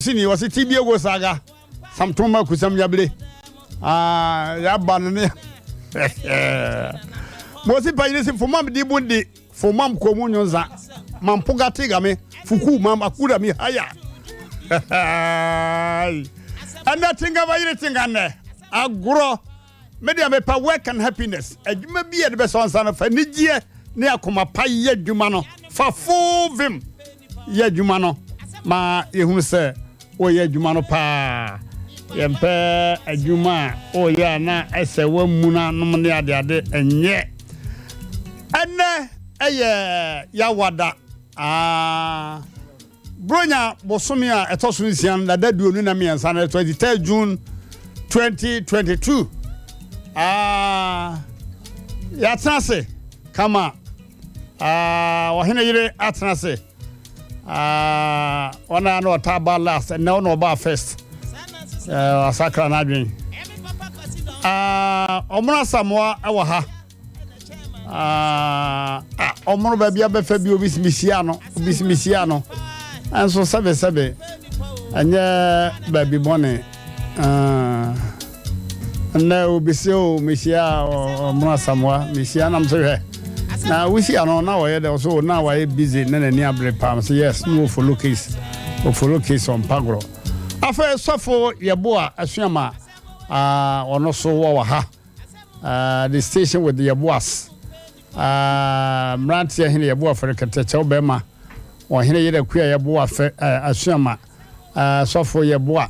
Tini ɔse ti bie go saga samton ma kusam yable ah yaba no ne mosi panyini si fomam di bundi fomam komu nyonza mampoga tiga me fuku mam akura mi haya ɛnɛ tinga ba yere tinga nɛ agorɔ Me deɛ mepɛ work and happiness. Adwuma bi a yɛde bɛsɔ nsa no, fa anigyeɛ ne akoma pa yɛ adwuma no. Fa full vim yɛ adwuma no ma yɛhunu sɛ woyɛ adwuma no paa. Yɛmpɛ adwuma a woyɛ a na ɛsɛ woamuna nom ne adeade ɛnyɛ. Ɛnnɛ ɛyɛ Yawada. Ah. Buronya bosome a ɛtɔ so nsia no dada duonu na mmiɛnsa no 23 June 2022. Ah, yɛatena ase kama. Ah, ɔhene yere atena ase. Ah, ɔna na ɔtaa ba last, ɛnɛ ɔna ɔbaa first. Eh, asakra n'adwen. Ah, ɔmono asamoa ɛwɔ ha. Ah, ah, ɔmono baabi abɛfa bi obi mehyia no obi mehyia no nso sɛbe sɛbe ɛnyɛ baabi bɔne ah, nnɛ obi se o mehyia ɔmono asamoa mehyia nam so hwɛ na wohyia no na ɔyɛ dɛ ɔso na wayɛ busy na n'ani abere paa so yes na ɔfollow case ɔfollow case ɔmpa gorɔ afei sɔfo yɛboa asuama ɔno so wɔ wɔ ha Uh, the station with Yeboahs. Uh, mmeranteɛ hene Yeboah fɛre kɛtɛkyɛw bɛrima. Ɔhene yerɛ kua Yeboah fɛ uh, asuama. Uh, sɔfo Yeboah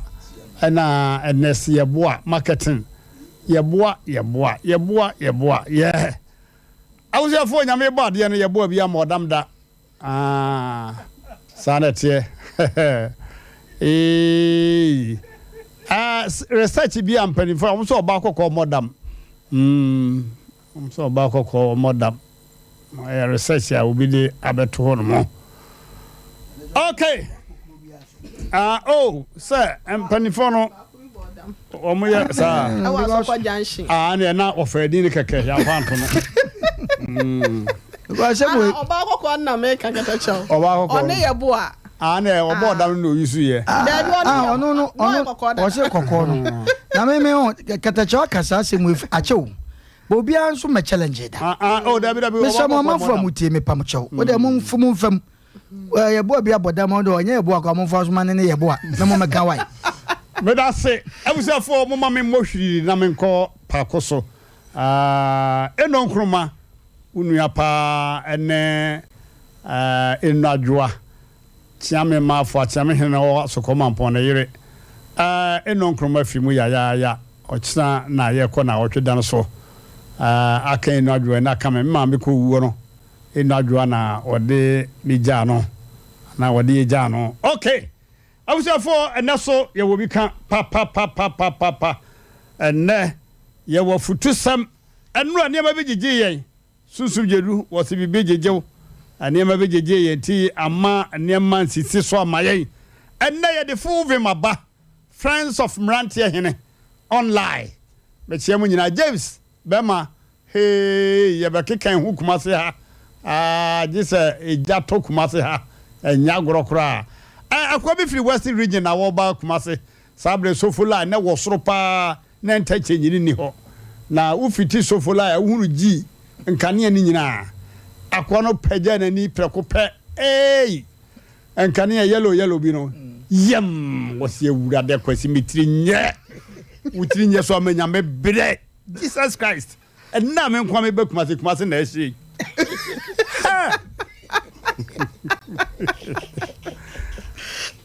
ɛna Ernest Yeboah marketing. Yeboah Yeboah Yeboah Yeboah yeah. Abusuafoɔ nyame bɔ adeɛ no Yeboah bi ama ɔdam da. Ah, saa na ɛteɛ. Eeii. Ah, research bi a mpanimfoɔ a wɔn sɛ ɔbaa kɔkɔɔ mmɔ dam. Mm, wɔn sɛ ɔbaa kɔkɔɔ mmɔ dam. Ɛyɛ research a obi de abɛto hɔ nom. Okay. Ah, oh, sɛ mpanimfoɔ no wɔn yɛ saa. Ɛwɔ asɔkɔ junction. Ah, ɛna ɛna wɔfɛ ɛdin ne kɛkɛ yɛ afa nto no. Ɔbaa kɔkɔɔ na meka kɛtɛ kyɛw. Ɔbaa kɔkɔɔ. Ɔne yɛ bo a. Ah, na ɔbɔ ɔdam no na oyi so yɛ. Dabi ɔne yɛ ɔno no ɔno ɔsɛ kɔkɔɔ no. Na me me ho kɛtɛ kyɛw aka saa asɛm mu akyɛw. But obiara nso mɛ challenge da. Ah ah oh dabi dabi. Mesɛ mo amanfo a mo tie me pam kyɛw. Wo dɛ mo mfo mo mfam. Yɛboa bi abɔ dam ɔno ɔnyɛ yɛboa kɔ momfa so ma ne ne yɛboa na mo mɛka wae. Meda ase abusuafoɔ moma me mmɔ hwiriri na menkɔ paako so. Eno Nkrumah wo nua paa ɛne Eno Adwoa Kyeame Maafo Akyeame hene na ɔwɔ Asokɔ Mampɔn ne yere Eno Nkrumah firi mu yayaaya ɔkyena na yɛkɔ naawɔtwe da no so aka Eno Adwoa ɛna aka me me maame kɔ wuo no Eno Adwoa na ɔde me gyaa no anaa ɔde yɛ gyaa no. Ok! Abusuafoɔ ɛnɛ so yɛwɔ bi ka papapapapapa. Ɛnɛ yɛwɔ afutusɛm. Ɛnora nneɛma bi gyegyee yɛn. Sunsum gyedu wɔse biribi gyegye wo. Nneɛma bi gyegyee yɛn nti ama nneɛma nsisi so ama yɛn. Ɛnɛ yɛde full vim aba. Friends of Mmeranteɛ Hene online. Mekyea mo nyinaa. James bɛma Heeii yɛbɛkeka ehu Kumasi ha aa gye sɛ egya tɔ Kumasi ha ɛnyɛ agorɔ koraa ɛ akoa bi firi West region na wɔba Kumasi saa berɛ Sofoline na ɛwɔ soro paa na interchange no nni hɔ na wofiti Sofoline a wohunu G nkanea no nyinaa akoa no pagyaa n'ani prɛko pɛ eei nkanea yellow yellow bi no yɛm wɔsi awurade akwasi me tiri nyɛ wo tiri nyɛ so ama nyame berɛ Jesus Christ ɛnna a me nkoa meba Kumasi Kumasi na ɛhye yi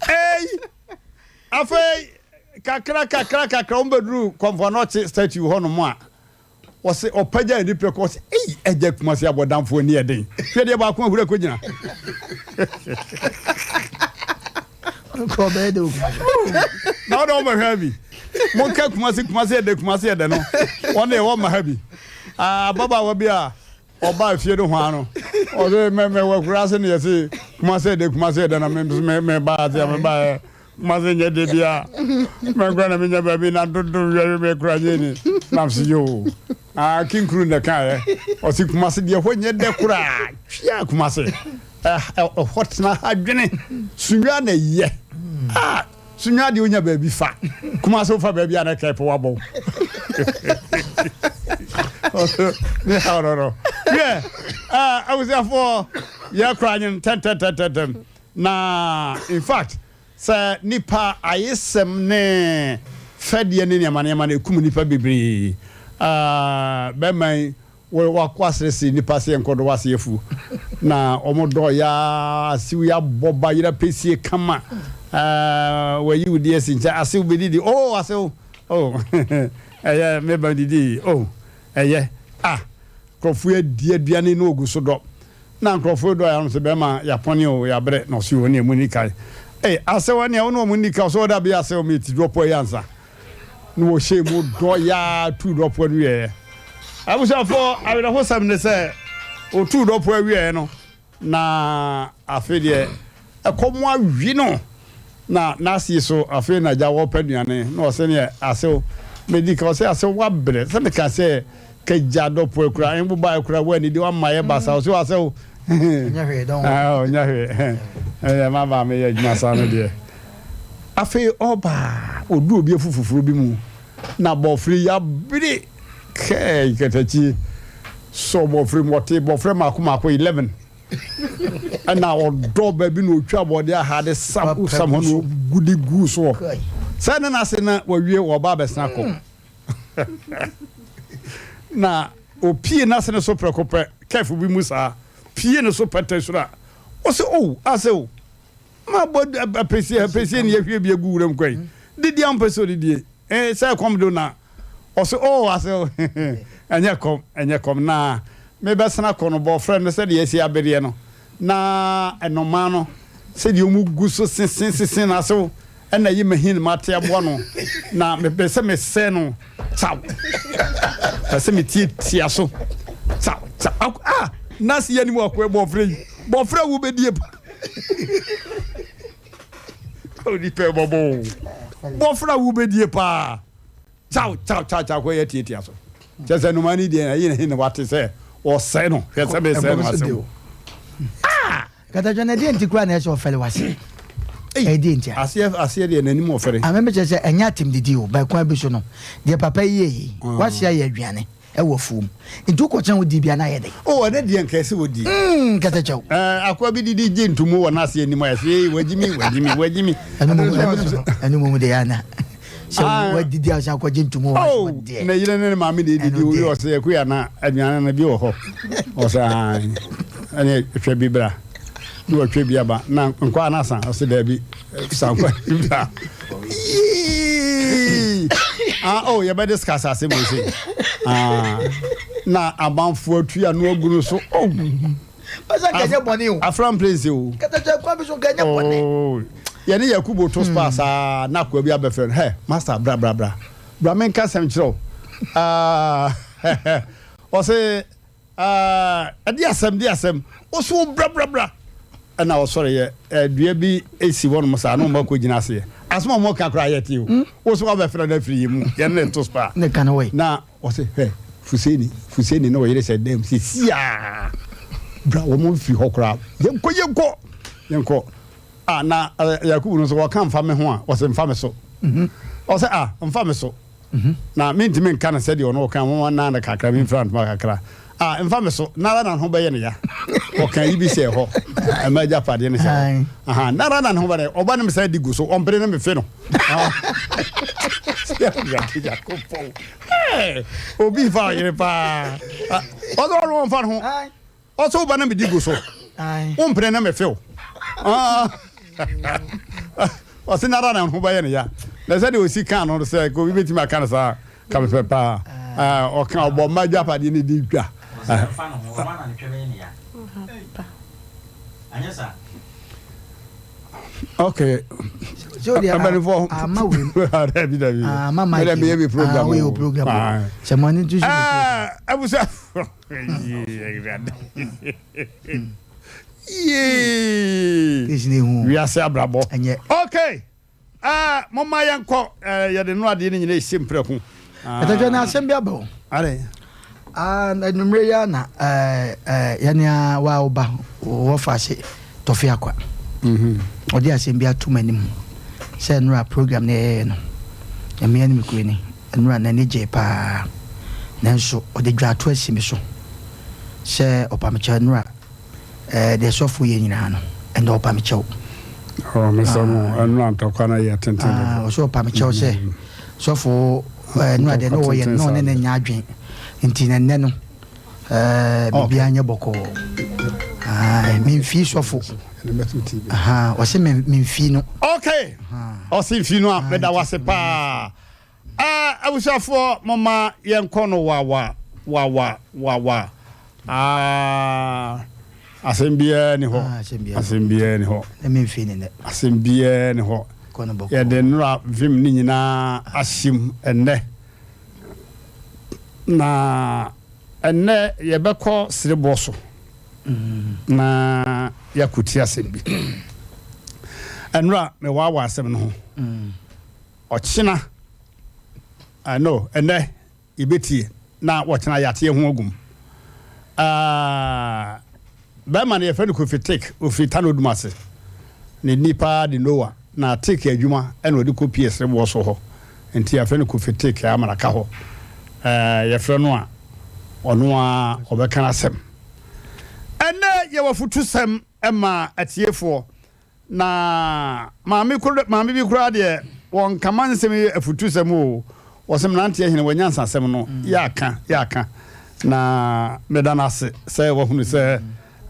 Ei afei kakra kakra kakra wɔn bɛduru Kɔmfɔnɔkye statue hɔ nom a wɔse ɔpagya ani prɛko ɔse ei ɛgya Kumasi abɔdamfoɔ ani ɛden hwɛ deɛ baako ahuri akɔgyina na ɔde ɔbɛhwɛ bi monka Kumasi Kumasi ɛdɛ Kumasi ɛdɛ no wɔn deɛ wɔmma ha bi ababaawa bi a ɔbaa fie no hwaa no ɔsɛ mɛ mɛ wɔ kura ase ne yɛse Kumasi ɛdɛ Kumasi ɛdɛ na mɛ mɛ mɛ ba ase a mɛ ba yɛ Kumasi nyɛ de bia mɛ kura na mɛ nya baabi na dodo wia mɛ kura nyɛ ni na se yoo ah kinkuru na kan yɛ ɔsi Kumasi deɛ hɔ nyɛ dɛ koraa twia Kumasi ɛhɔ tena ha dwene sunwia na yɛ ah. Sunyani deɛ wonya baabi fa. Kumasi wofa baabi a na kɛpɛ wabɔ wo. Ne haw no no. Wiɛ, abusuafoɔ yɛkora anyen ntɛntɛntɛntɛm. Na in fact sɛ nipa ayesɛm ne fɛdeɛ ne nneɛma nneɛma no ɛkum nipa bebree. Bɛrima yi Wo wasrɛsrɛ nnipa sɛ yɛnkɔ dɔ w'ase afuo na wɔn dɔ ya asew ya bɔ ba yera pɛsie kama eh, wayi wo di asi nkyɛn asew bɛdidi oh asew oh ɛyɛ me ba didi oh ɛyɛ ah nkurɔfoɔ adi aduane na ogu so dɔ na nkurɔfoɔ dɔ ya no sɛ bɛrima yapɔne o yabrɛ na ɔse o ne ɛmu ni kan eh asew ɛne ɛwo ne wɔn ni kan ɔsɛ ɔda bi asew me ti dɔpɔ yi ansa na wɔhyɛɛ mu dɔ yaa tuu dɔpoa no wieɛ. Abusuafoɔ, awerɛhosɛm ne sɛ ɔtuu dɔpoa wieɛ no, na afei deɛ ɛkɔm awe no, na n'ase so afei na agya wɔpɛ aduane, na ɔsɛ neɛ asew mɛdi ka, ɔsɛ asew wabrɛ, sɛ meka sɛ kagya dɔpoa kura, nboba kura, woanidi wama yɛ basa, ɔsɛ asew Ɔnyɛ hwee, don't worry. Ɔnyɛ hwee, ɛyɛ maba meyɛ adwuma saa no deɛ. Afei ɔba a, ɔdu obi afu foforɔ bi mu, na bɔfre yi abere kɛɛ nkatakyi sɔ bɔfre mu, ɔte bɔfrɛ mmaako mmaako 11. Ɛna ɔdɔ baabi na ɔtwa bɔde aha de sam sam hɔ na ɔgu de gu soɔ. Sɛ ne n'ase na wawie wɔba abɛsena kɔ. Na ɔpie n'ase no so prɛko pɛ, kɛfo bi mu saa, pie no so pɛtɛ soro a, ɔsɛ o, asɛ o. Ma bɔ apɛsie apɛsie ne yɛhwie bi agu wuram kwan didi a ɔmpɛ sɛ ɔdidie eh, sɛ ɛkɔm do na ɔsɛ oh asɛ oh ɛnyɛ kɔm ɛnyɛ kɔm na mebɛsena kɔ no bɔfrɛ no sɛdeɛ asi abereɛ no na ɛnomaa no sɛdeɛ ɔmu gu so sese sese na asew ɛna yi mahin mate aboa no na mepɛ sɛ mesɛ no kyaw pɛ sɛ metietia so kyaw kyaw ah nase yɛ anim akɔɛ bɔfrɛ yi bɔfrɛ wo bɛdie pa onipa bɔbɔ o bɔfra wo bɛdie paa kyaw kyaw kyaw kyaw kɔ yɛ tiatia so kyɛ sɛ noma no deɛ ɛyi na hin na wate sɛ ɔsɛe no hwɛ sɛ mesɛe no asɛm ah! Katatwa na ɛdeɛ nti koraa na ɛsɛ ɔfɛle wase ɛdeɛ nti a aseɛ aseɛ deɛ n'anim ɔfɛre ameme kyerɛ sɛ ɛnyɛ atem didi o bɛkwan bi so no deɛ papa yi yɛ yi ah. wase ayɛ aduane Ɛwɔ afuom. Nti wokɔ kyɛn wodi bia na ayɛ dɛn? Oh ɛnɛ deɛ nka ɛsɛ wɔdi. Mm kɛtɛkyɛw. Ɛɛ akoa bi didi gye ntomu wɔ n'ase anim ayɛ sɛ ee wagyi mi wagyi mi wagyi mi. Ɛno mu ɛno mu deɛ ana sɛ ah. wadidi a ɔsan akɔgye ntomu wɔ oh, deɛ. Na yere ne ne maame na edidi owi ɔsɛ ɛkuya na aduane no bi wɔ hɔ ɔsɛ ɛne hwɛ bi bra na watwa bi aba na nkɔ anasa ɔsɛ daabi sankwa bra yii ah oh yɛbɛ discuss asɛm wei sei ah na abanfo atu ano agu no so oh ɔsɛ nkɛnyɛ bɔne o afram place o kɛtɛkyɛ kwan bi so nkɛnyɛ bɔne oh yɛne yakubo to spa hmm. saa na akoa bi abɛfrɛ no hɛ master bra bra bra bra menka sɛm kyerɛ wo ah ɔse Ah, ɛde asɛm, de asɛm. Wo so wo bra bra bra. Ɛna ɔsɔre yɛ eh, dua bi esi hɔnom saa na wɔn akɔ gyina aseɛ. Asɛm a wɔn ka koraa yɛ te o. Hmm? Wo so wabɛfrɛ no afiri yɛn mu, yɛn ne to spa. Ne ka no wɔ Na ɔsɛ hwɛ, Fuseni, Fuseni na ɔyere sɛ dɛm sɛ siaa. Bra wɔn mfiri hɔ koraa. Yɛnkɔ, yɛnkɔ, yɛnkɔ. Ah, na eh, Yakubu no nso wɔka mfa me ho a, ɔsɛ mfa me so. Mhm. Ɔsɛ ah, mfa me so. Na mentumi nka no sɛdeɛ ɔno ɔka, momma nna no kakra, memfira ntoma kakra. Ah, mfa me so, nara na ne ho bɛyɛ no ya. Ɔka yi bi hyɛɛ hɔ, ɛma agyapadeɛ no hyɛ hɔ. Aha, nara na ne ho bɛyɛ, ɔba no mesan di gu so, ɔmpene no mefe no. Awurade Nyankopɔn, obi fa ɔyere paa. Ɔsɛ ɔno ɔmfa ne ho. Ɔsɛ wo ba na medi gu so. Wo mpene na mefe wo. Ɔse nara na ho bɛyɛ ne ya. Na sɛdeɛ ɔsi kaa no sɛ obi bɛtumi aka no saa ka mepɛ paa. Ɔka ɔbɔ mma agyapadeɛ no di dwa. Okay. Mpanimfoɔ. Ama wei. Dabi dabi. Ama mic. Mede meyɛ mi program. Woyɛ o program. Sɛ mo ani nso so. Abusa. Wiase abrabɔ. Okay. Uh, momma yɛnkɔ uh, yɛde no adeɛ no nyina ɛsi mprɛko. Ɛtɛtwɛ na asɛm bi aba o. Are. Ah, anwummerɛ yi na yɛne a wa woba wɔfa ase tɔfe akwa. Mhm. Ɔde asɛm bi ato m'anim. Sɛ nnora program no yɛyɛeɛ no, Nyame anim nokorɛ ni, nnora n'ani gyee paa. Nanso ɔde dwaato asi me so sɛ ɔpa me kyɛw nnora ɛɛ deɛ sɔfo yɛ nyinaa no, ɛnna ɔpa me kyɛw. Oh, mesɛ mo, nnora ntɔkwa no yɛ tenten dodo. Ɔsɛ ɔpa me kyɛw sɛ sɔfo ɛɛ nnora deɛ na ɔyɛ no na ɔne no nyɛ adwene nti na nnɛ no ɛɛ biribiara nyɛ bɔkɔɔ. Ae, memfii sɔfo. Ɔse memfii no. Okay, ɔse mfii no a, meda wase paa. Ah, abusuafoɔ moma yɛnkɔ no wawa wawa wawa. Ah, asɛm biara ni hɔ. Ah, asɛm biara ni hɔ. Asɛm biara ni hɔ. Yɛde nnora vim ne nyinaa ahyem ɛnnɛ. Na ɛnnɛ yɛbɛkɔ sereboɔ so na yɛakɔti asɛm bi. Ɛnora mewaawa asɛm no ho. Ɔkyena, uh, no, ɛnnɛ yɛbɛtie na wɔkyena yɛate ho agum. Uh, bɛrima no yɛfrɛ no Kofi Tik, ɔfiri Tano Dumase. Ne ni paa de Noah, na Tik adwuma ɛna ɔde kɔpie sereboɔ so hɔ. Nti yɛfrɛ no Kofi Tik Amanaka hɔ. Uh, yɛfrɛ no a, ɔno a ɔbɛka n'asɛm. Ɛnnɛ yɛwɔ afutusɛm ma atiefoɔ. Na maame koro maame bi koraa deɛ wɔnkama nsɛm yi afutusɛm o. Wɔsɛ mmeranteɛ hene wɔ nyansasɛm no yɛ aka yɛ aka. Na meda no ase sɛ wahunu sɛ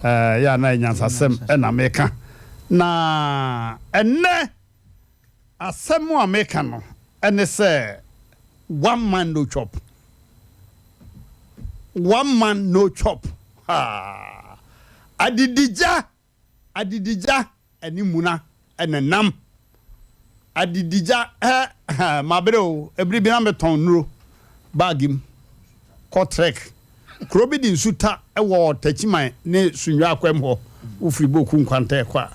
yɛ a na nyansasɛm na meka. Na ɛnnɛ asɛm a meka no ɛne sɛ one man no chop. One man no chop. Ha. Adidigya Adidigya ne muna na nam. Adidigya eh mabrɛ o, ɛbere bi na metɔn nnuro bag mu kɔ trek. Kuro bi de nsu ta wɔ Takyiman ne Sunnwa akwam hɔ, wofiri Boku Nkwanta ɛkɔ a.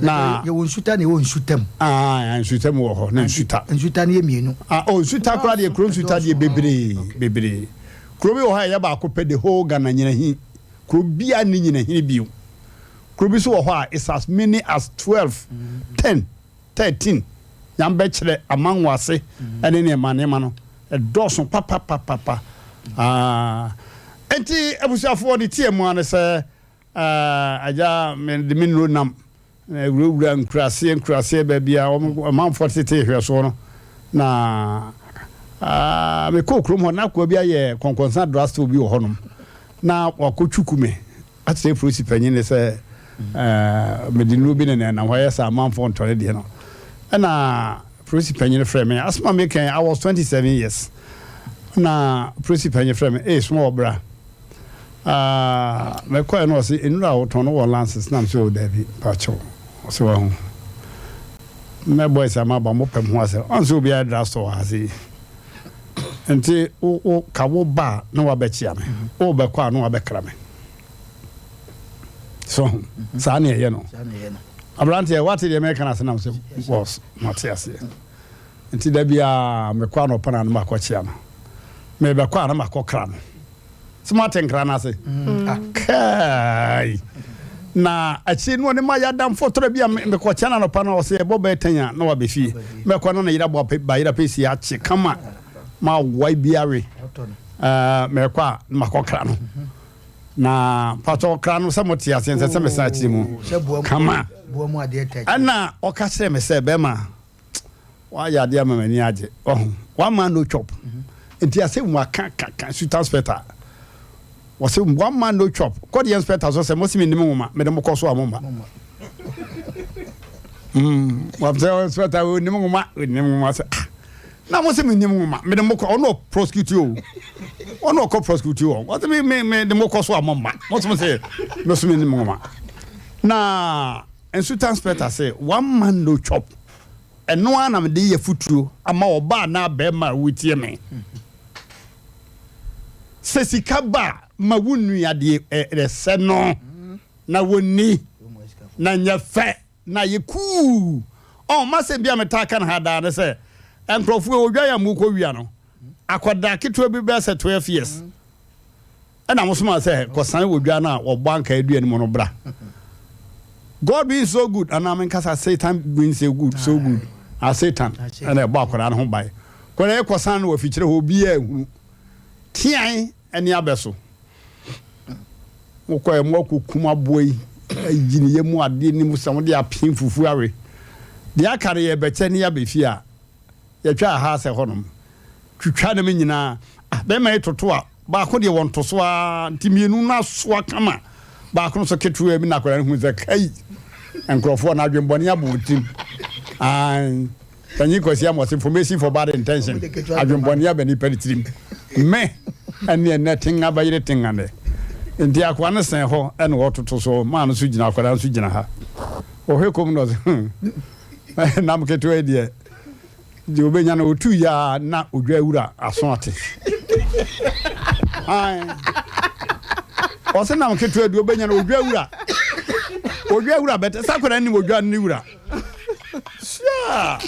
Na yɛwɔ nsuta na yɛwɔ nsutam. Ah, nsutam wɔ hɔ na nsuta. Nsuta no yɛ mmienu. Ah, oh, nsuta koraa deɛ kuro nsuta deɛ bebree bebree. Kuro bi wɔ hɔ a ɛyɛ baako pɛ the whole Ghana Nyinahin. Kuro biara nni nyinahini bio. Kuro bi nso wɔ hɔ a it's as many as 12, 10, 13. Nyame bɛkyerɛ amango ase ne nneɛma nneɛma no ɛdɔɔso papapapapa. Ah, enti abusuafoɔ ne tie mu ara ne sɛ ah, agya mede me nnuro nam wurawura nkuraseɛ nkuraseɛ baabi a wɔn ɔmanfoɔ tete hwɛsoɔ no na ah, mekɔɔ kurom hɔ na akoa bi ayɛ kɔnkɔnsa drugstore bi wɔ hɔnom na wakɔtwuku me akyerɛ polisi panyin ne sɛ eh, mede nnuro bi ne ne nam hɔ ayɛ sɛ amanfoɔ ntɔre deɛ no ɛna polisi panyin frɛ me asoma me kɛn I was 27 years na polisi panyin frɛ me eh soma wɔ bra. Ah, mekɔɛ no ɔse nnuro a wotɔn no wɔ lances na mesɛ o daabi pakyɛw ɔse wahu mɛ boys a maba mo pɛ mo ho asɛm ɔn sɛ obiara drugstore wɔ ha se nti wo wo ka wo ba a na wabɛkyia me wo bɛkɔ a na wabɛkra me so saa ne ɛyɛ no aberanteɛ wate deɛ mɛka no ase nam sɛ boss mate aseɛ nti da biara mekɔ anɔpa na no makɔkyia no mebɛkɔ a na makɔkra no sɛ moate nkra no ase kai na akyiri no ɔne ma yɛ adamfo tɔrɔ bi a mekɔkyɛ no anɔpa no ɔsɛ yɛbɔ bɛyɛ tɛn a na wabɛfie mɛkɔ na ne yere abɔ bayera pɛsi akye kama ma wae bi awe mɛkɔ a na makɔkra no na patɔ kra no sɛ mote aseɛ nsɛ sɛ mesan akyiri mu kama ɛna ɔka kyerɛ me sɛ bɛrima wayɛ adeɛ ama m'ani agye ɔho one man no chop nti asɛ mu aka kaka suta inspector wɔsɛ one man no chop kɔ deɛ inspector so sɛ mo se menim nwoma mede mo kɔ so a mo mma wɔsɛ inspector onim nwoma onim nwoma sɛ ah na mo se menim nwoma mede mo kɔ ɔno prosecute o ɔno ɔkɔ prosecute o wɔsɛ me me mede mo kɔ so a mo mma mo se mo sɛ me so menim nwoma na nsuta inspector sɛ one man no chop ɛno ara na mede yɛ futuo ama ɔbaa na bɛrima a wotie me sɛ sika ba a ma wo nua deɛ ɛsɛ no na wɔnni na nyɛ fɛ na yɛ kuu ɔn masɛm bi a metaa ka no ha daa ne sɛ nkurɔfoɔ odwa yɛ a mokɔ wia no akwadaa ketewa bi bɛyɛ sɛ 12 years ɛna mo soma sɛ kɔsan wɔ dwa no a wɔbɔ anka adua no mu no bra. God being so good, anaa menkasa Satan being so good, so good. Ah, Satan ɛna ɛbɔ akwadaa no ho ban. Akwadaa yi kɔsan no wɔ afikyire hɔ, obiara ehunu. Tean ɛne abɛ so. Mokɔɛ mo akɔkum aboa yi, ayi ne yam adeɛ ne mu sɛ mode apem fufuo awe. Deɛ aka no yɛbɛkyɛ ne yɛabɛ fie a, yɛtwa aha sɛ hɔnom. Twitwa ne me nyinaa. Ah, bɛrima yi toto a, baako deɛ wɔnto so ara, nti mmienu no asoa kama. Baako no so ketewaa bi na akwadaa no hu sɛ kai, nkurɔfoɔ no adwembɔne abɔ wɔn tirim. Ae, Panyin Kwasi Amos, information for bad intention, adwembɔne aba nipa ne tirim. Me, ɛne ɛnɛ tenga bɛyere tenga nɛ. Nti akoa no sɛn hɔ ɛna ɔtoto so, maa no so gyina, akwadaa no so gyina ha. Ɔhwɛ kom na ɔsɛ, hmm, nam ketewa yi deɛ, Deɛ ɔbɛnya no ɔtu yɛ a na odwa wura aso ate. Ɔse nam ketewa deɛ ɔbɛnya no odwa wura. Odwa wura bɛtɛ sɛ akwadaa nim odwa ne wura. Sia.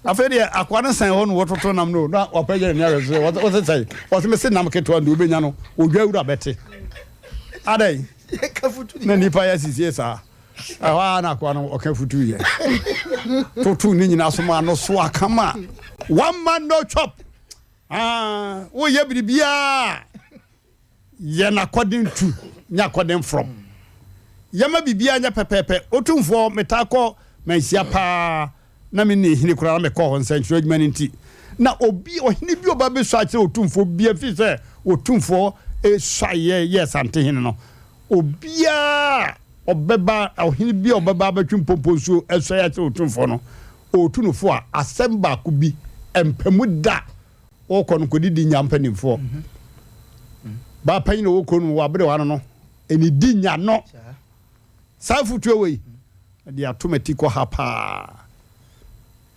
Afei deɛ akoa no sɛn hɔ no wɔtoto nam no na wapɛgya n'ani ahwɛ so wɔse sɛn wɔse mese nam ketewa deɛ ɔbɛnya no odwa wura bɛte. Adɛn na nipa yɛ asisie saa. Ɛhɔ ara na akoa no ɔka futuiɛ totoo ne nyinaa so maa no soa kama. One man no chop. Ah, woyɛ biribiara yɛ no according to nyɛ according from. Yɛma biribiara nyɛ pɛpɛɛpɛ. Otumfoɔ metaa kɔ manhyia paa na me ne hene koraa na mekɔ hɔ nsɛnkyerɛ adwuma no nti. Na obi ɔhene bi ɔba bɛsua akyerɛ otumfoɔ bia fi sɛ otumfoɔ suaeɛ yɛ santehene no. Obiara a ɔbɛba, ɔhene bi a ɔbɛba abɛtwe mpɔmpɔ nsuo asua akyerɛ Otumfoɔ no, ɔretu no fo a, asɛm baako bi mpa mu da. Ɔrekɔ no, kɔdidi nya mpanimfoɔ. Baa panyin a ɔwɔ kuro no mu wɔ aberewa no no, ɛnidi nya no. Saa afotuo wei, ɛde ato m'ati kɔ ha paa.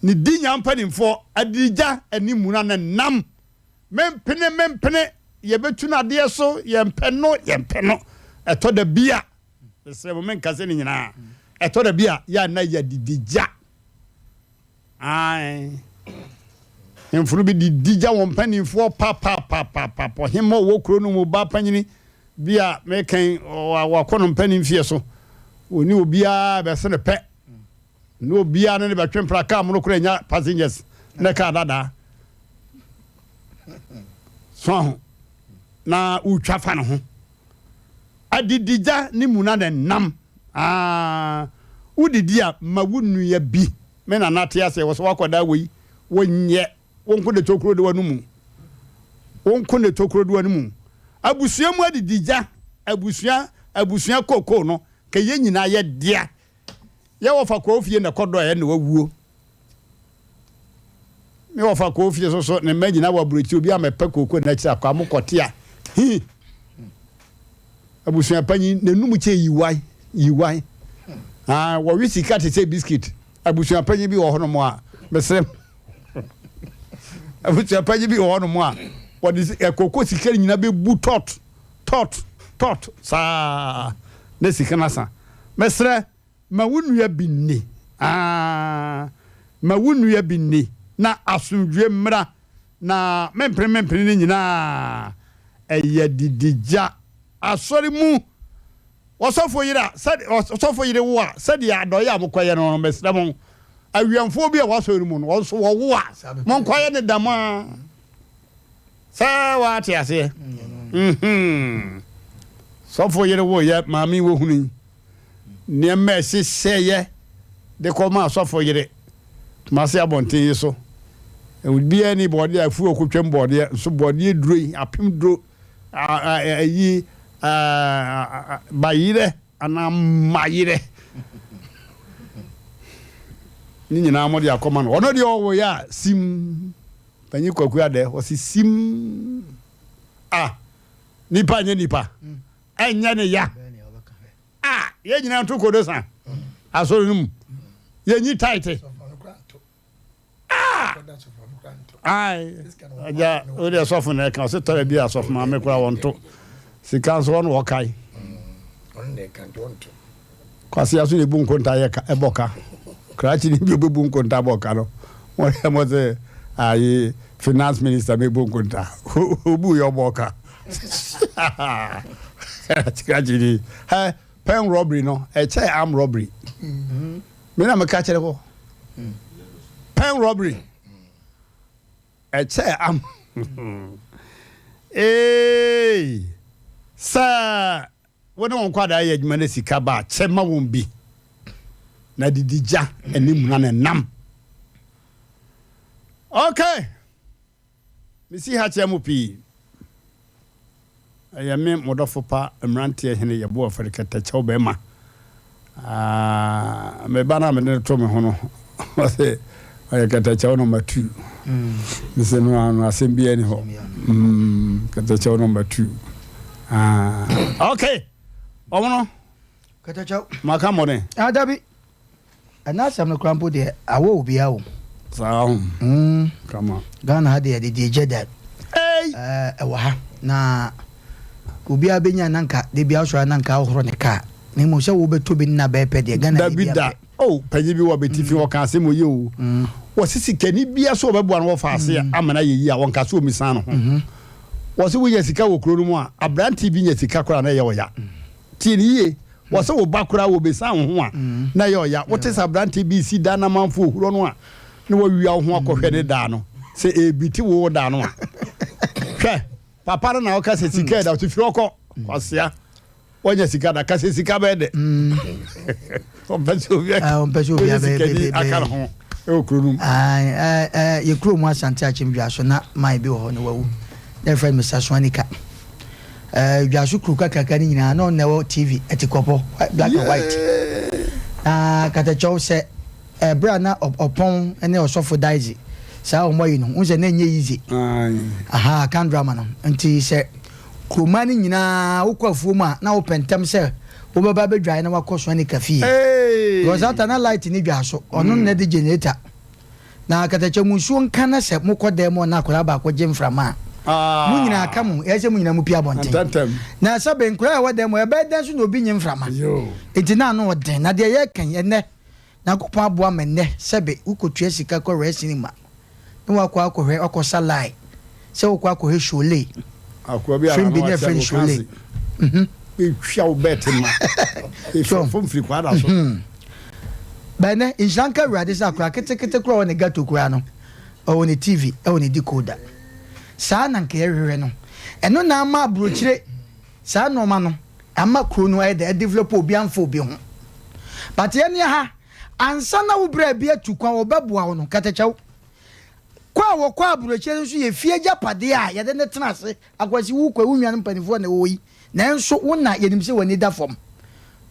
Ne di nya mpanimfoɔ, adirigya ne muna ne nam. Mempene, mempene, yɛbɛtu no adeɛ so, yɛmpɛ no, yɛmpɛ no. Ɛtɔ da bi a, mesrɛ mo, menka sɛ ne nyinaa, ɛtɔ da bi a, yɛ a na yɛdidi gya. Ae. Mfono bi didi gya wɔn mpanimfoɔ papapapapa. Ɔhemma ɔwɔ kuro no mu ba panyini bi a mekɛn wakɔ no mpanin fie so. Ɔni obiara bɛsene pɛ. Ne obiara ne ne bɛtwe mpra kaa mono koraa nya passengers ne kaa dadaa so aho na wotwa fa ne ho adidigya ne mu na ne nam aa wodidi a ma wo nua bi me nana te aseɛ wɔ sɛ wakɔdaa wei wonyɛ wo nko ne tokuro de wano mu wo nko ne tokuro de wano mu abusua mu adidigya abusua abusua kokoo no ka yɛ nyinaa yɛ dea Yɛ wɔfa kɔɔ fie na kɔdɔ ɛ na wawuo. Me wɔfa kɔɔ fie so so ne mma nyinaa wɔ aburokyi obi a mɛpɛ kooko na akyiri akɔ a mo kɔte a hi abusua panyin n'anum kyɛ yiwae yiwae ah wɔwe sika te sɛ biscuit abusua panyin bi wɔ hɔnom a mesrɛ abusua panyin bi wɔ hɔnom a wɔde kooko sika nyinaa bɛbu tɔt tɔt tɔt saa na sika no asa. Mesrɛ, ma wo nua bi nni, aa, ma wo nua bi nni, na asomdwoeɛ mmra, na mempene mempene no nyinaa, ɛyɛ didigya. Asɔre mu ɔsɔfo yere a, sɛde, ɔsɔfo yere wo a, sɛdeɛ adɔeɛ a mokɔyɛ no no, mesrɛ mo, awiɛmfoɔ bi a ɛwɔ asɔre no mu no, wɔn nso wɔwo a, monkɔyɛ no dɛm ara. Sɛ wate aseɛ. Mm-hmm. Sɔfo yere wo yɛ maame wo hunu yi. Nneɛma ɛhyehyɛeɛ de kɔ ma sɔfo yere. Kumasi abɔnten yi so. Obiara ni bɔɔdeɛ afuo kotwam bɔɔdeɛ nso bɔɔdeɛ duro yi apem duro ayi bayerɛ anaa mayerɛ. Ne nyinaa mo de akɔma no. Ɔno deɛ ɔwɔ yɛ a sim. Panyin Kwaku Adɛ, ɔse sim a nipa nyɛ nipa ɛnyɛ ne ya a yɛn nyinaa nto kodo sa asɔre no mu yɛnyi taete a ai agya wode sɔfo na ɛka ɔse tɔrɛ bi a sɔfo maame koraa wɔnto sika nso ɔno ɔkae Kwasea so na ebu nkonta yɛ ka ɛbɔ ka. Krakye ni bi obebu nkonta bɔ ka no. Wɔn yɛ mo sɛ ayi finance minister mi bu nkonta. Obu yɛ ɔbɔ ka. Krakye ni. Hɛ. Pen robbery no ɛkyɛɛ arm robbery. Me na meka kyerɛ hɔ. Pen robbery ɛkyɛɛ arm. Eeii sɛ wo ne wo nkwadaa yɛ adwuma na sika ba a kyɛ ma wɔn bi na didi gya ɛne muna na ɛnam. Okay. Mesi ha kyerɛ mo pii. Ɛyɛ me, mo dɔfo pa, mmeranteɛ hene Yeboah Fɛrekɛtɛkyɛw bɛrima. Ah, me ba no a mede no to me ho no, ɔse ɔyɛ kɛtɛkyɛw number two. Mese no ano asɛm biara ni hɔ. Mm, kɛtɛkyɛw number two. Ah, okay. Ɔmo no. Kɛtɛkyɛw. Maka mmɔden. Ah, dabi. Ɛna asɛm no koraa mpo deɛ awɔ obiara o. Saa ho. Mm. Kama. Ghana ha deɛ didi gye dɛ. Hey. Ɛɛ ɛwɔ ha na obiara bɛnya na nka de bia ɔsɔre na nka ahohoro ne kaa na mmom sɛ wobɛtɔ bi nna bɛyɛ pɛ deɛ Ghana Dabi da. Oh, panyin bi wɔ bɛtifi mm. ɔka asɛm oye o. Mm. Wɔsi sikani bia so ɔbɛboa no wɔfa ase mm. amena yɛ yi a wɔnka so omisan no ho. Mm-hmm. Wɔsi wonya sika wɔ kuro no mu a aberante bi nya sika koraa na ɛyɛ ɔya. Tie no yie, wɔse wo ba koraa wɔbɛsiane wo ho a na ɛyɛ ɔya. Wote sɛ aberanteɛ bi resi dan na amanfoɔ huro no a na wawia wo ho akɔhwɛ ne dan no sɛ ɛrebiti wo wo dan no a. Hwɛ, papa no na ɔka sɛ sika ɛda ɔte firi ɔkɔ kwasea wanya sika da ka sɛ sika bɛyɛ dɛ. Ɔmpɛ sɛ obi ɔmpɛ sɛ obi sikani aka ne ho ɛwɔ kuro no mu. Yɛ kuro mu Asante Akyem Dwaso na man bi wɔ hɔ no wawu na yɛfrɛ no Mr. Soanika. Eh, dwaso kuro kakraka no nyinaa na ɔno na ɛwɔ TV ɛte kɔpɔ black and white na katakyɛw sɛ ɛberɛ a na ɔpɔn ne ɔsɔfo Daisy saa wɔn ayi no n sɛ na ɛnyɛ easy aha kan drama no nti sɛ kuroma no nyinaa wokɔ afuo mu a na wopɛ ntɛm sɛ wobɛba bɛdwae na wakɔ so ne kafie because ata na light ne dwa so ɔno na de generator Na katakyɛ mu nsuo nka na sɛ mokɔ dan mu a na akwadaa baako gye mframa a, mo nyinaa ka mo, ɛyɛ sɛ mo nyinaa mopue abɔnten. Na sɛbe nkwadaa a ɛwɔ dan mu, ɛbɛyɛ dɛn so na obi nye mframa? Enti na ano ɔden. Na deɛ yɛreka yi, ɛnnɛ, Nyankopɔn aboa ma ɛnnɛ, sɛbe wokɔtua sika kɔ Red Cinema na woakɔ akɔhwɛ, woakɔsa line sɛ wokɔ akɔhwɛ Sholay. Akoa bi a Film bi n'ano ne akyɛ yɛfrɛ no no Sholay. kanse. Etwa wo bɛɛte ma. Efiri fam firi kwaada so. But ɛnɛ, nhyira nka Awurade sɛ akwadaa ketekete koraa a ɔwɔ ne gato koraa no, ɔwɔ ne TV, ɛwɔ ne decoder. Saa na nka yɛhwehwɛ no. Ɛno na ama aburokyire saa nneɛma no ama kuro no ayɛ dɛ, adevelop obi amfa obi ho. But yɛn ha, ansa na wo bra bi atu kwan wɔbɛboa wo no, katakyɛw. Kɔ a wɔkɔ aburokyire no nso yɛ fie agyapadeɛ a yɛde no tena ase. Akwasi, wokɔ yi, wo nuanom mpanimfoɔ na ɛwɔ hɔ yi, nanso wo na yɛnim sɛ w'ani da fam.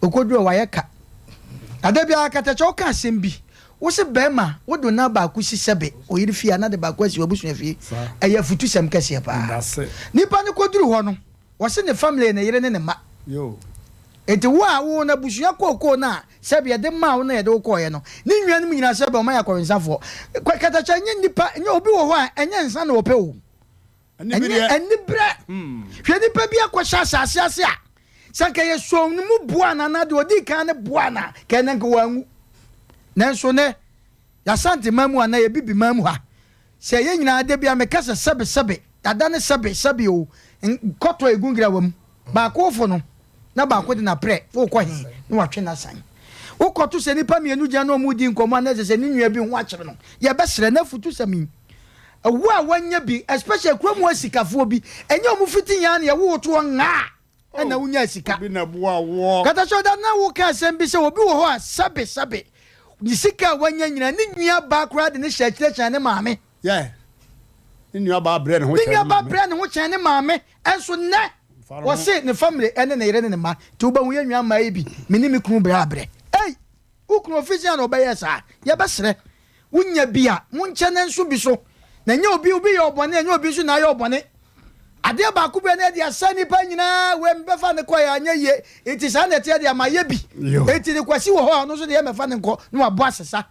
Ɔkɔduru hɔ, wayɛ ka. Na da biara katakyɛ woka asɛm bi, wo se barima, wode wo nan baako si sɛbe oyere fie a na de baako asi w'abusua fie. Ɛyɛ afutusɛm kɛseɛ paa. Nipa no kɔduru hɔ no, wɔse ne family yɛ ne yere ne ne mma. Enti wo a wo no abusua kookoo no a sɛbe yɛde maa wo na yɛde wo kɔeɛ no, ne nuanom nyinaa sɛbe wɔayɛ akɔwensafoɔ. Katakyɛ nyɛ nnipa, nyɛ obi wɔ hɔ a ɛnyɛ nsa na ɔpɛ o. Ɛnyɛ aniberɛ. Hwɛ nipa bi akɔhyɛ asase ase a, sɛ anka yɛsɔɔ no mu boaa no anaa deɛ ɔdii kan no boaa no a, nka ɛnnɛ nka wanwu. Nanso nnɛ, yɛAsante man mu anaa yɛBibi man mu ha, sɛ yɛn nyinaa da biara meka sɛ sɛbe sɛbe, yɛadane sɛbe sɛbe o, nkɔtɔ a ɛgu ngrawa mu. Baako refo no, na baako de n'aprɛ, worekɔ he? Na watwe no asan. Wokɔto sɛ nnipa mmienu gyina na wɔredi nkɔmmɔ a na ɛsɛ sɛ ne nua bi ho akyere no, yɛbɛsrɛ no afutusɛm yi. Wo a wanya bi, especially kurom hɔ asikafoɔ bi, ɛnyɛ wɔn fiti yɛn a na yɛwo wo toɔ ngaa ɛna wonyaa sika. Obi na ɛboa woɔ. Katakyɛ da na woka asɛm bi sɛ obi wɔ hɔ a sɛbe sɛbe ne sika a wanya nyinaa ne nua baa koraa de ne hyɛ akyire kyɛn ne maame. Yeah. Ne nua baa brɛ ne ho Ne kyɛn ne nua baa maame. brɛ ne ho kyɛn ne maame ɛnso nnɛ Mfa ne ho. wɔse ne family ɛne ne yere ne ne mma nti wobɛhu yɛn nua mmaa yi bi me ne me kunu brɛ abrɛ. Ei! Wo kunu ofi sɛn na ɔbɛyɛɛ saa? Yɛbɛsrɛ Wonya bi a, monkyɛ no nso bi so. Na ɛnyɛ obi, obi yɛ ɔbɔne, ɛnyɛ obi nso na ayɛ ɔbɔne. Adeɛ baako bɛ na ɛde asɛ nnipa nyinaa, wei mebɛfa no kɔɛ anyɛ yie, nti saa na ɛteɛ deɛ mayɛ bi. Nti ne Kwasi wɔ hɔ a, ɔno nso deɛ mɛfa no nkɔ na wabɔ asesa.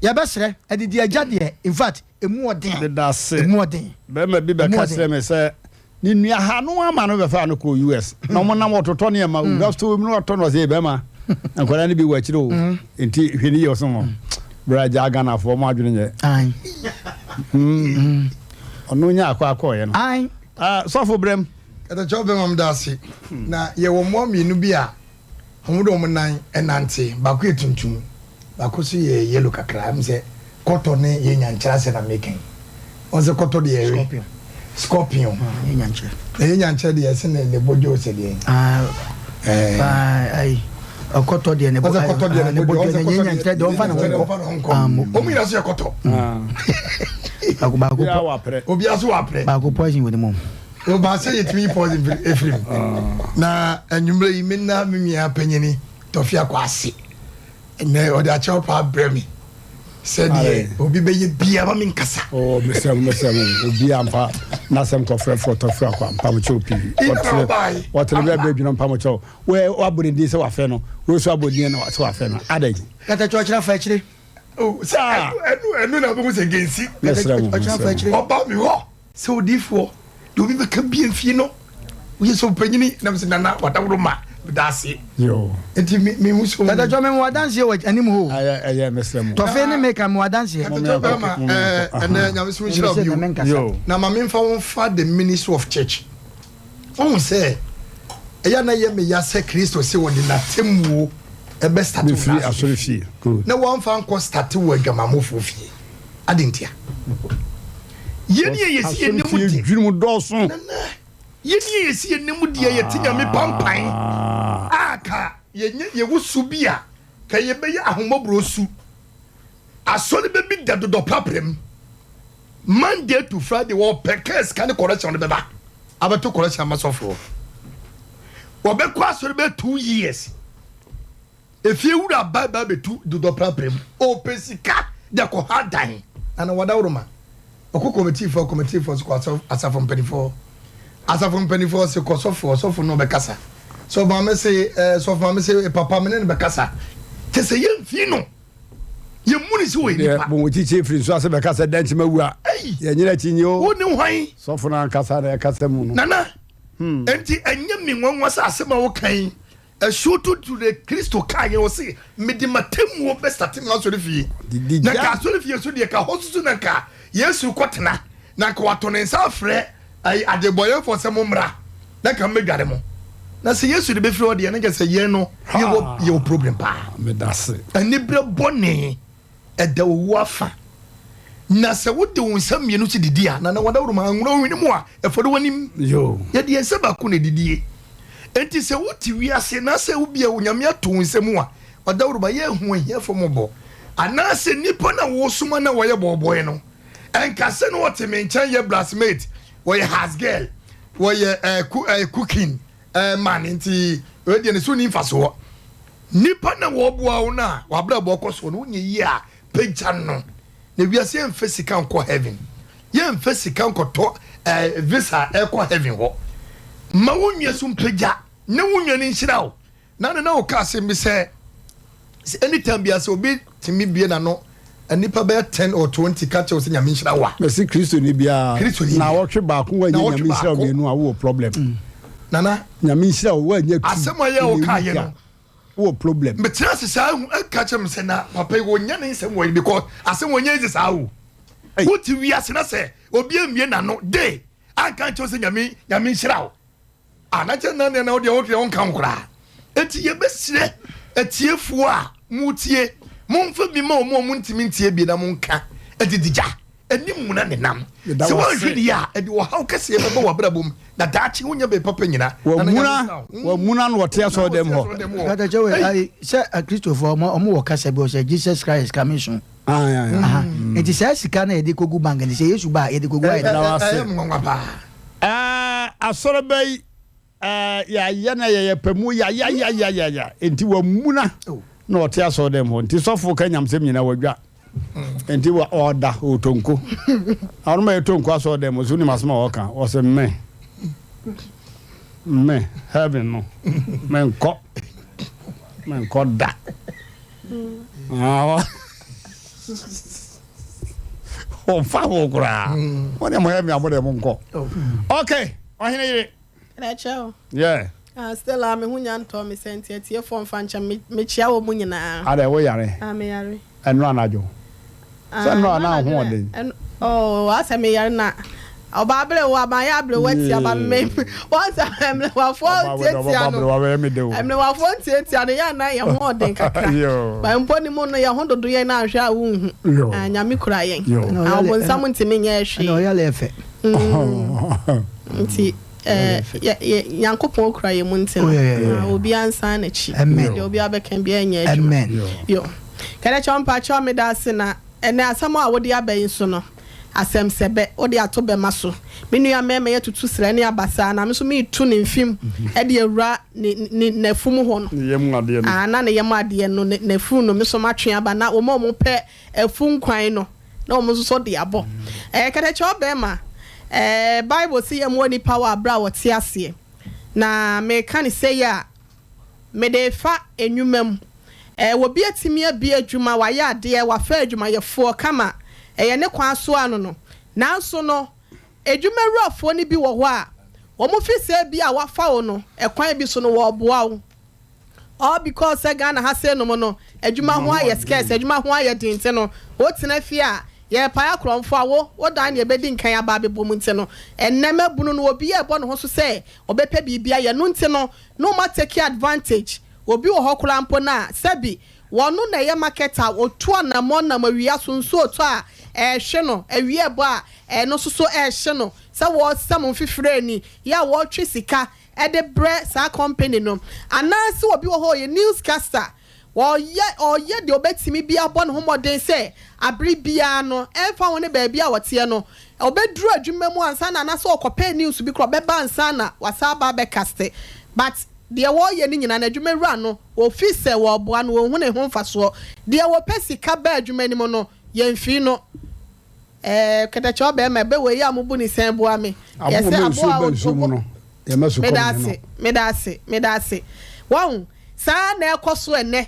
Yɛbɛsrɛ, adidi agya deɛ, in fact, ɛmu ɔden. Medase. Ɛmu ɔden. Bɛrima bi bɛka kyerɛ me sɛ ne nua ha no ama no bɛfaa no kɔɔ US na ɔmo nam ɔtotɔ nneɛma mm. wura store mu na ɔtɔ no ɔsɛ bɛrima nkwadaa no bi wɔ akyire o mm. nti hwɛ ne yie ɔsɛ ho bra gya Ghanafoɔ ɔmo adwene nyɛ ɔno nya akɔ akɔɔyɛ no ah, sɔfo brɛm katakyɛ bɛma mda ase na yɛwɔ mmoa mmienu bi a. Wɔn de wɔn nan nante. Baako yɛ tuntum, baako nso yɛ yellow kakra. Ɛm sɛ kɔtɔ ne yɛ nyankyerɛ asɛ na meka yi. Wɔn sɛ kɔtɔ deɛ ɛwe. Scorpion. Scorpion. Ah, yɛ nyankyerɛ. Na yɛ nyankyerɛ deɛ ɛsɛ ne ne bɔdwo sɛ deɛ. Ah, ah, ayi. Kɔtɔ deɛ ne bɔ. Wɔn sɛ kɔtɔ deɛ ne bɔdwo. Ne yɛ nyankyerɛ deɛ ɔnfa ne ho nkɔ. Ah, mo. Wɔn nyinaa so yɛ kɔtɔ. Baako baako. Obiara wɔ aprɛ. Obiara so wɔ aprɛ. Baako poison wɔ ne mu. Ɔbaa sɛ yɛtumi yi poison firi mu. Na anwummerɛ yi me na me nua panyini Tɔfi akɔ ase. Ɛnɛ ɔde akyɛw paa brɛ me sɛdeɛ obi bɛyɛ bia ma menkasa. Oh, mesrɛ mo, mesrɛ mo, obi amfa n'asɛm kɔfrɛfrɛ Tɔfi akɔ mpamokyɛw pii. Ɔtene bɛɛ bɛɛ dwene mpamokyɛw. Wabɔ ne din sɛ wafɛ no, wei nso abɔ din sɛ wafɛ no. Adɛn? Katakyɛ ɔkyerɛ fa akyire. Oh, sɛ ɛnu ɛnu na wobɛhu sɛ gensi. Mesrɛ mo, mesrɛ mo. Ɔba mi hɔ. Sɛ odiyifoɔ, deɛ obi bɛka bia mfie no, woyɛ sɛ ɔpanyini, na mesɛ nana wadaworo ma, meda ase. Nti mehu sɛ Dada Twɔ, mewɔ adanseɛ wɔ anim hɔ o. Ɛyɛ, ɛyɛ, mesrɛ mo. Tɔfe ne meka, mewɔ adanseɛ. Katakyɛ bɛrima, ɛɛ, ɛnɛ Nyame so nhyira wo bio. Na ma memfa wo mfa the ministry of church. Wohu sɛ, ɛyɛ a na ɛyɛ me ya sɛ Kristo se ɔde n'atemmuo ɛbɛ starte wɔ n'asɔre fie, na wamfa ankɔ starte wɔ adwamammɔfoɔ fie. Adɛn ntia? Yɛn a yɛsi yɛn anim de. Dwiri mu dɔɔso. Nana, yɛn a yɛsi yɛn anim deɛ yɛte Nyame pampan a ka yɛnyɛ yɛwɔ su bi a ka yɛbɛyɛ ahommɔborɔ su. Asɔre bɛ bi da dodɔ praprɛ mu. Monday to Friday wɔpɛ kaa sika ne correction no bɛba abɛto correction ama sɔfoɔ. Wɔbɛkɔ asɔre bɛyɛ 2 years. Efie wura ba ba bɛtu dodɔ prapra mu. Ɔpɛ sika de akɔ ha dan. Nana Wadaworoma, ɔkɔ kɔmitiifoɔ, kɔmitiifoɔ so kɔ asafo mpanimfoɔ. Asafo mpanimfoɔ se kɔ sɔfoɔ, sɔfo no bɛkasa. Sɔfo maame se, eh, sɔfo maame se, eh, papa me ne no bɛkasa. Kyɛ sɛ yɛmfii no, yɛmmu no sɛ ɔyɛ nipa. Bɔn kyikyi firi nsu ase bɛka sɛ dɛn nti mawu a, yɛnyera akyinnye o. Wo ne hwan? Sɔfo no ankasa na ɛkasa mu no. Nana, enti ɛnyɛ me nwanwa sɛ asɛm a woka yi Asuo to de Kristo kaa yɛn, ɔse, Mede m'atemmuo bɛsate m'asɔre fie. Na nka asɔre fie so deɛ, ka hɔ soso na nka Yesu kɔtena, na nka wato ne nsa afrɛ ayi adebɔyɛfoɔ sɛ mommra, na nka mmɛdware mo. Na sɛ Yesu de bɛfiri hɔ deɛ, na nka sɛ yɛn no yɛwɔ yɛwɔ problem paa. Aniberɛ bɔne. Ɛda owu afa. Na sɛ wode wo nsa mmienu si didi a, na na wadawuroma anwura wo hwene mu a, ɛfɔre w'anim. Yɛde yɛn nsa baako na ɛdidie. Enti sɛ wote wiase na sɛ wobi a Onyame ato wo nsa mu a, wadawuroma yɛ hu ahiafo mmɔbɔ. Anaasɛ nnipa no a wosoma na wɔyɛ bɔɔbɔe no, ɛnka sɛ na wɔte me nkyɛn yɛ bridesmaid, wɔyɛ house girl, wɔyɛ eh, eh, cooking eh, man, nti wei deɛ ne so nni mfasoɔ. Nipa na wɔboa wo no a w'abrabɔ kɔ soɔ no wonyɛ yie a pagya no na wiase yɛnfɛ sika nkɔ heaven yɛnfɛ sika nkɔtɔ eh, visa ɛkɔ heaven hɔ ma wo nua so mpagya na wo nua no nhyira wo na ne na wo ka asɛm bi sɛ sɛ anytime bia sɛ obi tumi bie n'ano nipa bɛyɛ 10 or 20 ka kyerɛ wo sɛ Nyame nhyira wo a. Mɛsi Kristoni biara Kristoni na wɔtwe baako wanyɛ Naawɔtwe Nyame nhyira wo baako. mmienu a wowɔ problem. Nana. Nyame nhyira wo woanyɛ tu Asɛm a ɛyɛ a in a wokaeɛ week no. a wowɔ problem. Metena ase saa hu ɛka kyerɛ me sɛ na papa yi wɔnya ne nsɛm wɔ yi because asɛm wɔnyɛ easy saa o. Wote wiase na sɛ obi ammie n'ano de anka nkyerɛ wo sɛ Nyame Nyame nhyira wo a na kyerɛ na nea na wodeɛ wodeɛ wonka ho koraa. Enti yɛbɛsrɛ atiefoɔ a motie momfa bi ma wɔn a wɔntumi ntie bi na monka adidi gya anim mu na nenam. Meda Sɛ wo woanhwɛ ase. ne yie a ɛde ɔhaw kɛseɛ bɛba w'abrabɔ mu na daakye wonnya baabi papa nyina. Nana Nyame Wamuna nhyira wo. wamuna na ɔte asɔre dɛm hɔ. Katakyɛ wei ayi sɛ akristofoɔ ɔmo ɔmo wɔ kasa bi ɔsɛ Jesus Christ is coming soon. Ae ae. Aha nti saa sika no a yɛde kɔgu bank no sɛ Yesu ba a yɛde kɔgu ayɛ Meda dɛn? wo ase. Ɛyɛ me nwanwa paa. Ɛɛ asɔreba yi ɛɛ yɛayɛ na yɛyɛ pɛ mu yayayayaya nti wamuna na ɔte asɔre dɛm hɔ nti sɔfo ka nyamsɛm nyinaa wadwa nti wa ɔda ɔtonko na ɔno ma yɛ tonko asɔre dɛm so nim asɛm a ɔka ɔsɛ me me heaven no menkɔ menkɔ da ah, ɔmfa ho koraa mo deɛ mo heaven a mo deɛ monkɔ okay ɔhene yere Ɛkyɛ o. Yeah. Ah, Stella, me ho nya ntɔ me sɛ nti atiefoɔ mfa nkyɛ me mekyia wɔ mu nyinaa. Adɛ wo yare? Ah, me yare. Ɛno anadwo? Ah, Sɛ nnora na anadwo ho na ɔden. ɛno oh, asɛ me yare na. Ɔbaa aberewa, mayɛ aberewa tia ba me wɔn sɛ mmerewafoɔ ntiatia no mmerewafoɔ ntiatia no yɛ anan yɛn ho ɔden kakra ba mpo ne mu no yɛn ho dodo yɛn na ahwɛ a wonhu nyame kura yɛn ɔbonsam ntumi nyɛ hwee nti nyankopɔn kura yɛn mu nti no obiara nsan n'akyi deɛ obiara bɛka biara nyɛ adwuma yo kɛdɛkyɛ mpakyɛw meda ase na ɛnɛ asɛm a wode aba yi nso no Asɛm sɛ bɛ, wode ato bɛma so. Me nua mmarima yi atutu srɛ ne abasaa, na me nso meretu ne mfem de awura ne, ne, n'afu mu hɔ no. Ne yam adeɛ no. Aa, na ne yam adeɛ no, ne, n'afuru no, me nso matwe aba, na wɔn a wɔpɛ afu nkwan no, na wɔn nso so de abɔ. Ɛɛ, kɛtɛkyɛ ɔbarima, ɛɛ, Bible se yɛmmoa nnipa wɔ aberɛ a wɔte aseɛ. Na meka no sei a, Mede refa nnwuma mu. Ɛɛ, obi atumi abue adwuma, wayɛ adeɛ, wafa adwumayɛfoɔ kama, ɛyɛ ne kwan so ano no. Nanso no, adwumawurafoɔ no bi wɔ hɔ a, wɔn fi sɛ ebia wafa wo no, ɛkwan bi so no, wɔreboa wo. All because sɛ Ghana ha sei nom no, adwuma ho ayɛ scarce, adwuma ho ayɛ den nti no, wotena fie a, yɛrepae akorɔmfoɔ a, wo, wo dan na yɛbɛdi nkan aba abɛbɔ mu nti no, ɛnnɛ mmabunu no, obiara rebɔ ne ho so sɛ ɔbɛpɛ biribi ayɛ. Ɛno nti no, na wɔn atake advantage, obi wɔ hɔ koraa mpo no a, sɛbi wɔno na ɛyɛ market a ɔtu anamɔn nam awia so, nsuo retɔ a ɛrehwe no, awia rebɔ a ɛno nso so ɛrehye no, sɛ wɔresɛm mfifire ani, yɛ a wɔretwe sika de brɛ saa company no, anaase obi wɔ hɔ ɔyɛ newscaster, ɔyɛ ɔyɛ deɛ ɔbɛtumi biara bɔ ne ho mmɔden sɛ abere biara no ɛmfa ho ne baabi a ɔteɛ no, ɔbɛduru adwuma mu ansa na anaasɛ ɔkɔpɛɛ news bi koraa ɔbɛba ansa na wasan aba abɛkaste but deɛ wɔreyɛ no nyinaa no adwuma wura no ɔfi sɛ wɔreboa no ɔnhu ne ho mfasoɔ. Deɛ wɔpɛ sika ba adwuma no mu no yɛmfii no. Ɛɛ kɛtɛkyɛ ɔbɛrima ɛbɛ wei a mobu ne sɛn boa me. Aboɔ Yɛsɛ mɛ nsuo aboa ba a nsuo mu ɔbɔ no yɛmɛ sukɔm Meda ne no. ase, meda ase, meda ase. Wahu, saa na ɛkɔ so ɛnnɛ.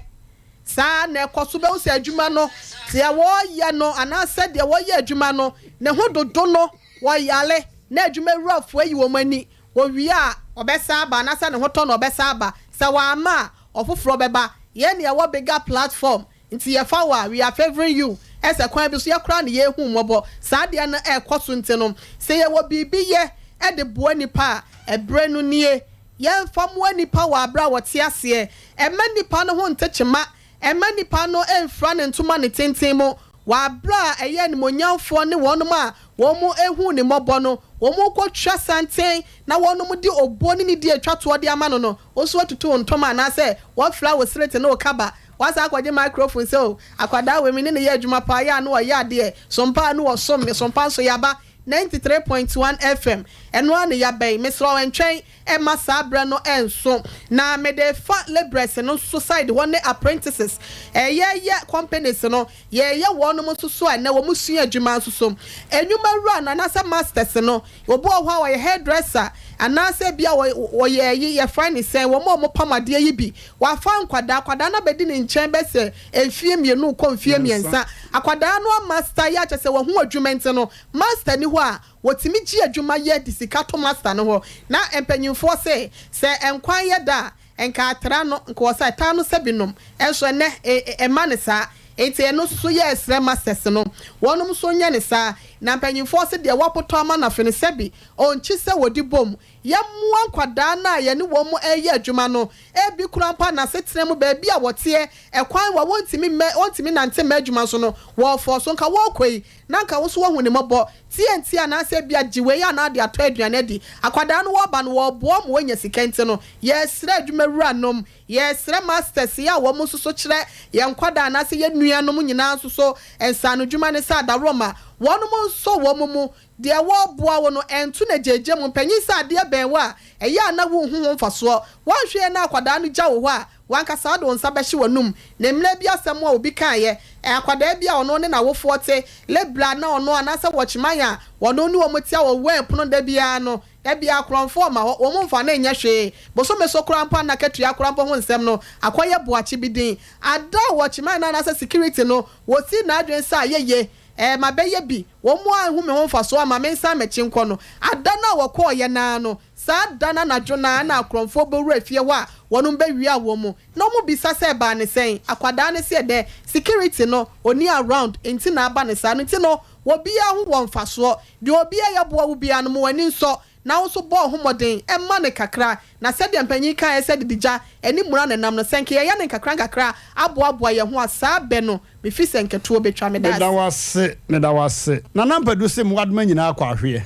Saa na ɛkɔ so. Wobɛhu sɛ adwuma no, deɛ wɔreyɛ no anaasɛ deɛ wɔyɛ adwuma no, ne ho dodo no, wɔyare, na adwumawurafoɔ ayi wɔn ani. Wɔwie a, ɔbɛsan aba, anaasɛ ne ho tɔ no a, ɔbɛsan aba. Sɛ wamma a, ɔfoforɔ bɛba. Yɛn na yɛwɔ bigger platform, nti yɛfa wo a, we are favouring you. Ɛsɛ kwan bi so, yɛ koraa na yɛrehu mmɔbɔ. Saa adeɛ no ɛrekɔ so nti no, sɛ yɛwɔ biribi yɛ de boa nnipa a, ɛberɛ no nie. Yɛmfa mmoa nnipa wɔ aberɛ a wɔte aseɛ. Ɛmma nnipa no ho nte kyema. Ɛmma nnipa no mfira ne ntoma ne tenten mu wɔ aberɛ a ɛyɛ animuonyamfoɔ ne wɔnom a wɔn huu ne mmɔbɔ no, wɔn rekɔtwa santen na wɔnom de obuo ne nidie retwa toɔ de ama no no, wo nso woatutu wo ntoma anaasɛ woafira wo serete ne wo kaba, woasan akɔgye microphone sɛ o, akwadaa wei me ne no yɛ adwuma paa, yɛ a na ɔyɛ adeɛ, sompa a na ɔsom me, sompa nso yɛaba 93.1 FM, ɛno ara ne yɛaba yi, mesrɛ wo ntwɛn mma saa berɛ no nso. Na mede fa labourers no nso side hɔ ne apprentices, yɛyɛ companies no, yɛyɛ wɔnom nso so a ɛnɛ wɔn sua adwuma nso so. Nnwuma wura no anaasɛ masters no, obi wɔ hɔ a ɔyɛ hairdresser anaasɛ ebia ɔyɛ ayi, yɛfrɛ no sɛn, wɔn a wɔpam adeɛ yi bi, wafa nkwadaa, akwadaa no abɛdi ne nkyɛn bɛsɛ mfie mmienu rekɔ mfie mmiɛnsa, akwadaa no amaster yɛ a kyerɛ sɛ wahu adwuma nti no, master ni hɔ a, Wɔtumi gye adwuma yɛ de sika to master no hɔ. Na mpanyinfoɔ se, sɛ nkwan yɛ dɛ a, nka atra no, nka wɔsa ɛtaa no sɛ binom. Nso ɛnnɛ, e, ɛmma no saa. Enti ɛno nso so yɛresrɛ masters no, wɔnom nso nyɛ no saa. Na mpanyinfoɔ se deɛ wɔapotɔ ama no afe no, sɛbi, ɔnkyi sɛ wɔdi bom. Yɛmmoa nkwadaa no a yɛne wɔn reyɛ adwuma no. Ebi koraa mpo a n'asetena mu, baabi a wɔteɛ, ɛkwan wɔ a wɔntumi mmɛ, wɔntumi nnante mma adwuma so no, wɔrefɔɔ so. Nka wɔrekɔ yi, na anka wo nso woahu ne mmɔbɔ. Tie ntie anaasɛ ebia gye wei anaa de atɔ aduane adi. Akwadaa no wɔreba no, wɔreboa ma wɔanya sika nti no, yɛresrɛ adwumawuranom, yɛresrɛ masters yi a wɔn nso so kyerɛ yɛn nkwadaa anaasɛ yɛn nuanom nyinaa nso so nsaanodwuma ne sɛ adaworoma, wɔnom nsɔ wɔn mu. Deɛ wɔreboa wo no, ɛnto no agyaagyaa mu. Mpanyin sɛ adeɛ bɛn wo a, ɛyɛ a na wonhu ho mfasoɔ. Woanhwɛ yie na akwadaa no gya wo hɔ a, W'ankasa wode wo nsa bɛhye w'anum. Na mmerɛ bi asɛm a obi kaeɛ, akwadaa bi a ɔno ne n'awofoɔ te, lebra na ɔno anaasɛ wɔkyeman a ɔno ne wɔn te a wɔwɛn pono da biara no, da biara korɔmfoɔ mma hɔ, wɔn mfa no nyɛ hwee. Bosome so koraa mpo a na akatua koraa mpo ho nsɛm no akɔyɛ boakye bi din. Ada a wɔkyeman no anaasɛ security no, wɔsii n'adwene sɛ ayɛye, eh, mabɛyɛ bi, wɔn anhu me ho mfasoɔ amma mensan m'akyi nkɔ no. Ada no a wɔkɔeɛ no ara no, Saa da no anadwo no ara na akorɔmfoɔ bɛwura fie hɔ a wɔnom bɛwia wɔn mu. Na wɔn bisa sɛ ɛbaa ne sɛn? Akwadaa no se ɛdɛ, security no ɔnni around nti na aba no saa. No nti no Obiara ho wɔ mfasoɔ. Deɛ obiara yɛ boa wo biara no, ma w'ani nsɔ, na wo nso bɔ wo ho mmɔden ma no kakra. Na sɛdeɛ mpanin kaeɛ sɛ didi gya ne mmura na ɛnam no, sɛ nka yɛyɛ no nkakrankakra aboaboa yɛn ho a, saa bɛ no, mefi sɛ nkɛtoɔ bɛtwa. Meda Meda ase. wo ase, meda wo ase. Nana Ampadu se mmoadoma nyinaa kɔ ahweɛ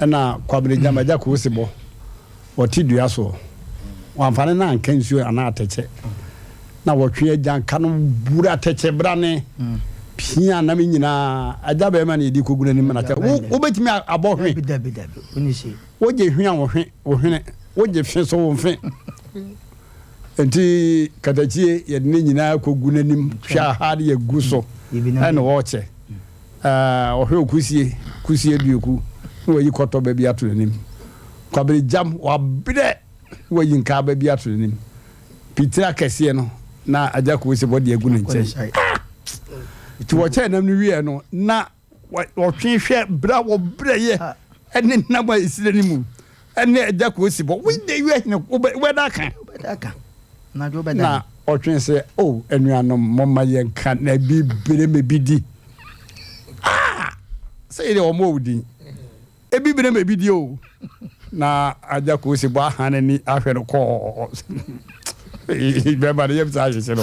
ɛna Kwabena Gyamagya koo sebɔ ɔte dua soɔ wamfa ne nan anka nsuo anaa atɛkyɛ na wɔtwe agyanka no bura atɛkyɛ brane pia nam nyinaa agya bɛrima na yɛde kɔgu n'anim na kyɛ wo wobɛtumi abɔ hwe wogye hwe a wo hwe wo hwene wogye fe so wo mfe nti katakyie yɛde ne nyinaa kɔgu n'anim hwɛ aha de yɛgu so ɛna wɔkyɛ Ɔhwɛ okusie, kusie duoku, na wayi kɔtɔ ba bi ato n'anim. Kwabere gyam, wabrɛ, na wayi nkaaba bi ato n'anim. Pitire akɛseɛ no, na Agya Koose bɔ de agu ne nkyɛn. Ah! Nti wɔkyɛɛ nam no wieɛ no, na wɔtwe hwɛ berɛ a wɔbrɛeɛ ne nam a ɛsi n'anim ne Agya Koose bɔ. Wode wia hene, wobɛda aka. Na ɔtwee sɛ, O anuanom, momma yɛnka na bi bere me bi di. Ah! Sɛ yɛ deɛ wɔmmɔ wo din. Ebi bere me bi di o. Na Agya Kosi bɔ aha n'ani ahwɛ no kɔɔ. Bɛrima no yam saa ahyehye no.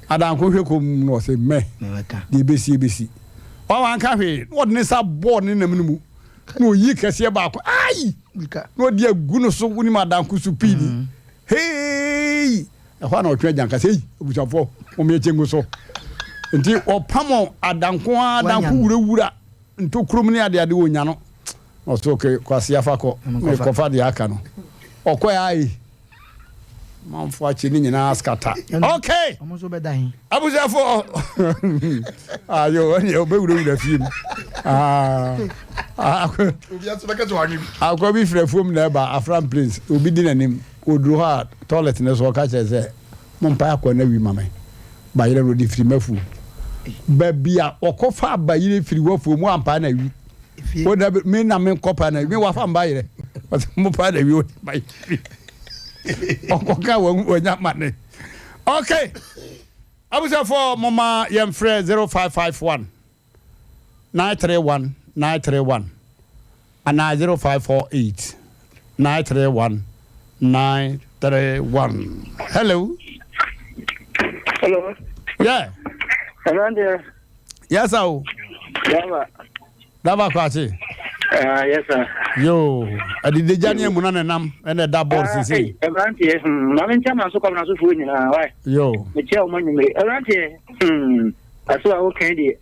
Adanko hwɛ kɔm no ɔsɛ mɛ. Deɛ ebesi ebesi. Wanka hwee. Na ɔde ne nsa bɔɔ ne nam no mu. Na oyi kɛseɛ baako. Ai! Na ɔde agu no so. Wonim adanko so pii ni. Heei! Ɛhɔ a na ɔtwe agyan ka sɛ, Ei, abusuafoɔ, momma yɛnkyɛ ngu so. Nti wɔpamo adanko ara, adanko wurawura ntokurom ne adeade, wɔnya no. Na ɔsɛ, ok, Kwasi afa kɔ, mekɔfa deɛ aka no. Ɔkɔɛ ara ei, manfoɔ akye ne nyinaa skata. Ok! Abusuafoɔ, ayo, ɛneɛ ɔbɛwurawura fie mu. Ah, akɔ bi firi afuom na ɛba, Afram Plains, obi di n'anim. Ɔduru hɔ a, toilet no so, ɔka kyerɛ sɛ, Mompae akoa no awi ma me. Bayerɛ no, ɔde firi m'afuom. Baabi a ɔkɔfaa bayerɛ firi w'afuom, woampae no awi. Woda bi, me na menkɔpae no awi, me wafa mbayerɛ. Ɔsɛ mopae no awi, ɔde bayerɛ firi. Ɔkɔka wanya ma ne. Okay. Abusuafoɔ, momma yɛmfrɛ 0551 931 931 anaa 0548 931 931. Hello. Hello. Yeah. Hello, dear. Yes, sir. Dava. Dava Kwakye. Yes, sir. Yo, adidegya ne amuna ne nam ɛna ɛda board ah, sisi. Ɛbranteɛ, hmm, maame nkyɛn ma nso kɔmina so fuo nyinaa, wae. Yo. Mekyia wɔn anwummere. Ɛbranteɛ, hmm. Aso a woka yi deɛ,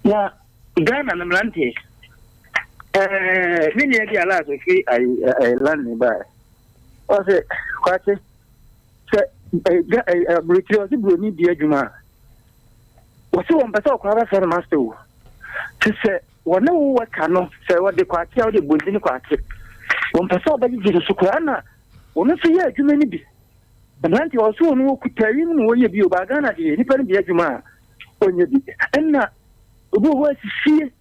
na Ghana no mmeranteɛ, ɛɛ me nua bi a last ofiri ayi ɛɛ London baeɛ, ɔsɛ kwakye sɛ ɛɛ ɛɛ aburokyire ɔsɛ buroni di adwuma a, wɔsɛ wɔn pɛ sɛ ɔkora bɛfɛ no master o, te sɛ wɔne wo wɛka no sɛ wɔde kwakye a wɔde bonti ne kwakye, wɔn pɛ sɛ ɔbɛgyegye no so koraa na wɔn nso yɛ adwuma no bi. Mmeranteɛ ɔso no wɔkuta yi mu na wɔyɛ bi o ba Ghana deɛ nipa no bi adwuma a ɔnyɛ bi ɛna obi wɔ hɔ asisie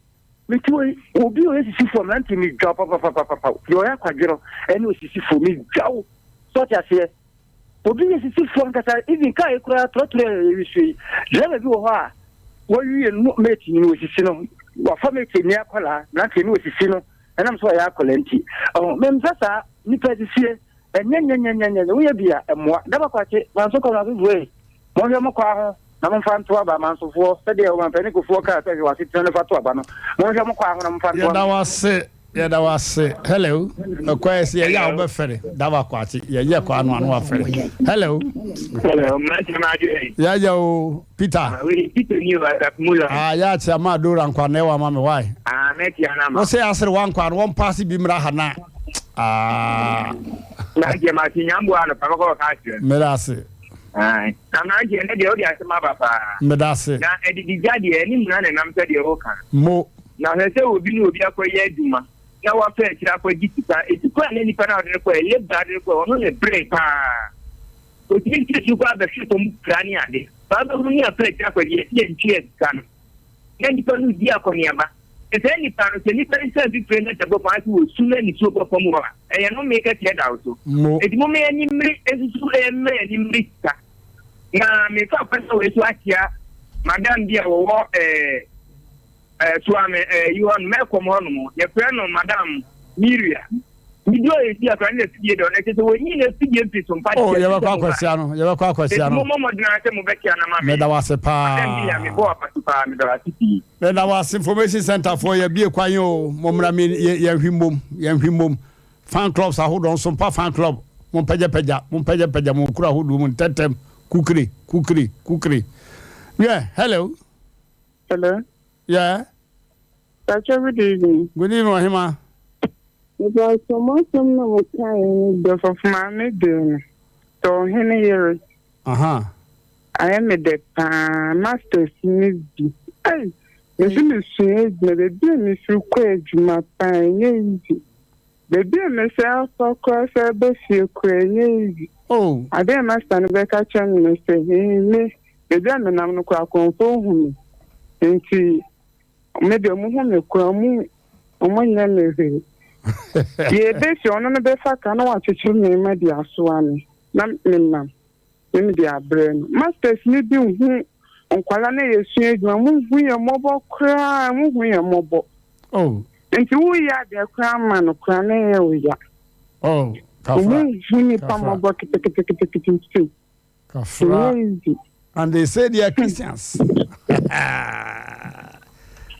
meti wɔ obi ɔyɛ sisifoɔ mmeranteɛ medwa papapapapa deɛ ɔyɛ akwadworɔ ɛne osisifoɔ medwa wo sɛ ɔte aseɛ obi yɛ sisifoɔ ankasa even kaa yi koraa trɔtrɔ yɛ yɛwisuo yi driver bi wɔ hɔ a wɔwie no mate no wɔsisi no wafa mate ni akwadaa mmeranteɛ no wɔsisi no ɛnam sɛ ɔyɛ akwadaa nti ɔho mempɛ saa nipa sisie Ɛnyɛ nyɛnyɛnyɛnyɛ, woyɛ bi a, ɛmmoa. Daba Kwakye, Manso kɔ Manso buei, monhwɛ mo kwaa ho na momfa nto aba, Mansofoɔ, sɛdeɛ Ɔmanpanin Kufuor kaa sɛ hwɛ w'asetena no fa to aba no, monhwɛ mo kwaa ho na momfa nto Yɛda aba. wo ase, yɛda wo ase. Hello, ɛkɔ ɛsɛ yɛyɛ a wobɛfɛre. Daba Kwakye, yɛyɛ kɔ ano ano wafɛre. Hello. Hello, mmeranteɛ ma adwo ɛ. Yɛyɛ o, Peter. Ah, wei Peter ni o, Asafo mu lɔ. Ah, yɛ akyɛ ama Adora nkwa na ɛwɔ ama me, why? Ah, mɛtia no ama. Wo sɛ asere wankwa no, wɔn paase bi mmra ha na. Ah. Mmeranteɛ ma ase nyamboa anɔpa mɛkɔ kɔka akyerɛ no. Meda ase. Ae. Na mmeranteɛ ɛnɛ deɛ wode asɛm aba paa. Meda ase. Na adidigya deɛ ɛne mmara na ɛnam sɛdeɛ woka. Mo. Na hwɛ sɛ obi ne obi akɔyɛ adwuma na wafa akyire akɔgye sika. Ɛti kɔ a na nipa no a ɔde no kɔɛ, labour ade no kɔɛ, ɔno ne bere paa. Ɔtumi tiri so kɔ abɛhwe fam pira ne ade. Saa bɛhunu ne afa akyire akɔgye ɛsi yɛntua sika no. Na nipa no di akɔneaba. Sɛ saa nipa no, sɛ nipa no san fifire na sɛ bɔ fam ase wɔ su na nisuo bɔ fam hɔ a, ɛyɛ nnome kɛseɛ da wo so. Mo. Enti momma yɛn ani mmere nsusu mma yɛn ani mmere sika. Na mefa kwan wei so akyea madam bi a wɔwɔ ɛɛ. Ɛɛ Suame ɛɛ yi hɔ nom Mɛkɔm hɔ nom yɛfrɛ no Madam Miria. Midi ɔyɛ si akora ne afidie dɔ na ɛkyɛ sɛ wɔnyi na afidie mfiri so mpa Oh, yɛbɛkɔ akwasia no, yɛbɛkɔ akwasia no. Eti mo mmɔ mmɔden ara sɛ mobɛkyia no ama me. Meda wo ase paa. Madam Miria, mebɔ w'abaso paa, meda wo ase pii. Meda wo ase, Information Centre foɔ yɛabue kwan o, mommra me yɛnhwe mmom, yɛnhwe mmom. Fan clubs ahodoɔ nso mpa fan club, mompagyapagya, mompagyapagya mo nkuro ahodoɔ mu ntɛntɛm, kukire, kukire, kukire. Wiɛ, hello. Hello. Yeah. Pacho good evening. Good evening Ɔhema. Mepacho mo asɛm na mo kaeɛ no de ɔsɔfo maame dee no sɛ ɔhene yere. Aha. Ayɛ me dɛ paa masters no bi. Ei mese mesua adwuma baabi a mefiri kɔ adwuma paa ɛnyɛ easy. Baabi a mɛsɛ afa koraa sɛ ɛba fie koraa ɛnyɛ easy. Oh. Ade a master no bɛka kyerɛ me ne sɛ me baabi a menam no koraa akorɔmfoɔ hu me nti me deɛ ɔmo hu me koraa ɔmo ɔmo nyɛ me hwee. Deɛ ɛbɛsi ɔno no bɛfa ka na wakyekyere me ma de asoa me na menam. Ne mede abrɛ no. Masters no bi nhu nkwadaa na yɛsua adwuma mo nhu yɛn mmɔbɔ koraa mo hu yɛn mmɔbɔ. Oh. Nti woyɛ adeɛ koraa ma no koraa na ɛyɛ wo ya. Oh, kafra. Mo nhu nipa mmɔbɔ keteketekete. Kafra. Easy. And they say they are Christians.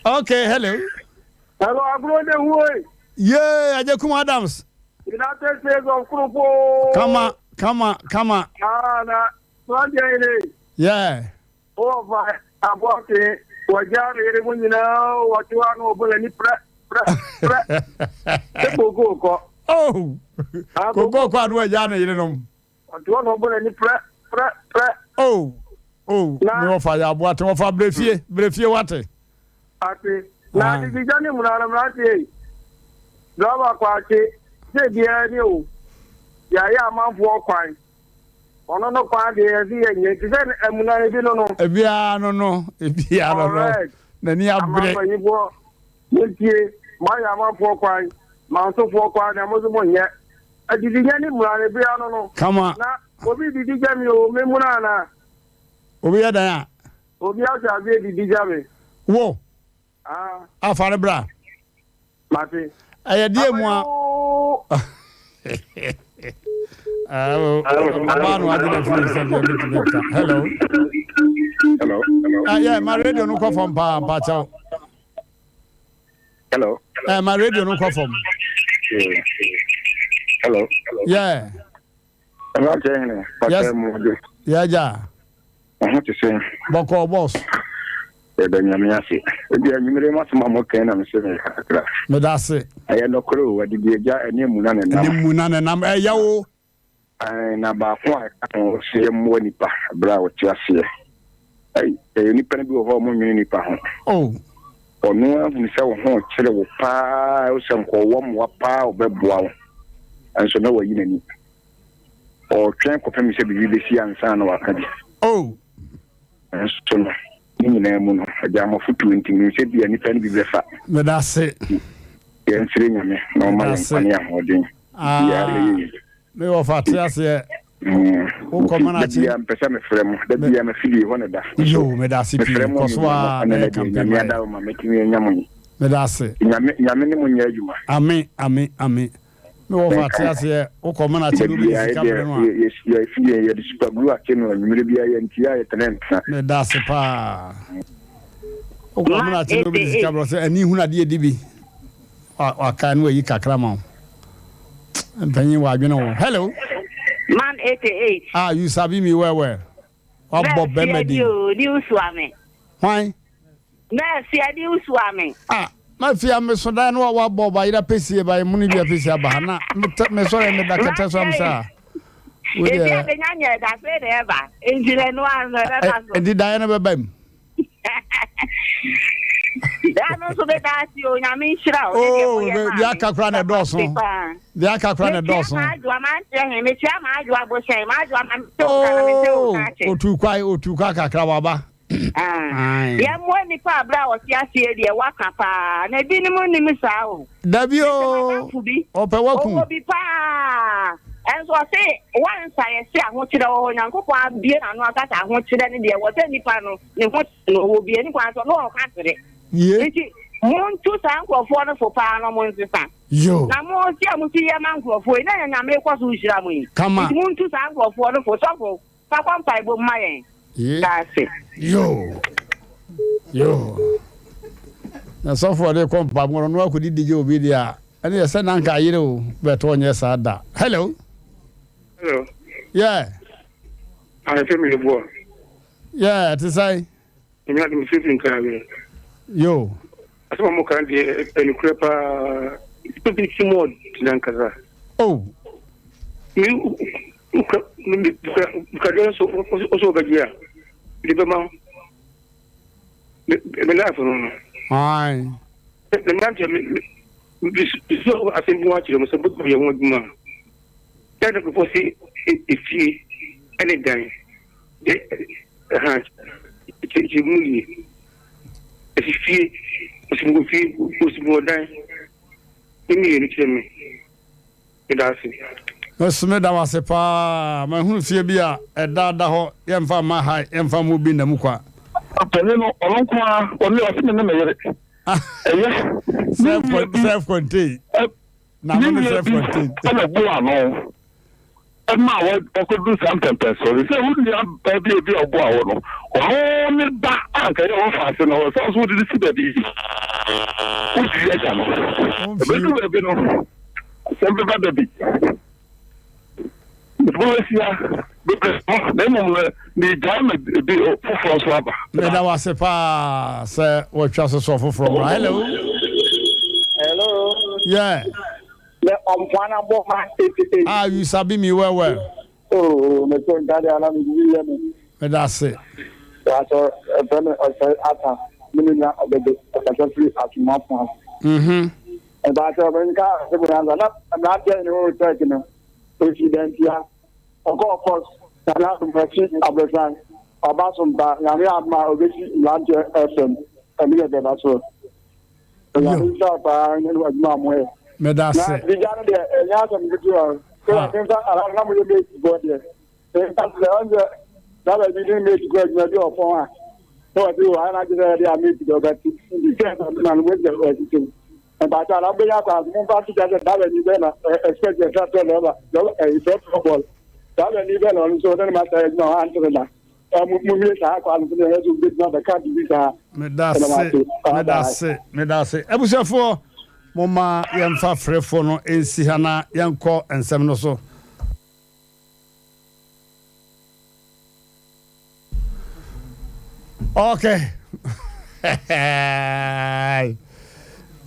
okay, hello. Hello, Agro de Huey. Yeah, Ajekum Adams. United States of Kurupo. Kama, kama, kama. Ah, na, Swandeɛ yere. Yeah. Wɔfa aboate, wɔgya ne yere mu nyinaa, wɔte hɔ ano ɔbɔ n'ani prɛ, prɛ, prɛ. Sɛ koko kɔ. Oh, koko kɔ ano wɔgya ne yere nom. Ɔte hɔ na ɔbɔ n'ani prɛ, prɛ, prɛ. Oh, oh, me wɔfa yɛ aboate, wɔfa brɛ fie, brɛ fie wate. Ate, na adedidwa ne mmara no mmeranteɛ yi, driver kwakye, sɛ biara ni o, yɛayɛ amanfoɔ kwan, ɔno no kwan deɛ yɛse yɛnyɛ, te sɛ amuna ebi no no. Ebiara no no, ebiara no no, n'ani abere. Amanfoɔ, montie, moayɛ amanfoɔ kwan, mansofoɔ kwan deɛ mo nso monyɛ. Adididwa ne mmara no ebiara no no. Kama. Na obi didi gya mi o, memuna anaa? Obi yɛ dan a. Obi ahyɛ aseɛ didi gya me. Wo. Ah. Afa no bra. Mate. Ɛyɛ deɛ mu a. Ɔbaa no agye na firi nsɛm deɛ mentumi nka. Hello. Hello. Ah, yeah, my radio no kɔ fam paa mpakyɛw. Hello. Eh, my radio no kɔ fam. Hello. Yeah. Mmeranteɛ hene, Yes. pata mu ɔdwo. Yeah, ja. Wo ho te sɛn? Bɔkɔɔ boss. Yɛda Nyame ase. Ebi anwummere mu asɛm a mokae na mese meka kakra. Meda ase. Ɛyɛ nɔkorɛ o, adidi agya ɛne amuna ne nam. Ɛne muna ne nam, ɛyɛ o. Ae, na baako a ɛka ho sɛ yɛmmoa nipa berɛ a wɔte aseɛ. Ei, ɛyɛ nipa no bi wɔ hɔ a wɔnnwene nipa ho. Oh. Ɔno ara hunu sɛ wo ho rekyere wo paa, wo sɛ nkɔwɔ mmoa paa a ɔbɛboa wo, nso na wayi n'ani. Ɔretwɛn kɔpem sɛ biribi bɛsi ansa na waka bi. Oh. Nanso no, ne nyinaa mu no, agya mo afotuo nti, menim sɛ bia nnipa no bi bɛfa. Meda ase. Yɛnsrɛ Nyame na ɔma yɛn nkwa ne ahoɔden. Biara bɛyɛ yie. Me wɔfa te aseɛ. Wokɔ mana akyi. Da bia mpɛ sɛ mefrɛ mo. Da bia mafidie hɔ na da. Yo, meda ase pii. Kɔ so ara na yɛ campaign ma yɛ. Nyame adaro ma mɛtumi anya mo yi. Meda ase. Nyame Nyame ne mo nyɛ adwuma. Ame ame ame. Me wɔfa te aseɛ. Wokɔ mana akyi na obi de sika brɛ no a. Yɛ fidie yɛde super glue akye no anwummerɛ bia yɛntie a yɛtena ntena. Meda ase paa. Wokɔ mana akyi na obi de sika brɛ sɛ ani hunu adeɛ di bi. Wakae no wayi kakra ma wo. Mpanyin wɔ adwene wo. Hello. Man 88. Ah, you sabi me well well. Wabɔ bɛrima din. Mɛfia di usua me. Hwan? Mɛfia di usua me. Ah, mafia meso dan no wabɔ ba yera pesie ba emuni bi apesi aba ha na mesɔre meda kɛtɛ so am saa. Ebi a benya nyɛ da sɛ na ɛba. Nti na ɛno ano ɛbɛba so. Nti daeɛ no bɛba mu. Daa no nso bɛda ase o nyame nhyira o. Oo deɛ aka kora na ɛdɔɔso deɛ aka kora na ɛdɔɔso. Mekyia m'adwoa mankyerɛ he mekyia m'adwoa bohyɛn m'adwoa ma mekyɛ wo ka na mekyɛ wo ka akyɛ. Otu kwae otu kwae kakra waba. Yɛmmoa nnipa a berɛ a wɔte aseɛ deɛ waka paa na ebinom nnim saa o. Dabi o ɔpɛ waku. Ɔwɔ bi paa ɛnso ɔse wansa yɛse ahokyerɛ wɔ hɔ Nyankopɔn abue n'ano aka sɛ ahokyerɛ ne deɛ wɔ sɛ nipa no ne ho no ɔwɔ bi ani kwan sɛ ɔno ɔka kyerɛ. Ye. Nti montu saa nkurɔfoɔ no fo paa na wɔnsesa. Yo. Na mo se a mosi yɛ ma nkurɔfoɔ yi, na ɛnyɛ Nyame rekɔ so rehyira mo yi. Kama. Nti montu saa nkurɔfoɔ no fo. Sɔfo, fa kɔ mpaebɔ mu ma yɛn. Ye. Da ase. Yo. Yo. Na sɔfo a ɔde kɔ mpaebɔ no, ɔno akɔdidi gye obi deɛ a, ɛne yɛ sɛ na anka ayere o, but ɔnyɛ saa da. Hello. Hello. Yeah. Ahwɛ mi yɛ boɔ. Yeah, ɛte sɛn? Nyame adom sɛ fi nkaa me. Yo. Asɛm a moka deɛ ɛnokorɛ paa. Nipa bi ti mu ɔden ankasa. Oh. Me wokura wokura nso wosɛ wobɛgye a mede bɛma wo. Me me life no no. Aye. Na mmeranteɛ me me me sɛ asɛm bi ho akyerɛ mo sɛ mobɛtumi ayɛ ho adwuma a. Sɛ na nkurɔfoɔ se efie ɛne dan. Ɛha kyerɛkyerɛ mu yie. Ɛsi fie, osi mu fie, osi mu ɔdan. Ne mmienu kyerɛ me. Meda ase. Meso meda wo ase paa. Mahunu fie bi a ɛda da hɔ, yɛmfa mma ha, yɛmfa mma obi nna mu kwa. Ɔpanin no, ɔno nko ara, ɔne ɔse me ne me yere. Ɛyɛ. Self contained. Na ne nua bi na ɔboa ano ma wɔkɔduru saa mpɛmpɛnsoɔ no. Sɛ wo nua baa bi a ebi a ɔboa wo no, ɔno ne ba a anka ɛyɛ ɔfa ase no, ɔsɛ ɔso wode no si baabi yi. Wofiri agya no. Ɛbɛduru baabi no, asɛm bɛba da bi. Mede ahyia bebree ho, na mmom no, meregyae ma ebi foforɔ nso aba. Meda wo ase paa sɛ wɔatwa so sɛ ɔfoforɔ mmra. Hello. Hello. Yeah. The Omfana Boma 88. Ah, you sabi me well well. Oh, me so nkade ala me bibi yɛ me. Meda ase. Asɔ ɛfɛ me ɔsɛ ata me ne nua ɔbɛbɛ ɔkasa firi asoma pon. Mhm. Ɛbaasɛ ɔbɛnka asɛm yansa na mmeranteɛ ne wo church no. Osi Dantia, ɔkɔɔ Kɔs, Nyame adom ɔsi Abrɔsan, ɔba Sompa, Nyame adom a obesi Mmeranteɛ FM, ɛno yɛ bɛba so. Onyame nhyira wo paa ne adwuma a moyɛ. Meda ase. Na digya no deɛ ɛnyɛ asɛm ketewa o. Sɛ ah. memfa ara na moyɛ mate foɔ deɛ. Memfa sɛ ɔn sɛ dada bi ne mate kɔ adwuma bi ɔpɔn a na wɔte wɔ ha na agye sɛ yɛde a mate deɛ ɔbɛte. Nti sɛ na no wɔsi wɔsi Mpakyɛ na mobɛnya kwan so momfa nto dwa sɛ driver ni bɛn na expect yɛ tractor lɔba lɔba ɛyi trɔtrɔ bɔɔl driver ni bɛn na ɔno nso ɔne ne ma saa adwuma hɔ antere da mumie saa kwan no so na ɛyɛ so wobɛtumi abɛka biribi saa. Medase medase medase abusuafoɔ momma yɛmfa frɛfoɔ no nsi ha na yɛnkɔ nsɛm no so. Okay.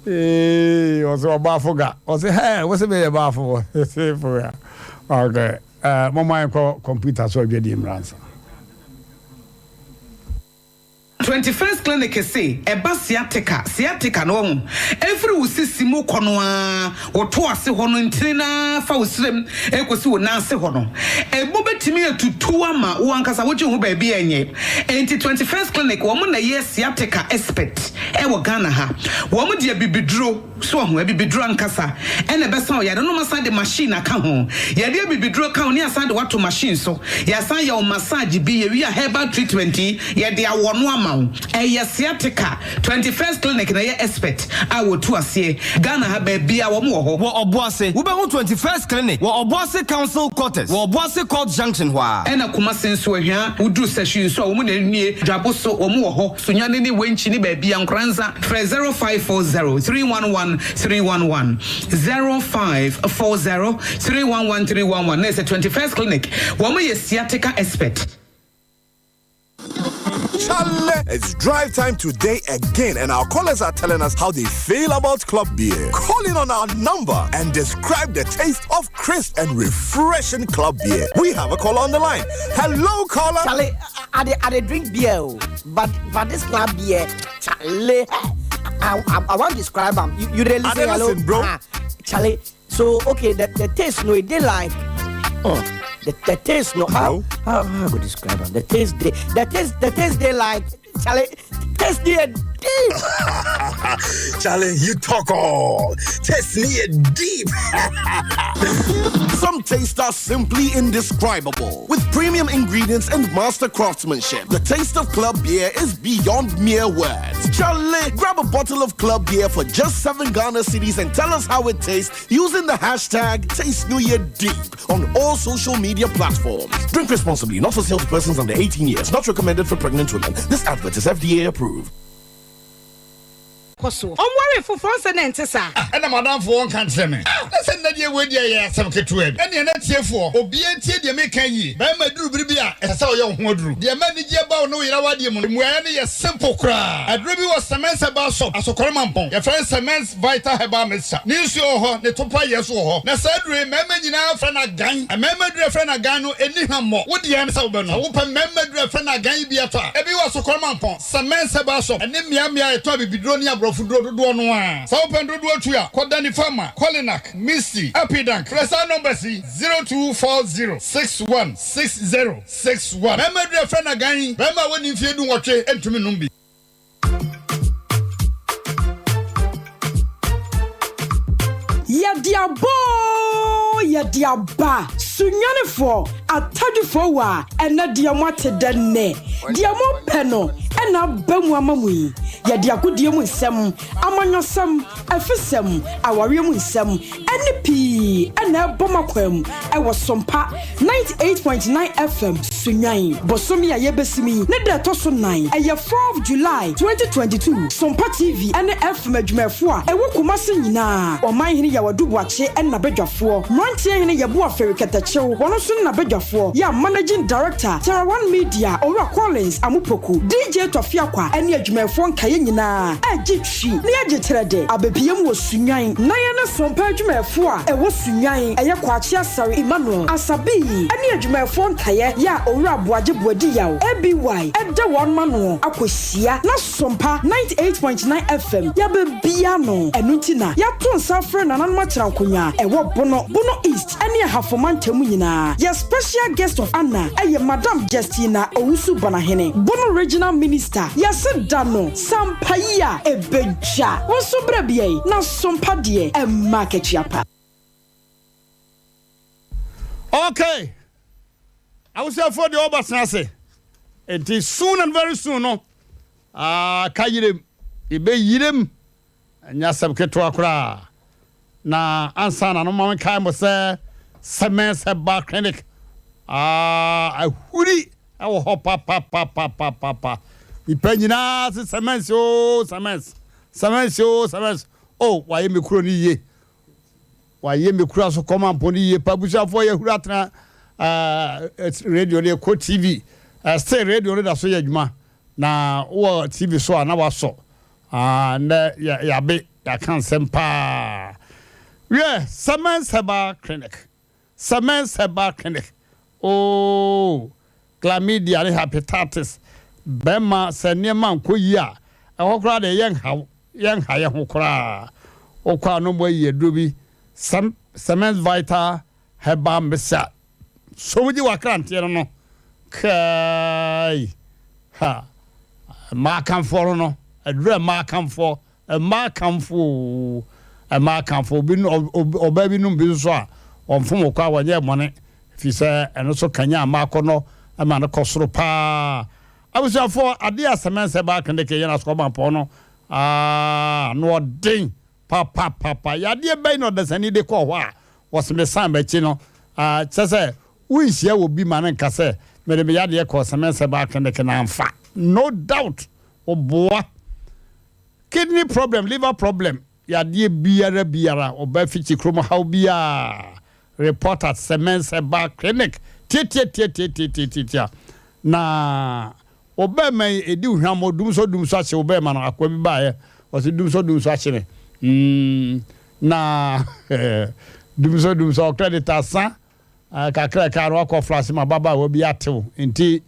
Ee, ɔsɛ ɔbaafo ga. Ɔsɛ hɛ, wɔsɛ bɛyɛ baafo. Fo ga. Okay. Eh, mama yɛnkɔ kɔmputa so adwadie mmra nsa. 21st Clinic se ɛba sciatica, sciatica no wahu, ɛfiri wo sisi mu kɔ no ara, wo to ase hɔ no ntini no ara fa wo srem ɛkɔsi wo nan ase hɔ no, ɛmu bɛtumi atutu ama wo ankasa wogye ho baabi a ɛnyɛ. Enti 21st Clinic wɔn na ɛyɛ sciatica expert ɛwɔ Ghana ha. Wɔn de abibiduro. So wahu? Abibiduro ankasa na ɛbɛsa wo yare no. Wɔasan de machine aka ho. Yɛde abibiduro ka ho na yɛasan de wo ato machine so. Yɛasan yɛ wo massage bi. Yɛwie a herbal treatment yi, yɛde awɔ no ama wo. Ɛyɛ sciatica. 21st Clinic na ɛyɛ expert a wɔtu aseɛ. Ghana ha baabiara wɔn wɔ hɔ. Wɔ Ɔboase, wobɛhu 21st Clinic wɔ Ɔboase Council Quarters wɔ Ɔboase Court Junction hɔ ara. Ɛna Kumasi nso, Ahwia, woduru Sahwi nso a, wɔn na nie. Dwabo so, wɔn wɔ hɔ. Sunyani ne Wenchi ne baabi a Nkoranza frɛ 0540 311 311 0540 311 311 na ɛsɛ 21st Clinic wɔn yɛ sciatica expert. Chale, it's drive time today again, and our callers are telling us how they feel about club beer. Call in on our number and describe the taste of crisp and refreshing club beer. We have a caller on the line. Hello, caller. Chale, I, I, I, drink beer, oh, but but this club beer, chale, I, I, I want to describe them. You, you really say hello, listen, bro. Ah, chale, so okay, the, the taste no, it did like, oh, the, the taste no, how how how I go describe them? The taste they, the taste the taste they like, chale, taste they deep. Charlie, you talk all. Taste me deep. Some tastes are simply indescribable. With premium ingredients and master craftsmanship, the taste of club beer is beyond mere words. Charlie, grab a bottle of club beer for just 7 Ghana cedis and tell us how it tastes using the hashtag TasteNewYearDeep on all social media platforms. Drink responsibly, not for sale to persons under 18 years, not recommended for pregnant women. This advert is FDA approved. kɔ soɔ. Ɔnwaree foforɔ nsɛ na ɛnte saa. Ah ɛna m'adamfo ɔnka nkyerɛ me ah na sɛ nnɛ deɛ wei deɛ ɛyɛ asɛm ketewa bi ɛneɛ na tiefoɔ obiara ntie deɛ meka yie barima duru bere bi a ɛsɛ sɛ ɔyɛ wo ho aduru deɛ ɛma anigyeɛ ba wo ne wo yere awadeɛ mu no mmuaeɛ no yɛ simple koraa aduro bi wɔ Semens herbal shop Asokore Mampong yɛfrɛ no Semens Vital Herbal Mixture ne nsuo wɔ hɔ ne topa yɛ nso wɔ hɔ na saa aduro yi mmarima nyinaa frɛ no agan mmarima aduro a yɛfrɛ no agan no ɛnni hwammɔ wo deɛ ne sɛ wobɛnom sɛ wopɛ mmarima aduro a yɛfrɛ no agan yi bi atɔ a ebi wɔ Asokore Mampong Cement Herbal Shop ne mmeammea a yɛtɔn abibiduro ne aborɔfoduro dodoɔ no ara. Sɛ wopɛ dodoɔ tu a, kɔ Danny Pharma, Kolinak, Misty, Epidank. Frɛ saa numbers yi, 0240 61 60 61. Barima aduro a yɛfrɛ no agan yi, barima a wadi mfeɛ dunwɔtwe ntumi nnom bi. Yɛde aba oo, yɛde aba. Sunyanifoɔ, Atadwifoɔ wa, ɛnɛ deɛ moate dɛ nnɛ. Deɛ mopɛ no na aba mu ama mo yi. Yɛde agodie mu nsɛm, amanyɔsɛm, afisɛm, awareɛ mu nsɛm, ɛne pii na ɛbɔ mo akwan mu wɔ Sompa 98.9 FM Sunnwan. Bosome a yɛbɛsim yi ne da ɛtɔ so nan, ɛyɛ fourth July 2022. Sompa TV ne FM adwumayɛfoɔ a ɛwɔ Kumasi nyinaa, Ɔmanhene Yaw Adu Boakye ne n'abadwafoɔ, Mmeranteɛ Hene Yeboah Ferry Kɛtɛkyew, wɔn nso ne n'abadwafoɔ, yɛ a Managing Director, Terra One Media, Owura Collins Amupoku, DJ Tɔfi Akwa ne adwumayɛfoɔ nkaeɛ nyinaa regye twi ne agye kyerɛde abɛpue mu wɔ Sunnwan. Na yɛne Sompa adwumayɛfoɔ a ɛwɔ Sunnwan, ɛyɛ Kwakye Asare Emmanuel, Asabii, ne adwumayɛfoɔ nkaeɛ yɛ a Owura Aboagye Boadi Yaw, ABY, da wɔn ano akɔhyia na Sompa 98.9 FM yɛabɛbia ano. Ɛno nti na yɛato nsa afrɛ nananom aterankonwa a ɛwɔ Bono, Bono East ne Ahafo mantam mu nyinaa. Yɛ special guest of honour yɛ Madam Justina Owusu Banahene, Bono Regional Minister. Yɛse da no sampa yi a ɛbɛdwa. Wo nso bra bia yi na Sompa deɛ ɛmma akatua pa. Okay. Abusuafoɔ deɛ ɔba tena ase. Nti soon and very soon no, ah, ka yerem, ebe yerem, ɛnyɛ asɛm ketewa koraa. Na ansa na no ma menkae mo sɛ Semens Herbal Clinic, ah, ahuri ɛwɔ hɔ papapapapapa. Nipa nyinaa se Semens o, Semens, Semens o, Semens. Oh, wayɛ me kuro no yie. Wayɛ me kura so kɔma mpɔn no yie pa. Abusuafoɔ yɛahuru atena eh, radio no yɛkɔ TV. Eh, still radio no da so yɛ adwuma. Na wowɔ TV so a na wasɔ. Ah, nnɛ yɛabe yɛaka nsɛm paa. Wiɛ, Semens Herbal Clinic. Semens Herbal Clinic. Oh, chlamydia ne hepatitis. Bɛrima sɛ nneɛma nkɔ yie a, ɛhɔ koraa deɛ yɛnhaw. Yɛnha yɛn ho koraa. Wokɔ a na wɔayi aduro bi, Sem Semens Vital Herbal Mixture. So wogye w'akranteɛ no no? Kai! Ha! Mmaa akamfoɔ no no, aduro a mmaa akamfoɔ, mmaa akamfoɔ oo, mmaa akamfoɔ. Obi no, ɔbaa bi nom bi nso a, ɔmfom wo koraa, wɔnyɛɛ bɔne, ɛfiri sɛ ɛno nso kanyan mmaa akɔnnɔ ma no kɔ soro paa. Abusuafoɔ, adeɛ a Sɛmɛnsɛ baa Kendeke yɛn asukɔmampɔn no aah ano ɔden papapapa. Yadeɛ bɛn na ɔdasani de kɔɔ hɔ a wɔse mesan m'akyi no aah kyerɛ sɛ wonhyia wɔ bi ma no nka sɛ mede me yadeɛ kɔɔ Sɛmɛnsɛ baa Kendeke na amfa. No doubt woboa. Kidney problem, liver problem, Yadeɛ biara biara ɔba fikyi kurom haw biara report at Semens Herbal Clinic tiatiatiatiatiatiatia na ɔbɛɛma yi ɛdi hwammɔ dumsɔ dumsɔ ahye ɔbɛɛma no akoa bi baeɛ ɔse dumsɔ dumsɔ ahye me mm na dumsɔ dumsɔ credit asa kakra ɛka no wakɔ flash ma babaawa bi atew nti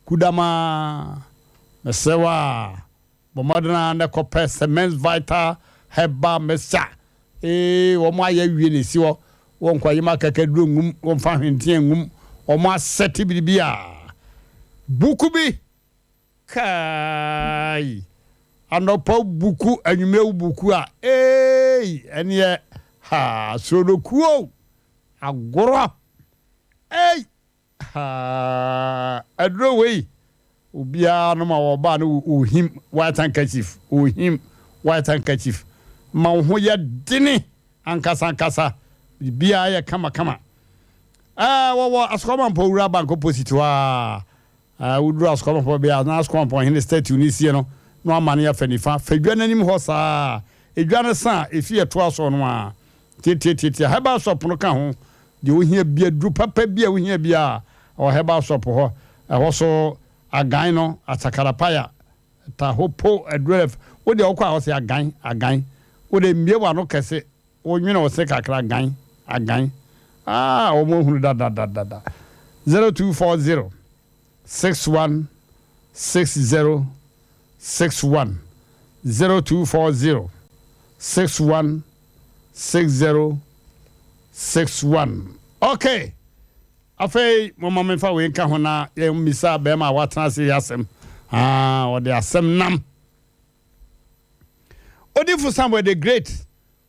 kudama mesrɛ wo a Bɔ mmɔden ara na kɔpɛ Semens Vital Herbal Mixture. Ee, wɔn ayɛ awie na esi hɔ. Wɔnkɔyem akakaduro ngum, wɔmfa hwenteɛ ngum, wɔn asɛte biribiara. Buku bi, kai! Anɔpa wo buku, anwummerɛ wo buku a, eei, ɛneɛ, haa, sorodokuo o, agorɔ, ei, haa, aduro wei, obiara nom a wɔba no ohim white handkerchief, ohim white handkerchief, ma wo ho yɛ dene ankasa ankasa, biribiara yɛ kama kama. Ɛɛ, wɔwɔ Asukɔmampɔ Wura Bank opposite hɔ a. Ɛɛ, woduru Asukɔmampɔ bea a na Asukɔmampɔ hene statue no sie no, na wamane afa nifa, fa dwa no anim hɔ saa ara. Edwa no sa a, efi a ɛtoa so no ara, tiatiatiatia. Herbal shop no ka ho. Deɛ wohia biara, aduru papa bi a wohia biara, ɛwɔ herbal shop hɔ. Ɛhɔ so, agan no, asakarapaya, tahopo, aduru a, wo deɛ wokɔ a, wɔse agan, agan. Wo deɛ mmue w'ano kɛse, Wo nwene wo se kakra gan agan ah wɔn ahunu dadadadada 0240 61 60 61 0240 61 60 61 ok afei momma memfa wei nka ho na yɛmmisa bɛrima a watena ase yi asɛm ah ɔde asɛm nam Odifo Samuel the Great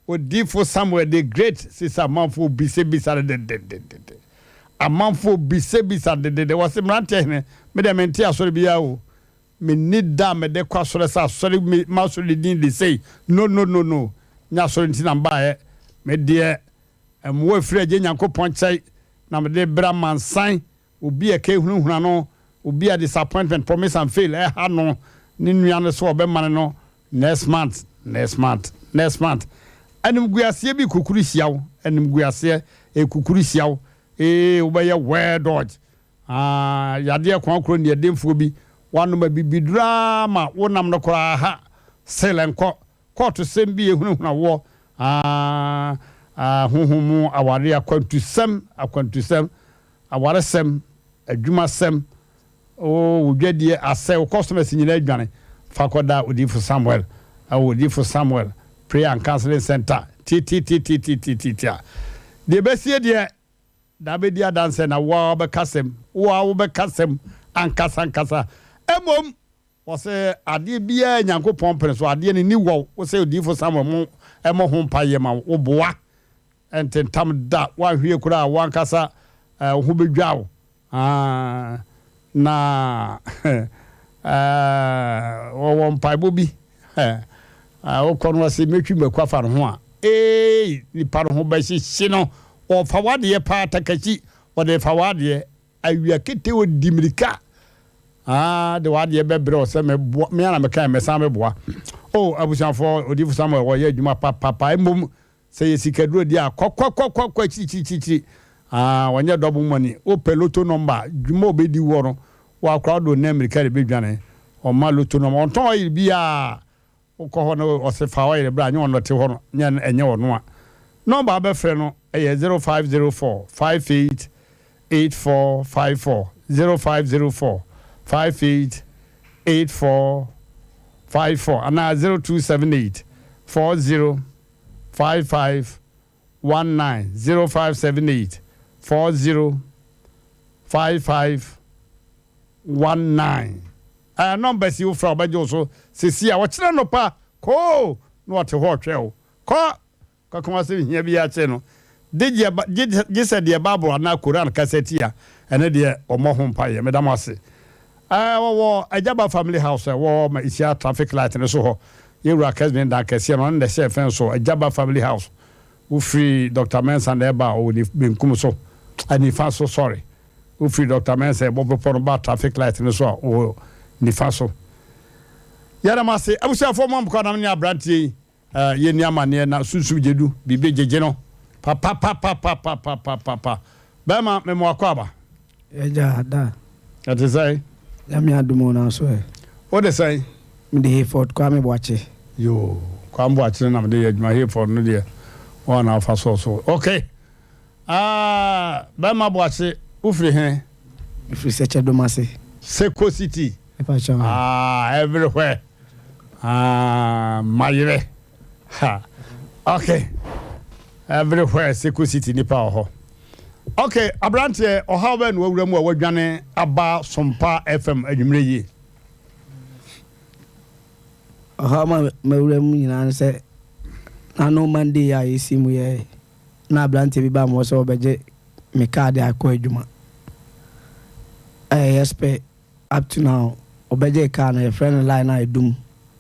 Odifo Samuel the Great sesa amanfoɔ bisabisa no dendendenden. Amanfoɔ bisabisa no dendenden. Wɔse mmeranteɛ hene, me deɛ mente asɔre biara o. Menni da a mede kɔ asɔre sɛ asɔre me m'asɔre de din de sei. No no no no. Nyɛ asɔre nti na mebaeɛ. Me deɛ mmoa ɛfiri Agya Nyankopɔn nkyɛn na mede brɛ amansan. Obi a ɛka ehunahuna no, obi a disappointment, promise and fail ɛha no, ne nua no sɛ ɔbɛmane no next month, next month, next month. Animguaseɛ bi kukuru hyia wo, animguaseɛ ekukuru hyia wo, ee wobɛyɛ well dodge. Ah, yadeɛ kwan koro nniɛdenfoɔ bi, wanom abibiduro ara ma wonam no koraa ha, still ɛnkɔ. Kɔɔto sɛm bi ehunahuna woɔ, ah, ah, honhom mu awareɛ, akwantusɛm, akwantusɛm. Awaresɛm, adwumasɛm, oh, wo dwadie asɛe, wo customers nyinaa adwane, fa kɔda Odiyifo Samuel wɔ Odiyifo Samuel Prayer and Counseling Center, tiatiatiatiatiatia. Deɛ ɛbɛsie deɛ, da bɛdi adanseɛ na wo ara wobɛka asɛm, wo ara wobɛka asɛm ankasa ankasa. Mmom, Wɔse adeɛ biaa Nyankopɔn pene so, adeɛ no nni wɔw, wose Odiyifo Samuel mo mmɔ ho mpaeɛ ma wo, woboa ntentam da, woanhwie koraa a woankasa wo ho bɛdwa wo, aah na wɔwɔ mpaebɔ bi wokɔ no wɔse mɛtwi mako afa ne ho a, eei nipa no ho bɛhyehye no, ɔfa w'adeɛ paa takakyi, ɔde fa w'adeɛ Awia ketee ɔdi mirika aa de w'adeɛ bɛbrɛ wo sɛ meboa me ara na mekae mɛsan bɛboa oh abusuafoɔ odiyifo Samuel wɔyɛ adwuma papapa mmom sɛ yɛ sikaduro deɛ a kɔkɔkɔkɔkɔ akyirikyirikyirikyiri aa wɔnyɛ double money wopɛ loto number dwuma ɔbɛdi woɔ no woakora wode wo nan mirika de bɛdwane ɔma loto number ɔntɔn oil biaa Wokɔ hɔ na ɔse fa ɔyere bra, nyɛ ɔno ɔte hɔ no, nyɛ ɛnyɛ ɔno a. Nɔmba a wobɛfrɛ no yɛ 0504 58 8454, 0504 58 8454 anaa 0278 40 55 19, 0578 40 55 19. Ɛɛ nɔmba si wo frɛ a ɔbɛgye wo so sesi a ɔkyena anɔpa koo na ɔte hɔ ɔtwɛn wo. Kɔ kɔka w'asɛm hia biara kyerɛ no. De gye gye gye sɛ deɛ Bible anaa Koran kasa tia ɛno deɛ ɔmmɔ ho mpaeɛ. Meda mo ase. Ɛɛ wɔwɔ Agyaba Family House a ɛwɔ Maisia traffic light no so hɔ. Yɛn wura Kesben dan kɛseɛ no ɔno na ɛhyɛɛ fɛn so Agyaba Family House. Wofiri Doctor Mensah na ɛba a ɔwɔ ne benkum so, nifa so sorry. Wofiri Doctor Mensah ɛbɔ bepɔ no ba traffic light no so a ɔwɔ nifa so. Yɛda mo ase abusuafoɔ mo amkɔ anam ne aberanteɛ yi yɛnni amaneɛ na sunsum gyedu biribi gyegye no papapapapapapapa bɛrima memo akɔ aba. Agya da. Ɛte sɛn? Nyame adom o nanso ɛ. Wode sɛn? Mede Hayford Kwame Boakye. Yoo Kwame Boakye no na mede yɛ adwuma Hayford no deɛ wɔn na afa soɔ so okay. Ah, bɛrima Boakye, wofiri he? Mefiri Sɛkyɛ Domase. Seko City. Ah, everywhere. Ah, mayerɛ. Ha. Okay. Everywhere Seko City nipa wɔ hɔ. Okay, aberanteɛ, ɔhaw bɛn na wawura mu a wadwane aba Sompa FM anwummerɛ yi? Ɔhaw ma mawura mu nyinaa ne sɛ n'ano Monday a yɛsi mu yɛ na aberanteɛ bi baa me hɔ sɛ ɔbɛgye me kaa de akɔ adwuma. Ɛyɛ spare up to now ɔbɛgyee kaa no yɛfrɛ no line a ɛdum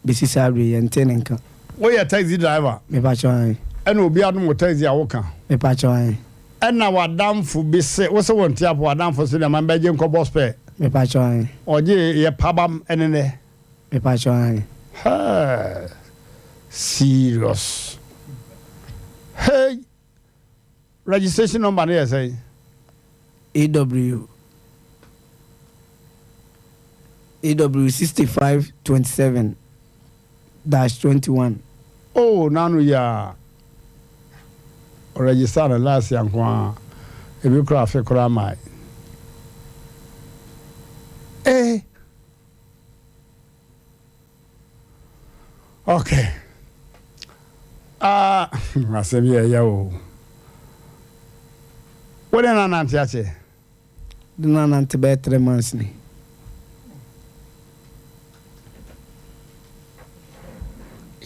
bɛsi saa bere yi yɛntee ne nka. Woyɛ taxi driver? Mepakyɛw ae. Ɛna obi anom wo taxi a woka? Mepakyɛw ae. Ɛna w'adamfo bi se wo se wonte apɔ w'adamfo se deɛ ma mbɛgye nkɔbɔ spare. Mepakyɛw ae. Ɔgye yɛ pabam ɛne nɛ. Mepakyɛw ae. Hey serious hey registration number no yɛ sɛn? AW AW 6527 dash 21. Oh n'ano yi a ɔregister no last year nko ara ebi koraa afe koraa mae eh. Okay. Ah, asɛm yɛ ɛyɛ o. Wo ne no anante akyɛ? De no anante bɛyɛ 3 months ni.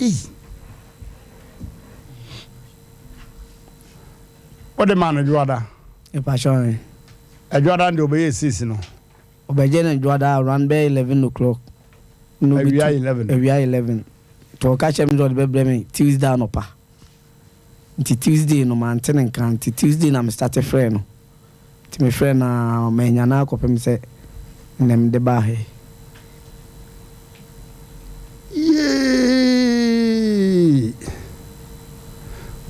Ei. Wode ma no dwoada? Ɛpakyɛ ɔn. Ɛdwoada no deɛ ɔbɛyɛ six no. Ɔbɛgye no dwoada around bɛyɛ 11 o'clock. Na obi Awia tu 11. awia 11. Nti ɔka kyerɛ me sɛ ɔde bɛbrɛ me Tuesday anɔpa. Nti Tuesday no mante ne nka nti Tuesday na me starte frɛɛ no. Nti me frɛɛ no aa mannya no ara kɔpem sɛ nnɛ mede baa ha yi. Yeeii!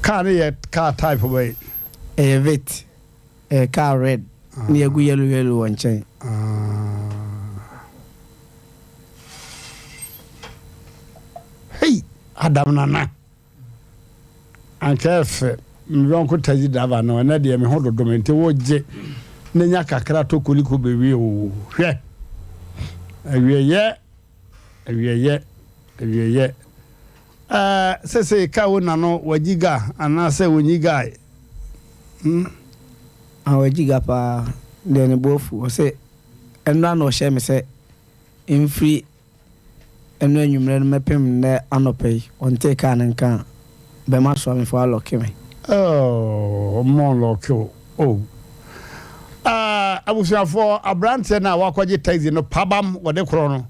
Car no yɛ car type bɛn? Ɛyɛ Vitz. Ɛyɛ car red na yɛagu yellow yellow wɔ nkyɛn. Hey! Adam Nana. Anka ɛfɛ. Me yɔnko taxi driver no, ɛnɛ deɛ me ho dodo me nti wogye na nya kakra tɔ koliko bɛwie o. Hwɛ! Awieyɛ, awieyɛ, awieyɛ. Ɛɛ, sesei car owner no wagyi ga anaasɛ ɔnyi gae? Hmm. Ah, wagyi ga paa. Deɛ ne bo afu. Ɔse ɛnora na ɔhyɛɛ me sɛ mfiri ɛno anwummerɛ no mɛpem nnɛ anɔpa yi, ɔntee car no nka a, bɛma Soamefoɔ alɔke me. Oh, ɔmo nlɔke wo. Oh. Ah, abusuafoɔ, aberanteɛ no a wakɔgye taxi no pabam wɔde korɔ no,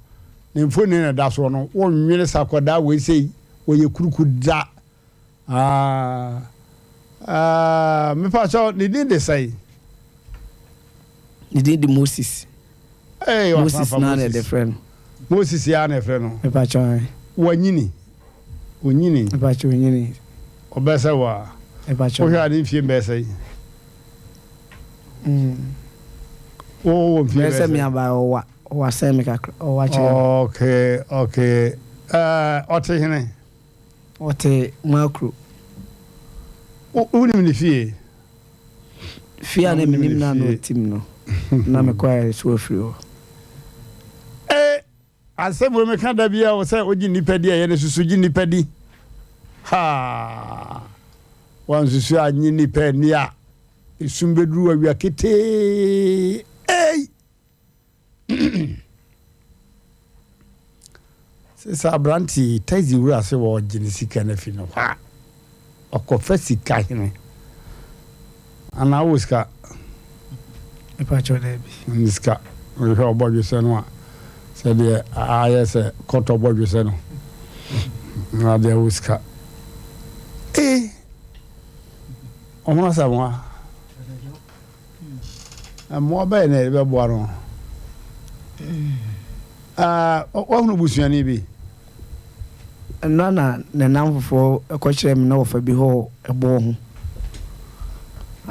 Ne mfoni na ɛda soɔ no, wonnwene sɛ akwadaa wei sei ɔyɛ kuruku da. Ah, ah, mepa kyɛw, ne din de sɛn? Ne din de Moses. Hey, Moses naa na yɛde frɛ no. Moses ya na yɛfrɛ no. Mepa kyɛw. Wanyini. Onyini. Mepa kyɛw, onyini. Ɔbɛsɛ wɔ a. Mepa kyɛw. Wohwɛ a ne mfie mbɛyɛ sɛn? Mm. Wo wɔ mfie bɛyɛ sɛ? Bɛyɛ sɛ me aba ɔwa. Ɔwasɛn me kakra, ɔwakyerɛ me. Okay, okay. Ɛɛ, ɔte hene? Ɔte Makuro. Wonim ne fie? Fie a na menim no a na ɔtim no, na mekɔɛ so afiri hɔ. Ee, asɛm wei meka da biara o sɛ wogye nnipa di a ɛyɛ no susu gye nnipa di. Ha! Wansusu annye nnipa anni a, esum bɛduru awia ketee. Ei! Sesa aberante yi, taxi wura se wɔregye ne sika no afi no hɔ a, ɔkɔfa sika hene. Anaa wowɔ sika? Mepakyɛw daabi. Menni sika. Mehwɛ wo bɔdwesɛ no a, sɛdeɛ ayɛ sɛ kɔtɔ bɔdwesɛ no, na deɛ wɔ sika. Ee, ɔhono asɛm a. Mmoa bɛn na yɛde bɛboa no? Woahunu busuani bi? Ɛno na ne nnamfofoɔ kɔkyerɛɛ me na wɔfa bi hɔ ɛboɔ ho.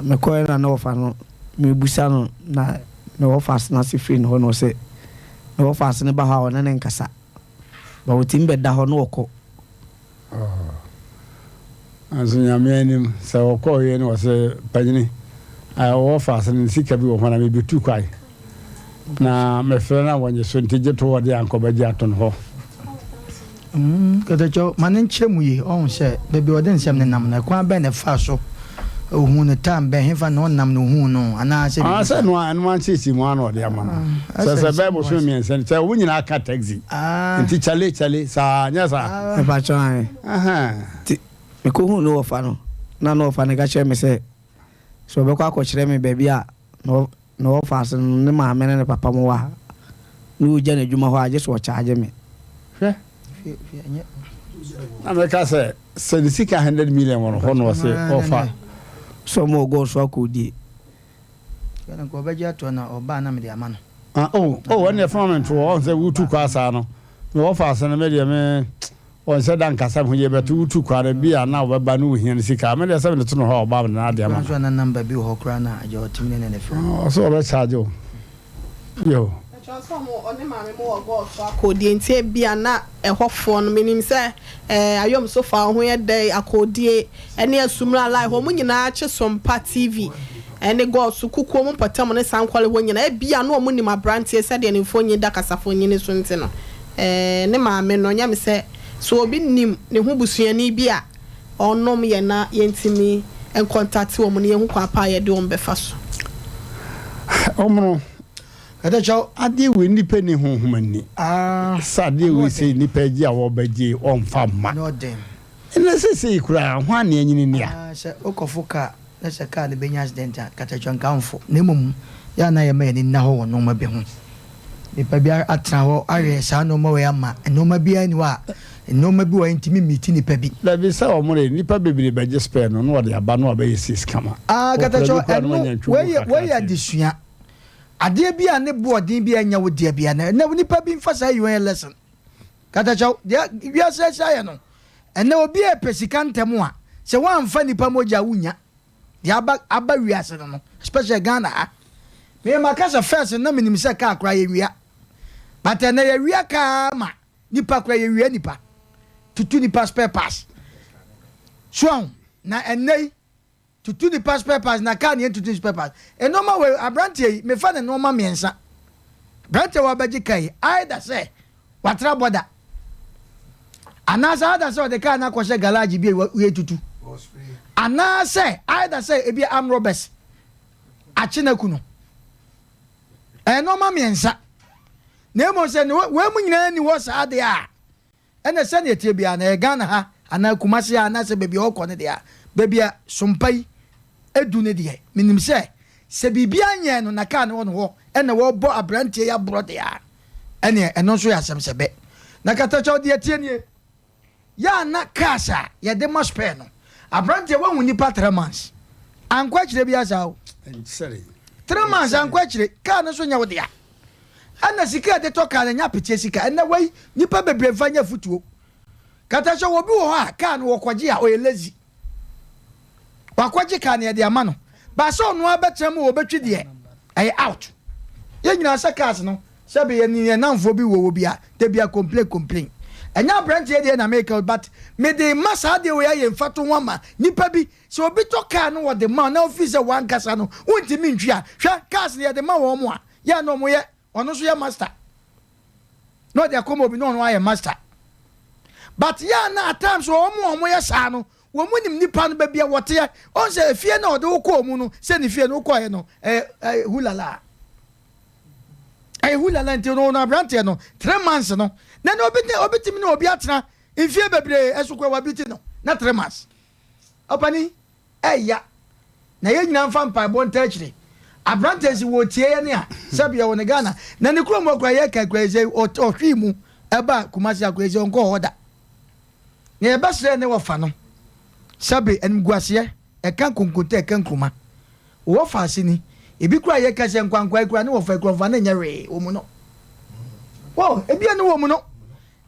Mekɔɛ na na wɔfa no, mebusa no na ne wɔfa ase no ase firi ne hɔ na ɔsɛ ne wɔfa ase no ba hɔ a ɔne ne nkasa. Ba wɔtumi bɛda hɔ na wɔkɔ. Nanso Nyame anim, sɛ ɔkɔɔ wie no ɔse, Panyini, ɔwɔ faase no ne sika bi wɔ hɔ na mebetu kwae, na mefrɛ no a wɔnye so nti gye to hɔ de ankɔ bɛgye ato no hɔ. Katakyɛw, ma no nkyerɛ mu yie. Ɔhu sɛ baabi a ɔde nsɛm no nam no, ɛkwan bɛn na ɛfaa so Ohuu no tam bɛn, hefa na ɔnam na ohuu no, anaasɛ Ah, biribi sɛ saa? ɛno a, ɛno ara nkyerɛkyerɛ mu ara na ɔde ama no. Ah, Sɛ asɛ sɛ nsɛm bɛyɛ mu bosome asɛm. mmiɛnsa ni, sɛ wɔn nyinaa ka taxi. Ah. Nti kyale kyale saa, nyɛ saa? Ah. Mepakyɛw ae. Ahaa. Nti mekohuu ne wɔfa no, na ne wɔfa no ka kyerɛɛ me sɛ, sɛ ɔbɛkɔ akɔkyerɛ me baabi a ne ne wɔfa ase no, ne maame ne ne papa mo wɔ a, na ɔgya n'adwuma hɔ a, gye sɛ ɔkyaagye me. Hwɛ. Na meka sɛ, sɛ ne sika 100 million wɔ no hɔ na ɔse ɔfa. Sɛ ɔma ɔgɔɔ so akɔdie. Sika no nka ɔbɛgye atoɔ na ɔba a na mede ama no. Ah oh oh ɛnneɛ fama me nto hɔ, ɔhu sɛ wotu kwa saa no, me wɔfa ase no me deɛ me ɔnhyɛ da nkasa me ho yie but wotu kwa no bi a na ɔbɛba na ohia no sika a, me deɛ sɛ mede to no hɔ a ɔba a mede n'adeɛ ama Koraa nso no. a na number bi wɔ hɔ koraa na agya ɔtumi ne ne frɛ. Ah ɔse ɔbɛ charge wo yo. Ɛkyerɛ sɛ ɔmo ɔne maame mo wɔ gɔɔ so akɔdie nti ebia na ɛhɔfoɔ no menim sɛ ɛɛ ayom so fa wo ho yɛ dɛ akɔdie ɛne asumra live ɔmo nyinaa kye sompa TV ɛne gɔɔ so kukuo mu mpɔtam ne sankɔle hɔ nyinaa ebia na ɔmo nim abranteɛ sɛdeɛ ne mfonyin da kasafonyin so nti no ɛɛ ne maame no nyɛ me sɛ sɛ obi nim ne ho busuani bi a ɔnom yɛn na yɛntumi nkɔntate wɔn na yɛhu kwan pa a yɛde wɔn bɛfa so. Ɔmono, Kata kyɛw. Adeɛ wei nnipa nni honhom ani. Sɛ adeɛ wei sɛ nnipa agye a wɔbɛgye wɔmfa mma. Ɛnɛ seesei koraa hwan na anyini ni a? Sɛ wokɔfo kaa na sɛ kaa no bɛnya accident a, kata kyɛw nka womfo. Na mmom yɛ a na yɛma yɛn ani nna hɔ wɔ nnoɔma bi ho. Nipa bi atena hɔ ahwɛ saa nnoɔma wei ama nnoɔma biara nni hɔ a nnoɔma bi wɔ hɔ ntumi mmiiti nipa bi. Dabi sɛ wɔn de nnipa bebree bɛgye spare no na wɔde aba na wɔabɛyɛ sis kama. Ah, Wɔkura kata bi kyɛw koraa na ɛno wɔanya ntwom wei yɛ kakra wei yɛ akyere. adesua. Adeɛ bi a ne bo ɔden bi a ɛnyɛ wo dea biara no, ɛnɛ nipa bi nfa saa yi wɔn yɛ lesson. Kata kyɛw deɛ wiase asi ayɛ no, ɛnɛ obi a ɛpɛ sika ntɛm a, sɛ wɔamfa nipa mogya a wonnya. Deɛ aba aba wiase no no, especially Ghana ha. Me maka sɛ first no na menim sɛ car koraa yɛwia. But ɛnɛ yɛwia car ma nipa koraa yɛwia nipa. Tutu nipa spare parts. So ahu, na ɛnɛ yi Tutu nipa spare parts na car na yɛntutu spare parts. Nnoɔma wei abranteɛ yi mefa no nnoɔma mmiɛnsa. Abranteɛ wabɛgye car yi either sɛ watra bɔda anaasɛ either sɛ ɔde car no akɔhyɛ garage bi a yɛtutu anaasɛ either sɛ ebi arm robbers akye no aku no. Ɛyɛ nnoɔma mmiɛnsa. Na mmom sɛ wei mu nyinaa ni hɔ saa deɛ a Ɛna sɛnea ɛteɛ biara no, ɛyɛ Ghana ha anaa Kumasi ha anaasɛ baabi a ɔrekɔ no deɛ a, baabi a sompa yi adu no deɛ, menim sɛ, sɛ biribiara nyɛɛ no na kaa no wɔ no hɔ na wɔrebɔ aberanteɛ yi aborɔ deɛ a, ɛneɛ ɛno nso yɛ asɛm sɛ bɛ. Na Katakyɛw deɛ ɛteɛ nie, yɛ a na cars a yɛde ma spare no, aberanteɛ wahu nnipa three months, ankɔ akyire biara saa o. Three months ankɔ akyire, kaa no nso nyɛ wo dea. Ɛna sika a yɛde tɔ kaa no ɛnyɛ apeteɛ sika. Ɛnɛ wei nipa bebree nfa nyɛ afutuo. Kata sɛ obi wɔ hɔ a kaa no wɔkɔgye a ɔyɛ lazy. Wakɔgye kaa no yɛde ama no. Ba sɛ ɔno ara bɛtena mu wɔbɛtwi deɛ ɛyɛ out. Yɛn nyinaa sɛ cars no sɛ bi yɛn yɛn namfoɔ bi wɔ wɔ bi a da bi a complain complain. Ɛnyɛ aberanteɛ deɛ na meka but mede ma saa deɛ wei ayɛ mfatoho ama nipa bi Sɛ obi tɔ kaa no wɔde ma wo na wofii sɛ w'ankasa no wontumi ntwi a, hwɛ cars no yɛde ma wɔn a, yɛ a na wɔyɛ ɔno nso yɛ master na ɔde akɔma obi na ɔno ayɛ master. But yɛ a na at times wɔn a wɔyɛ saa no wɔn nim nipa no baabi a wɔteɛ. Ɔn sɛ efie na ɔde wo kɔɔ mu no sɛ ne fie no wokɔɛ no ɛyɛ ɛyɛ hulala. Ɛyɛ hulala nti no no aberanteɛ no 3 months no na na obi obi tumi ne obi atena mfie bebree ɛso kora wabi ti no na 3 months. Ɔpanin, ɛya na yɛn nyinaa mfa mpaebɔ ntaa akyire. Abranteɛ nso wɔtie yɛn a, sɛbi ɔwɔ ne Ghana, na ne kurom hɔ koraa yɛka koraa sɛ ɔhwee mu ɛba Kumasi ha koraa sɛ ɔnkɔɔ hɔ da. Na yɛbɛsrɛ ne wɔfa no, sɛbi animguaseɛ, ɛka nkonkonta ɛka nkruma. Wɔfa ase ni, ebi koraa yɛka sɛ nkwankwae koraa ne wɔfa koraa ɔmfa no nyɛ hwee wɔ mu no. Wɔ, ebi ɛne wɔ mu no.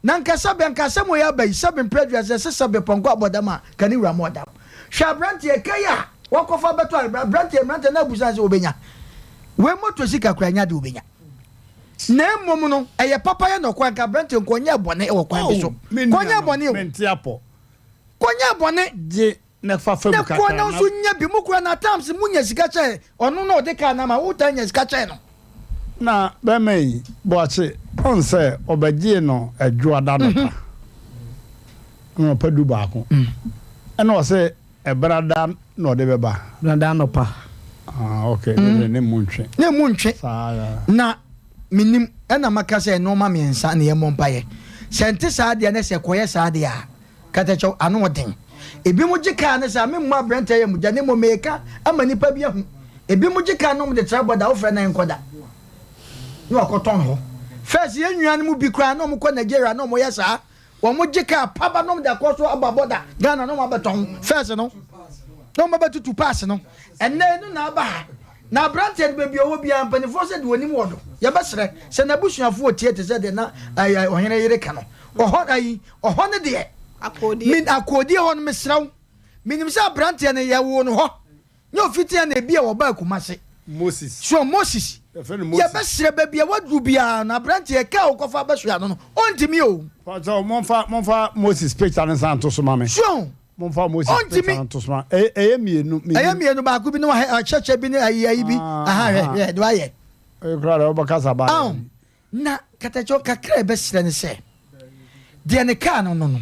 Na nka sɛbe anka asɛm wei aba yi, sɛbe mprɛ aduasa, ɛsɛ sɛbe pɔnkɔ abɔ dam a, ka ne wura mmɔ dam. Hwɛ aberanteɛ, ka yi a wakɔfa abɛtɔ a, aberanteɛ, mmeranteɛ no abusa sɛ wɔbɛnya wei moto sika koraa nyɛ ade wɔbɛnya. Na mmom no, ɛyɛ papayɛ na ɔkɔ anka aberanteɛ nkɔnyɛɛ bɔne wɔ kwan bi so. Oh, me nua Kɔnyɛɛ no, bɔne o. mente apɔ. Kɔnyɛɛ bɔne. Gye na fa fa mu Na kakra kɔ na na. nso nya bi. Mo koraa na at times mo nya sika kyɛn ɔno na ɔde car no ama wo taa nya sika kyɛn no. Na bɛrima yi, Boakye, ɔn sɛ ɔbɛgyee no Adwoada anɔpa, anɔpa du baako, ɛna ɔse. Ɛbrada na ɔde bɛba. Brada anɔpa. Ah, okay. Mm. Ne mu ntwe. Ne mu ntwe. Na menim ɛna maka sɛ nneɛma mmiɛnsa na yɛmmɔ mpaeɛ. Sɛ nte saa deɛ ne sɛ kɔyɛ saa deɛ a katakyɛw ano ɔden. Ebi mo gye kaa ne saa memmɔ aberɛntɛ yɛ mogya ne mmom meka ama nipa bi ahu. Ebi mo gye kaa nom de tra bɔda wofrɛ na nkɔda. Na wakɔtɔn hɔ. First yɛn nua no mu bi koraa na wɔn kɔ Nigeria na wɔn yɛ saa. Wɔn gye car paba na wɔn de akɔ so aba bɔda Ghana na wɔn abɛtɔn first no na wɔn abɛtutu pass no ɛnɛ no na aba ha na aberanteɛ no baabi ɔwɔ biara mpanimfoɔ sɛ deɛ onim wɔ do yɛbɛsrɛ sɛ n'abusuafoɔ tie te sɛ deɛ na ɛyɛ ɔhene yere ka no ɔhɔ ayi ɔhɔ no deɛ min akoodie hɔ no mesrɛ wo menim sɛ aberanteɛ no yɛwoo no hɔ Nyɛ ofitia na ebia wɔbaa Kumase. Moses. So Moses. Yɛfrɛ no Moses. Yɛbɛsrɛ baabi a waduru biara no, aberanteɛ kaa a wokɔfa abɛsoa no no, ɔntumi o. Pakyɛw, momfa, momfa Moses picture no nsan nto so ma me. So. Momfa Moses picture no nto so ma. Ɛyɛ, ɛyɛ mmienu. Ɛyɛ mmienu, baako bi ne wahɛ, akyɛkyɛ bi ne ayi, ayi bi. Ah, Aha, hwɛ, hwɛ, deɛ wayɛ. Ɛyɛ koraa deɛ wobɛkasa baa. Aw, na katakyɛw kakra a ɛbɛsrɛ ne sɛ, deɛ ne kaa no no no,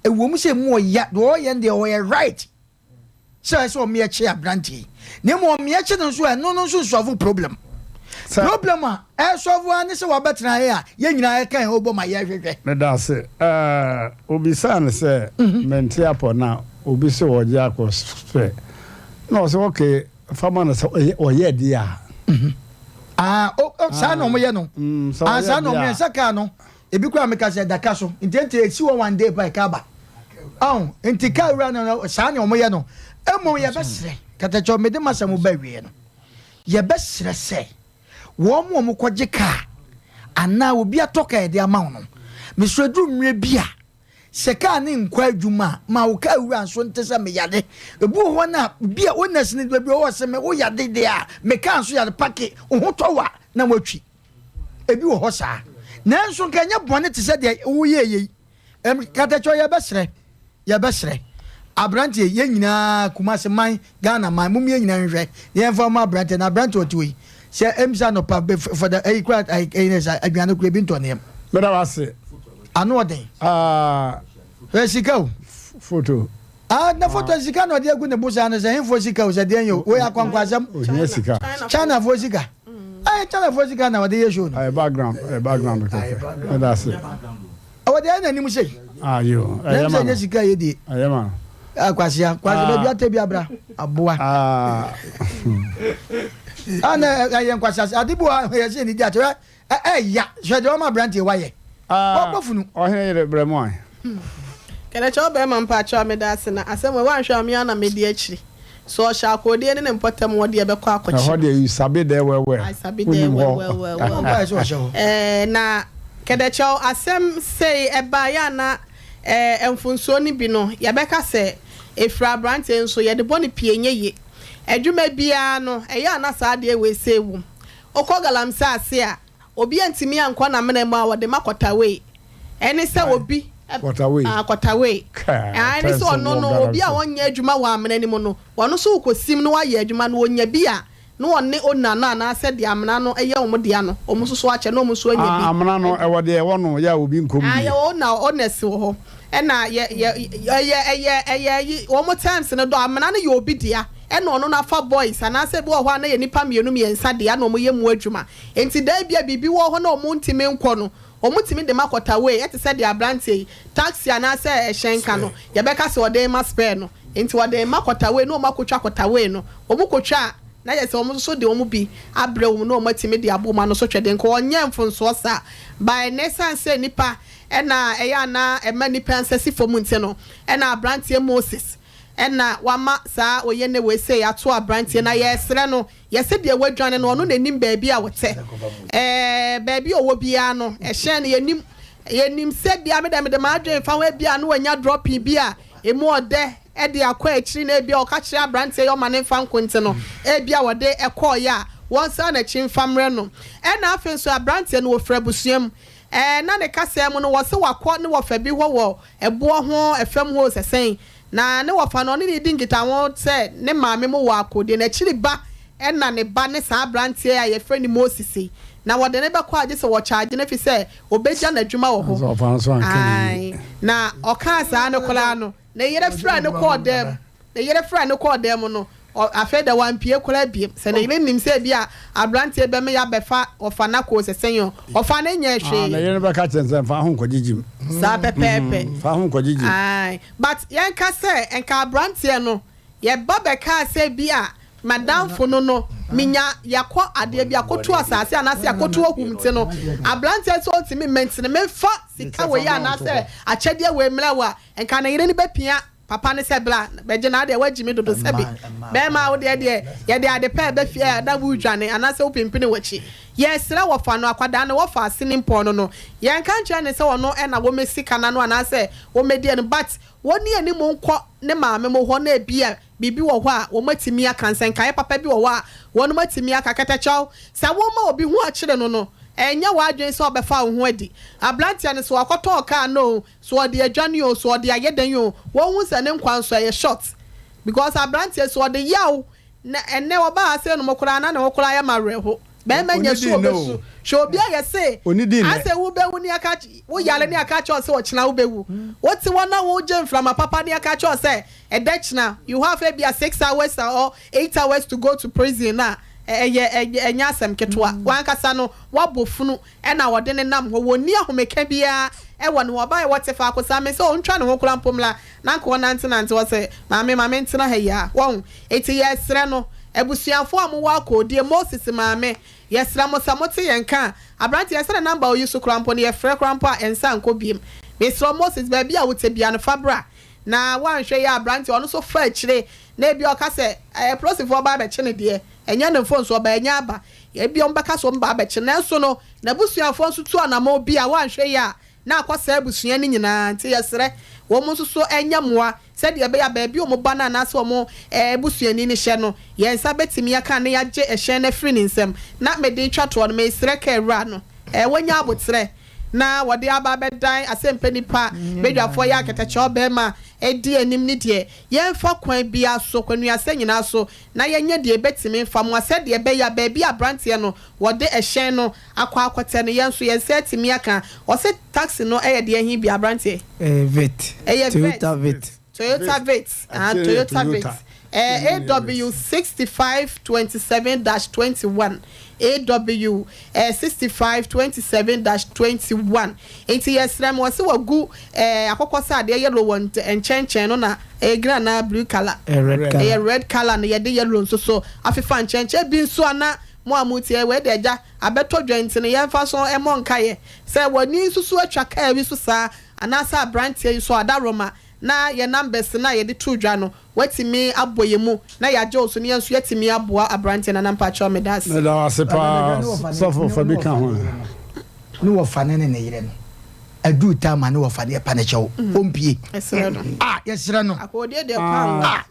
ɛwɔ mu sɛ emu ɔya, deɛ ɔyɛ no deɛ ɔyɛ right. sɛ ɛsɛ ɔmeɛ kye aberanteɛ yi na mmom ɔmeɛ kye no nso ɛno no nso nsɔfo problem problem a ɛsɔfo ara ne sɛ wabɛtena ha a yɛn nyinaa yɛka yɛn ho bɔ ma yɛhwehwɛ. Meda ase. Ɛɛ obisaa no sɛ mhm. mente apɔ na obi sɛ ɔgye akɔ sɛ na ɔsɛ okay fa ma no sɛ ɔyɛ deɛ a. Mhm. Ah, oh, oh, saa na ɔmoyɛ no. Mm, ah, saa na ɔmoyɛ sɛ kaa no. Ebi koraa meka sɛ ɛda ka so nti nti esi hɔ one day pa ɛka aba ɔn nti kaa wura no saa ne wɔn yɛ no mmom yɛbɛsrɛ katakyɛ mede masɛm ba awie no yɛbɛsrɛ sɛ wɔn a wɔn kɔgye kaa anaa obi atɔ kaa yɛde ama wɔn no mesrɛ duru mmerɛ bi a sɛ kaa ne nkɔ adwuma a ma wo kaa wura nso nte sɛ meyade ebi wɔ hɔ no a bi a owners no baabi wɔ hɔ sɛ me wo yade deɛ a me kaa nso yade pake wo ho tɔ wa na watwi Ebi wɔ hɔ saa. Nanso nka ɛnyɛ bɔne te sɛ deɛ woyɛeɛ yi. Ɛm, Katakyɛ, yɛbɛsrɛ, yɛbɛsrɛ. Aberanteɛ, yɛn nyinaa, Kumasi man, Ghana man, mom yɛn nyinaa nhwɛ na yɛmfa mma aberanteɛ. Na aberanteɛ ɔte hɔ yi, sɛ ɛm sɛ anɔpa, bɛ, for the, ɛyi koraa, ɛyi, ɛyi, sɛ aduane koraa ebi ntɔ ne yam. Meda wo ase. Ano ɔden. Ah. Hwɛ sika o. Photo. Ah, na foto sika na ɔde agu ne bo saa no sɛ henfoɔ sika o sɛ deɛn yɛ o wei akwankwasɛm. Ohia sika. Chinafoɔ sika. Ɛyɛ Chinafoɔ sika na ɔde yɛ show no. Ɛyɛ background, ɛyɛ background kɛkɛ. Ɛda ase. Ɔde ayɛ n'anim sei. Ayo, ɛyɛ ma no. Ɛyɛ sika yɛ die. Ɛyɛ ma no. Ah, kwasia, kwasia baabi atɛ bi abra aboa. Ah. Ah, na ɛyɛ nkwasia ade bi wɔ hɔ yɛ sɛ ne di akyerɛ Ɛya, hwɛ deɛ wama aberanteɛ wayɛ. Ah, Wabɔ funu. Ɔhene yere brɛ mu ae. Kɛnɛkyɛ ɔbɛɛma mpakyɛw a meda ase na asɛm wei wanhwɛ a me ara na medi akyiri so ɔhyɛ akoodie ne ne mpɔtam hɔ deɛ bɛkɔ akɔkye Ɛhɔ deɛ you sabi there well well. I sabi there Wonim well hɔ. well well well Ɔmpaeɛ sɛ ɔhyɛ hɔ. Ɛɛ na kɛdɛkyɛw asɛm sei ɛbaeɛ a na ɛɛ mfonsuo no bi no yɛbɛka sɛ ɛfiri abranteɛ nso yɛde bɔ no pii ɛnyɛ yie adwuma biara no ɛyɛ a na saa adeɛ wei sei wom Wokɔ galamsey ase a, obi antumi ankɔ n'amena mu a wɔde ma kɔtawei. Ɛne sɛ obi. Kɔtawei. Ah, kɔtawei. Ah, ɛne sɛ ɔno no, obi a ɔnyɛ adwuma wɔ amena no mu no, ɔno nso wokɔsim na wayɛ adwuma no, ɔnya bi a, na ɔne owner no anaasɛ deɛ amena no yɛ wɔn dea no, wɔn nso so akyɛ na wɔn nso anya bi. Ah, amena no, ɛwɔ deɛ ɛwɔ no, yɛ a obi nkɔ mu Ah, bi. yɛwɔ owner, owners wɔ hɔ. Ɛna yɛ, yɛ, ɛyɛ, ɛyɛ, ɛyɛ ayi, wɔn terms no dɔ, amena no yɛ obi dea. Ɛna ɔno no afa boys anaasɛ ebi wɔ hɔ a na yɛ nnipa mmienu mmiɛnsa dea na wɔyɛ mu adwuma. Enti da bi a biribi wɔ hɔ na wɔntumi nkɔ no, wɔtumi de ma kɔtaway ɛte sɛ deɛ aberanteɛ yi, taxi anaasɛ ɛhyɛn ka no, yɛbɛka sɛ ɔde rema spare no. Enti wɔde rema kɔtaway na wɔakɔtwa kɔtaway no. Wɔkɔtwa a, na kyerɛ sɛ wɔn nso de wɔn bi abrɛ wɔn na wɔatumi de abɔ wɔn ano so twɛdeɛ. Nka wɔnyɛ mfomsoɔ saa. But ɛnnɛ ɛsiane sɛ nnipa na ɛyɛ a na ɛma nnipa nsa si fam nti no, ɛna aberanteɛ Moses Ɛna wama saa oyene wei sei ato abranteɛ na yɛsrɛ no yɛse deɛ wadwane no ɔno na nim baabi a ɔtɛ ɛɛ baabi a ɔwɔ biara no ɛhyɛn no yɛnim yɛnim sɛ bia medɛ mede m'adwene fa ho ebia no wanya dropping bi a emu ɔdɛ ɛde akɔ akyiri na ebia ɔka kyerɛ abranteɛ yɛ ɔma ne mfa nko nti no ebia wɔde ɛkɔɔyɛ a wɔnsan n'akyi mfa mmerɛ no ɛna afei nso abranteɛ no wɔfiri abusua mu ɛɛ na ne kasaa mu no wɔse wakɔ ne wɔfa bi hɔ wɔ Ɛboɔ ho ɛfam hɔ sɛ sɛn? Na ne wɔfa no ɔne no redi nkitaho sɛ ne maame mo wɔ akodeɛ. N'akyiri ba ɛna ne ba ne saa abranteɛ a yɛfrɛ no Moses yi. Na wɔde no bɛkɔ a gye sɛ wɔkyaagye no efisɛ ɔbɛgya n'adwuma wɔ hɔ. Ae. Na ɔkaa saa no koraa no, ne yere frɛɛ no kɔɔ dɛm. Ne yere frɛɛ no kɔɔ dan mu no, ɔ, afei deɛ wampue koraa biom. Sɛ ne yere nim sɛ ebia aberanteɛ bɛmeyɛ abɛfa ɔfa no akɔ sɛ sɛn o, ɔfa no nyɛɛ Ah, hwee. ne yere no bɛka kyerɛ no sɛ, Mfa ho nkɔgyegye mu. Saa pɛpɛɛpɛ. Mfa ho nkɔgyegye mu. Ae. But yɛnka sɛ nka aberanteɛ no, yɛba bɛkaa sɛ ebia m'adamfo no no, menya, yɛakɔ adeɛ bi, akɔtu asase anaasɛ yɛakɔtu ahum nti no, aberanteɛ sɛ ɔntumi mmɛ nti no, memfa sika wei anaasɛ akyɛdeɛ wei mmrɛ wo a, nka ne yere no bɛpia Papa no sɛ bra bɛgye na adeɛ woagyi me dodo sɛbi bɛɛma wo deɛ deɛ yɛde ade pɛ ɛbɛ fie a na wodwane anaasɛ wopimpini wakyi yɛsrɛ wɔfa no akwadaa no wɔfa asene mpɔn no no yɛnka nkyerɛ no sɛ ɔno ɛna wɔmɛ sika no ano anaasɛ wɔmɛdi ɛno but wɔni anim nkɔ ne maame mo hɔ na ebia biribi wɔ hɔ a wɔn atumi aka nsɛnkaeɛ papa bi wɔ hɔ a wɔn atumi aka kɛtɛkyɛw sɛ woma obi ho akyere no no ɛnyɛ w'adwene sɛ ɔbɛfa wo ho adi abranteɛ no sɛ wakɔtɔn kaa no o So ɔde adwane oo, so ɔde ayɛ dɛn oo, wɔnhu sɛ ne nkwa nso ɛyɛ short. Because abranteɛ so ɔde yaw na ɛnɛ ɔbaa ha sei nom koraa na ne ho koraa yɛ ma awerɛho. Bɛɛma nya su ɔbɛsu. Hwɛ obi a yɛse asɛ wo bɛwu ne aka wo yare ne aka kyerɛ wo sɛ ɔkyena wo bɛwu. Wote hɔ na wo gye mframa papa ne aka kyerɛ wo sɛ ɛdɛ kyena you have ebia 6 hours or 8 hours to go to prison a ɛyɛ ɛnyɛ asɛm ketewa. Wankasa no wabɔ funu Ɛna wɔde no nam hɔ, wɔnni ahomeka biara wɔ ne ho. Ɔbaeɛ, wɔte faako saa, me sɛ ɔntwa ne ho koraa mpo mmra, na anka ɔnantenante hɔ sɛ, Maame, ma mentena ha yi ara. Wahu? Enti yɛresrɛ no, abusuafoɔ a mowɔ akɔɔdie, Moses maame, yɛsrɛ mo sɛ mote yɛn nka a, aberanteɛ, yɛsɛ ne number a ɔyi so koraa mpo no, yɛfrɛ koraa mpo a, ɛnsa nkɔ biom. Mesrɛ wo, Moses, baabi a wote biara no, fa bra. Na woanhwɛ yie a, aberanteɛ, ɔno nso fa akyire, na ebia ɔka sɛ, Ɛɛ, apolisifoɔ ba abɛkye no deɛ, ɛnyɛ ne mfomsoɔ, but ɛnyɛ aba. Ebia wɔbɛka sɛ wɔbɛba abɛkye no, nanso no, n'abusuafoɔ nso tu anammɔn bi a wɔanhwɛ yie a, na akɔsɛe abusua no nyinaa. Nti yɛsrɛ wɔn nso so nyɛ mmoa sɛdeɛ ɛbɛyɛ a baabi a wɔn ba no anaasɛ wɔn busuani no hyɛ no, yɛn nsa bɛtumi aka na yɛagye ɛhyɛn no afiri ne nsam. Na mede retwa toɔ no, mesrɛ kaa wura no, wɔnya aboterɛ na wɔde aba abɛdan asɛmpɛ nipa badwafoɔ yɛ akɛtɛkyɛ ɔbarima di anim no deɛ, yɛmfa kwan biara so, kwanuasɛ nyinaa so, na yɛnyɛ deɛ yɛbɛtumi mfa mmoa sɛdeɛ ɛbɛyɛ a baabi a aberanteɛ no wɔde ɛhyɛn no akɔ akɔtɛ no, yɛn nso yɛn nsa atumi aka. Ɔse taxi no yɛ deɛ he bi aberanteɛ? Ɛyɛ Vitz. Ɛyɛ Vitz. Toyota Vitz. Toyota Vitz. Ah, Toyota Vitz. Ɛɛ AW 6527 dash 21. AW 65 27 dash 21. Nti yɛsrɛ mo, ɔse wagu eh, akokɔsradeɛ yellow wɔ nkyɛnkyɛn no na ɛyɛ green anaa blue colour? Ɛyɛ red colour na yɛde yellow nso so afefa nkyɛnkyɛn. Ebi nso a na mo a motie wei deɛ agya abɛtɔ dwa nti no yɛmfa so mmɔ nkaeɛ sɛ w'ani nso so atwa kaa bi so saa anaasɛ aberanteɛ yi so adaworoma na yɛn numbers no a yɛde too dwa no Watumi abɔ yɛn mu na yɛagye wo so na yɛn nso yɛatumi aboa aberanteɛ Nana mpakyɛw meda ase. Meda wo ase paa sɔfo fa bi ka ho. Ne wɔfa no ne ne yere no aduru time a ne wɔfa no yɛpa no kyɛw ɔmpie ah yɛsrɛ no ah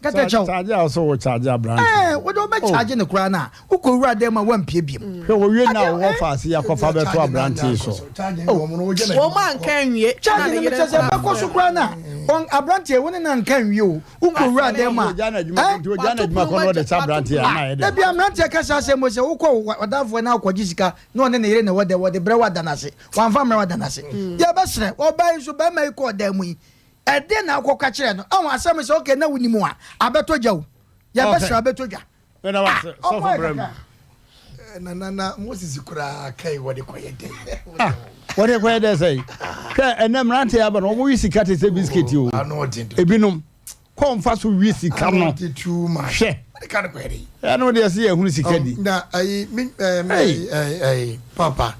kɛtɛ kyɛw charge a ɔsɛ wɔ charge aberante ɛɛ wode wobɛ charge no koraa no a wokɔ wura dɛm a wampie biom hwɛ wɔwie na wowɔ fa ase yɛakɔfa bɛto aberante yi so wɔn anka nwie charge no mekyɛ sɛ bɛkɔ so koraa no a aberanteɛ wo ne no anka nwie o Wokɔ wura dɛm a, dabi aberanteɛ ka saa asɛm sɛ wokɔ w'adamfoɔ na wokɔgye sika na ɔne ne yere na ɛwɔ dɛm wɔde brɛ wo ada no ase wamfa mmerɛ wo ada no ase. Yɛbɛsrɛ ɔbaa yi nso bɛrima yi kɔɔ dan mu yi ɛdeɛn na wokɔka kyerɛ no? Ɔho asɛm sɛ okay na wonim a abɛtɔ gya o yɛbɛsrɛ abɛtɔ dwa. Meda wo ase sɔfo brɛ mu. Na na na Moses koraa kai wɔde kɔyɛ dɛn? Ah, wɔde kɔyɛ dɛn sɛ? Hwɛ ɛnɛ mmerante aba no wɔn wi sika te sɛ bisiketi o. Ebinom kɔ nfa so wi sika no. Hwɛ. Ɛno deɛ sɛ yɛhunu sika di. Na ayi mi ɛɛ mi ɛɛ papa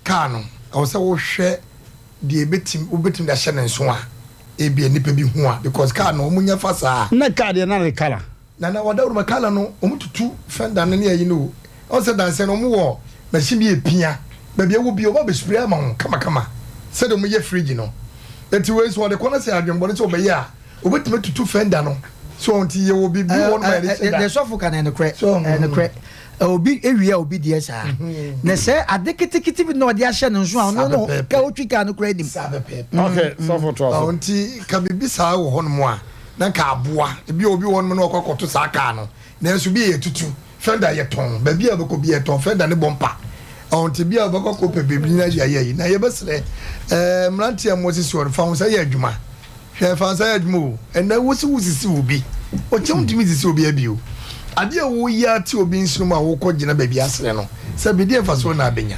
kaa no ɛwɔ sɛ wohwɛ deɛ ebetumi wobetumi de ahyɛ ne nso a ebi nipa bi ho a because kaa no wɔn nyɛ fa saa. Na kaa deɛ na ne kala. Nana wadawuruma kala no ɔmo tutu fender no ne ayi no o ɔn sɛ dansa no ɔmo wɔ machine bi epia baabi ɛwɔ bi ɔba bɛ spray ama wo kama kama sɛdeɛ ɔmo yɛ fridge no eti wei nso ɔde kɔ na sɛ adwenbɔne sɛ ɔbɛyɛ a obetumi atutu fender no so ɔn ti yɛ wɔ biribi wɔ hɔ nom a yɛde hyɛ da. Deɛ sɔfo ka no ɛnokorɛ ɛnokorɛ obi ewia obi deɛ saa na sɛ ade ketekete bi na ɔde ahyɛ no nso a ɔno no ka otwi kaa no koraa nim. Saa pɛpɛɛpɛ. Ok sɔfo toa so. Nti ka biribi saa wɔ hɔ nom a. Na nka aboa. Ebia obi wɔ hɔnom na wakɔ akɔto saa kaa no, nanso bi yɛ tutu, fender yɛ tɔn, baabi a wobɛkɔ biara yɛtɔn fender ne bɔmpa. Ɔho nti ebia wobɛkɔ akɔpɛ baabi na yɛ ayɛ yi. Na yɛbɛsrɛ ɛɛ mmeranteɛ a mosisi hɔ no, fa wo nsa yɛ adwuma. Hwɛ, fa wo nsa yɛ adwuma o. Ɛnnɛ wo se wosisi obi. Ɔkyɛ wontumi nsisi obiara bio. Adeɛ a woyɛ ate obi nsono mu a wokɔ gyina baabi asrɛ no sɛ bɛdi mfasoɔ na abɛnya.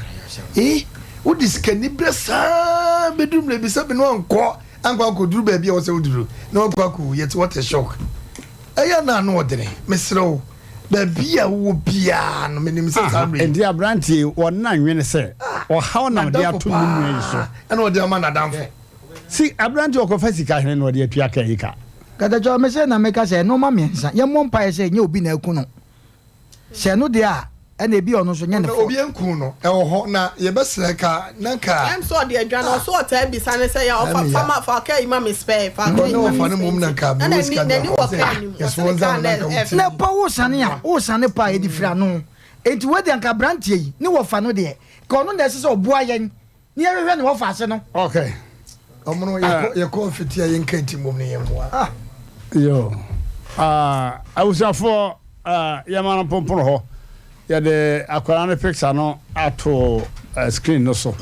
Eh, wode sikaniberɛ saa bɛduru mmerɛ bi sɛ bi no ankɔ ankɔ akɔduru baabi a ɛwɔ sɛ woduru na wakɔ akɔwu yet what a shock. Ɛyɛ a na ano ɔdene. Mesrɛ wo, baabi a wowɔ biara no menim sɛ saa mmerɛ yi. Enti aberanteɛ yi, ɔnna nwene sɛ ɔhaw na ɔde ato ne nua yi so. Ɛna ɔde ama n'adamfo. Si aberanteɛ ɔkɔfa sika hene na ɔde atua kaa yi ka. Katakyɛ, mese na meka sɛ nnoɔma mmiɛnsa, yɛmmɔ mpaeɛ sɛ nyɛ obi na aku no. Sɛ ɛno deɛ a, ɛna ebia ɔno nso nyɛ ne fault. Obi anku no, ɛwɔ hɔ na yɛbɛsrɛ ka na nka. Ɛm sɛ ɔde adwa no, ɔso ɔtaa bisa no sɛ ya ɔfa fa ma fa kaa yi ma me spare, fa kaa yi ma me spare nti na n'ani n'ani wɔ kaa no mu, ɔse ne kaa no ɛfɛ. Na ɛpa wosane a, wosane pa a yɛde firi ano. Enti wei deɛ anka aberanteɛ yi ne wɔfa no deɛ, nka ɔno na ɛsɛ sɛ ɔboa yɛn Ne yɛhwehwɛ ne wɔfa ase no. Okay. Ɔmo no yɛkɔ yɛkɔ mfiti a yɛnka nti mmom ne yɛn mmoa. Ah. Yo. Ah, abusuafoɔ ah, yɛma no mpompon hɔ. Yɛde akwadaa no picture no ato uh, screen no so.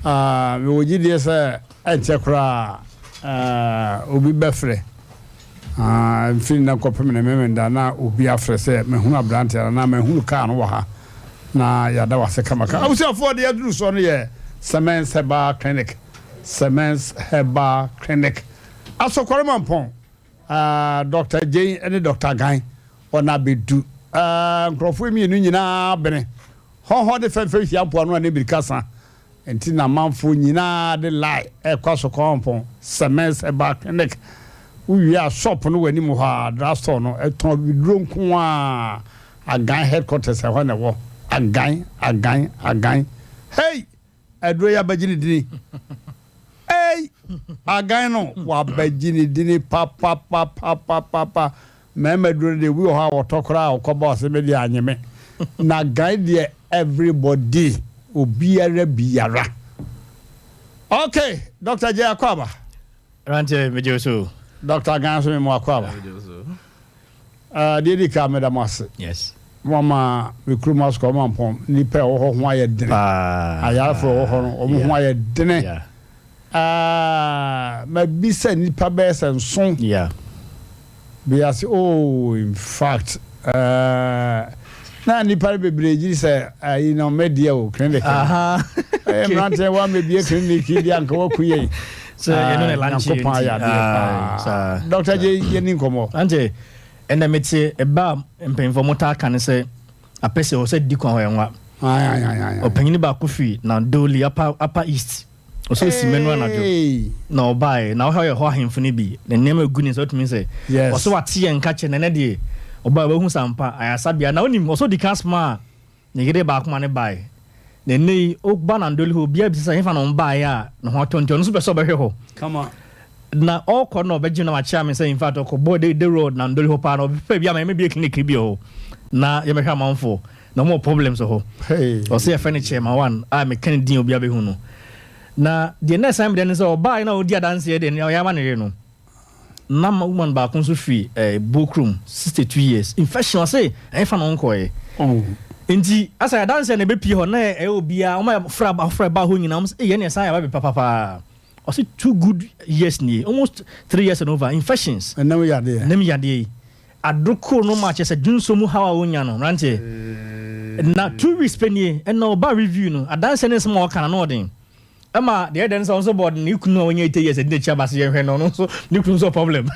Ah, mewɔ gyidie sɛ ɛnkyɛ koraa ah, obi bɛfrɛ. Ah, mfiri nnɛ kɔpem ne Memenda na obi afrɛ sɛ mahunu aberanteɛ no anaa mahunu kaa no wɔ ha na yɛada wo ase kamakama. Abusuafoɔ deɛ aduru soɔ no yɛ Semens Herbal Clinic, Semens Herbal Clinic, Asɔkɔre Mampɔn, ah, Dr. Jane ne Dr. Gan wɔn abɛdu. Ah, nkurɔfoɔ mmienu nyinaa bene hɔhɔ de fɛmfɛm hyia mpoano a ne mmirika sa. Nti na amanfoɔ nyinaa de line ɛkɔ Asokɔnpɔn, Semens Herbal Clinic. Wo wie a shop no wɔ anim hɔ a, drug store no, ɛtɔn abibiduro nko ara. Agan headquarters ɛhɔ na ɛwɔ. Agan, Agan, Agan. Hey! Aduro yi abɛgye ne dini. Hey! Agan no, wabɛgye ne dini papapapapapa. Mmarima aduro no deɛ obi wɔ hɔ a wɔtɔ koraa a ɔkɔba ɔse me deɛ anye me. Na guy deɛ everybody obiara biara. Okay, Dr. Jay Akwaba. Ranche megye wo so. Dr. Gan so me mo Akwaba. Uh, deɛ di ka meda mo ase. Yes. Mo ama me kurom asukɔ ɔmo ampɔn nipa ɛwɔ hɔ ho ayɛ dene. Ayarefo ɛwɔ hɔ no ɔmo ho ayɛ dene. Yeah. Ah, mabisa nnipa bɛyɛ sɛ nson. Yeah. Bi ase, oh, in fact, uh, na nnipa no bebree gye sɛ ayi no mɛdeɛ o clinic. Aha. Ɛyɛ mmeranteɛ wa mɛbie clinic yi deɛ anka waku yɛn. Sɛ yɛne ne lunch Nyankopɔn ayɛ adeɛ paa. Dr. Gye yɛni nkɔmmɔ. Ante, ɛnna mete ɛba a mpanyinfoɔ mo taa ka ne sɛ apɛ sɛ ɔsɛ di kwan hɔ ɛnwa. Ɔpanyin baako firi Nandoli upper, upper east. Ɔsɛ osi mɛnu anadwo na ɔbaeɛ na ɔhwɛ ɔyɛ hɔ ahemfo no bi na nneɛma egu ne nsa otumi sɛ ɔsɛ wate yɛn nka kyɛ na ɛnɛ deɛ ɔbaeɛ ɔbɛhu sampa ayasabea na onim ɔsɛ odi kan soma a ne yere baako ma ne baeɛ na ɛnɛ yi ɔba Nandoli hɔ obiara bisa sɛ hefa na ɔmo baeɛ a ne ho atɔ nti ɔno nso pɛ sɛ ɔbɛhwɛ hɔ na ɔkɔ na ɔbɛgye na wakyea me sɛ in fact ɔkɔbɔ de de road Nandoli hɔ paa na ɔbɛpɛ bi ama yɛmɛbie clinic bi wɔ hɔ na yɛmɛhwɛ amanfoɔ Na ɔmo wɔ problems wɔ hɔ. Ɔsɛ yɛfrɛ no chairman one a meka ne din a obiara bɛhu no. Na deɛ na ɛsan me dɛ ne sɛ ɔbaa na ɔdi adanseɛ deɛ nea ɔyɛ ama ne yere no. Na woman baako nso firi eh, Bokrom, 62 years, infection ɔse ɛhefa na ɔnkɔɛ. Nti asa adanseɛ na ɛbɛpie hɔ na ɛyɛ obiara ɔmo a frɛ afrɛ baa hɔ nyinaa ɔmo sɛ ɛyɛ ne ɛsan yɛ aba bi papapaa. Ɔse two good years nie, almost three years and over, infections. Ɛnam yadeɛ. Ɛnam yadeɛ yi. Aduro koro no ma kyerɛ sɛ dwonsɔ mu haw a wonya no, mmeranteɛ. Na 2 weeks pɛ nie, ɛna ɔba review no, adanseɛ ne nsɛm a ɔka no, ano ɔden. Ɛma deɛ ɛdɛ ne sɛ ɔno nso bɔɔ ne kunu a wanya 80 years adi n'akyi aba sɛ yɛnhwɛ no, ɔno nso ne kunu nso wɔ problem.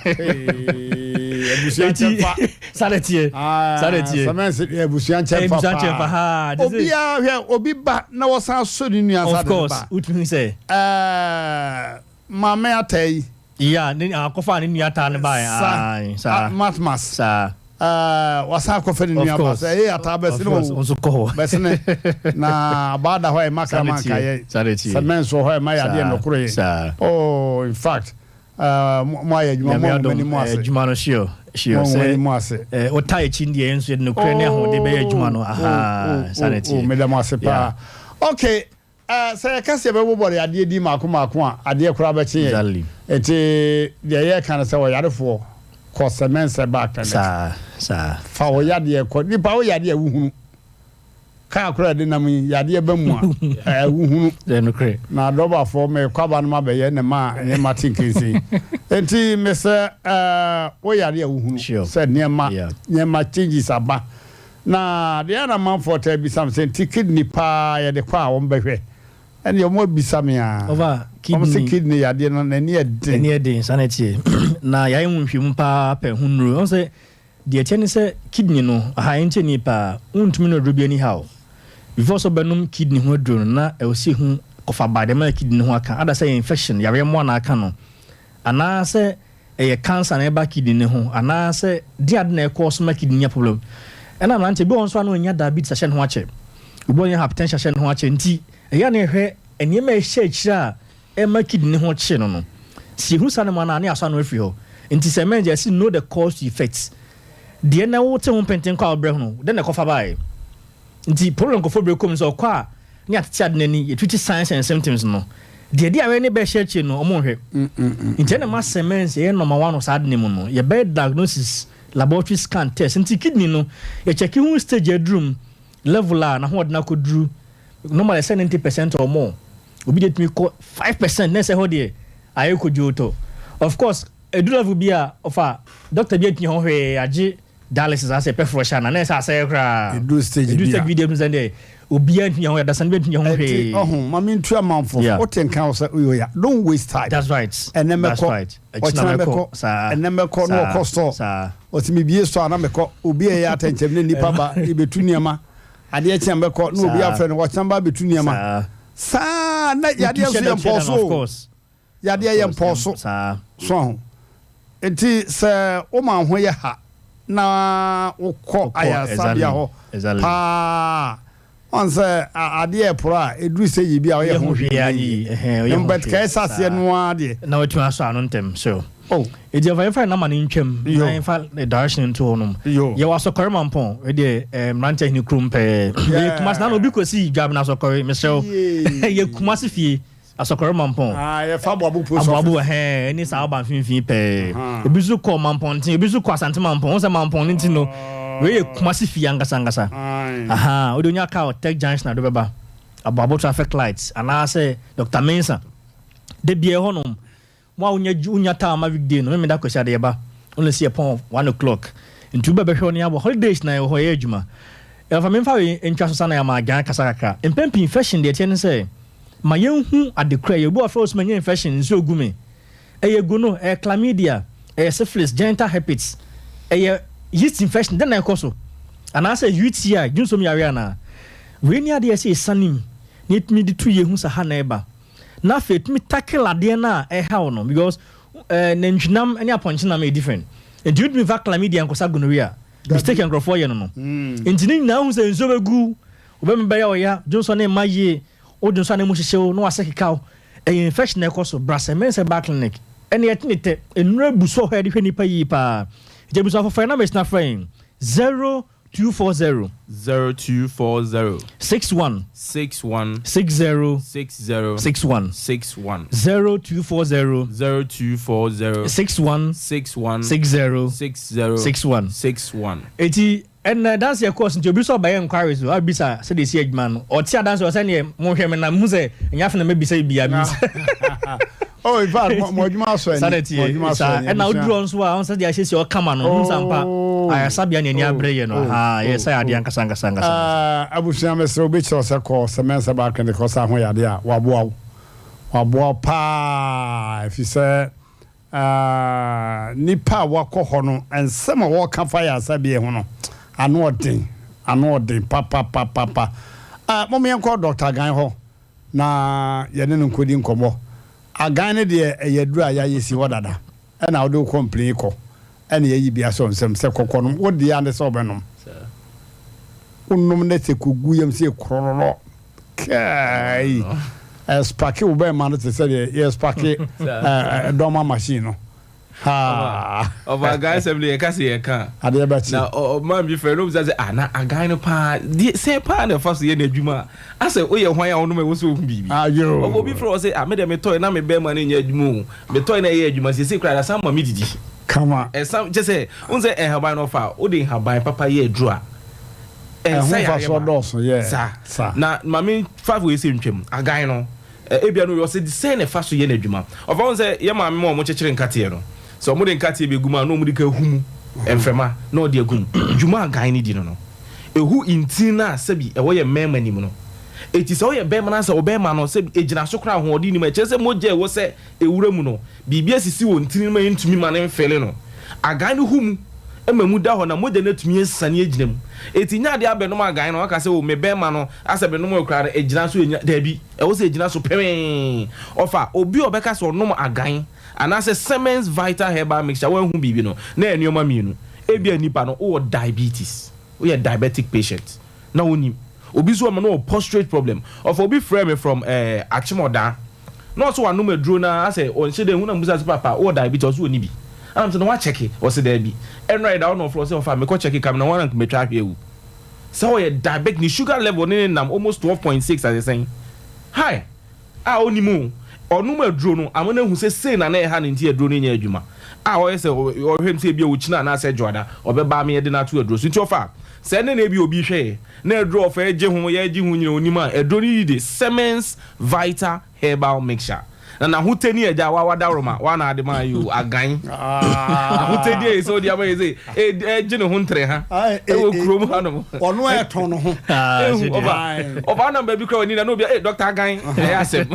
Abusua nkyɛnfa. Saa na ɛteɛ. Saa na ɛteɛ. Sɛmɛnse deɛ abusua nkyɛnfa paa. Abusua nkyɛnfa haa. Obiara hwɛ obi ba na wɔsan so ne nua nsa de ne ba. Of course, wotumi sɛ. Ɛɛ maame ata yi. Yeah, ne akɔfa ne nua taa ne bae. Sa, Aye, saa. Matmas. Saa. Uh, wasan akɔfa ne nua ba sɛ ee ataa bɛsene o. Nso kɔ hɔ. Bɛsene. Na abaa da hɔ a ɛma kraman ka yɛ. Saa de tie. Sɛ mɛnso hɔ a ɛma yɛ adeɛ nokoro yɛ. Saa. Oh, in fact, uh, mo ayɛ adwuma mo ahoma ni mo ase. Adwuma no sure. Sure. Mo ahoma ni mo ase. Eh, ota akyi deɛ nso yɛde nokorɛ ne ahoɔden bɛyɛ adwuma no. Aha, saa na ɛteɛ. Oh, meda mo ase paa. Okay. Eh, sɛ yɛka sɛ yɛbɛbobɔre adeɛ din mmaako mmaako a, adeɛ koraa bɛkye yɛn. Exactly. Nti deɛ yɛreka ne sɛ ɔyarefoɔ, kɔ Sɛmɛnsɛ Baa Clinic. Saa, saa. Fa wo yadeɛ kɔ. Nipa wo yadeɛ a wohunu. Kaa koro a yɛde nam yi, yadeɛ ba mu a, ɛɛ, wohunu. Ɛyɛ nokorɛ. Na adrɔbafoɔ, merekɔ aba no mabɛyɛ ne ma a nneɛma te nkensen. Enti mesrɛ, ɛɛ, wo yare a wohunu Sure. sɛ nneɛma, Yeah. nneɛma changes aba. Na deɛ na amanfoɔ taa bisa me sɛ, nti kidney paa yɛde kɔ a wɔbɛhwɛ? Ɛnneɛ wɔabisa me a, Ɔfa, wɔn se kidney. kidney yadeɛ no, n'ani yɛ den. Ani yɛ den, saa na ɛteɛ. Na yɛayɛ ho nhwehwɛmu paa pɛ ho nnuro. Wohu sɛ Deɛ ɛteɛ ne sɛ kidney no, aha ɛnkyɛ nie paa, wontumi nom aduro bi anyhow. Before sɛ wobɛnom kidney ho aduro no na ɛwɔ sɛ yɛhu kɔfaba deɛ ɛma kidney no ho aka, ada sɛ ɛyɛ infection, yareɛ mmoa na aka no, anaa sɛ ɛyɛ cancer na ɛba kidney no ho, anaa sɛ deɛ ade na ɛkɔɔ so ma kidney nya problem. Ɛna mmeranteɛ bi wɔ hɔ nso a na ɔnya diabetes ahyɛ ne ho akyɛ, obi wɔ hɔ ɔnya hypertension ahyɛ ne ho akyɛ, nti ɛyɛ a na yɛhwɛ nneɛma a ɛhyɛ akyire a ɛma kidney ho kye no no, sɛ yɛhu saa nneɛma no a, na yɛasɔ ano afiri hɔ. Nti sɛ mɛn deɛ yɛse know the cause to effect. Deɛ na wote ho mpenten kɔ a wobrɛ ho no, dɛn na ɛkɔfa baeɛ? Nti problem nkurɔfoɔ brɛ kɔ mu sɛ ɔkɔ a ne yɛatete ade no ani, yɛtreat signs and symptoms no. Deɛ ɛde yareɛ no bɛhyɛ akyire no, wɔn nhwɛ. Nti ɛna ɛma sɛ mɛn sɛ yɛyɛ number one wɔ saa ade no mu no, yɛbɛyɛ diagnosis, laboratory scan test. Nti kidney no, yɛkyɛke ho stage a aduru mu, level a n'ahoɔden akɔduru, normally ɛsɛ 90% or more. Obi deɛ tumi kɔ 5% na ɛsɛ hɔ deɛ ayɛ kodwoo tɔ. Of course ɛduru level bi a ɔfa doctor bi atumi ho hwee agye dialysis asɛ pɛforɔ hyɛ ana na ɛsɛ asɛe koraa. Ɛduru stage Ɛduru bi stage a. bi deɛ ɛduru sɛ deɛ obiara ntumi ho adasane bi ntumi ho Ɛnti hwee. ɔho ma mentu amanfo Yeah. wote nka wo sɛ woyɛ oya don't waste time. That's right. Ɛnɛ That's mɛkɔ right. ɔkyena mɛkɔ Saa. ɛnɛ mɛkɔ na Saa. ɔkɔ store Saa. ɔsi mebie store a na mekɔ obi a ɛyɛ atɛnkyɛm ne nnipa ba yɛbɛtu nneɛma adeɛ kye a mɛkɔ na obi afrɛ no wɔkyena ba abɛtu nneɛma saa na yadeɛ nso yɛ mpɔɔ so o yadeɛ yɛ mpɔɔ so so ho nti sɛ woma ho yɛ ha na wokɔ ayaresabea hɔ paa ɔn sɛ adeɛ ɛporɔ a ɛduru sɛ yɛ bi a ɔyɛ ho hwee yie but ka ɛsɛ aseɛ no ara deɛ na watumi asɔ ano ntɛm so Oh. Eti ɛfa yɛmfa yɛn nama no ntwam na yɛmfa the direction nto hɔ nom. Yɛwɔ asɔkɔre mampɔn ɛdeɛ eh, mmeranteɛ ahene kurom pɛɛ. Yɛ Kumasi na obi kɔsi dwabena asɔkɔre mesrɛ wo. Yɛ Kumasi fie asɔkɔre mampɔn. Ah, yɛfa aboabo post office. Aboabo ɛhɛn ɛne saa ɔba mfimfini pɛɛ. Obi nso kɔ mampɔnten, obi nso kɔ asante mampɔn. Wɔn sɛ mampɔn ne ti no, wei yɛ Kumasi fie ankasa ankasa. Aha, wode onya car wɔ Tech Junction ade bɛba. Aboabo traffic lights anaasɛ Dr. Mensah. Da biara ɛhɔ nom. Mo a wonya wonya time ama weekday no, Memeda Kwasiada yɛba. Only sɛ yɛpɔn 1:00. Nti woba bɛhwɛ wo ne abɔ. Holidays na yɛwɔ hɔ yɛyɛ adwuma. Ɛfa memfa wei ntwa so sa na yɛama Agyan akasa kakra. Mpɛn pii infection deɛ ɛteɛ ne sɛ, ma yɛnhu ade korɔ ɛyɛ. Obi wɔ hɔ afrɛ wo sɛ manya infection, nsuo gu me. Ɛyɛ gono, ɛyɛ chlamydia, ɛyɛ syphilis, genital herpes, ɛyɛ yeast infection, dɛn na ɛkɔ so? Anaasɛ UTI, dwonsom yareɛ anaa? Wei ne adeɛ a ɛsɛ yɛsane mu na yɛtumi de to yɛn hu sɛ ha na ɛba. Na afei tumi tackle adeɛ no a ɛhaw no because eh, nantwinam ne apɔnkyenam yɛ different. Nti wotumi fa chlamydia nkɔsa gonorrhea. Mistake a nkurɔfoɔ yɛ no no. Nti ne nyinaa wohu sɛ nsuo bɛgu, wobɛma bɛyɛ ɔya, dwonsɔ no mma yie, wo dwonsɔ a na emu hyehye wo na wase keka wo. Ɛyɛ infection na ɛkɔ so. Bra sɛ mensɛ baa clinic. Ɛne yɛte ne tɛ. Nnuro abu so wɔ hɔ a yɛde hwɛ nnipa yie paa. Nti abusuafo fa yɛn numbers no frɛ yɛn. 0240. 0240. 61. 61. 60. 60. 61. 61. 0240. 0240. 61. 61. 60. 60. 61. 61. Eti ɛnna dansi ɛkɔɔ so nti obi nso ɔbɛyɛ enquiries o abisa sɛdeɛ esi adwuma no ɔte adansi ɔsɛ neɛ monhwɛ me na mehu sɛ ɛnyɛ afei na mɛbisa bi bia mi Oh, in fact, mo mo adwuma asɔ ani. Saa na Mo ɛteɛ. adwuma asɔ Saa ani. ɛna Abusua. woduru hɔ nso a ɔn sɛ deɛ asiesie ɔkama no hu sampa Oh. ayaresabea ne ani Oh, abere yɛ no oh, ha oh, yɛsa yɛ adeɛ oh. ankasa ankasa ankasa. Ah, abusua mesrɛ wo bɛkyerɛ wo sɛ kɔ sɛ mɛnsa baa clinic hɔ sɛ ho yɛ adeɛ a waboa wo waboa wo paa ɛfiri sɛ ah, nipa a wakɔ hɔ no nsɛm a wɔka fa yɛ asabea ho no ano ɔden ano ɔden papapapapa ah, mom yɛnkɔ Dr. Gan hɔ na yɛne no nkɔdi nkɔmmɔ. Agan no deɛ ɛyɛ aduru a yɛayɛ si hɔ dada ɛna wode wo kɔmpleni kɔ ɛna yɛayi bi asɔ nsam sɛ kɔkɔ nom, wo deɛ ara ne sɛ wobɛnom. Wonom na sɛ kɔgu yam sɛ korɔrɔrɔ kai ɛspake wo bɛɛma no te sɛ deɛ yɛspake dɔma machine no. Haa. Ɔfa agan sɛm de yɛka sɛ yɛka. Adeɛ bɛkye. Na ɔman bi frɛ no bisa sɛ ah na agan no paa deɛ sɛn paa na ɛfa so yɛ n'adwuma a asɛ woyɛ hwan a wonom ɛwɔ sɛ ohu biribi. Ayo. Ɔfa obi frɛ wɔ sɛ ah me deɛ metɔe na me bɛrima no nyɛ adwuma o metɔe na ɛyɛ adwuma siesie koraa ɛsan ma me didi. Kama. Ɛsan kyɛ sɛ wohu sɛ nhaban no ɔfa wode nhaban papa yɛ aduro a. Ɛnsa Ɛho yareɛ mfasoɔ ma. dɔɔso, yeah. Saa. Saa. Na ma me fa wei sɛ ntwam. Agan no, ɛ, ebia no ɔsɛ sɛn na ɛfa so yɛ n'adwuma. Ɔfa ho sɛ yɛ maame ma wɔn kyekyere nkateɛ no, sɛ wɔn de nkateɛ bɛgu mu a, na wɔn de ka ehu mu mframa na ɔde agu mu. Dwuma agan no di no no, ehu ntin no a sɛbi ɛwɔ yɛ mmarima nim no. Eti sɛ woyɛ bɛrima na sɛ ɔbɛrima no sɛbi egyina so koraa ahoɔden nim a, ɛkyerɛ sɛ mogya a ɛwɔ sɛ ewura mu no, biribi asisi wɔ ntini no mu a entumi ma no mfele no. Agan no hu mu ma emu da hɔ na mogya no atumi asiane agyina mu. Enti nyɛ adeɛ abɛnom agan no waka sɛ oh me bɛrima no asɛ menom koraa no egyina so enya, daabi, ɛwɔ sɛ egyina so pemee. Ɔfa obi a ɔbɛka sɛ ɔnom agan anaasɛ Siemens Vital Herbal Mixture wanhu biribi no, na ɛyɛ nneɛma mmienu. Ebia nipa no wowɔ diabetes, woyɛ diabetic patient. na ɔnnim. Obi nso wɔ hɔ no ɔwɔ prostrate problem. Ɔfa obi frɛɛ me from eh, Akyemɔdaa. Na ɔse wanom aduro no ara asɛ ɔnhyɛ da nhu na mebisa sɛ papa wowɔ diabetes ɔse ɔnni bi. Ɛna mese na wakyɛke? Ɔse daabi. Ɛnora yɛda hɔ na ɔfrɛ ɔse ɔfa mekɔ kyɛke ka me na wɔn anka matwa ahwe awu. Sɛ ɔyɛ diabetic ne sugar level ne ne nam almost 12.6 ase sɛn. Hi! a ɔnnim o, ɔnom aduro no ama no ahu sɛ sei na na ɛha no nti aduro no nyɛ adwuma a ɔyɛ sɛ ɔhwɛ mu sɛ ebia ɔkyina anaasɛ dwoada ɔbɛba ama yɛde no ato aduro so nti ɔfa sɛ ɛnɛ na ebia obi hwɛ yɛ na aduro a ɔfa gye ho yɛgye ho nyina ɔnim a aduro no yi de Semens Vital Herbal Mixture na n'ahotɛ ni agya wa wadaworoma wa na ade maa yi o agan ahotɛ di yɛ sɛ ɔde ama yɛ sɛ ɛgye ne ho ntere ha ɛwɔ kurom ha nom ɔno a ɛtɔn no ho ehu ɔba ɔba nam baabi kura wani na n'obi eh dɔkta agan ɛyɛ asɛm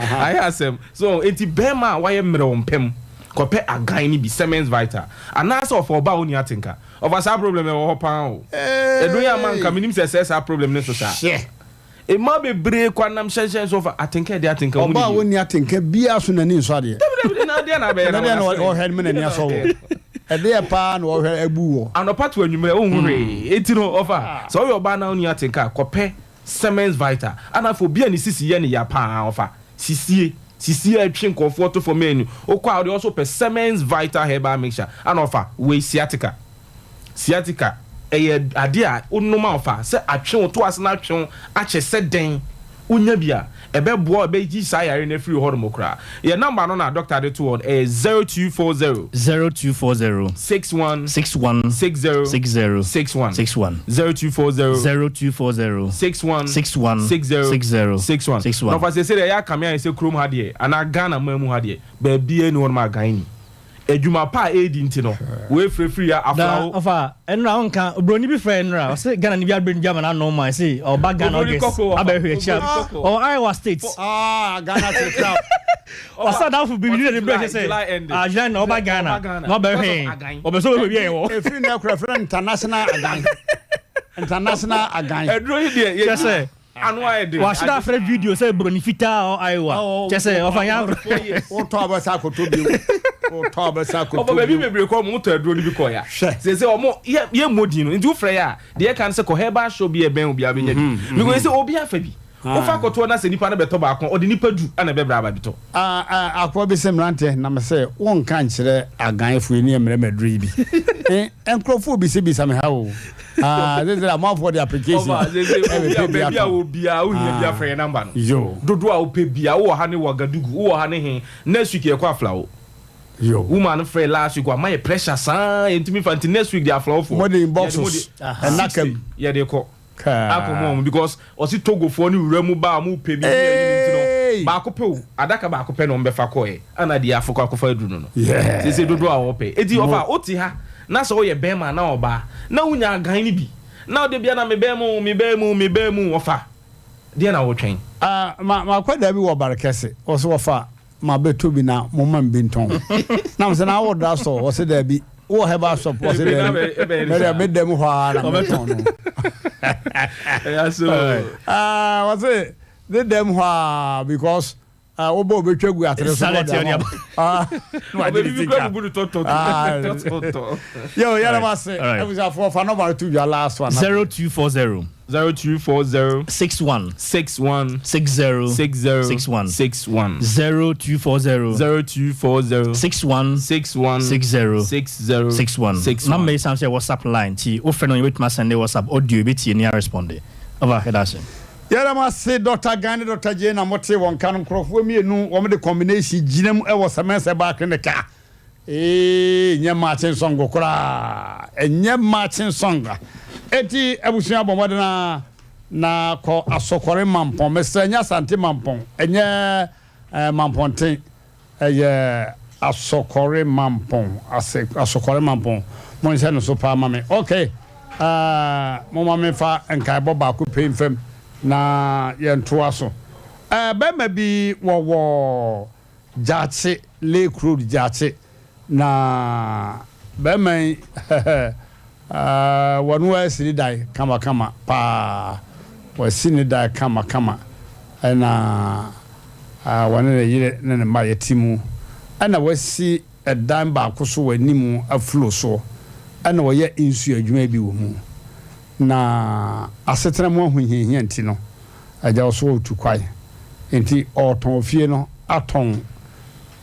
ayɛ asɛm so eti bɛrima a wayɛ mmerɛw mpɛm kɔpɛ agan ni bi Semens Vital anaasɛ ɔfa ɔba a ɔni atenka ɔfa saa problem ɛwɔ hɔ paa o ɛdun yɛ ama nka menim sɛ ɛsɛ saa problem ne so saa. Mmaa bebree kɔ anam hyɛnhyɛn so fa atenka ɛde atenka wɔn Ɔbaa a ɔnni atenka biara so n'ani nsɔ adeɛ. Dabi dabi na adeɛ na abɛyɛ na na wɔn ɔhwɛ no ma n'ani asɔ wɔ. Ɛdeɛ paa na ɔhwɛ abu wɔ. Anɔpa to anwummerɛ wonhu hwee. Enti no ɔfa sɛ ɔyɛ ɔbaa na ɔnni atenka a kɔpɛ Semens Vital. Ana afei obi a ne sisi yɛ ne ya paa ɔfa sisie sisie a ɛtwe nkurɔfoɔ to fam ɛnu wokɔ a wodeɛ ɔso pɛ Semens Vital Herbal Mixture ana ɔfa wei sciatica. Sciatica, ɛyɛ adeɛ a wonom a ɔfa sɛ atwe wo to ase na atwe wo akyɛ sɛ dɛn, wonya bi a, ɛbɛboa wo, ɛbɛyi saa yareɛ no afiri hɔ nom koraa. Yɛn number no na doctor de to hɔ no, ɛyɛ 0240. 0240. 61. 61. 60. 60. 61. 61. 0240. 0240. 61. 61. 60. 60. 61. 61. Na ɔfa seesei deɛ ɛyɛ akame ayɛ sɛ kurom ha deɛ anaa Ghana man mu ha deɛ, baabiara nni hɔ nom a Ghan nni. Adwuma pa a ɛredi nti no, wei firefiri ya Da aflao. ɔfa ɛnora wonka obroni bi frɛ ɛnora ɔse Ghana ni bi abrɛ no bi ama no anom ma ɛse ɔba Ghana Obroni August kɔkɔɔ ɔfa. abɛhwɛ akyi a Obroni kɔkɔɔ. ɔwɔ Iowa state. Ah, Ghana te crowd. Ɔsɛ adamfo bi ne ne brɛ July, kyɛ sɛ July ending. ah July na ɔba Ghana Ɔba Ghana. na ɔbɛhwɛ Because of yɛn Agan. ɔbɛ sɛ ɔbɛhwɛ bi a yɛwɔ. Ɛfiri nnɛ kora frɛ no international agan. International agan. Aduro yi deɛ Kyɛ yɛ sɛ ano ayɛ den. Wahyɛ da afrɛ video sɛ broni fitaa ɔ Iowa. Kyɛ sɛ ɔfa nyɛ agorɔ. Wotɔ a wobɛsa akɔtɔ bio. Wotɔ a wobɛsa akɔtɔ bio. Ɔfa baabi bebree kɔ ɔmo tɔ aduro no bi kɔ ya. Hwɛ. Sɛ sɛ ɔmo yɛ yɛ mmɔ din no nti wofrɛ yɛ a deɛ ɛka no sɛ kɔ herbal shop bi a ɛbɛn wo biara wobɛnya bi. Because sɛ obi afa bi. Wofa kɔtoɔ na sɛ nipa no bɛtɔ baako a ɔde nipa du na ɛbɛbrɛ aba abɛtɔ. Ah akoa bi se mmeranteɛ na me se wonka nkyerɛ Aganfoɔ yi ne yɛ mmerɛ maduro yi bi eh nkurɔfoɔ bisa bisa me ha o ah sese amanfoɔ de application Ɔba sese ɛbɛpɛ obi bi a baabi a atɔ wɔ biara wohia bi ah afrɛ yɛn number no yo dodoɔ a wopɛ biara wowɔ ha ne Ouagadougou wowɔ ha ne he next week yɛkɔ Aflao yo woman no frɛ last week wama yɛ pressure saa yɛntumi fa nti next week deɛ Aflaofoɔ mode yɛde mo boxes de ɛnaka 60 mu yɛde kɔ. Kaa. Akɔ mu ɔmo because ɔsi Togo foɔ ne wura mu ba a ɔmo pɛ bi ne ayi no nti no Eeii. baako pɛ o adaka baako pɛ na ɔmo bɛfa kɔɛ ɛna deɛ afɔkɔ akɔfa aduru no no Yeah. sese dodoɔ a ɔpɛ eti Mo. ɔfa wote ha na sɛ woyɛ bɛɛma anaa ɔbaa na wonya agan no bi na ɔde bia na me bɛɛma o me bɛɛma o me bɛɛma o ɔfa deɛ na wotwɛn. Ah ma makwadaa bi wɔ Barekɛse ɔse wɔfa mabɛtɔ bi na momma me bi ntɔn. Na mesɛ na wowɔ drug store? Ɔse daabi. Wowɔ herbal shop? Ɔse daabi. Medeɛ meda mu hɔ ara na metɔn no. Ah, ɔse ne dam hɔ ara because ah, wobɔ obɛtwa gu atere so na ɔde ama wo. Ah, na wagye ne sika. Ah, yo, yɛda mo ase. Abusuafoɔ, fa nɔmba no to dwa last one. 0240. 0240. 61. 61. 60. 60. 61. 61. 0240. 0240. 61. 61. 60. 60. 61. 61. Number yi san so yɛ WhatsApp line nti wofrɛ no yɛbɛtumi asɛnde WhatsApp audio yɛbɛtie ne arespɔnde. Ɔfa yɛda ase. Yɛda mo ase Doctor Gan ne Doctor Jane na mote wɔn ka no nkorɔfoɔ mmienu wɔn de combination gyina mu wɔ Sɛmɛnsɛ Baa Clinic a Eeii nyɛ marching song koraa ɛnyɛ marching song. Enti abusua bɔ mmɔden ara na kɔ Asɔkɔre Mampɔn. Mesrɛ ɛnyɛ Asante Mampɔn, ɛnyɛ eh, Mampɔnten, ɛyɛ Asɔkɔre Mampɔn, ase Asɔkɔre Mampɔn. Monhyɛ no so paa ma me. Okay, eh, momma memfa nkaebɔ baako pɛ mfam na yɛntoa so. Eh, bɛrima bi wɔwɔ Gyakye, Lake Road Gyakye, na bɛrima yi wɔn asi ne dan kamakama paa, wɔasi ne dan kamakama ɛna wɔne ne yere ne ne mma yɛte mu, ɛna wɔasi ɛdan baako so wɔ anim afuro soɔ, ɛna wɔyɛ nsuo adwuma bi wɔ mu, na asetena mu ahohiahia nti no, Agya ɔso ɔretu kwan nti ɔretɔn fie no atɔn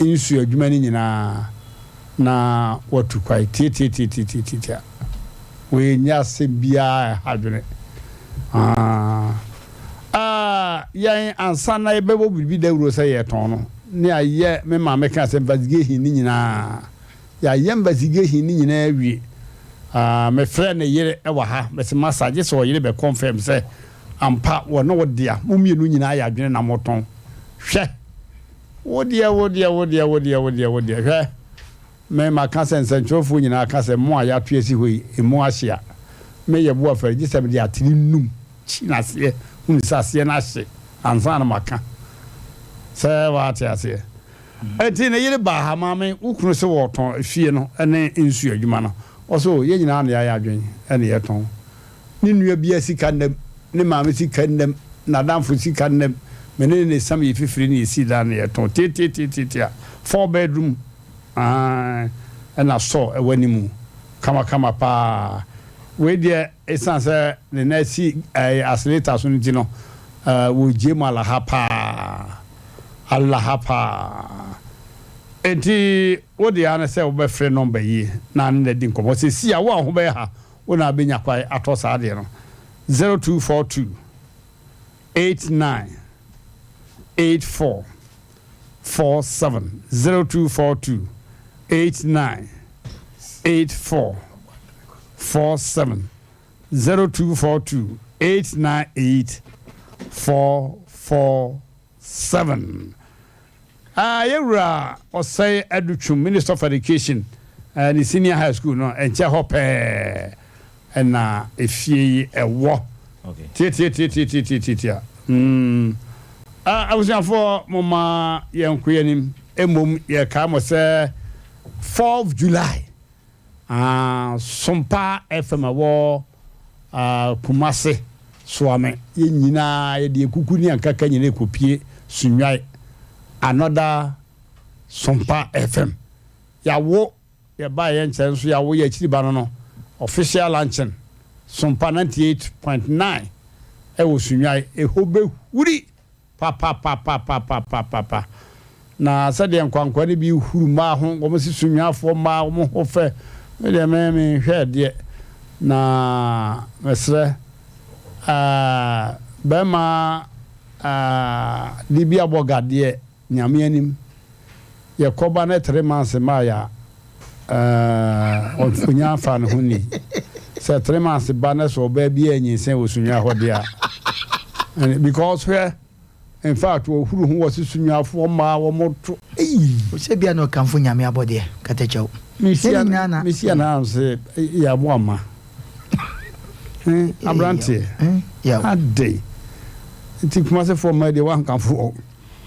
nsuo adwuma no nyinaa na watu kwan tiatiatiatiatiatia wei nyɛ asɛm biara ɛha adwene ah yɛn ansa na yɛbɛbɔ biribi dawuro sɛ yɛtɔn no ne ayɛ me maame ka sɛ investigation ne nyinaa Yɛayɛ investigation no nyinaa awie. Ah, mefrɛɛ ne yere wɔ ha. Mese, Masa, gye sɛ ɔyere bɛ confirm sɛ ampa wɔne wo dea. Mo mmienu nyinaa yɛ adwene na motɔn. Hwɛ! Wo deɛ, wo deɛ, wo deɛ, wo deɛ, wo deɛ, wo deɛ. Hwɛ! Me, maka sɛ nsɛnkyerɛwfoɔ nyinaa ka sɛ mo a yɛato asi hɔ yi, emu ahye a, me yɛ bo afɛre, gye sɛ mede atere num kyi n'aseɛ hunu sɛ aseɛ no ahye ansa na maka. Sɛ woate aseɛ? Enti ne yere baa ha, Maame, wo kunu se wɔretɔn efie no ne nsu adwuma no. Ɔse, Oh, yɛn nyinaa na yɛayɛ adwene na yɛtɔn. Ne nua biara sika nnam, ne maame sika nnam, n'adamfo sika nnam. Me ne no na esiam yɛ fifire na yɛsii dan na yɛtɔn. Tiatiatiatiatia, four bedroom, aane, ɛna store ɛwɔ anim kamakama paa. Wei deɛ, esiane sɛ ne nan si ɛɛ accelerator so no nti no, ɛɛ wɔgye mu alaha paa. Allaha paa. Enti wo deɛ ara ne sɛ wobɛfrɛ nɔmba yi na ne no adi nkɔmmɔ. Seesei a wo a wo ho bɛyɛ ha, wo na wobɛnya kwan atɔ saa adeɛ no. 0242 89 84 47 0242 89 84 47 0242 898 44 7. Ah, yɛ wura Ɔsɛe Adutwum, Minister of Education, eh, ne senior high school no, ɛnkyɛ hɔ pɛɛ ɛna efie yi ɛwɔ. Tiatiatiatiatiatiatia. Mm. Ah, abusuafoɔ, momma yɛnko yɛn anim. Mmom yɛkae mo sɛ 4th July Aah Sompa FM ɛwɔ aah Kumase Soame yɛn nyinaa yɛde yɛn kuku ne yɛn kaka nyinaa ɛkɔpie Sunyai another Sompa FM yɛawo yɛbaeɛ yɛn nkyɛn nso yɛawo yɛn akyiri ba no no official luncheon Sompa 98.9 ɛwɔ Sunyai ɛhɔ bɛhuri Papapapapapapapa. Na sɛdeɛ nkwankwaa no bi huru mmaa ho, wɔn se Sunyaafoɔ mmaa, wɔn ho fɛ. Me deɛ me menhwɛɛ deɛ. Na mesrɛ, eh, bɛrima eh, de bi abɔ ga deɛ, Nyame anim. Yɛkɔba na three months mmaeɛ a, eh, ɔnya mfa ne ho nni. Sɛ three months ba na sɛ ɔbaa bi anyinsɛn wɔ Sunyani hɔ deɛ a, ɛne, because hwɛ, in fact, wɔhuru ho wɔ se Sunyanifoɔ mmaa wɔn to, ei. Sɛ bia na ɔkamfo Nyame abɔdeɛ, katakyɛw. Mehyia no, mehyia no a ɔse yɛaboa mma. Eh, aberanteɛ, adɛn nti Kumasefoɔ mmaa deɛ woankamfo wɔn?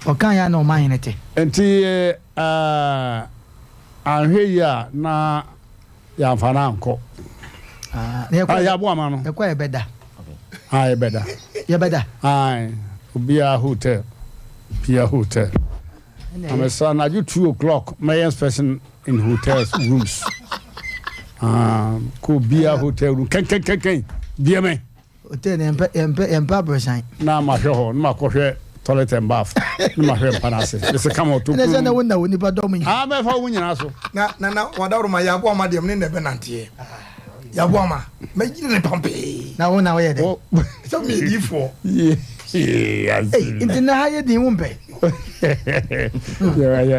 Ɔkaa yɛ a na ɔman hene te. Nti anhwɛ yie a na yɛamfa no ankɔ. Ah, na yɛkɔ yɛaboa ma no. Yɛkɔ a yɛbɛda. Ah, yɛbɛda. Yɛbɛda. Ae, obiara hotel, obiara hotel. Amesra anadwo 2 o'clock mɛyɛ inspection in hotels rooms. Ah, kɔ obiara hotel room kɛnkɛnkɛnkɛn bia me. Hotel no yɛmpɛ yɛmpɛ yɛmpɛ aborosan. Na mahwɛ hɔ na makɔhwɛ toilet and bath na mahwɛ mpa no ase. Mese kama ɔtɔ kuro. Ɛnɛ sɛ na wo na wo nipa dɔm nyinaa. Ah mɛfa wo nyinaa so. Na na na wadaworo ma yɛaboa ma deɛ mene na ɛbɛnanteɛ. Yɛaboa ma mɛgyina ne pampee. Na wo na woyɛ dɛ. Sɛ meyɛ diifoɔ. Ei, nti na ha yɛ din wo mpɛ.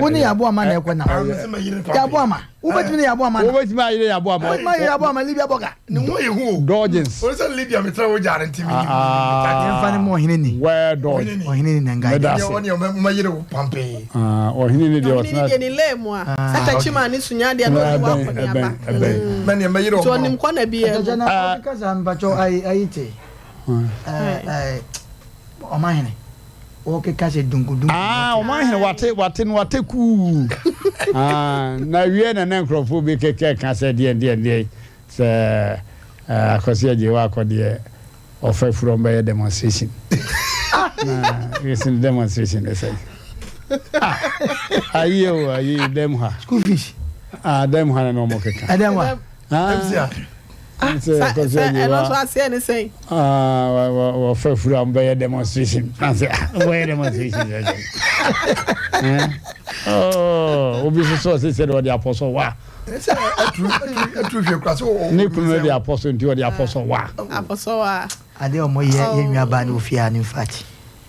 Wo ne yɛabo ama na ɛkɔ na. Yɛabo ama. Wobɛtumi ne yɛabo ama na. Wobɛtumi ayere yɛabo ama. Wobɛtumi ayere yɛabo ama Libya bɔga. Ne ho yɛ hu o. Dodgers. Wɔn sɛ Libya mi tena wo gya ne nti mi. Yɛmfa ne mu ɔhene ni. Well dodge. Ɔhene ni na nka. Meda ase. Ɔne ɔmɛ yere wo pampee. Ɔhene ni deɛ ɔtena. Ɔhene ni deɛ ne lay mu a. Sɛ ma ne sunya deɛ na ɔde wɔ akɔ ne aba. Ɛbɛn. Mɛ ne ɛmɛ yere ɔmɔ. Nti ɔnim kɔ na bi yɛ. Ɛkyɛ na ɔbi kasa mpakyɛw ayi ayi te. Ɔmahene wɔkeka sɛ dunkudunku. Ah, ɔmahene wate wate no wate kuu. Ah, na wie na na nkurɔfoɔ bi keka ka sɛ deɛ deɛ deɛ sɛ akɔsi agye hɔ akɔ deɛ ɔfa furo ɔmbɛyɛ demonstration. Na yɛsi demonstration ne sɛ. Ah, ayi o ayi dɛm ha. School fees. Ah, dɛm ha na na ɔmo keka. Ɛdɛm ha. Ah. Sɛ ɛno nso aseɛ ne sɛn? Wɔfa furu a wɔbɛyɛ demonstration. Wɔbɛyɛ demonstration sɛ sɛn? Obi nso sɛ ɔsɛ sɛ ɔde apɔsɔ wa. Ne kunu no de apɔsɔ nti ɔde apɔsɔ wa. Apɔsɔ wa. Adeɛ a wɔyɛ yɛn nuabaa no wɔ fie ha no in fact.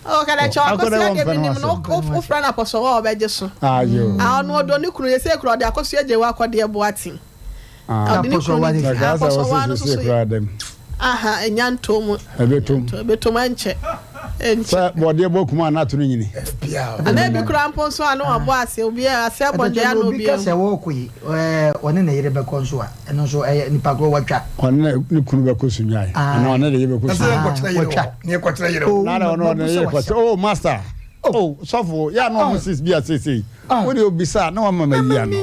Oh, kada kyɛ akɔsi adeɛ bi nim no wofra no apɔsɔ wa ɔbɛgye so. Ɔno ɔdɔ ne kunu yɛ sɛ kura ɔde akɔsi agye wa akɔdeɛ boaten. Ah, Ɔde ne kunu ne ti apɔsɔwa no soso yɛ. Aha, enya ntɔ mu. Ɛbɛtom. Ɛbɛtom ɛnkyɛ. Ɛnkyɛ. Sɛ bɔdeɛ bɔ kuma a n'ato no nyini. Ana ebi kura mpo nso ano abɔ ase obi ase abɔ deɛ ano obi. Obi ka sɛ wɔɔkɔ yi ɛɛ ɔne ne yere bɛkɔ nso a ɛno nso ɛyɛ nipa korɔ wɔtwa. Ɔne ne kunu bɛkɔ sunyae. Ana ɔne ne yere bɛkɔ sunyae. Wɔtwa. Ne kɔkyerɛ yere. Nana ɔne ɔne yere kɔkyerɛ. Oh master. Oh sɔfo yɛ ano ɔmo sis bi a sesei. Wo de obisa na wama ma yi ano.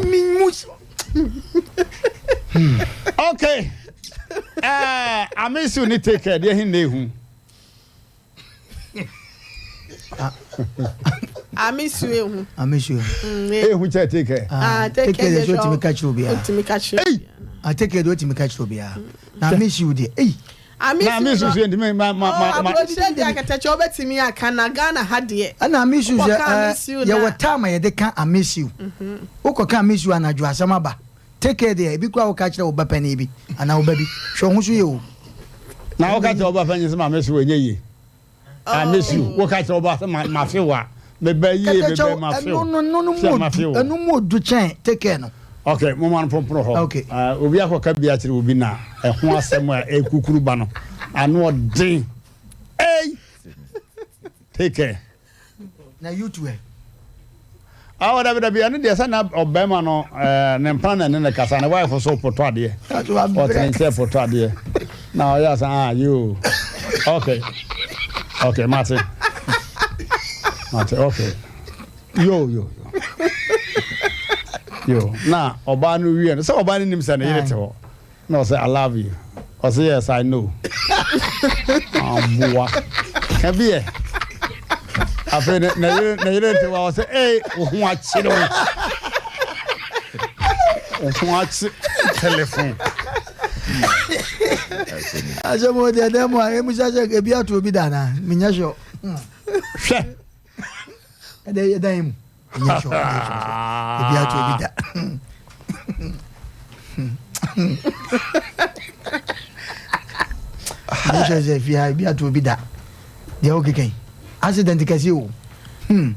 Okay. Eh, Amisu ni take care deɛ hin na ehu. Amisu ehu. Amisu ehu. Ehu kyɛ take care. Ah, take care deɛ otumi ka kyerɛ obiara. Otumi ka kyerɛ. Ei. Ah, take care deɛ otumi ka kyerɛ obiara. Na Amisu deɛ, ei. Na Amisu so ntumi ma ma ma ma. Aburokyerɛ deɛ akatakyɛ wobɛtumi aka na Ghana ha deɛ. Ɛna Amisu sɛ ɛɛ yɛwɔ time a yɛde ka Amisu. Wokɔ ka Amisu anadwo asɛm aba. Take care deɛ ebi koraa woka kyerɛ wo ba panin bi anaa wo ba bi hwɛ wo ho so yie o. Na woka kyerɛ wo ba panyin sɛ maame so ɛnyɛ yie. I miss you. Woka kyerɛ wo ba sɛ mafe wo a meba yie meba mafe wo. Sɛ mafe wo. Ɛno mu odu kyɛn take care no. Okay, mo ma no pomporo hɔ. Okay. Obi akɔka bi akyerɛ obi na ɛho asɛm a ɛkukuru ba no ano ɔden. Hey! Take care. Na you too ɛ. Awo dabi dabi ɛno deɛ sɛ na ɔbɛrima no ɛɛ ne mpena na ɛne ne kasa ne wife so poto adeɛ ɔtene nkyɛn poto adeɛ na ɔyɛ asa ah yoo okay okay mate mate okay yoo yoo yoo na ɔbaa no wie no sɛ ɔbaa no nim sɛ ne yere te hɔ. Na ɔsɛ I love you. Ɔsɛ yes I know. Aboa. Ka bi yɛ. Afei ne ne yere ne yere nte wa ɔsɛ ee wo ho akyere wo. Wo ho akye telefon. Asɛm o deɛ dɛm a emu sɛ sɛ ebi ato obi da na menyɛ sure. Hwɛ. Ɛdɛ yɛ dan mu. Nyɛ sure, nyɛ sure sɛ ebi ato obi da. Nyɛ sure sɛ fie ha ebi ato obi da. Deɛ wokeka yi, accident kɛse o. Hmm.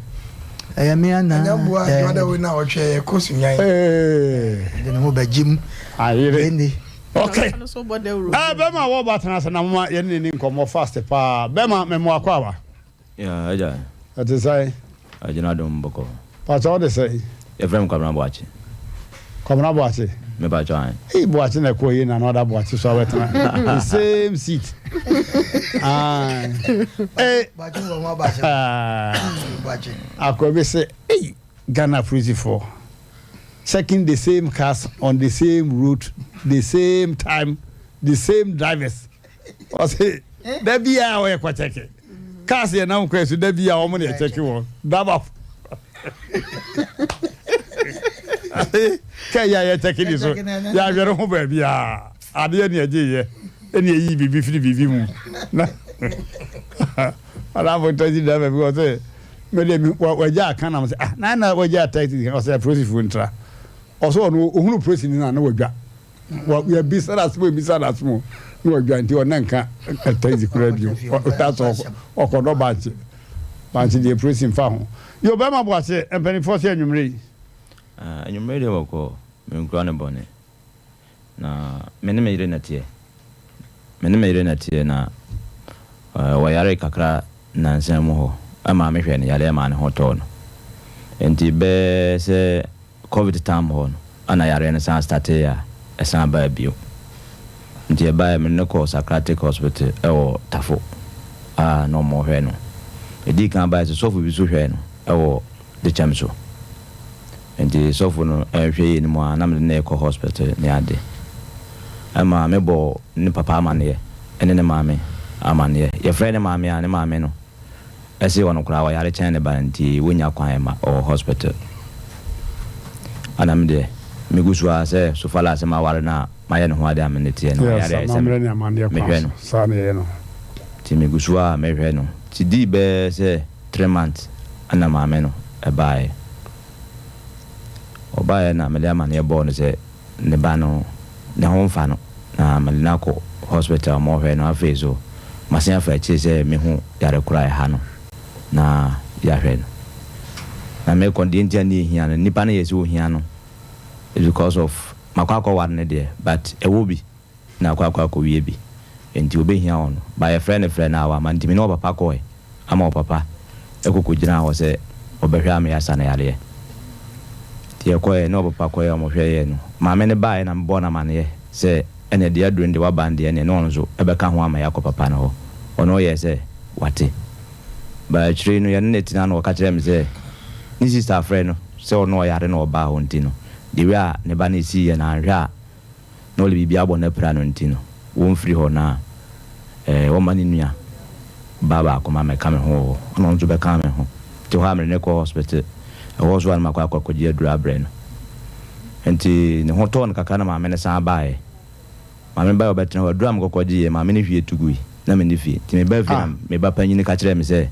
Ɛyɛ me ana. Ɛnyɛ boa adwuma wei na ɔtwe yɛ kɔ so nyan. Ɛde ne ho bɛgye mu. Ayere. Okay. Eh, bɛma wɔba tena ase na moma yɛne ne ni nkɔmmɔ fast paa. Bɛma mɛmoa kɔ aba. Yeah, agya. Ɛte sɛn? Agyina dom bɔkɔ. Pakyɛ wo de sɛn? Yɛfrɛ me Kwabena Boakye. Kwabena Boakye? Me pakyɛ ahe? Ei Boakye na ɛkɔɔ yie na na ɔda Boakye so abɛtena the same seat. Ah. Eh. Boakye wɔ ho aba asɛm. Boakye. Akɔ bi se, ei Ghana polisifoɔ checking the same cars on the same road, the same time, the same drivers. Ɔse da biaa ɔyɛ kɔkyɛke cars yɛ nam kwan so da biaa wɔn na ɛkyɛke wɔn driver kɛ yɛ a yɛkyɛke ni so yɛahwɛre ho baabiaa adeɛ ne ɛgye yɛ ɛne ɛyi biribi firi biribi mu na ɔnafo taxi driver bi ɔsɛ mɛde wagya aka nam sɛ ah na na wagya taxi ɔsɛ apolisifoɔ ntra ɔsɛ ɔno ohunu polisi ni na na wadwa. Yɛbisa no asɛm o, yɛbisa no asɛm o, na wadwa nti ɔne nka taxi koraa bio. Ɔtaa sɛ ɔkɔdɔ bankye. Bankye deɛ polisi mfa ho. Yo, bɛrima Boakye, mpanimfoɔ sɛ anwummerɛ yi. Anwummerɛ deɛ bɔkɔɔ, menkura no bɔne. Na me ne me yere na ɛteɛ. Me ne me yere na ɛteɛ na ɔyaree kakra nnansa mu hɔ maa me hwɛɛ no yareɛ maa ne ho tɔɔ no. Nti bɛyɛ sɛ covid tam hɔ no ɛna yareɛ no san startee a ɛsan baa bio. Nti ɛbaeɛ me ne no kɔɔ Sacratic hospital ɛwɔ Tafo a na wɔhwɛ no. Ɛdii kan baeɛ sɛ sɔfo bi nso hwɛɛ no ɛwɔ de kyɛ me so. Nti sɔfo no rehwɛ yie no mu ara na mede no rekɔ hospital ne ade. Ɛma me bɔɔ ne papa amaneɛ ne ne maame amaneɛ. Yɛfrɛɛ ne maame a ne maame no se ɔno koraa ɔyare kyɛn ne ba no nti wɔnnya kwan ma ɔwɔ hospital. Ɛna me deɛ me gu so ara sɛ so far as maware no a mayɛ ne ho ade a me ne teɛ no Yes, ɔyare a ɛsɛ amammerɛ ne amanneɛ kwan mehwɛ so no. saa na yɛyɛ no. Nti me gu so ara mehwɛ no. Nti dii bɛyɛ sɛ Tre months na maame no baeɛ. Ɔbaeɛ na mede amaneɛ bɔɔ no sɛ ne ba no ne ho mfa no na mede no akɔ hospital ma ɔhwɛ no afei nso masen afa akyire sɛ mehu yare korɔ a ɛha no na yɛahwɛ no. Na mekɔ deɛ nti a ne ɛhia no nipa no yɛ sɛ ɔhia no is because of makɔ akɔware no deɛ but ɛwɔ bi. na akɔ akɔ akɔwie bi nti ɔbɛhia wɔn but yɛfrɛ no frɛ no a wamma nti me ne ɔpapa kɔɔe ama ɔpapa kɔ kɔgyinaa hɔ sɛ ɔbɛhwɛ ama yɛasa no yareɛ nti yɛkɔɔɛ ne ɔpapa kɔɔɛ a wɔhwɛeɛ no maame no baeɛ na mebɔɔ no amaneɛ sɛ ɛneɛ deɛ aduro no deɛ waba no deɛ ɛneɛ ne ɔno nso ɛbɛka ho ama yɛakɔ papa no hɔ ɔno ɔyɛɛ sɛ wate but akyire yi no yɛne no tena na ɔka kyerɛɛ me sɛ ne sister frɛ no sɛ ɔno ɔyare na ɔbaa hɔ nti no the way a ne ba no siiɛ no anhwɛ a na ɔde biribi abɔ no apira no nti no, wɔmfiri hɔ na wɔmma ne nua ba baako ma mɛka me ho wɔ hɔ. Ɛna ɔno nso bɛkaa me ho. Nti hɔ a mede no kɔɔ hospital. Ɛhɔ nso a na makɔ akɔ akɔgye aduro abrɛ no. Nti ne ho tɔɔ no kakra na maame no san baeɛ. Maame baeɛ ɔbɛtena hɔ. Aduro a mekɔkɔgyeeɛ, maame no hwie to gui. Na menni fie. Nti mebaa fie na me ba panyini ka kyerɛɛ me sɛ,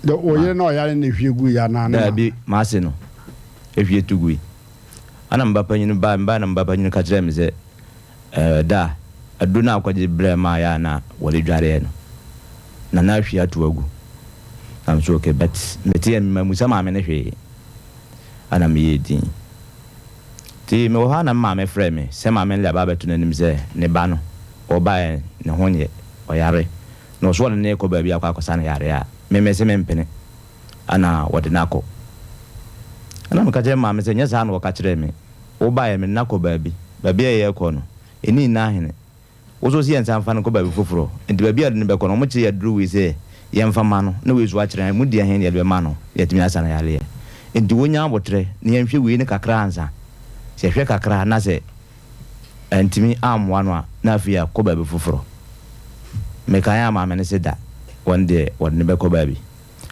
De, wo yere na ɔyare na ehwie gui anaa ne maame? Daabi, m'ase no hwie to gui. Ɛnna me ba panyin bae, mebae na me ba panyin ka kyerɛɛ me sɛ, Ɛɛ, da, aduru no a wokɔgye brɛɛ maeɛ a na wɔde dwareɛ no, na na ahwie ato agu. Na me so okay, but meteɛ no mammisa maame no hwee. Ɛnna meyɛɛ dinn. Nti mewɔ hɔ a na me maame frɛɛ me sɛ maame no de aba abɛto n'anim sɛ ne ba no, ɔbaeɛ ne ho nyɛ, ɔyare, na ɔso ɔde no rekɔ baabi akɔ akɔsa no yareɛ a, me mese mempene. Ɛnna wɔde no akɔ. Ɛnna meka kyerɛɛ me maame sɛ, Nyɛ saa na wɔka kyerɛɛ me. Wobaeɛ, mede no akɔ baabi. Baabi a yɛrekɔ no, ɛnni nna ahene. Wo nso wose yɛnsan mfa no nkɔ baabi foforɔ. Enti baabi a yɛde no bɛkɔ no, wɔkyeree yɛn aduro wei sɛ yɛmfa mma no, na wei nso wɔakyerɛ yɛn. Emu deɛ he na yɛde bɛma no na yɛatumi asa no yareɛ? Enti wonnya aboterɛ na yɛnhwɛ wei no kakra ansa. Sɛ yɛhwɛ kakra na sɛ antumi ammoa no a, na afei akɔ baabi foforɔ. Mekaeɛ a maame no se da, wɔn deɛ wɔde no bɛkɔ baabi.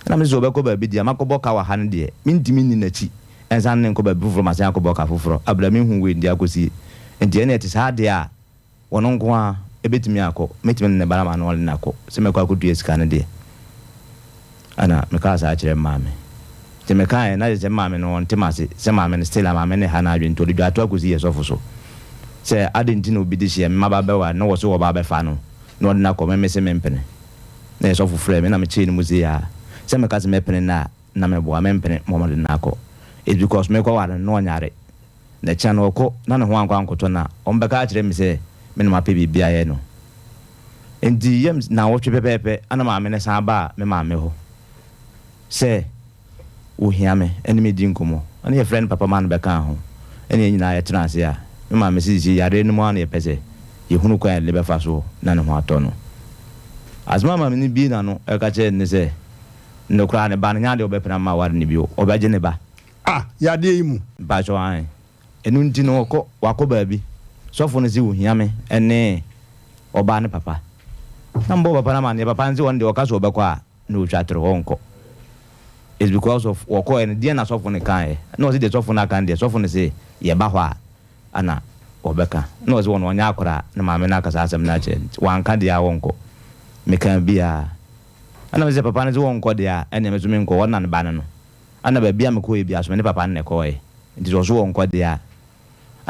Ɛna mese sɛ ɔbɛkɔ baabi deɛ a, makɔbɔ ka wɔ ha no deɛ, mentumi nni n'akyi nsan ne no nkɔ baabi foforɔ masan akɔbɔ ka foforɔ aberɛ a menhu wei deɛ akɔsie. Nti ɛnneɛ ɛte saa deɛ a, ɔno nko ara bɛtumi akɔ, mɛtumi ne ne ba no ama no ɔne no akɔ, sɛ mɛkɔ akɔtua sika no deɛ. Ɛna mekaa saa kyerɛɛ me maame. Nti mekaeɛ na kyerɛ sɛ me maame no ɔnte m'ase, sɛ maame no still a maame no ha n'adwene nti ɔde dwaato akɔsi yɛ sɔfo so sɛ adɛn nti na obi de hyeɛ me maba bɛware na wɔse wɔba abɛfa no na ɔde no akɔ me mese mempene. Na yɛ sɔfo frɛɛ me na mekyeree no mu sei aa sɛ meka sɛ mɛpene nnɛ a na meboa mempene ma ɔde no akɔ it's because mekɔ ware no na ɔnyare na kyena no ɔkɔ na ne ho ankɔ ankɔtɔ no a ɔmbɛka akyerɛ me sɛ me na mapɛ biribi ayɛ no nti yɛ naawɔtwe pɛpɛɛpɛ ana maame no san baa me maame hɔ sɛ Ohia me ne me di nkɔmmɔ. Ɛna yɛfrɛɛ no papa maa no bɛkaa ho. Ɛna yɛn nyinaa yɛtenaa ase a me maame se seesei yareɛ no mu ara na yɛpɛ sɛ yɛhunu kwan a yɛde bɛfa so na ne ho atɔ no. Asɛm a maame no bue n'ano ka kyerɛɛ no ne sɛ, Nnɛ koraa ne ba no, nyɛ adeɛ a ɔbɛpene ama aware no bio. Ɔbɛgye ne ba. Ah, yadeɛ yi mu? Mpakyɛw, aane. Ɛno nti no ɔkɔ, wakɔ baabi. Sɔfo no se ohia me ne ɔbaa no papa. Na mebɔɔ papa no amanneɛ, papa no se ɔno deɛ ɔka sɛ ɔbɛkɔ a, na otwa toro hɔ nkɔ it's because of wɔkɔɛ no deɛn na sɔfo no kaeɛ na ɔse deɛ sɔfo no aka no deɛ sɔfo no se yɛba hɔ a ana wɔbɛka na ɔse wɔn ɔnyɛ akora na maame no aka saa asɛm no akyerɛ no nti wanka deɛ a wɔnkɔ mekaa biaa ɛna mese papa no se wɔnkɔ deɛ a ɛneɛ me so menkɔ wɔn na ne ba no no ana baabi a mekɔɛ biaa so me ne papa no na ɛkɔɛ nti sɛ ɔso wɔnkɔ deɛ a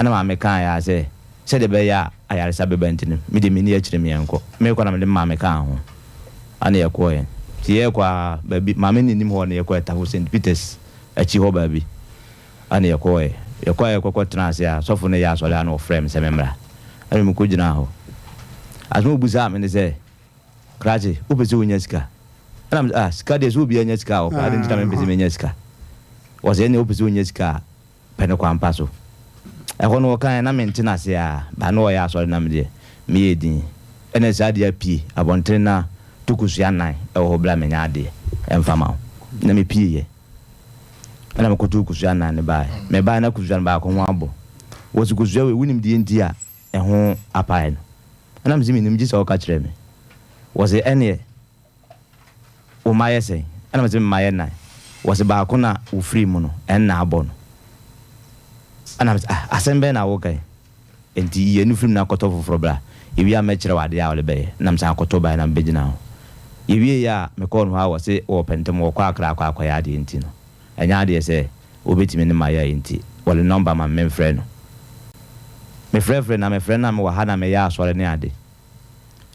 Ɛna maame kaeɛ ara sɛ, Sɛdeɛ ɛbɛyɛ a ayaresa bɛba nti no, me deɛ menni akyire meɛnkɔ. Merekɔ na mede me maame kaa ho. Ɛna yɛkɔeɛ. Nti yɛrekɔ ara, baabi, maame no nnim hɔ na yɛkɔɛ, Tafo St. Peters akyi hɔ baabi. Ɛna yɛkɔeɛ. Yɛkɔeɛ a yɛkɔkɔ tenaa ase a, sɔfo no reyɛ asɔre a na ɔfrɛɛ me sɛ memmra. Ɛna mekɔgyinaa hɔ. Asɛm a ɔbisaa me ne sɛ, Krakye, wopɛ sɛ wonya sika? Ɛna mese, ah, sika deɛ sɛ obiara nya sika a ɔpɛ, adɛn nti na mempɛ sɛ menya sika? Ɔse, ɛnneɛ wopɛ sɛ wonya sika a, pɛ no kwan pa so. Ɛhɔ no ɔkaeɛ na mente no ase ara, but na ɔyɛ asɔre na me deɛ meyɛɛ dinn. Ɛna saa adeɛ apue abɔntene na to kosua nan wɔ hɔ berɛ a manya adeɛ ɛmfa ma wo. Na mepieeɛ. Ɛna mekɔtoo kosua nan no baeɛ. Mebaeɛ na kosua no baako ho abɔ. Wɔse kosua wei wonim deɛ nti a ɛho apae no? Ɛna mese mennim gye sɛ woka kyerɛ me. Wɔse ɛneɛ Wo mma yɛ sɛn? Ɛna mese, Me mma yɛ nnan. Wɔse, Baako na wofirii mu no, ɛnna abɔ no. Ɛna mese, Ah, asɛm bɛn na woreka yi? Enti yi ɛno firi mu na kɔtɔ foforɔ bra. Yɛwie a mɛkyerɛ wo adeɛ a wode bɛyɛ. Ɛna mesan kɔtɔ baeɛ na mebɛgyinaa hɔ. Yɛwieeɛ a mekɔɔ no hɔ a wɔse wɔpɛ ntɛm, wɔkɔ Accra akɔ akɔyɛ adeɛ nti no, ɛnyɛ adeɛ sɛ wɔbɛtumi ne mayɛ nti wɔde nɔmba ma me memfrɛ no. Mefrɛfrɛ no na mefrɛ no na mewɔ ha na meyɛ asɔre ne ade.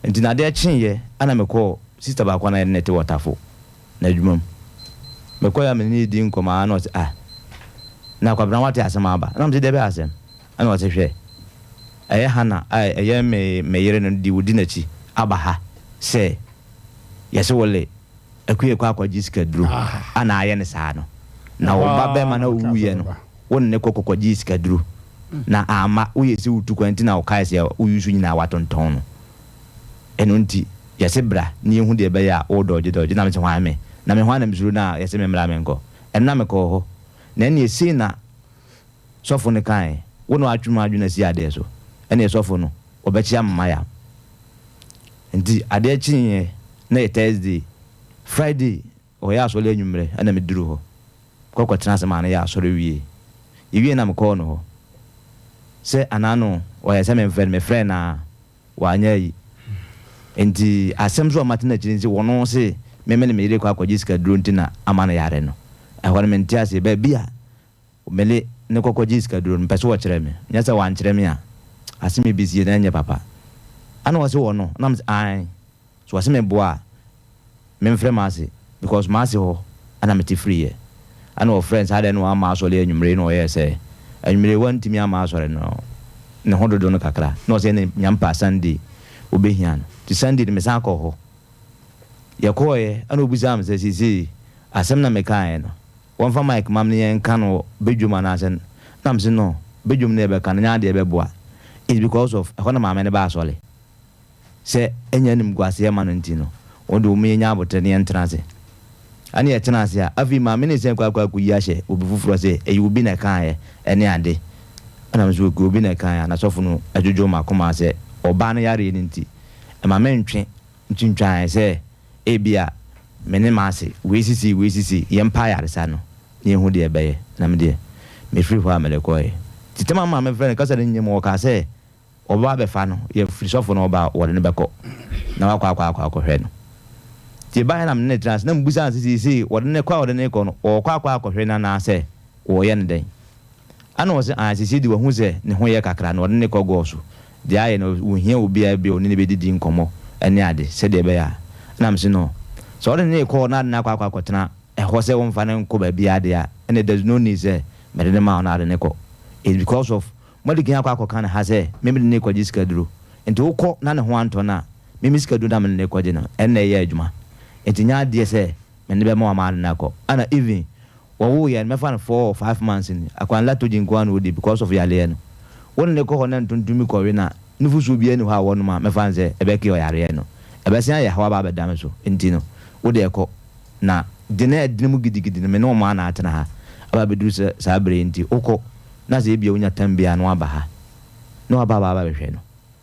Nti na adeɛ kyeeɛ ɛna mekɔɔ sister baako a na yɛne no te wɔ Tafo n'adwuma mu. Mekɔeɛ a me ne no redi nkɔmmɔ ara na ɔse ah na Kwabena woate asɛm aba? Ɛna mese deɛ bɛyɛ asɛm? Ɛna ɔse hwɛ ɛyɛ Hannah a ɛyɛ me me yere no de wodi n'akyi aba ha sɛ yɛse wo le Akua kɔ akɔgye sikaduro a na ayɛ no saa no na wo ba bɛrima no a ɔwuiɛ no wo ne no kɔ kɔkɔgyee sikaduro na amma woyɛ sɛ wotu kwan nti na wokae sɛ wo use nyinaa woatontɔn no ɛno nti yɛse bra na yɛhu deɛ ɛbɛyɛ a wo dɔgye dɔgye na mese hwan me na me hwan na mesuro no a yɛse me mmra menkɔ ɛno na mekɔɔ hɔ na ɛneɛ sei na sɔfo no kaeɛ wo na woatwe m'adwene asi adeɛ so ɛneɛ sɔfo no ɔbɛkyea me mayam nti adeɛ kyeeɛ na yɛ Thursday Friday Ɔyɛ asɔre anwummerɛ ɛna me duru hɔ kɔ kɔ tena ase maa no yɛ asɔre wie. Yɛ wie na me kɔɔ no hɔ sɛ anaa no ɔyɛ sɛ me nfrɛ no me frɛɛ no aa wanyɛ ayi nti asɛm so a mate no akyire nti wɔno se me me ne me yere kɔ akɔgye sika duro nti na ama no yare no ɛhɔ no me nte aseɛ baabi a me ne no kɔ kɔgye sika duro no mepɛ sɛ ɔkyerɛ me nyɛ sɛ wankyerɛ me a asem ebesie no ɛnyɛ papa ɛna ɔse wɔno na me se ae So wɔse me boa a memfrɛ m'ase because m'ase hɔ na mete firiiɛ. Ɛna ɔfrɛɛ no saa dɛn na wamma asɔre anwummere na ɔyɛɛ sɛ anwummere wantumi amma asɔre no ne ho dodo no kakra na ɔsɛ ɛne Nyampa Sunday wobɛhia no nti Sunday no mesan kɔɔ hɔ yɛkɔɔeɛ ɛna ɔbisaa me sɛ seesei asɛm na mekaeɛ no wɔmfa mic ma me na yɛnka no wɔ badwam anaasɛ na mese no badwam no yɛbɛka no nyɛ adeɛ ɛbɛboa it's because of ɛhɔ na maame no ba asɔre Sɛ ɛnyɛ animguaseɛ ma no nti no, wo de wo yɛnya aboterɛ na yɛntena ase. Ɛne yɛtena ase a, afei maame no resan kɔ akɔ akɔyi ahyɛ obi foforɔ sɛ ɛyɛ obi na ɛkaeɛ ɛne ade. Ɛna me nso okay obi na ɛkaeɛ a, na sɔfo no dwodwoo m'akoma sɛ ɔbaa no yareɛ no nti, ɛma mentwe ntwintwan sɛ ebia me ne m'ase wei sisi wei sisi, yɛmpa ayaresa no na yɛnhu deɛ ɛbɛyɛ. Na me deɛ, mefiri hɔ a mede kɔeɛ. Nti tam a maame frɛɛ no kasa no nyɛ mu, ɔkaa sɛ Wɔbɛba abɛfa no, yɛfiri sɔfo no hɔ ba a, wɔde no bɛkɔ na wakɔ akɔ akɔ akɔhwɛ no. Nti ɛbaeɛ na me ne no tenaa ase na mebisaa no sɛ seesei wɔde no kɔ a wɔde no rekɔ no, wɔrekɔ akɔ akɔhwɛ no anaasɛ wɔreyɛ no dɛn? Ɛna ɔse aane, seesei deɛ wahu sɛ ne ho yɛ kakra na wɔde no rekɔ gɔɔ so. Deɛ ayɛ no, wɔhia obiara bi a ɔne no bɛdidi nkɔmmɔ ne ade sɛdeɛ ɛbɛyɛ a. Ɛna mese no, sɛ wɔde no rekɔ hɔ na ade no akɔ akɔ akɔtena ɛhɔ sɛ wɔmfa no nkɔ baabiara deɛ a, ɛnneɛ there's no need sɛ mede no ma wo na ade no kɔ. It's because of Moadi kan akɔ akɔka no ha sɛ me mede no rekɔgye sikaduro. Nti wokɔ na ne ho antɔ no a, me me sikaduro no a mede no rekɔgye no, ɛno na ɛyɛ adwuma. Nti nyɛ adeɛ sɛ mede bɛma wo ama ade no akɔ. Ɛna even wɔwoo yɛn no, mɛfa no four or five months ni, akwadaa no lactogen nko ara na ɔdi because of yareɛ no. Wo ne no kɔ hɔ na ntontom bi kɔwe no a, nufosuo biara nni hɔ a wɔnom a mɛfa no sɛ ɛbɛ cure yareɛ no. Ɛbɛsan ayɛ haw aba abɛda me so. Nti no, wo deɛ kɔ. Na de no a ɛdene mu gidigidi no, me ne wo mma na atena ha aba abɛduru sɛ saa berɛ yi nti, wokɔ na sɛ ebia wonya tam bi a na woaba ha, na woaba aba abɛhwɛ no.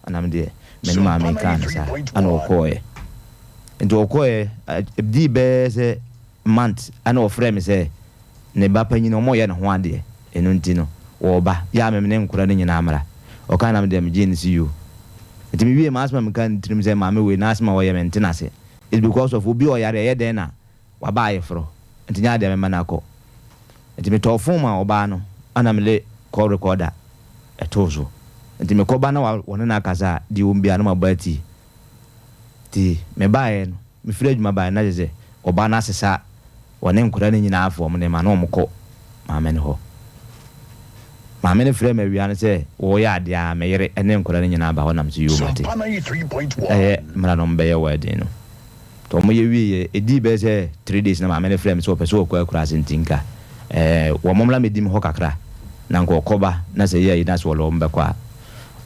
Ɛna me deɛ, me ne maame kaa no saa, ɛna ɔkɔeɛ. Nti ɔkɔeɛ, ɛdii bɛyɛ sɛ month, ɛna ɔfrɛɛ me sɛ ne ba panyin, wɔreyɛ ne ho adeɛ, ɛno nti no, wɔreba, yɛ a me ne nkwadaa no nyinaa mmra. Ɔkae na me deɛ megyee no si yoo. Nti mewiee m'asɛm a mekaa ne tirim sɛ maame wei n'asɛm a ɔyɛ mente n'ase. It's because of obi a ɔyare ɛyɛ dɛn na waba ayeforo nti nyɛ adeɛ mɛma no akɔ. Nti metɔɔ phone maa ɔbaa no ɛna mede call recorder ɛtoo so. Nti mekɔba na wɔne no akasa a, deɛ ɛwɔ mu biara na mabɔ atie. Nti mebaeɛ no, mefiri adwuma baeɛ no na kyerɛ sɛ ɔbaa no asesa ɔne nkwadaa no nyinaa afa wɔn nneɛma na wɔkɔ maame no hɔ. Maame no frɛɛ me awia no sɛ wɔreyɛ adeɛ a me yere ne nkwadaa no nyinaa ba hɔ na mese yoo mate. Ɛyɛ mmra na wɔbɛyɛ wedding no. Nti wɔyɛ wieeɛ, ɛdii bɛyɛ sɛ three days na maame no frɛɛ me sɛ ɔpɛ sɛ ɔkɔ akuraase nti nka ɛɛ wɔn mmra mmɛdi me hɔ kakra na nka ɔkɔba na sɛ ɛyɛ ayi na sɛ wɔlɛ wɔn bɛkɔ a.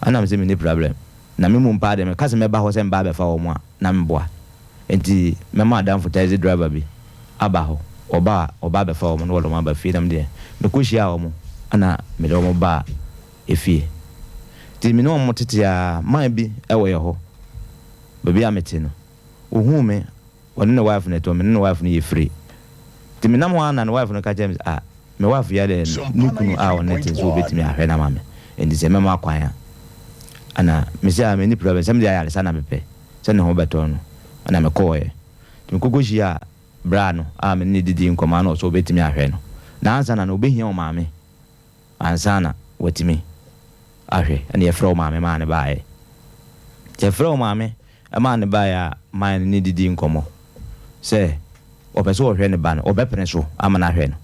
Ɛna mese menni problem. Na me mmom paa deɛ meka sɛ mɛba hɔ sɛ meba abɛfa wɔn a, na meboa. Enti mɛma adamfo taxi driver bi aba hɔ. Ɔba a, ɔba abɛfa wɔn na wɔde wɔn aba fie. Na me deɛ, mekɔhyiaa wɔn ɛna mede wɔn baa efie. Nti me ne wɔn tete ara, man bi wɔ yɛn hɔ, baabi a mete no, ɔhuu me, ɔne ne wife na ɛtɔ, me ne ne wife no yɛ free. Nti menam hɔ ara na ne wife no ka kyerɛɛ me sɛ, ah, me wife yare ne kunu a ɔne te nso ɔbɛtumi ahwɛ no ama me, nti sɛ mɛma kwan a. Ɛna mese ah, menni problem, sɛ mede ayaresa na mepɛ sɛ ne ho bɛtɔ no. Ɛna mekɔɔeɛ. Nti mekɔkɔhyiaa bra no a me ne no didii nkɔmmɔ a na ɔsɛ ɔbɛtumi ahwɛ no. Na ansa na no ɔbɛhia ɔmaame ansa na watumi ahwɛ. Ɛna yɛfrɛɛ ɔmaame maa no baeɛ. Nti yɛfrɛɛ ɔmaame maa no baeɛ a maa ne ne didii nkɔmmɔ sɛ ɔpɛ sɛ ɔhwɛ ne ba no, ɔbɛpene so ama no ahwɛ no.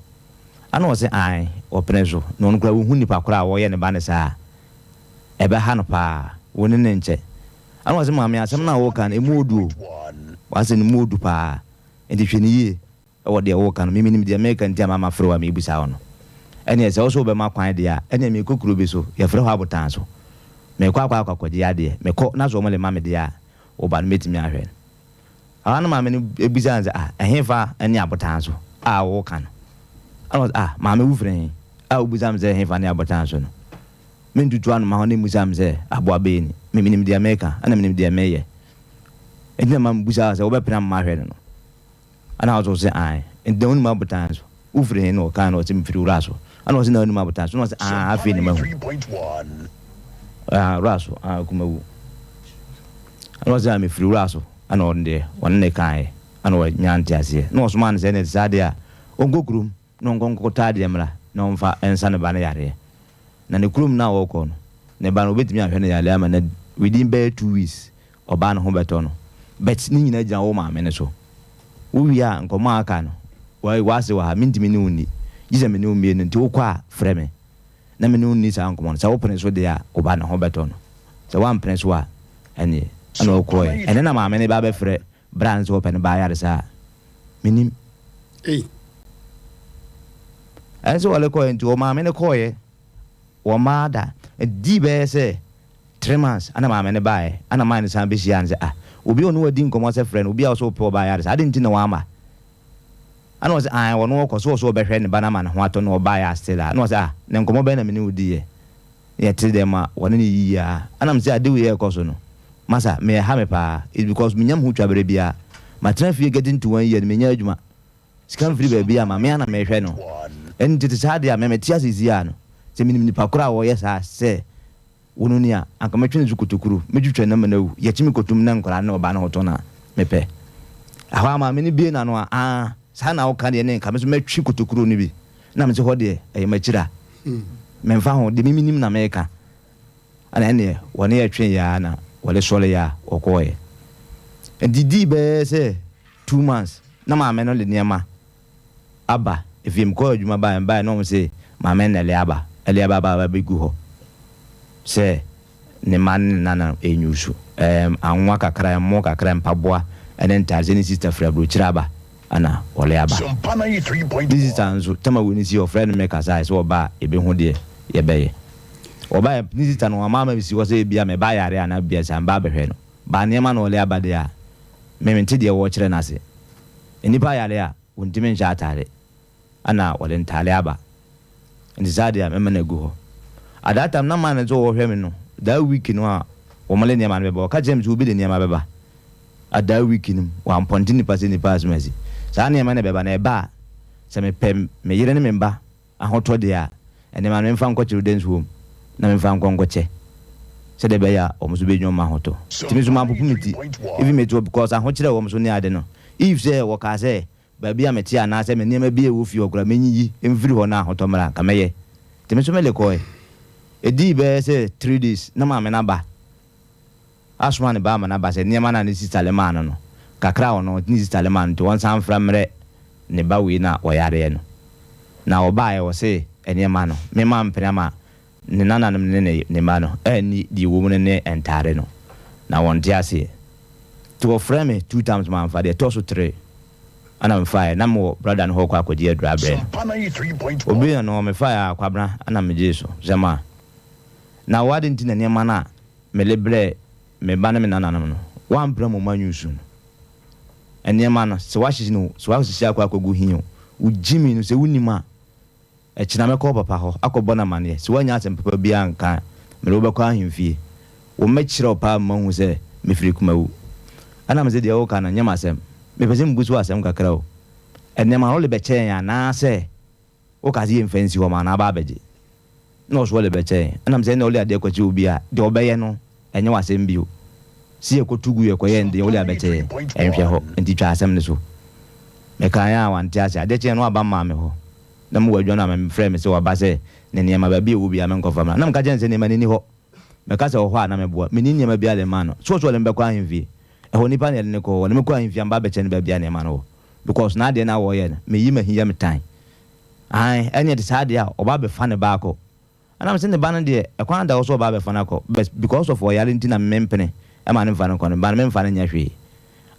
Ɛna ɔse ae, ɔpene so. Na ɔno koraa ɔhu nipa korɔ a ɔyɛ ne ba no saa a, ɛbɛha no paa. Wo ne no nkyɛ. Ɛna ɔse maame asɛm no a woka no, ɛmu ɔdu o. W'asɛm no mu ɔdu paa. Nti hwɛ no yie. Wɔ deɛ woreka no, me menim deɛ mereka nti a mafrɛ wo a merebisa wo no. Ɛnneɛ sɛ wo nso wobɛma kwan deɛ a, ɛnneɛ merekɔ kuro bi so, yɛfrɛ hɔ Abotan so. Merekɔ akɔ akɔgye adeɛ. Mekɔ na sɛ wɔde ma me deɛ a, wo ba no mɛtumi ahwɛ no. Ɛhɔ ara na maame no bisaa no sɛ, Ah, ɛhefa ne Abotan so a woreka no? Ɛnna ɔse, Ah, maame wofiri he a wobisa me sɛ ɛhefa ne Abotan so no? Mentutu anoma hɔ na mmisa me sɛ aboa bɛn ni. Me menim deɛ mereka, ɛnna menim deɛ mereyɛ. Enti na ma mebisaa wo sɛ wobɛpene ama mahwɛ no no. Ɛna ɔse ɔse ae. Nti na wonim abotan so? Wofiri he? Na ɔkaa na ɔse mefiri wura so. Ɛna ɔse na wonim abotan so? Na ɔse aa afei na mahu. Aa wura so aa kumawu. Ɛna ɔse aa mefiri wura so. Ɛna ɔno deɛ ɔne ne kaeɛ. Ɛna ɔnyaa nteaseɛ. Na ɔsomaa no sɛ ɛne saa deɛ a ɔnkɔ kurom na ɔnkɔ nkɔtɔ adeɛ mmra na ɔmfa nsa ne ba no yareɛ. Na ne kurom no a ɔrekɔ no, ne ba no ɔbɛtumi ahwɛ no yareɛ ama no within bɛyɛ 2 weeks ɔbaa no ho bɛtɔ no but ne nyinaa gyina wo maame no so. Wo wie a nkɔmmɔ a aka no w'ase wɔ ha mentumi ne wo nni gye sɛ me ne wo mmienu nti wokɔ a frɛ me na me ne wo nni saa nkɔmmɔ no sɛ wopene so deɛ a wo ba no ho bɛtɔ no sɛ woampene so a ɛneɛ ɛna ɔkɔɛ ɛnɛ na maame no ba bɛfrɛ bra no sɛ ɔpɛ ne ba ayaresa a menim ɛne sɛ wɔle kɔɛ nti ɔmaame no kɔɔyɛ wɔmaa da ɛdii bɛyɛ sɛ 3 months ana maame no baeɛ ana maa no san bɛhyia no sɛ ah obi a ɔne wadi nkɔmmɔ sɛ frɛ no obi a ɔsɛ wopɛ ɔbaa yare sɛ ade nti na wama ana ɔsɛ ah ɔno ɔkɔ so ɔsɛ ɔbɛhwɛ ne ba no ama ne ho atɔ na ɔbaeɛ a still a na ɔsɛ ah ne nkɔmmɔ bɛn na me ne wo diiɛ yɛte dɛm a wɔne ne yiyie a ana m sɛ ade wei ɛkɔ so no masa meyɛ ha me paa it's because menyam ho twa berɛ biara matena fie getting to one year no menya adwuma sika mfiri baabi a ma me ana mehwɛ no ɛno tete saa deɛ a mɛmɛte asesi a no sɛ menim nipa koro a wɔyɛ saa sɛ wono ni a anka mɛtwe ne so kotokuro mɛtwitwa nam na awu yɛkye me kɔtum na nkwaraa ne ɔbaa ne ho tɔ no a mepɛ ɛhɔ a maame no bie n'ano a aa saa na woka deɛ ne nka me so mɛtwe kotokuro no bi na mese hɔ deɛ ɛyɛ m'akyira memfa ho deɛ memenim na meka ɛna ɛneɛ wɔne yɛtwe yɛ a na wɔde sɔre yɛ a wɔkɔɔyɛ nti dii bɛyɛ sɛ 2 months na maame no de nneɛma aba efie mu kɔɔ adwuma baa mbaeɛ na wɔn sɛ maame na ɛle aba ɛle aba aba aba bɛgu hɔ sɛ ne mma ne ne nana ɛnyusu anwa kakra ɛmo kakra mpaboa ɛne ntaade sɛ ne sister firi aburokyire aba ɛna ɔle aba ne sister nso tama wɔ ne si ɔfrɛ no mɛkasa sɛ ɔba a ebi ho deɛ yɛbɛyɛ ɔba yɛ ne sister no ɔma ama si hɔ sɛ ebia mɛba yare anaa bia sɛ mba abɛhwɛ no ba nneɛma na ɔle aba deɛ a mɛmente deɛ wɔkyerɛ n'ase nnipa yare a wɔntumi nhyɛ ataade ɛna wɔde ntaade aba nti saa deɛ a mɛma no agu hɔ at that time na man no nso wɔhwɛ me no that week no a wɔn de nneɛma no bɛba ɔka kyerɛ me sɛ obi de nneɛma bɛba at that week no wampɔnte nipa sɛ nipa asɛm asi saa nneɛma no bɛba na ɛba a sɛ mepɛ me yere ne me mba ahotɔ deɛ a nneɛma no memfa nkɔ children's home na memfa nkɔ nkɔkyɛ sɛdeɛ ɛbɛyɛ a wɔn nso bɛnya wɔn ahotɔ tumi nso mampopo me ti even me to because ahokyerɛ wɔn so ne ade no if sɛ wɔkaa sɛ baabi a mete anaasɛ me nneɛma bi a ɛwɔ fie hɔ koraa menyiyi mfiri hɔ na ahotɔ mmra nka mɛyɛ nti me nso mele kɔɛ. Ɛdii bɛyɛ sɛ 3 days na maame no aba asoma ne ba ama no aba sɛ nneɛma no a ne sister le maa no no, kakra a ɔno ne sister le maa no nti wɔnsan mfra mmerɛ ne ba wei no a ɔyareɛ no. Na ɔbaeɛ ɔse nneɛma no mema mpene ama ne nananom ne ne ne mma no anni deɛ ɛwɔ mu no ne ntaade no. Na wɔnte aseɛ. Nti wɔfrɛɛ me two times mamfa, deɛ ɛtɔ so three ɛna mefaeɛ. Na mewɔ brother no hɔ rekɔ akɔgye aduro abrɛ no. Obi na no mefaeɛ a Kwabena ɛna megyee so sɛ ma. Na wo ade nti na nneɛma no a mede brɛɛ me ba ne me nananom no, woampra mmom anyi nsu no. Nneɛma no, sɛ woahyehye no, sɛ woahyehye akɔ akɔgu he o, wo gyimi no, sɛ wonnim a, ɛkyena mɛkɔ wo papa hɔ akɔbɔ no amaneɛ. Sɛ woannya asɛm papa biara anka a, mede wo bɛkɔ ahemfie. Wɔmmɛkyerɛ wo paa ma mahu sɛ mefiri Kumawu. Ɛna mese, Deɛ woreka no, nyɛ m'asɛm. Mepɛ sɛ mebusa wo asɛm kakra o. Nneɛma no, wode bɛkyɛ yɛn anaasɛ woka sɛ yɛmfa nsi hɔ ma anaa aba abɛgye? Na ɔso ɔde bɛkyɛ yɛn. Ɛna mesɛ, ɛnna wode adeɛ kɔkyɛ obi a, deɛ ɔbɛyɛ no, ɛnyɛ w'asɛm bio. Sɛ yɛkɔto gu yɛkɔyɛ no deɛ, wode abɛkyɛ yɛn. Ɛnhwɛ hɔ. Enti twa asɛm no so. Mekaeɛ a, wante ase. Adeɛ kyeeɛ no, na waba maame hɔ. Na mewɔ adwa no a, mefrɛɛ me sɛ waba sɛ ne nneɛma, baabi a ɛwɔ biara menkɔfa mmra. Na meka kyerɛɛ no sɛ nneɛma no nni hɔ. Meka sɛ ɔwɔ hɔ a, na meboa. Menni nneɛma biara de mmaa no. So ɔse ɔde me bɛkɔ ahemfie? Ɛhɔ nnipa na yɛde no kɔ hɔ. Wɔde me kɔ ahemfie a, meba abɛkyerɛ no baabi a nneɛma no wɔ. Because n'adeɛ no a wɔreyɛ no, meyi m'ahi yɛ me tan. Aane, ɛneɛ ɛte saa deɛ a, ɔba abɛfa ne ba akɔ. Ɛna mese ne ba no deɛ, ɛkwan da hɔ sɛ ɔba abɛfa no akɔ, but because of ɔyare nti na me mempene ma no mfa no nkɔ, ne ba no memfa no nyɛ hwee.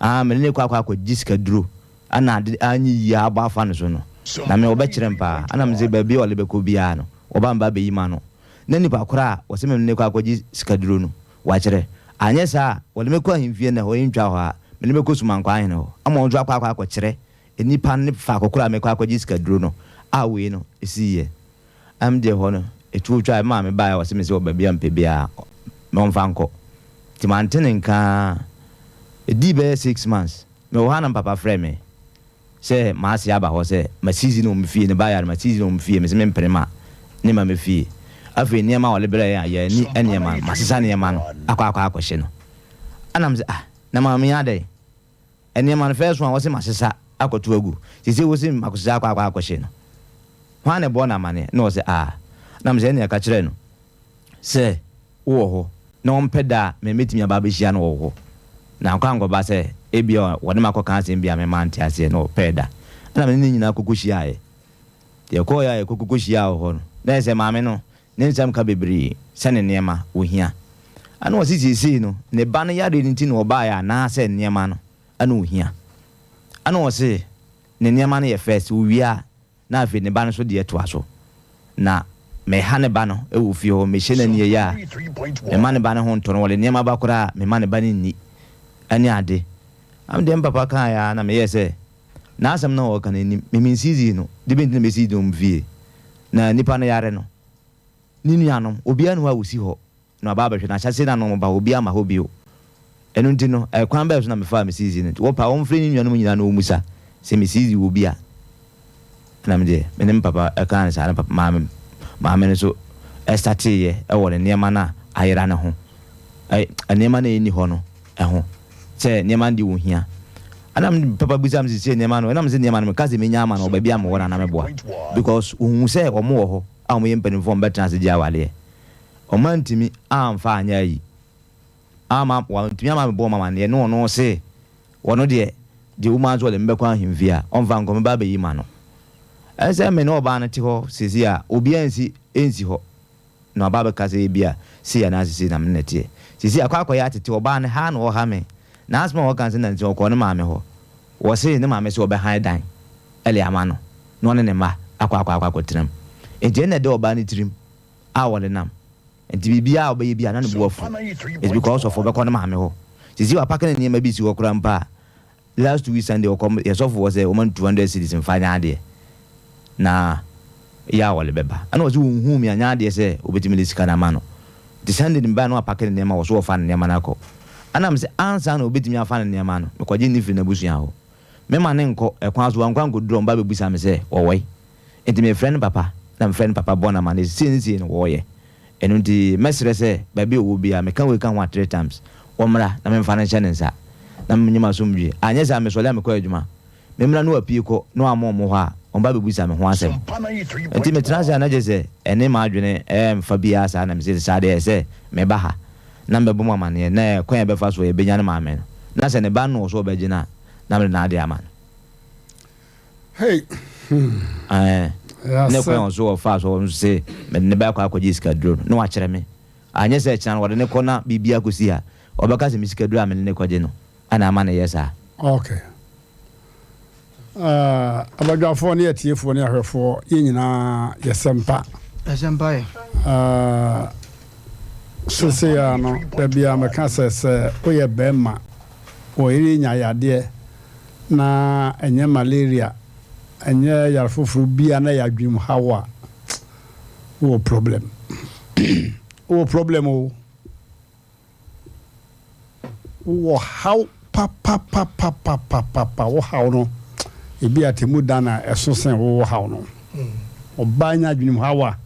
Aane, mede no rekɔ akɔ akɔgye sika duro, ɛna ade anyɛ yie abɔ afa no so no, na me ɔbɛkyerɛ me paa. Ɛna mese baabi a ɔde bɛkɔ biara no, ɔba meba abɛyi m'ano. Na nipa korɔ a wɔse mede no rekɔ akɔgye sika duro no, wakyerɛ. Anyɛ saa a, wɔde me kɔ ahemfie na ɛhɔ ntwa hɔ a, mede no bɛkɔ Sumankwaa ahene hɔ, ama ɔno nso akɔ akɔ akɔkyerɛ Nnipa no faako koro a mekɔ akɔgye sikaduro no a wei no siiɛ. Ɛm deɛ hɔ no ɛtuo twaeɛ. Me maame baeɛ a ɔse me sɛ wɔ baabi a mepɛ biara ɔmfa nkɔ. Nti mante ne nka ara. Ɛdii bɛyɛ 6 months mewɔ hɔ a na me papa frɛ me sɛ m'ase aba hɔ sɛ ma season wɔ me fie, ne ba yare ma season wɔ me fie. Mese mempene ma ne ma me fie. Afei nneɛma a ɔde brɛɛ yɛn a yɛanni nneɛma no masesa nneɛma no akɔ akɔ akɔhye no. Ɛna mese ah na maame yi adɛn? Nneɛma no first one wɔse masesa akɔto agu seisei wose makɔsesa akɔ akɔ akɔhye no hwan na ɛbɔɔ no amaneɛ na ɔse aa na mesɛ ɛneɛ ka kyerɛ no sɛ wowɔ hɔ na ɔmpɛ da a me mɛtumi aba abɛhyia no wɔ wo hɔ na ankɔ ankɔba sɛ ebia wɔne me akɔka asɛm bi a me mante aseɛ na ɔpɛɛ da ɛna me ne no nyinaa kɔkɔ hyiaeɛ yɛkɔɔeɛ a yɛkɔ kɔkɔ hyiaa wɔ hɔ no na ɛsɛ maame no ne nsɛm ka bebree sɛ ne nneɛma ohia. Ɛna ɔse seesei no ne ba no yareɛ no nti na ɔbaeɛ anaasɛ nneɛma no na ohia. Ɛna ɔse ne nneɛma no yɛ first owie a na afei ne ba no nso deɛ toa so. Na meha ne ba no wɔ fie hɔ, mehyɛ no aniɛyɛ a mema ne ba no ho ntɔ no, ɔde nneɛma ba koraa a mema ne ba no nni ɛne ade. Ɛna deɛ me papa kaeɛ ara na meyɛɛ sɛ n'asɛm no a ɔreka no nnim, me mensiisii no, de bɛn nti na mɛsiisi no wɔ me fie? Na nipa no yare no, ne nuanom, obiara nni hɔ a ɔsi hɔ na waba abɛhwɛ no. Ahyɛaseɛ no na wɔba hɔ, obiara mma hɔ bio. Ɛno nti no, ɛkwan bɛn so na mefaa me sizi no? Nti wɔpɛ a, wɔmfrɛ ne nuanom nyinaa na wɔmmisa sɛ me sizi wɔ bi a. Ɛna me deɛ, me ne me papa kaa no saa, na papa, maame, maame no nso stateeɛ wɔ ne nneɛma no a ayera no ho, ɛ, nneɛma no a ɛnni hɔ no ho, sɛ nneɛma no deɛ ɔhia. Ɛna me papa bisa me sɛ nneɛma no, ɛna me sɛ nneɛma no meka sɛ menya ama no wɔ baabi a mewɔ no anaa meboa because ohuu sɛ wɔn wɔ hɔ a wɔyɛ mpanimfoɔ a wɔbɛtena ase gye awadeɛ. Wɔn antumi amfa anyɛ ayi ama wɔantumi ama mebɔ wɔn amaneɛ ne ɔno se wɔno deɛ deɛ wɔn nso wɔde me bɛkɔ ahemfie a ɔmfa nkɔ meba abɛyi ma no. Ɛsɛ me ne ɔbaa no te hɔ seesei a obiara nsi nsi hɔ. Na ɔba abɛka sɛ ebia sei anaasɛ sei na me ne no teɛ. Seesei akɔ akɔyɛ atete, ɔbaa no ha na ɔha me. N'asɛm a ɔka ne sɛ nansa yi ɔkɔɔ ne maame hɔ. Wɔse ne maame sɛ ɔbɛhan dan de ama no na ɔne ne mma akɔ akɔ akɔ akɔtena mu. Enti ɛno na ɛda ɔbaa no tirim a ɔde nam. Enti biribiara a ɔbɛyɛ biara na ne bo afu. It's because of ɔbɛkɔ ne maame hɔ. Seesei wapake ne nneɛma bi si hɔ koraa mpo a, Last week Sunday ɔkɔ yɛ sɔfo hɔ sɛ ɔma no 200 cedis mfa nyɛ adeɛ na yɛ a ɔle bɛba ɛna ɔse ɔnhuu me anyɛ adeɛ sɛ ɔbɛtumi de sika no ama no nti Sunday no mebaeɛ na wapake ne nneɛma wɔ so ɔfa ne nneɛma no akɔ ɛna mese ansa na ɔbɛtumi afa ne nneɛma no mekɔgye ne firi n'abusua hɔ mema ne nkɔ ɛkwan so wankɔ ankɔduru a ɔmba bɛbusa me sɛ ɔwɔe nti mefrɛ ne papa na mefrɛ ne papa bɔ no amanneɛ sei ne sei na wɔyɛ Ɛno nti, mɛsrɛ sɛ baabi a ɔwɔ biara, meka wei ka ho a three times, ɔmmra na memfa no nhyɛ ne nsa, na menyɛ m'asomdwoeɛ. Anyɛ saa a, mesɔre a mekɔ adwuma. Memmra na wapue kɔ na wamma wɔn hɔ a, Wɔba bɛbisa me ho asɛm. Nti metena ase a na kyerɛ sɛ ɛne m'adwene ɛmfa biara saa na mese saa deɛ ɛsɛ meba ha na mebɛbɔ mo amaneɛ na kwan a yɛbɛfa so a yɛbɛnya ne maame no na sɛ ne ba no wɔ so a ɔbɛgye no a na mede n'adeɛ ama no. Hey. Hmm. Ɛɛ. Ne kwan a ɔso ɔfaa so ɔno se mede ne ba akɔ akɔgye sikaduro no na wakyerɛ me. Anyɛ sɛ ɛkyena no wɔde ne kɔ na biribi akɔsi a ɔbɛka sɛ me sikaduro a mede ne kɔgye no ɛna ama no yɛ saa. Okay. Uh, abadwafoɔ ne atiefoɔ ne ahwɛfoɔ yɛn nyinaa yɛsɛ mpa. Yɛsɛ mpa yɛ. Uh, sese ya no da bia mɛka sɛ sɛ woyɛ bɛrima wɔyere nya yadeɛ na ɛnyɛ malaria ɛnyɛ yare foforɔ bia na yɛ adwenem haw a wowɔ problem wowɔ problem o. Wowɔ haw papapapapapapa, wo haw no, ebi atemmu da na ɛso sen wo wo haw no. Ɔbaa nya adwenem haw a,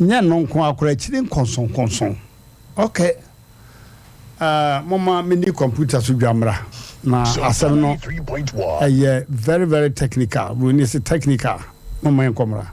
nyɛ no nko ara koraa, akyiri nkɔnsɔnkɔnsɔn. Okay, uh, momma menni kɔmputa so dwa mmra, na asɛm no ɛyɛ very very technical, buroni se technical, momma yɛnkɔ mmra.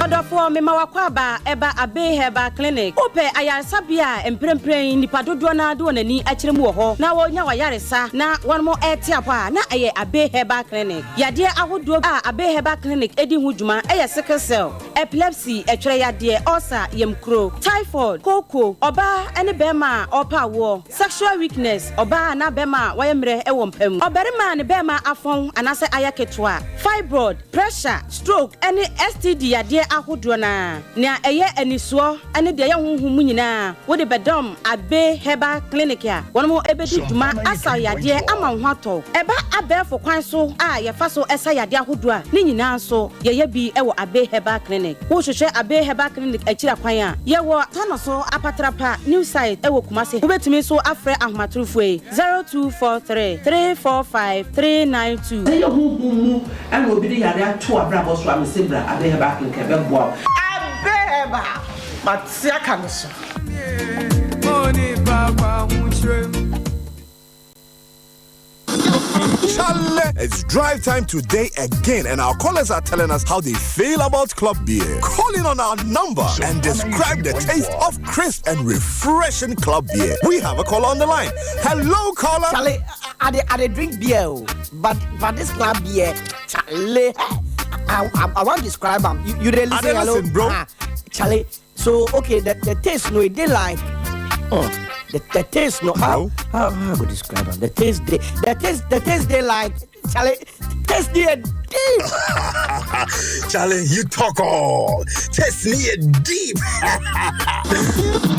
Ɔdɔfoɔ, mema w'akwaaba ɛba Abbey Herbal Clinic. Wopɛ ayaresabea a mprempren nnipa dodoɔ no ara de wɔn ani akyerɛ mu wɔ hɔ na wɔrenya w'ayaresa na wɔnom rete apɔ a, na ɛyɛ Abbey Herbal Clinic. Yadeɛ ahodoɔ a Abbey Herbal Clinic di ho dwuma yɛ sickle cell, epilepsy, ɛtwerɛ yadeɛ, ulcer, yamkuro, typhoid, kooko, ɔbaa ne barima a ɔrepɛ awoɔ, sexual weakness, ɔbaa anaa barima a wayɛ mmerɛ wɔ mpa mu, ɔbarima a ne barima afɔn anaasɛ ayɛ ketewa, fibroid, pressure, stroke, ne STD yadeɛ ahodoɔ no ara. Nea ɛyɛ anisoɔ ne deɛ ɛyɛ honhom mu nyinaa, wode bɛdɔm Abbey Herbal Clinic a wɔn bɛdi dwuma asa wo yadeɛ ama wo ho atɔ wo. Ɛba abɛɛfo kwan so a yɛfa so sa yadeɛ ahodoɔ a, ne nyinaa nso yɛyɛ bi wɔ Abbey Herbal Clinic. Wohwehwɛ Abbey Herbal Clinic akyiri akwan a, yɛwɔ Tanoso Apatrapa New Site wɔ Kumasi. Wobɛtumi nso afrɛ ahomatorofoɔ yi, 0243 345 392. Sɛ ɛyɛ honhom mu na obi de yare ato w'abrabɔ so a, mese bra Abbey Herbal Clinic ɛbɛboa wo. Abbey Herbal, mate aka no so. Chale, it's drive time today again, and our callers are telling us how they feel about club beer. Calling on our number and describe the taste of crisp and refreshing club beer. We have a caller on the line. Hello, caller. Charlie, I, I, I, I drink beer, oh, but but this club beer, Charlie, I, I, I want to describe them. You, you really say hello, listen, bro. Ah, Charlie, so okay, the, the taste no, it did like. Oh, the, the taste no how how how I go describe am? The taste dey the taste the taste dey like Charlie taste dey deep. Charlie, you talk all. Taste me deep.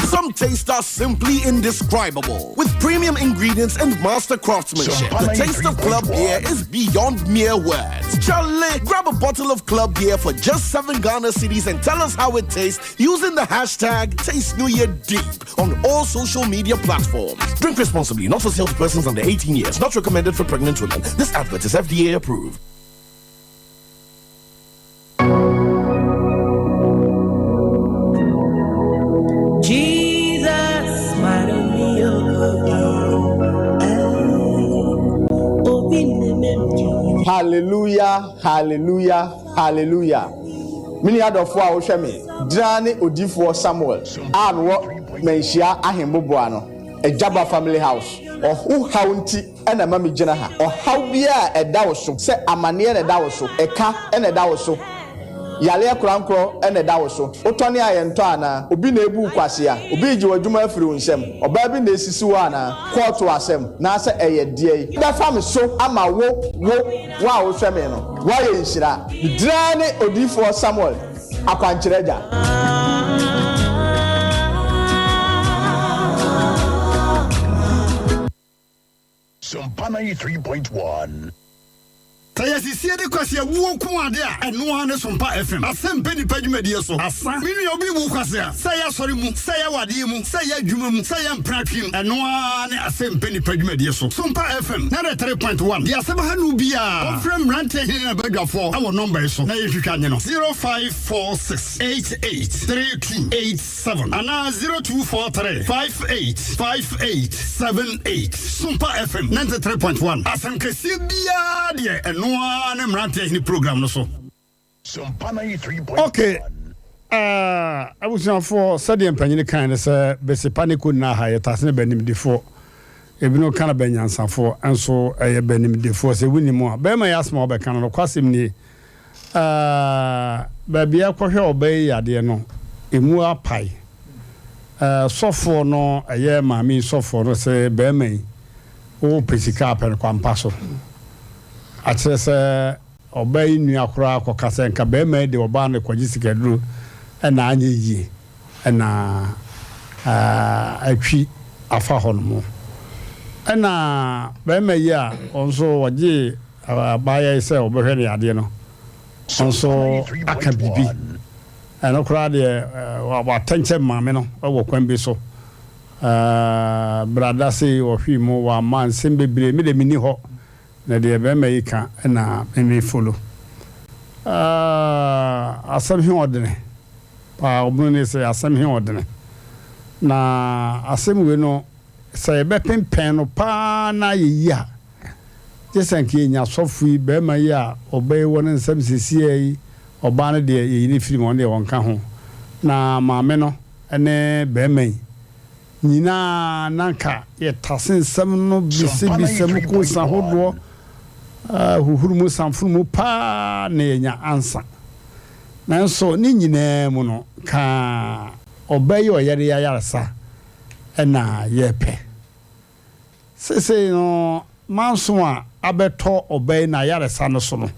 Some tastes are simply indescribable. With premium ingredients and master craftsmanship, the taste of club beer is beyond mere words. Charlie, grab a bottle of club beer for just 7 Ghana cedis and tell us how it tastes using the hashtag TasteNewYearDeep on all social media platforms. Drink responsibly, not for sale to persons under 18 years, not recommended for pregnant women. This advert is FDA approved. Jesus, Hallelujah, hallelujah, hallelujah. Me nua dɔfoɔ a wohwɛ me, gyina ne odiyifoɔ Samuel a mewɔ Manhyia Ahemboboa no, Agyaba Family House. Ɔho haw nti na ɛma megyina ha. Ɔhaw biara a ɛda wo so, sɛ amaneɛ na ɛda wo so, ɛka na ɛda wo so, yareɛ korankorɔ na ɛda wo so, wotɔne a yɛntɔ anaa? Obi na ɛrebu wo kwasea? Obi regye w'adwuma afiri wo nsam? Ɔbaa bi na ɛresisi wo anaa? Kɔɔto asɛm, naasɛ ɛyɛ deɛn? Bɛfa me so ama wo, wo, wo a wohwɛ me no, woayɛ nhyira. Me din ara ne Odiyifoɔ Samuel Akwankyerɛ Agya. Sompa 93.1. Sɛ yɛsisie de kwasea wuo nko ade a, ɛno ara ne Sompa FM. Asɛm pɛ nipa dwumadie so. Asa. Me nua obi wu kwasea, sɛ ɛyɛ asɔre mu, sɛ ɛyɛ awadeɛ mu, sɛ ɛyɛ adwuma mu, sɛ ɛyɛ mpratwe mu, ɛno ara ne Asɛm pɛ nipa dwumadie so. Sompa FM 93.1 deɛ asɛm ha no biara, wɔmfrɛ mmeranteɛ hene ne n'abadwafoɔ wɔ nɔmba yi so na yɛntwitwa nye no, 0546 88 32 7 anaa 0243 58 58 78. Sompa FM 93.1, asɛm kɛseɛ biara deɛ ɛno. Ɛno ara ne Mmeranteɛ Hene program no so. Ok, eh, abusuafoɔ, sɛdeɛ mpanyini kan no sɛ besepa ne konna ha yɛtase no bɛnimdefoɔ, ebinom ka no bɛnyansafoɔ, nso ɛyɛ bɛnimdefoɔ. Sɛ wonim a, bɛrima yi asɛm a wɔbɛka no, nokwasɛm nie, eh, baabi a ɛkɔhwɛ ɔbaa yi yadeɛ no, emu apae. Eh, sɔfoɔ no, ɛyɛ maame yi sɔfoɔ no sɛ bɛrima yi, wopɛ sika a pɛ no kwampa so. Akyerɛ sɛ Ɔbaa yi nua koraa kɔka sɛ nka barima yi de ɔbaa no rekɔgye sikaduro na anyɛ yie na atwi afa hɔ nom. Ɛna barima yi a ɔno nso ɔgyee abaayewa yi sɛ ɔbɛhwɛ no yadeɛ no, ɔno nso aka biribi. Ɛno koraa deɛ watɛnkyɛm maame no wɔ kwan bi so. Brada sei ɔhwee mu, wama nsɛm bebree, me deɛ menni hɔ. Na deɛ bɛɛma yi ka na me me follow. Aah asɛm he ɔdene paa ɔbono nie sɛ asɛm he ɔdene. Na asɛm wei no sɛ yɛbɛpenpɛn no paa na ayɛ yie a, gye sɛ nka yɛnya sɔfo yi, bɛɛma yi a ɔba yi wɔ ne nsam sesiaa yi, ɔbaa no deɛ yɛyi no firi mu, ɔno deɛ ɔnka ho. Na maame no ne bɛɛma yi nyinaa na anka yɛtase nsɛm no bisabisa mu ko nsa hodoɔ, huhuru mu samfono mu paa na yɛanya ansa. Nanso ne nyinaa mu no, ka ɔbaa yi a ɔyare yi ayaresa na yɛpɛ. Seesei no, manso a abɛtɔ ɔbaa yi n'ayaresa no so no,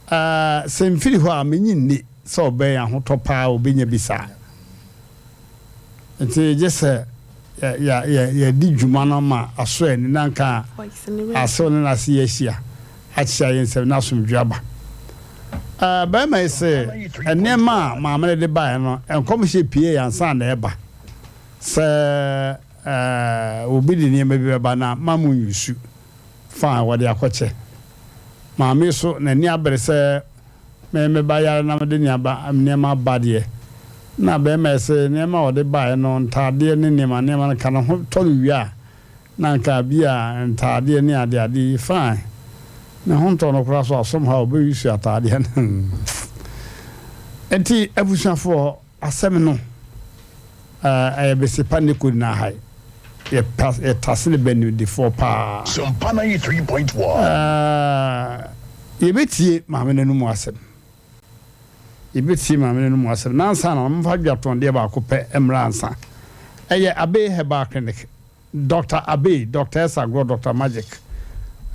sɛ mfiri hɔ a, minnye nni sɛ ɔbaa yi ahotɔ paa a obenya bi saa. Enti gye sɛ yɛde dwuma no ma asɔ ani na anka asew ne n'ase yi ahyia, akyea yɛn nsam na asomdwoe aba. Barima yi se nneɛma a maame no de bae no, nkɔmhyɛ piee ansa na ɛreba sɛ Eh obi de nneɛma bi bɛba na ma mo nyusu fine wɔde akɔkyɛ. Maame so n'ani abere sɛ me me ba yare na mede nneɛma nneɛma aba deɛ. Na bɛrima yi se nneɛma a ɔde baeɛ no ntaadeɛ ne nneɛma nneɛma no ka ne ho tɔ no wie a na nka bi a ntaadeɛ ne adeade yi fine ne ho ntɔ no koraa so a somehow ɔbɛyusu ataadeɛ no. Nti abusuafoɔ. Asɛm no, ɛyɛ besepa ne ko nyinaa ha yi. Yɛtase ne bɛnimdefoɔ paa. Sompa 93.1. Yɛbɛtie maame no anum asɛm. Yɛbɛtie maame no anum asɛm. Na ansa na momfa dwatɔndeɛ baako pɛ mmra ansa. Ɛyɛ Abey Herbal Clinic. Doctor Abey, Doctor Ɛsagorɔ, Doctor Magic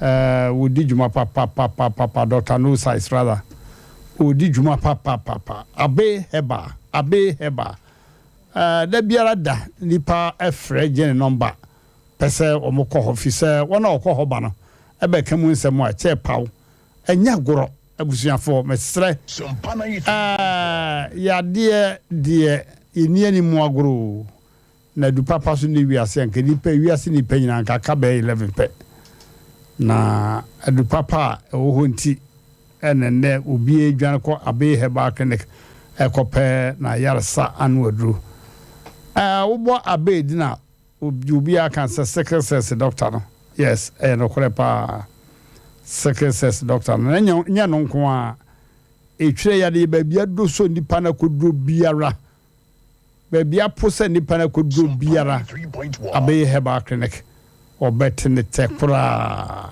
eh, wɔdi dwuma papapapapa, Doctor No Size rather, wɔdi dwuma papapapa. Abey Herbal, Abey Herbal, eh, da biara da nnipa frɛ gye ne nɔmba pɛ sɛ wɔkɔ hɔ, firi sɛ wɔn a wɔkɔ hɔ ba no bɛka mu nsɛm a kyɛ paw, ɛnyɛ agorɔ. Abusuafoɔ mesrɛ eh, yadeɛ deɛ yɛnni anim agorɔ o. Na du papa so nni wiase a nka nnipa wiase nnipa nyinaa nka aka bɛyɛ 11 pɛ. Na adu papa a ɛwɔ hɔ nti na nnɛ obiara dwane kɔ Abbey Herbal Clinic rekɔpɛ n'ayaresa ano aduro. Ɛɛ wobɔ Abbey din a obiara ka sɛ sickle cells doctor no. Yes, ɛyɛ nokorɛ paa. Sickle cells doctor no. Na ɛnyɛ ɛno nko ara. Ɛtwerɛ yadeɛ baabi adɔ sɛ nnipa no akɔduro biara. Baabi apo sɛ nnipa no akɔduro biara abɛyɛ herbal clinic, wɔbɛte ne tɛ koraa.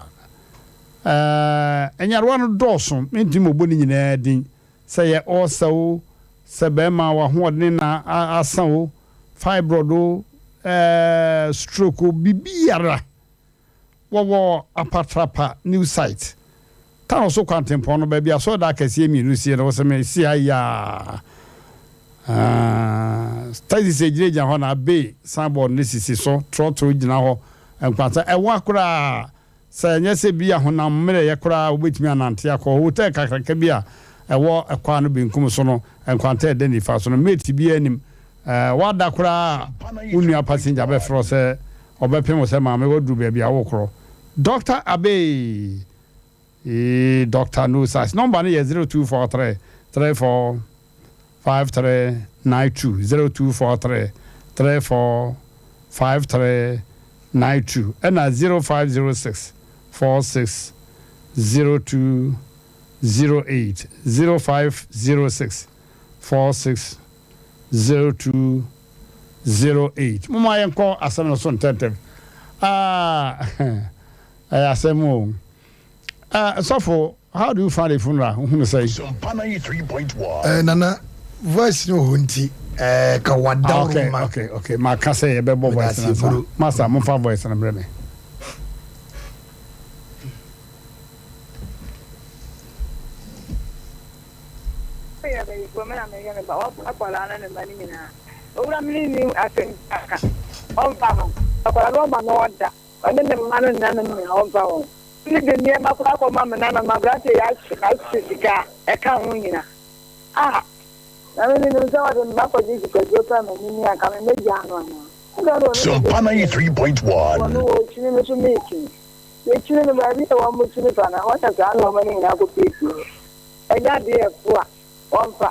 Ɛɛ, nyarewa no dɔɔso, mentumi mmobɔ ne nyinaa din. Sɛ ɛyɛ ulcer o, sɛ bɛrima w'ahoɔdene na asa o, fibroid o, ɛɛ, stroke o, biribiara. Wɔwɔ Apatrapa New Site, Tano so kwantempɔn no, baabi asɔredan akɛseɛ mmienu sie no. Wose me si ha yi aa. Taxis gyinagyina hɔ na Abbey signboard no sisi so, trɔtrɔ gyina hɔ, nkwanta ɛwa koraa. Sɛ ɛnyɛ sɛ bi a honam mmerɛyɛ koraa a wobɛtumi anante akɔ. Hotel kakraka bi a ɛwɔ kwan no benkum so no, nkwanta a ɛda nifa so no, mate biara nnim. Woada koraa a, wo nua passenger bɛfrɛ wo sɛ Ɔbɛpem wo sɛ maame waduru baabi a wokorɔ. Doctor Abey eeh Doctor no size number no yɛ 0243 34 5392 0243 34 5392 ɛna 0506 46. 02 08, 0506 46 02 08. Momma yɛnkɔ asɛm no so ntɛmntɛm. Ah, ɛyɛ asɛm o. Ah, sɔfo, how do you find a funeral? Wohu no sɛn? Eh, Nana, voice no wɔ hɔ nti, eh, ka wadaworo Ah, okay, ma. okay, okay. Maka sɛ yɛbɛbɔ voice no ansa. Master, momfa voice no mbrɛ me. Meyɛ bayifoɔ, me na meyɛ me ba, akwadaa ne ne mma no nyinaa. Owura me ne nni asɛm biara ka, ɔmfa ho. Akwadaa no ɔma no ɔda, ɔne ne mma no nnanom nyinaa ɔmfa ho. Me de nneɛma koraa kɔma me nananom, aberanteɛ yi ahye ahye sika a ɛka ho nyinaa. Ah, na me menim sɛ ɔde me ba kɔgye sikaduro pɛ m'anim yi a, anka me mɛgyaa no anaa? Ɛnna ɔne Sompa 93.1. Ɔno ɔrekyini me nso merekyini. Yɛkyini no baabi a wɔkyini fa no, ɛhɔ na saa nnoɔma no nyinaa kɔpiepie hɔ. Ɛnyɛ adeɛ a ɛfo a wɔmfa.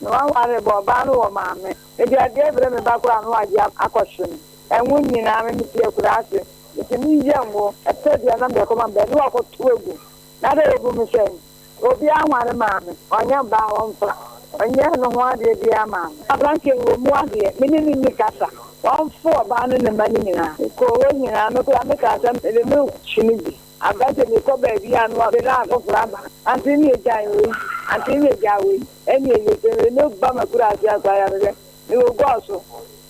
Na waware ba, ɔbaa no wɔ maame. Mede adeɛ brɛ me ba koraa a na wagye akɔhye no. Ɛnwo nyinaa me mete akuraase. Metumi yɛ ngo, ɛtɔ aduane na mede akɔma me ba, na wakɔto agu. Na adɛn wɔbu me sɛn? Obiara nware maa me, ɔnyɛ ba a ɔmfa, ɔnyɛ ne ho adeɛ biara maa me. Aberanteɛ no, ɔmmu adeɛ, me ne no nni kasa. Wɔmfo ɔbaa no ne mma no nyinaa. Mekɔɔ hɔ nyinaa, me koraa mekaa sɛ mede milk kyene bi. Aberanteɛ mekɔ baabi a na wabɛda afoforɔ aba. Ante ne agyae wei, ante ne agyaa wei, ɛne ɛyɛ sɛ mede milk ba m'akuraase akɔ ayarehwɛ. Mewɔ Gɔɔ so,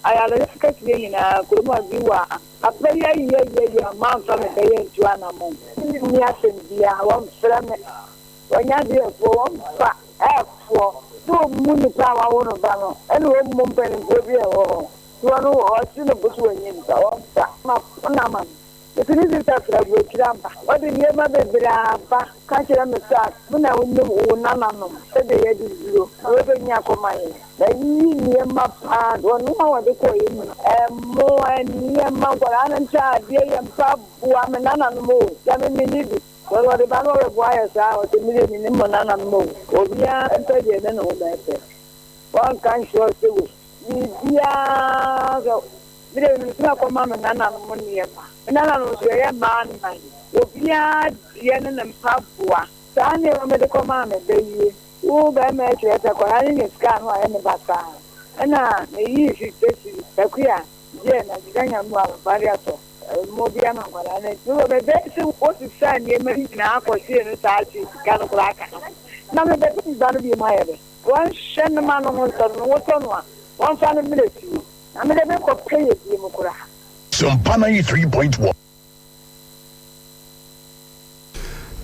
ayarehwɛ kɛseɛ nyinaa, kurom ha bi wɔ a. Papa yi ayi ayi ayi a mamfa me bɛyɛ ntu anamɔn. Me nni asɛm biara, wɔmfrɛ me, wɔnyɛ adeɛfoɔ, wɔmfa ɛɛfoɔ sɛ wɔmmu nipa a wawo no ba no ɛna wɔmmu mpanimfoɔ bi a ɛwɔ hɔ sɛ wɔn wɔse no bo so wɔnyɛ nipa, wɔmfa mapon ama no. Mese ne sista firi aburokyire aba, ɔde nneɛma bebree aba, ka kyerɛ me sɛ wo na wonim wo nananom sɛdeɛ yɛde duro na wɔbɛnya akɔma yɛn. Mayiyi nneɛma paa, ɔno a wɔde kɔeɛ nyinaa, ɛmo, nneɛma, nkwadaa no ntaadeɛ, yɛn mpaboa, me nananom o, sɛ me menni bi. Sɛ wɔde ba na wɔbɛboa yɛ saa a, ɔse me deɛ mennim mo nananom o, obiara mpɛ deɛ ne ne ho bɛyɛ pɛ. Wɔnka nkyerɛ wo sɛ wei, biribiara sɛ, me deɛ menim sɛ mɛkɔma me nananom nneɛma. Me nananom nso yɛyɛ mmaa nnan, obiara deɛ ne ne mpaboa. Saa nneɛma mede kɔmaa me ba yi. Wo bɛɛma yi kyerɛ sɛ kwadaa no nya sika a na wayɛ ne basaa ɛna me yii 50 cedis akua gyeɛ na sika nya mu a mefa de atɔ ɛmo bi ama nkwadaa no adi. Me bɛ se wo sesaa nneɛma yi nyinaa kɔ sie no saa kyee sika no koraa ka ho na me bɛ se me ba no bi mu ayɛ dɛ wɔn hwɛ no ma no ho ntɔ no wo tɔ no a wɔn fa no mmerɛ fie na me de me kɔ pɛ yɛ bie mu koraa. Sompa 93.1.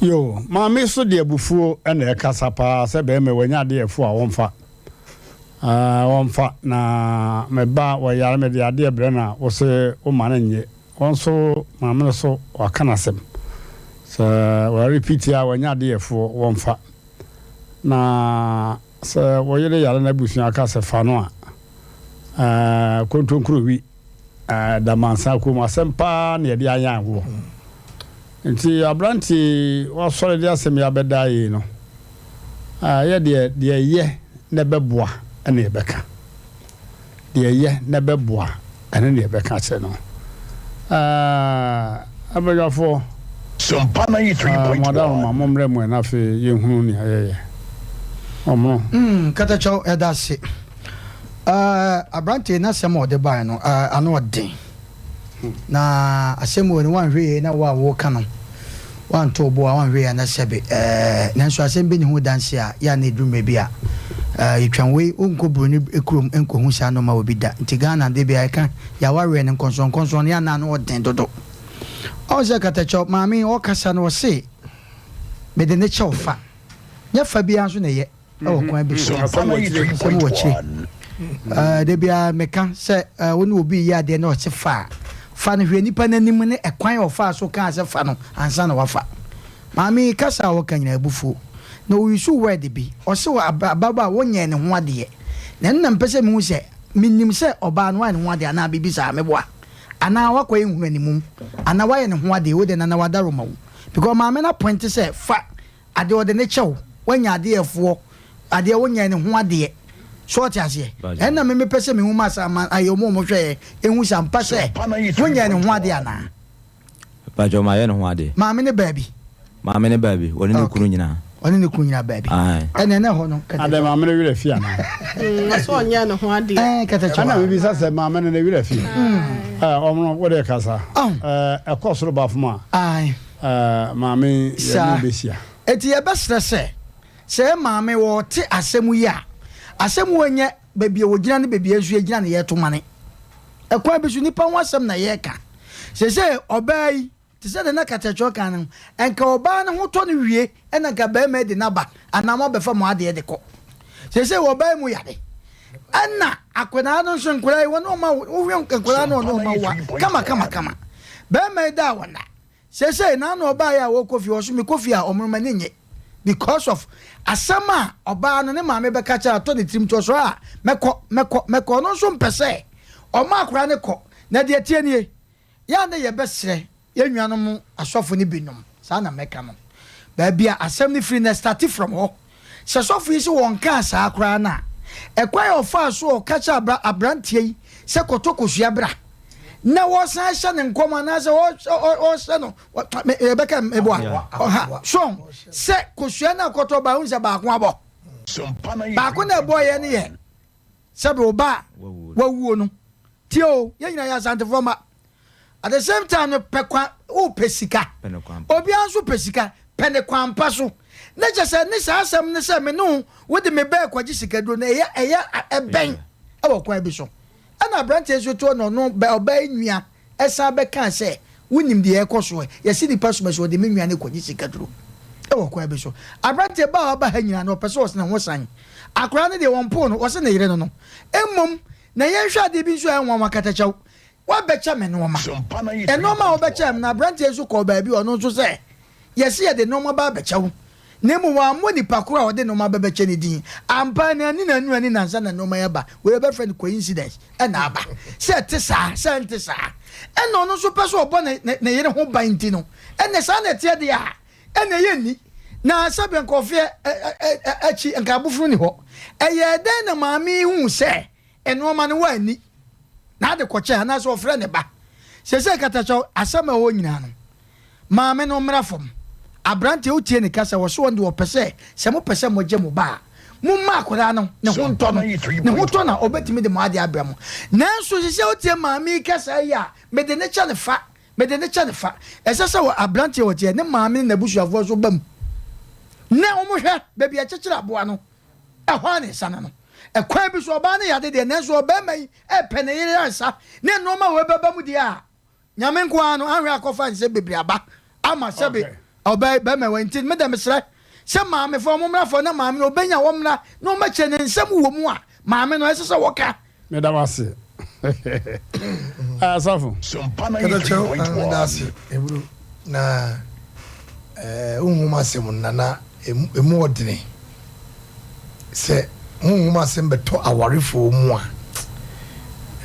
Yoo, maame so de abufuo na ɛkasa paa sɛ bɛrima wanya adeɛ ɛfo a wɔmfa. Ah, wɔmfa na me ba wɔyare mede adeɛ brɛ no a wose woma no nnye. Wɔn nso maame no so waka n'asɛm. Sɛ wɔrepeat a wanya adeɛ ɛfoɔ wɔmfa. Na sɛ wɔyere yare na abusua ka sɛ fa no a, ah, kontonkuro wi. Da mansa kurom asɛm paa na yɛde ayan woɔ. Nti aberanteɛ yi wasɔre de asɛm yi abɛda yei no, yɛ deɛ deɛ ɛyɛ na ɛbɛboa ɛna yɛbɛka. Deɛ ɛyɛ na ɛbɛboa ɛne na yɛbɛka akyerɛ no. Abadwafoɔ, Sompa 93.1. mo adaworoma mommrɛ mu ɛ na afei yɛnhunu nea yɛyɛ. Ɔmono. Mm, Katakyɛw, yɛda ase. Eh, aberanteɛ n'asɛm a ɔde baeɛ no, eh, ano ɔden. Na asɛm wɔ no wanhwɛ yie na wo a woka no wanto wo bo a wanhwɛ yie a na sɛbe eh, nanso asɛm bi ne ho danse a yɛ a na ɛduru mmerɛ bi a eh, yɛtwa wei wonkɔ buroni kurom nkɔhu saa nnoɔma wɔ bi da nti Ghana de bia yɛka yɛawareɛ no nkɔnsɔnkɔnsɔn no yɛ a na ano ɔden dodo. Ɔhu sɛ katakyɛw maame ɔkasa no ɔse mede ne kyɛw fa nyɛ fa biara nso na ɛyɛ wɔ kwan bi so. Asɛm wɔ akyire. Da biara meka sɛ wo ne obi reyɛ adeɛ na ɔse fa a, fa no hwɛ nipa no anim ne ɛkwan a ɔfaa so kaa sɛ fa no ansa na wafa. Maame yi kasa a ɔka nyinaa abufuo. Na ɔyusu word bi, ɔse wɔ ababaa a wonyɛɛ ne ho adeɛ. Na ɛno na mepɛ sɛ mehu sɛ menim sɛ ɔbaa no wayɛ ne ho adeɛ anaa biribi saa, meboa? Anaa wakɔyɛ nhunuanimum anaa wayɛ ne ho adeɛ, wo deɛ Nana Wadaroma wo. Because maame no apɔinte sɛ fa Adeɛ ɔde ne kyɛ wo wanya adeɛ ɛfoɔ adeɛ wonyɛ ne ho adeɛ so ɔte aseɛ ɛna me mepɛ sɛ mehu ma sa ma ayɛ ɔmo ɔmo hwɛ yɛ ehu sa mpa sɛ wonyɛ ne ho adeɛ anaa. Mpakyɛw mayɛ ne ho adeɛ. Maame ne baabi. Maame no baa bi, ɔne ne kunu nyinaa. Ɔne ne kunu nyinaa baa bi. Ae. Ɛnna ɛnɛ hɔ no, kɛtɛkyɛw. Adɛn, maame no werɛ fi anaa? Ɔsɛ ɔnyɛɛ ne ho adeɛ. Ɛɛ, kɛtɛkyɛw. Ɛnna mebisa sɛ, maame no ne werɛ fi? Ɛɛ, ɔmono, wo deɛ kasa. Ɛɛ, ɛkɔ soro ba fam a, ɛɛ, maame yi, yɛne no bɛhyia. Enti yɛbɛsrɛ sɛ, sɛ yɛn maame wɔte asɛm yi a, asɛm wei nyɛ baabi a wɔgyina ne baabi a yɛn nso yɛgyina na yɛreto mane. Ɛkwan bi so, nnipa ho asɛm na yɛreka. Seesei ɔbaa yi, Te sɛ deɛ na Kakyɛkyerɛ ka no, nka ɔbaa no ho tɔ no wie na nka barima adi n'aba anaa moabɛfa mo adeɛ de kɔ. Seesei ɔbaa yi mu yare. Ɛna akwadaa no nso nkwadaa yi wɔne wɔn awo, wohwɛ nkwadaa no wɔne wɔn awo a kama kama kama. Barima yi da a wɔnna. Seesei n'ano ɔbaa yi a wɔkɔ fie ɔso mekɔ fie a ɔmo m'ani nye because of asɛm a ɔbaa no ne maame bɛka kyerɛ atɔ ne tirim nti ɔsɔre a mɛkɔ mɛkɔ mɛkɔ ɔno nso mpɛ sɛ ɔma akwadaa no kɔ na deɛ ɛteɛ nie. Yɛ a na yɛbɛsrɛ yɛn nuanom asɔfo no binom, saa na mɛka no, baabi a asɛm no firi no, ɛstate from hɔ. Sɛ sɔfo yi se wɔnkaa saa koraa no a, ɛkwan a ɔfaa so a ɔka kyerɛ abra abranteɛ yi sɛ kɔtɔ kosua bra, na wɔsan hyɛ no nkɔm anaasɛ ɔhyɛ no, yɛbɛka meboa, ɔha, so sɛ kosua no akɔtɔ baa, wohu sɛ baako abɔ. Baako na ɛbɔeɛ no yɛ sɛbe wo ba a wawuo no. Tie o, yɛn nyinaa yɛ Asantefoɔ mma. At the same time no, pɛ kwan, wopɛ sika. Obiara nso pɛ sika, pɛ ne kwan pa so. Ne kyɛ sɛ ne saa asɛm no sɛ me ne wo, wode me bɛɛ kɔgye sikaduro no, ɛyɛ ɛyɛ ɛbɛn ɛwɔ kwan bi so. Ɛna aberanteɛ nso toɔ na ɔno ɔbaa yi nua ɛsan bɛkaa sɛ, wonim deɛ ɛrekɔ soɔ, yɛse nipa soma sɛ ɔde me nua no kɔgye sikaduro ɛwɔ kwan bi so. Aberanteɛ ba a ɔba ha nyinaa no ɔpɛ sɛ ɔsene ho san. Akwadaa no deɛ wɔmpoo no, ɔse ne yere no no. Mmom Na yɛnhwɛ adeɛ bi nso a ɛyɛ nwanwa, katakyɛw, woabɛkyɛ me nnoɔma. Nnoɔma a wobɛkyɛɛ me no, aberanteɛ nso kɔɔ baabi, ɔno nso sɛ, yɛse yɛde nnoɔma ba abɛkyɛ wo, na mmom wammɔ nipa korɔ a ɔde nnoɔma bɛbɛkyɛ no din. Ampa, anani na anu ani nansa na nnoɔma yi aba. Wei yɛbɛfrɛ no coincidence, ɛna aba. Sɛ ɛte saa, sɛ ɛnte saa. Ɛna ɔno nso pɛ sɛ ɔbɔ ne, ne, ne yere ho ban nti no, ɛnna saa na ɛteɛ deɛ a, ɛnna yɛnni. Na sɛdeɛ nkurɔfoɔ akyi nka abofunu ni hɔ. Ɛyɛɛ dɛn na maame yi huu sɛ nnoɔma no wanni na ade kɔkyɛɛ anaasɛ ɔfrɛ ne ba? Seesei katakyɛw asɛm a ɛwɔ hɔ nyinaa no, maame no mmra fam. Aberanteɛ wotie ne kasa ɔse ɔno deɛ ɔpɛ sɛ sɛ mopɛ sɛ mogye mo ba a, momma akwadaa no ne ho ntɔ no. Ne ho tɔ no a, ɔbɛtumi de mo adeɛ abrɛ mo. Nanso seesei wotie maame yi kasa yi a, mede no kyɛ no fa. Mede no kyɛ no fa. Ɛsɛ sɛ wɔ aberanteɛ a ɔteɛ, ne maame ne n'abusuafoɔ nso ba mu na wɔhwɛ baabi a ɛkyekyere aboa no, ɛhɔ ara na ɛsane no. Ɛkwan bi so, ɔbaa no yɛ ade deɛ, nanso ɔbarima yi repɛ ne yere ansa ne nnoɔma a wɔbɛba mu deɛ a, Nyame nko ara no, anhwɛ akɔfa nsɛm bebree aba ama sɛbe ɔbaa yi, barima yi, nti me deɛ mesrɛ sɛ maamefoɔ mommra fam na maame no ɔbɛnya wɔmmra na wɔmmɛkyerɛ ne nsɛm wɔ mu a maame no ɛsɛ sɛ wɔka. Meda wo ase Asafo. Katakyɛw ah meda ase Eburu na eh honhom asɛm no nana emu ɔdene sɛ honhom asɛm bɛtɔ awarefoɔ mu a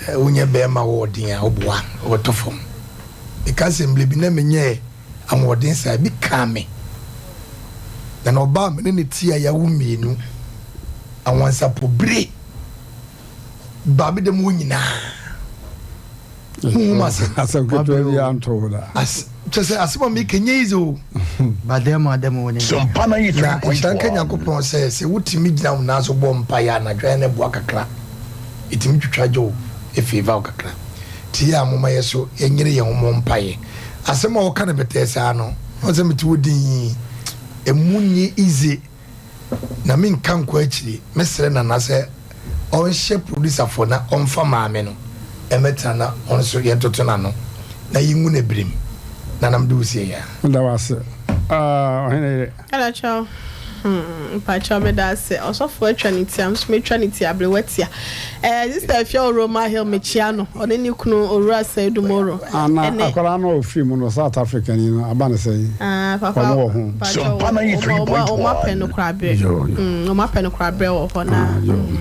eh wonyɛ bɛɛma wɔ ɔden a woboa wobɛtɔ fam meka sɛ mmerɛ bi na menyɛ ahoɔden saa ebi kaa me na na ɔbaa me ne ne ti a yɛawo mmienu awansapɔ bire ba me dɛm hɔ nyinaa honhom ase asɛm ketewa bi anto wo da kyɛ sɛ asɛm a meka nyɛ easy o badɛm adɛm wɔ ne na nhyira nka nyankopɔn sɛ sɛ wotumi gyina wo nan so bɔ mpaeɛ anadwo ayɛ no boa kakra ɛtumi twitwa gye wo ɛfeeva wo kakra nti yɛ a moma yɛ so yɛnyere yɛn ho mmɔ mpaeɛ asɛm a wɔka no bɛtɛɛ saa no wɔn sɛ mete wo din ɛmu nye easy na menka nkɔ akyiri mɛsrɛ Nana sɛ ɔnhyɛ producer foɔ na ɔnfa maame no mmɛtena na ɔno nso yɛntoto n'ano na yɛngu no abirim. Nana mede wo sie yaa. Meda wo ase ah ɔhene yere. Hello kyɛw hmm mpakyɛw meda ase ɔsɔfo atwa ne ti a nso metwa ne ti abrewa tia eh sister afia oroma hill mekyia no ɔne ne kunu owura Seidu Moro Ana ɛne akwadaa no a ɔfiri mu no South Africa ni no aba ne sɛn? Ah papa Wɔn wɔ ho. mpakyɛw wɔn wɔn wɔn apɛ no korabrɛ Yo yo. mm wɔn apɛ no korabrɛ wɔ hɔ na Ah yo. mm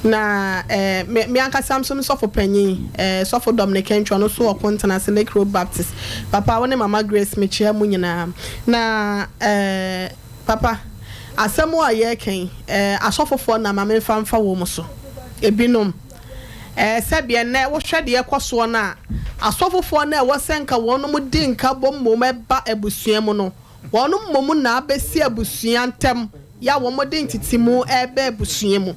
na eh me me ankasa nso me sɔfo panyin eh sɔfo Dominic Antwi ɔno nso wɔ Kontenase Lake Road Baptist papa wo ne mama Grace mekyia mu nyinaa na eh papa asɛm a yɛreka yi eh asɔfofoɔ na ma memfa mfa wɔn so ebinom Ɛɛ, sɛdeɛ nnɛ wohwɛ deɛ ɛkɔ soɔ no a, asɔfofoɔ no a ɛwɔ sɛ nka wɔnom di nkabom mmom ba abusua mu no, Wɔnom mmom na abɛsi abusua ntam yɛ a wɔde ntetemu reba abusua mu.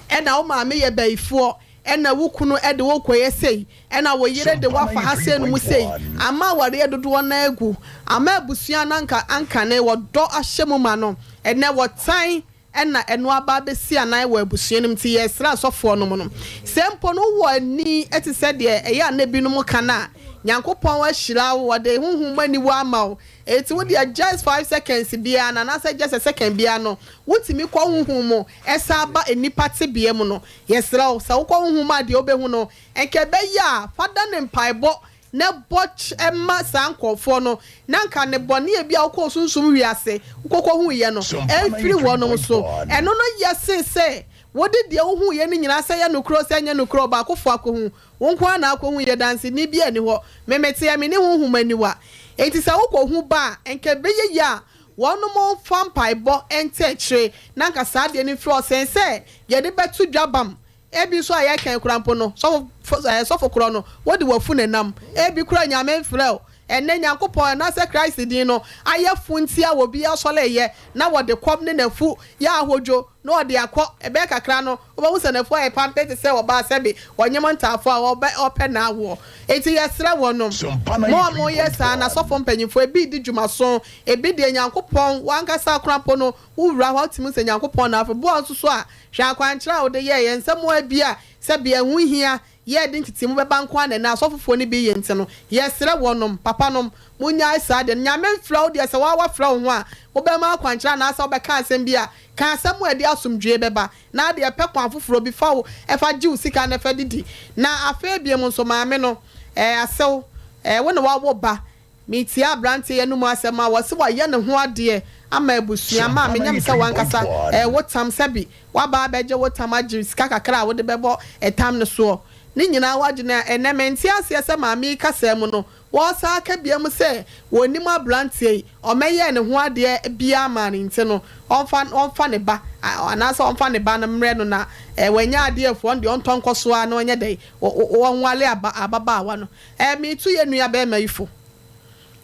Ɛna wo maame yɛ bayifoɔ, ɛna wo kunu de wo rekɔyɛ sei, ɛna wo yere de wo afa ha sei no mu sei. Ama awareɛ dodoɔ no ara agu. Ama abusua no anka ankane wɔdɔ ahyɛ mu ma no, ɛnnɛ wɔtan na ɛno aba abɛsi anan wɔ abusua no mu nti yɛresrɛ asɔfoɔ nom no sɛ mpo no wowɔ ani te sɛ deɛ ɛyɛ a na binom ka no a Nyankopɔn ahyira wo ɔde honhom mu aniwa ama wo enti wo deɛ just five seconds biara no anaasɛ just a second biara no wotumi kɔ honhom mu ɛsan ba nnipa tebea mu no yɛsrɛ wo sɛ wokɔ honhom mu a deɛ wobɛhu no nka ɛbɛyɛ a fa da no mpaebɔ na bɔ kyɛ ma saa nkorɔfoɔ no, na anka nnebɔne a ebia wokɔɔ sunsum wiase wokɔkɔhuiɛ no mfiri wɔnom so. Ɛno no yɛ sen sɛ wode deɛ wohuiɛ no nyinaa, sɛ ɛyɛ nokorɛ o, sɛ ɛnyɛ nokorɛ o, ɔbaakofoɔ akɔhu, wo nko ara na akɔhuiɛ, danseni biara nni hɔ, me meteɛ, menni honhom aniwa. Enti sɛ wokɔhu ba a, anka ɛbɛyɛ yie a wɔnom mfa mpaebɔ nte akyire, na anka saa adeɛ no mfiri hɔ sen sɛ yɛde bɛto dwa bam Ebi nso a yɛkɛn koraa mpo no, sɔfo ɛɛ sɔfo korɔ no, wode w'afu na ɛnam. Ebi koraa Nyame mfrɛ wo. Ɛnnɛ Nyankopɔn anaasɛ Christ din no ayɛ fo nti a obi asɔre yɛ na wɔde kɔm ne n'afu yɛ ahodwo na ɔde akɔ. Ɛbɛyɛ kakra no, wobɛhu sɛ n'afu ayɛ pampe te sɛ ɔbaa sɛbe ɔnyem ntaafo a ɔbɛ ɔpɛ n'awoɔ. Enti yɛsrɛ wɔnom, mo a moyɛ saa no, asɔfo mpanyimfoɔ, ebi redi dwumaso, ebi deɛ Nyankopɔn, w'ankasa koraa mpo no, Wo wura hɔ a wotumi hu sɛ Nyankopɔn na afei boa wo nso so a, hwɛ akwankyerɛ a wode yɛɛ yɛn nsɛm a ebia sɛ bia ɛho hia yɛ de ntetemu bɛba nko ara na ɛnnɛ asɔfofoɔ no bi yɛ nti no, yɛsrɛ wɔnom, papanom, monnyae saa adeɛ no. Nyame mfrɛ wo deɛ sɛ woa wafrɛ wo ho a, wobɛma akwankyerɛ anaasɛ wobɛka asɛm bi a, ka asɛm a ɛde asomdwoeɛ bɛba, na adeɛ pɛ kwan foforɔ bi fa wo fa gye wo sika na fa didi. Na afei biom nso maame no, ɛɛ asew, ɛɛ wo na wawo ba, Metie aberanteɛ yi anum asɛm a wɔse wayɛ ne ho adeɛ ama abusua ma menyɛ me sɛ wankasa ɛɛ wo tam sɛbi waba abɛgye wo tam agye sika kakra a wode bɛbɔ ɛtam no soɔ ne nyinaa wagye no a ɛnɛ mente aseɛ sɛ maame yi kasaa mu no wɔsan aka biam sɛ wɔnim aberanteɛ yi ɔmɛyɛɛ ne ho adeɛ biaa maa no nti no ɔmfa ɔmfa ne ba anaasɛ ɔmfa ne ba no mmerɛ no na ɛɛ wanya adeɛ afu ɔno deɛ ɔntɔ nkɔ so ara na ɔnyɛ dɛn wɔnwale aba ababaawa no Eh me tu yɛ nua bɛɛma yi fo.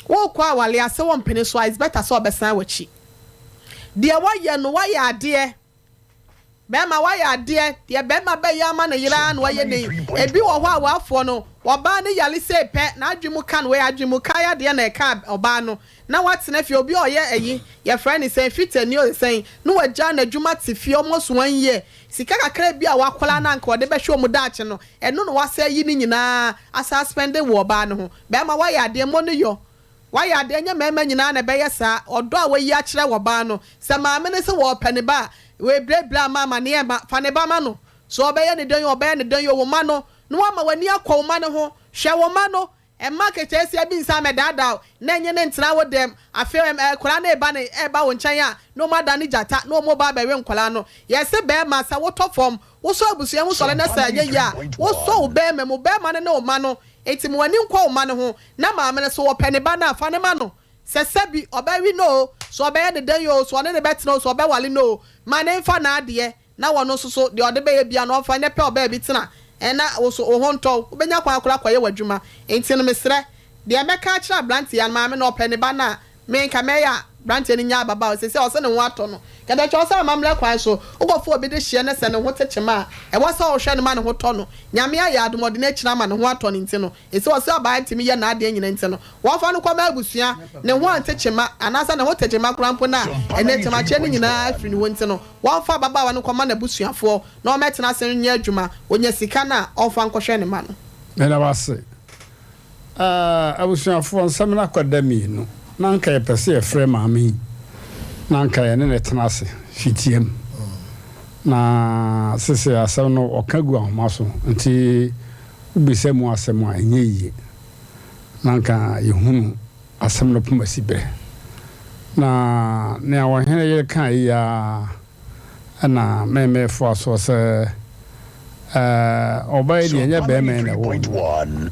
Wo kɔ awale ase wo mpene so a it's better sɛ ɔbɛsan wakyi. Deɛ wayɛ no wayɛ adeɛ. Bɛɛma wayɛ adeɛ deɛ bɛɛma bɛyɛ ama ne yere ara na wayɛ nei. Ebi wɔ hɔ a wafoɔ no ɔbaa no yale sei pɛ n'adwene mu ka no wei adwene mu ka yadeɛ na ɛka ɔbaa no na watena fie obi a ɔyɛ ayi yɛfrɛ no sɛn fitani o sɛn na wagyaa n'adwuma te fie almost one year sika kakra bi a wakora no anka ɔde bɛhwɛ wɔn daakye no Ɛno na wasa ayi ne nyinaa asa aspɛnde wɔ ɔbaa no ho. Bɛɛma wayɛ adeɛ mmɔ no yɔ. Wayɛ adeɛ ɛnyɛ mɛɛma nyinaa na ɛbɛyɛ saa. Ɔdɔ a wayi akyerɛ ɔbaa no. Sɛ maame no se wɔɔpɛ ne ba a, wei brɛbrɛ ama amaneɛ mma. Fa ne ba ma no. Sɛ ɔbɛyɛ ne dɛn o, ɔbɛyɛ ne dɛn o, wo mma no. Na wama w'ani akɔ wo mma no ho. Hwɛ wo mma no. Mma keteesia bi nsan mmɛdaadaa wo, na enye no ntena wo dɛm. Afei ɛm, nkwadaa no reba ne, reba wo nkyɛn a, na wɔadane gyata, na wɔreba abɛwe nkwadaa no. Yɛse barima, sɛ wotɔ fam, wosɔ abusua ho sɔre na sɛ ɛnyɛ yie a, wosɔ wo barima mu. Barima no ne wo mma no, enti ma w'ani nkɔ wo mma no ho. Na maame no, sɛ ɔpɛ ne ba no a, fa no ma no. Sɛ sɛbi, ɔbɛwe no oo, sɛ ɔbɛyɛ no dɛn oo, sɛ ɔne no bɛtena oo, sɛ ɔbɛwale no oo, ma no mfa n'adeɛ. Na wɔno nso so, deɛ ɔde bɛyɛ biara no, ɔmfa nyɛ pɛ ɔbaa bi tena, ɛ, na wo nso, wo ho ntɔ wo, wobɛnya kwan koraa akɔyɛ w'adwuma. Enti no, mesrɛ, deɛ mɛka akyerɛ aberanteɛ yi, maame no, ɔpɛ ne ba no a, me, nka mɛyɛ a, aberanteɛ no nya ababaawa, seesei ɔse ne ho atɔ no. Kɛtɛkyɛ, ɔsɛ amammerɛ kwan so, wokɔfa obi de hyeɛ no sɛ ne ho te kyema a, ɛwɔ sɛ wohwɛ no ma ne ho tɔ no. Nyame ayɛ adom, ɔde no akyini ama ne ho atɔ no nti no, Ese ɔsɛ ɔbaa ntumi yɛ n'adeɛ nyina nti no, wɔmfa no kɔma abusua, ne ho ante kyema, anaasɛ ne ho te kyema koraa mpo no a, ɛnɛ kyemakyɛ no nyinaa afiri ne hɔ nti no, wɔmfa ababaawa no nkɔma n'abusuafoɔ na ɔmmɛtena ase nyɛ adwuma, ɔnya sika no a, ɔmfa nkɔhwɛ ne mma no. Meda wo ase. Eh, abusuafoɔ, nsɛm no akɔda mmienu. Na anka yɛpɛ sɛ yɛfrɛ maame yi na anka yɛne no tena ase fitiam. Na sese asɛm no ɔka gu ahoma so nti Wobisa mu asɛm a, ɛnyɛ yie. Na anka yɛhunu asɛm no poma si berɛ. Na nea ɔhene yere kaa yi ara na me mefoa soɔ sɛ, Ɛɛ, ɔbaa yi deɛ, ɛnyɛ barima yi na ɛwoo no.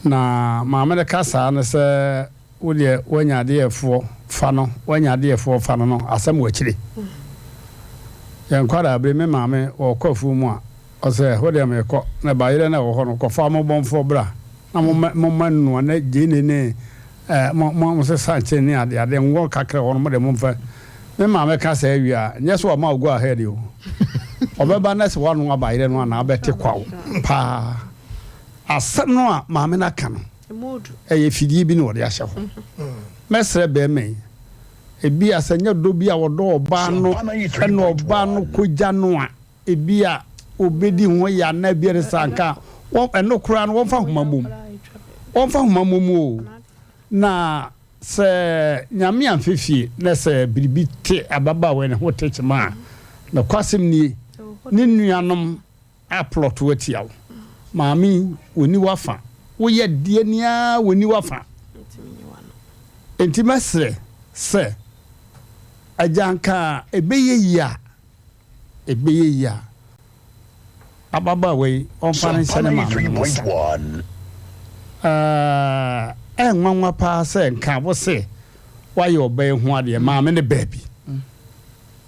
Na maame no ka saa no sɛ, Wo deɛ woanya adeɛfoɔ fa no, woanya adeɛfoɔ fa no no, asɛm wɔ akyire. Yɛn nkwadaa bere, me maame ɔɔkɔ afuo mu a, ɔsɛ, wo deɛ meekɔ, na bayerɛ no a ɛwɔ hɔ no, kɔfa mo bɔmfoɔ bra na momma momma nnoa na gyeene ne Eh, mo, mo, mo sesa nkyɛn ne ade ade, ngo kakra wɔ hɔ no, mo de momfa. Me maame ka saa wie a, nyɛ sɛ wama wo go ahead o. Ɔbɛba na sɛ woano abayerɛ no a na abɛte kwaw paa. Asɛm no a maame no aka no, ɛyɛ fidie bi na ɔde ahyɛ hɔ. Mɛsrɛ bɛrima yi, ebia sɛ nyɛ dɔ bi a ɔdɔ ɔbaa no ɛna ɔbaa no kɔgya no a, Ebia obedi ho ya na ebia ne saa nka wɔn ɛno koraa no wɔmfa nhoma mmom. Wɔmfa nhoma mmom o. Na sɛ Nyame amfɛ fie na sɛ biribi te ababaawa yi ne ho te kyema a, nokwasɛm nie, ne nuanom aplɔto atia wo. Maame yi, wɔnni w'afa. Woyɛ deɛ ni ara wɔnni w'afa. Enti mɛsrɛ sɛ, agya nka ɛbɛyɛ yie a, Ɛbɛyɛ yie a, ababaawa yi, ɔmfa no nhyɛ ne maame no nsa. Ɛɛ nwanwa paa sɛ nka wo se woayɛ ɔbaa yi ho adeɛ, maame no baabi.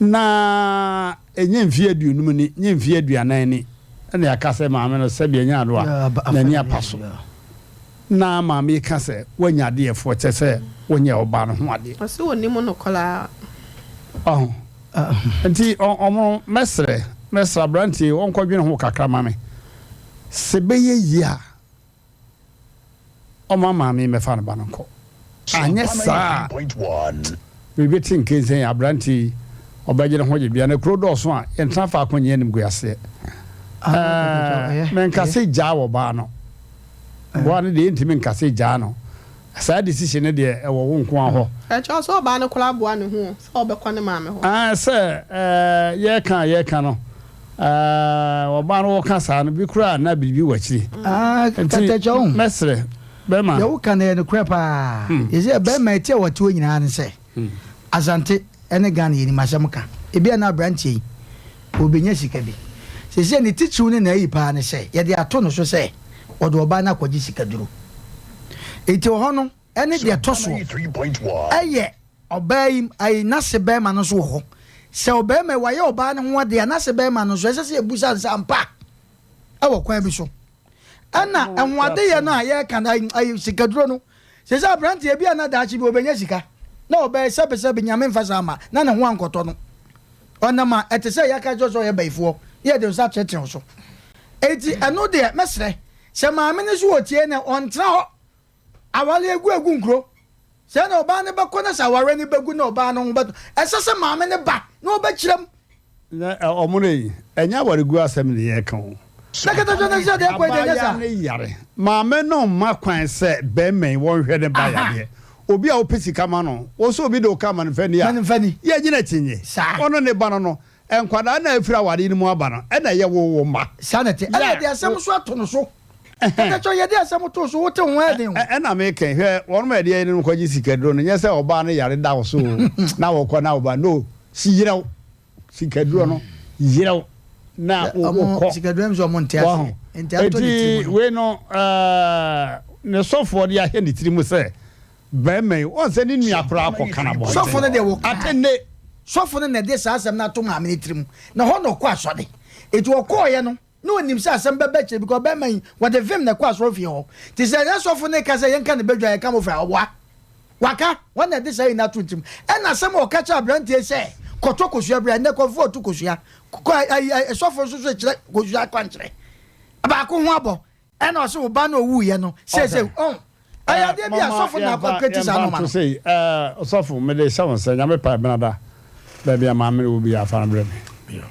Na ɛnyɛ mfeɛ aduonum ni, nyɛ mfeɛ aduanan ni, ɛna yɛaka sɛ maame no sɛdeɛ ɛnyɛ ado a, n'ani apa so. Na maame yi ka sɛ, Woanya adeɛfoɔ, kyerɛ sɛ wonyɛɛ ɔbaa no ho adeɛ. Ɔse ɔnim no koraa. Ɔho. Nti ɔmo mɛsrɛ, mɛsrɛ aberanteɛ yi ɔnkɔdwene ho kakra ma me. Sɛ ɛbɛyɛ yie a, ɔma maame yi mmɛfa ne ba no nkɔ. Anyɛ saa a, biribi te nkensen aberanteɛ yi, ɔbɛgye ne ho gyebea. Na kuro dɔɔso a, yɛntena faako nyɛ animguaseɛ. Ɛɛ, menka sɛ gyaa ɔbaa no. Boa no deɛ yɛntumi nka sɛ gyaa no. Saa decision no deɛ ɛwɔ wo nko ara hɔ. Ɛkyerɛ sɛ ɔbaa no koraa boa ne ho o, sɛ ɔbɛkɔ ne maame hɔ. Ae sɛ yɛka a yɛka no, ɔbaa no wɔka saa no, bi koraa na biribi wɔ akyiri. Nti mɛsrɛ bɛrima. Deɛ woka no yɛ nokorɛ paa. Yɛsɛ bɛrima ɛti a wɔte hɔ nyinaa ne sɛ Asante ne Ghana yɛnim asɛm ka. Ebia na aberanteɛ yi ɔrebɛnya sika bi. Seesei ne titiriw ne n'ayi paa ne sɛ yɛde ato no so sɛ ɔde ɔbaa no akɔgye sikaduro. Enti wɔ hɔ no ɛne deɛ ɛtɔ soɔ ɛyɛ ɔbaa yi ayi n'ase bɛrima no nso wɔ hɔ. Sɛ ɔbarima yi wayɛ ɔbaa no ho adeɛ a n'ase bɛrima no nso ɛsɛ sɛ yɛbusa no sɛ ampa ɛwɔ kwan bi so. Ɛna ɛho adeyɛ no a yɛreka no ayi ayi sikaduro no Sɛ sɛ abranteɛ bi a na daakye bi ɔbɛnya sika na ɔbɛyɛ sɛbesɛbe Nyame mfa saa mma na ne ho ankɔtɔ no ɔnam a ɛte sɛ yɛaka kyerɛ sɛ ɔyɛ bayifoɔ na yɛde nsa akyerɛkyerɛ wo so enti ɛno deɛ mɛsrɛ sɛ maame no so ɔtie na ɔntena hɔ awareɛ agu agu nkuro sɛ na ɔbaa no bɛkɔ na sɛ awareɛ no bɛgu na ɔbaa no ho bɛtɔ ɛsɛ sɛ maame no ba na ɔbɛkyerɛ mu Na ɔmo no yi, ɛnyɛ awaregu asɛm ne yɛreka o. Na kɛtɛhwɛ no sɛ deɛ ɛkɔ yi deɛ ɛnyɛ saa. Abaayewa no yare. Maame no mma kwan sɛ bɛrima yi wɔnhwɛ ne ba yadeɛ. Obi a wopɛ sika ma no, wo sɛ obi de wo ka ma no mfa ni a, yɛnyina akyinnye. Ɔno ne ba no no, nkwadaa no a afiri awareɛ no mu aba no, ɛna ɛyɛ wo wo mma. Saa na ɛte. Ɛna yɛde asɛm nso ato no so. Kɛtɛhwɛ yɛde asɛm too so, wote ho ɛyɛ den o. Ɛna meka yi, hwɛ wɔnom a yɛde yɛn kɔgye sikaduro no, nyɛ sɛ ɔbaa no yare da wo so o, na wɔkɔ na woba, no, si yerɛw. Sikaduro no yerɛw na wokɔ. Sikaduro nso ɔmo nte aseɛ. Nti ato ne tiri mu no. Wei no ne sɔfoɔ de ahyɛ ne tiri mu sɛ bɛrima yi wɔn sɛ ne nua koraa kɔ kana bɔ. Sɔfo no deɛ wɔ atɛnne. Sɔfo no na ɛde saa asɛm no ato maame ne tiri mu na hɔ na ɔkɔ asɔre. Eti ɔkɔɔyɛ no na onim sɛ asɛm bɛba akyire because bɛrima yi wɔde vim na ɛkɔ asɔrefie hɔ nti sɛ ɛnyɛ sɔfo no reka sɛ yɛnka ne badwa yɛka mo fra ɔboa waka wɔn na ɛde saa yi no ato ntim ɛna asɛm a ɔka kyerɛ aberanteɛ sɛ kɔtɔ kosua bra ɛnɛ kɔmfo ɔto kosua kɔ ayi sɔfo nso so kyerɛ kosua akwankyerɛ baako ho abɔ Ɛna ɔse wo ba no owuiɛ no seesei ɔn ɛyɛ adeɛ bi a sɔfo na akɔ kreti saa nɔɔma no. Sei ɛɛ ɔsɔfo mede hyɛ wo nsa nyame pa ɛbenada baabi a maame no wɔ biara fa no brɛ me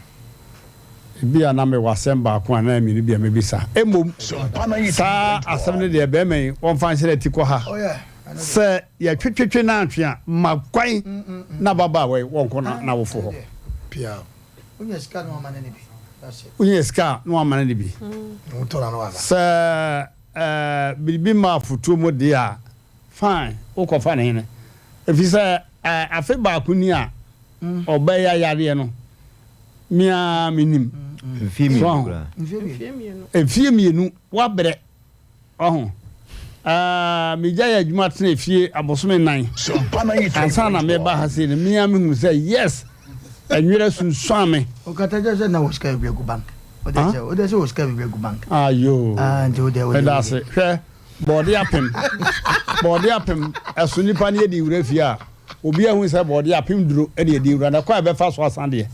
ebi a na mewɔ asɛm baako anaa mmienu bi a mɛbisa mmom saa asɛm no deɛ bɛrima yi wɔmfa nhyɛ n'ati kɔ ha sɛ yɛtwetwetwe no antwe a ma kwan na ababaawa yi wɔnkɔ n'awofo hɔ. Wonya sika na wamane no bi. Wonya sika na wamane no bi. Sɛ biribi ma afotuo mu deɛ a, fine, wokɔfa ne hene. Ɛfiri sɛ afe baako ni a ɔbaa yi ayareɛ no, me ara menim. Mfie mmienu koraa. Mfie mmienu, woabrɛ. Wahu? Ɛɛ, megyae adwuma tena fie abosome nnan ansa na meba ha sei no, me ara mehu sɛ yes, ɛnwerɛ sunsuan me. Okata kyerɛ sɛ na wɔ sika bebree gu bank. Wode sɛ wode sɛ wɔ sika bebree gu bank. Ayo. Ah, nti wode wode. Ɛda ase. Hwɛ, bɔɔde apem. Bɔɔde apem. Ɛso nnipa no yɛde wura fie a, obiara hu sɛ bɔɔdeɛ apem duro na yɛde wura na kwan a ɛbɛfa so asa deɛ,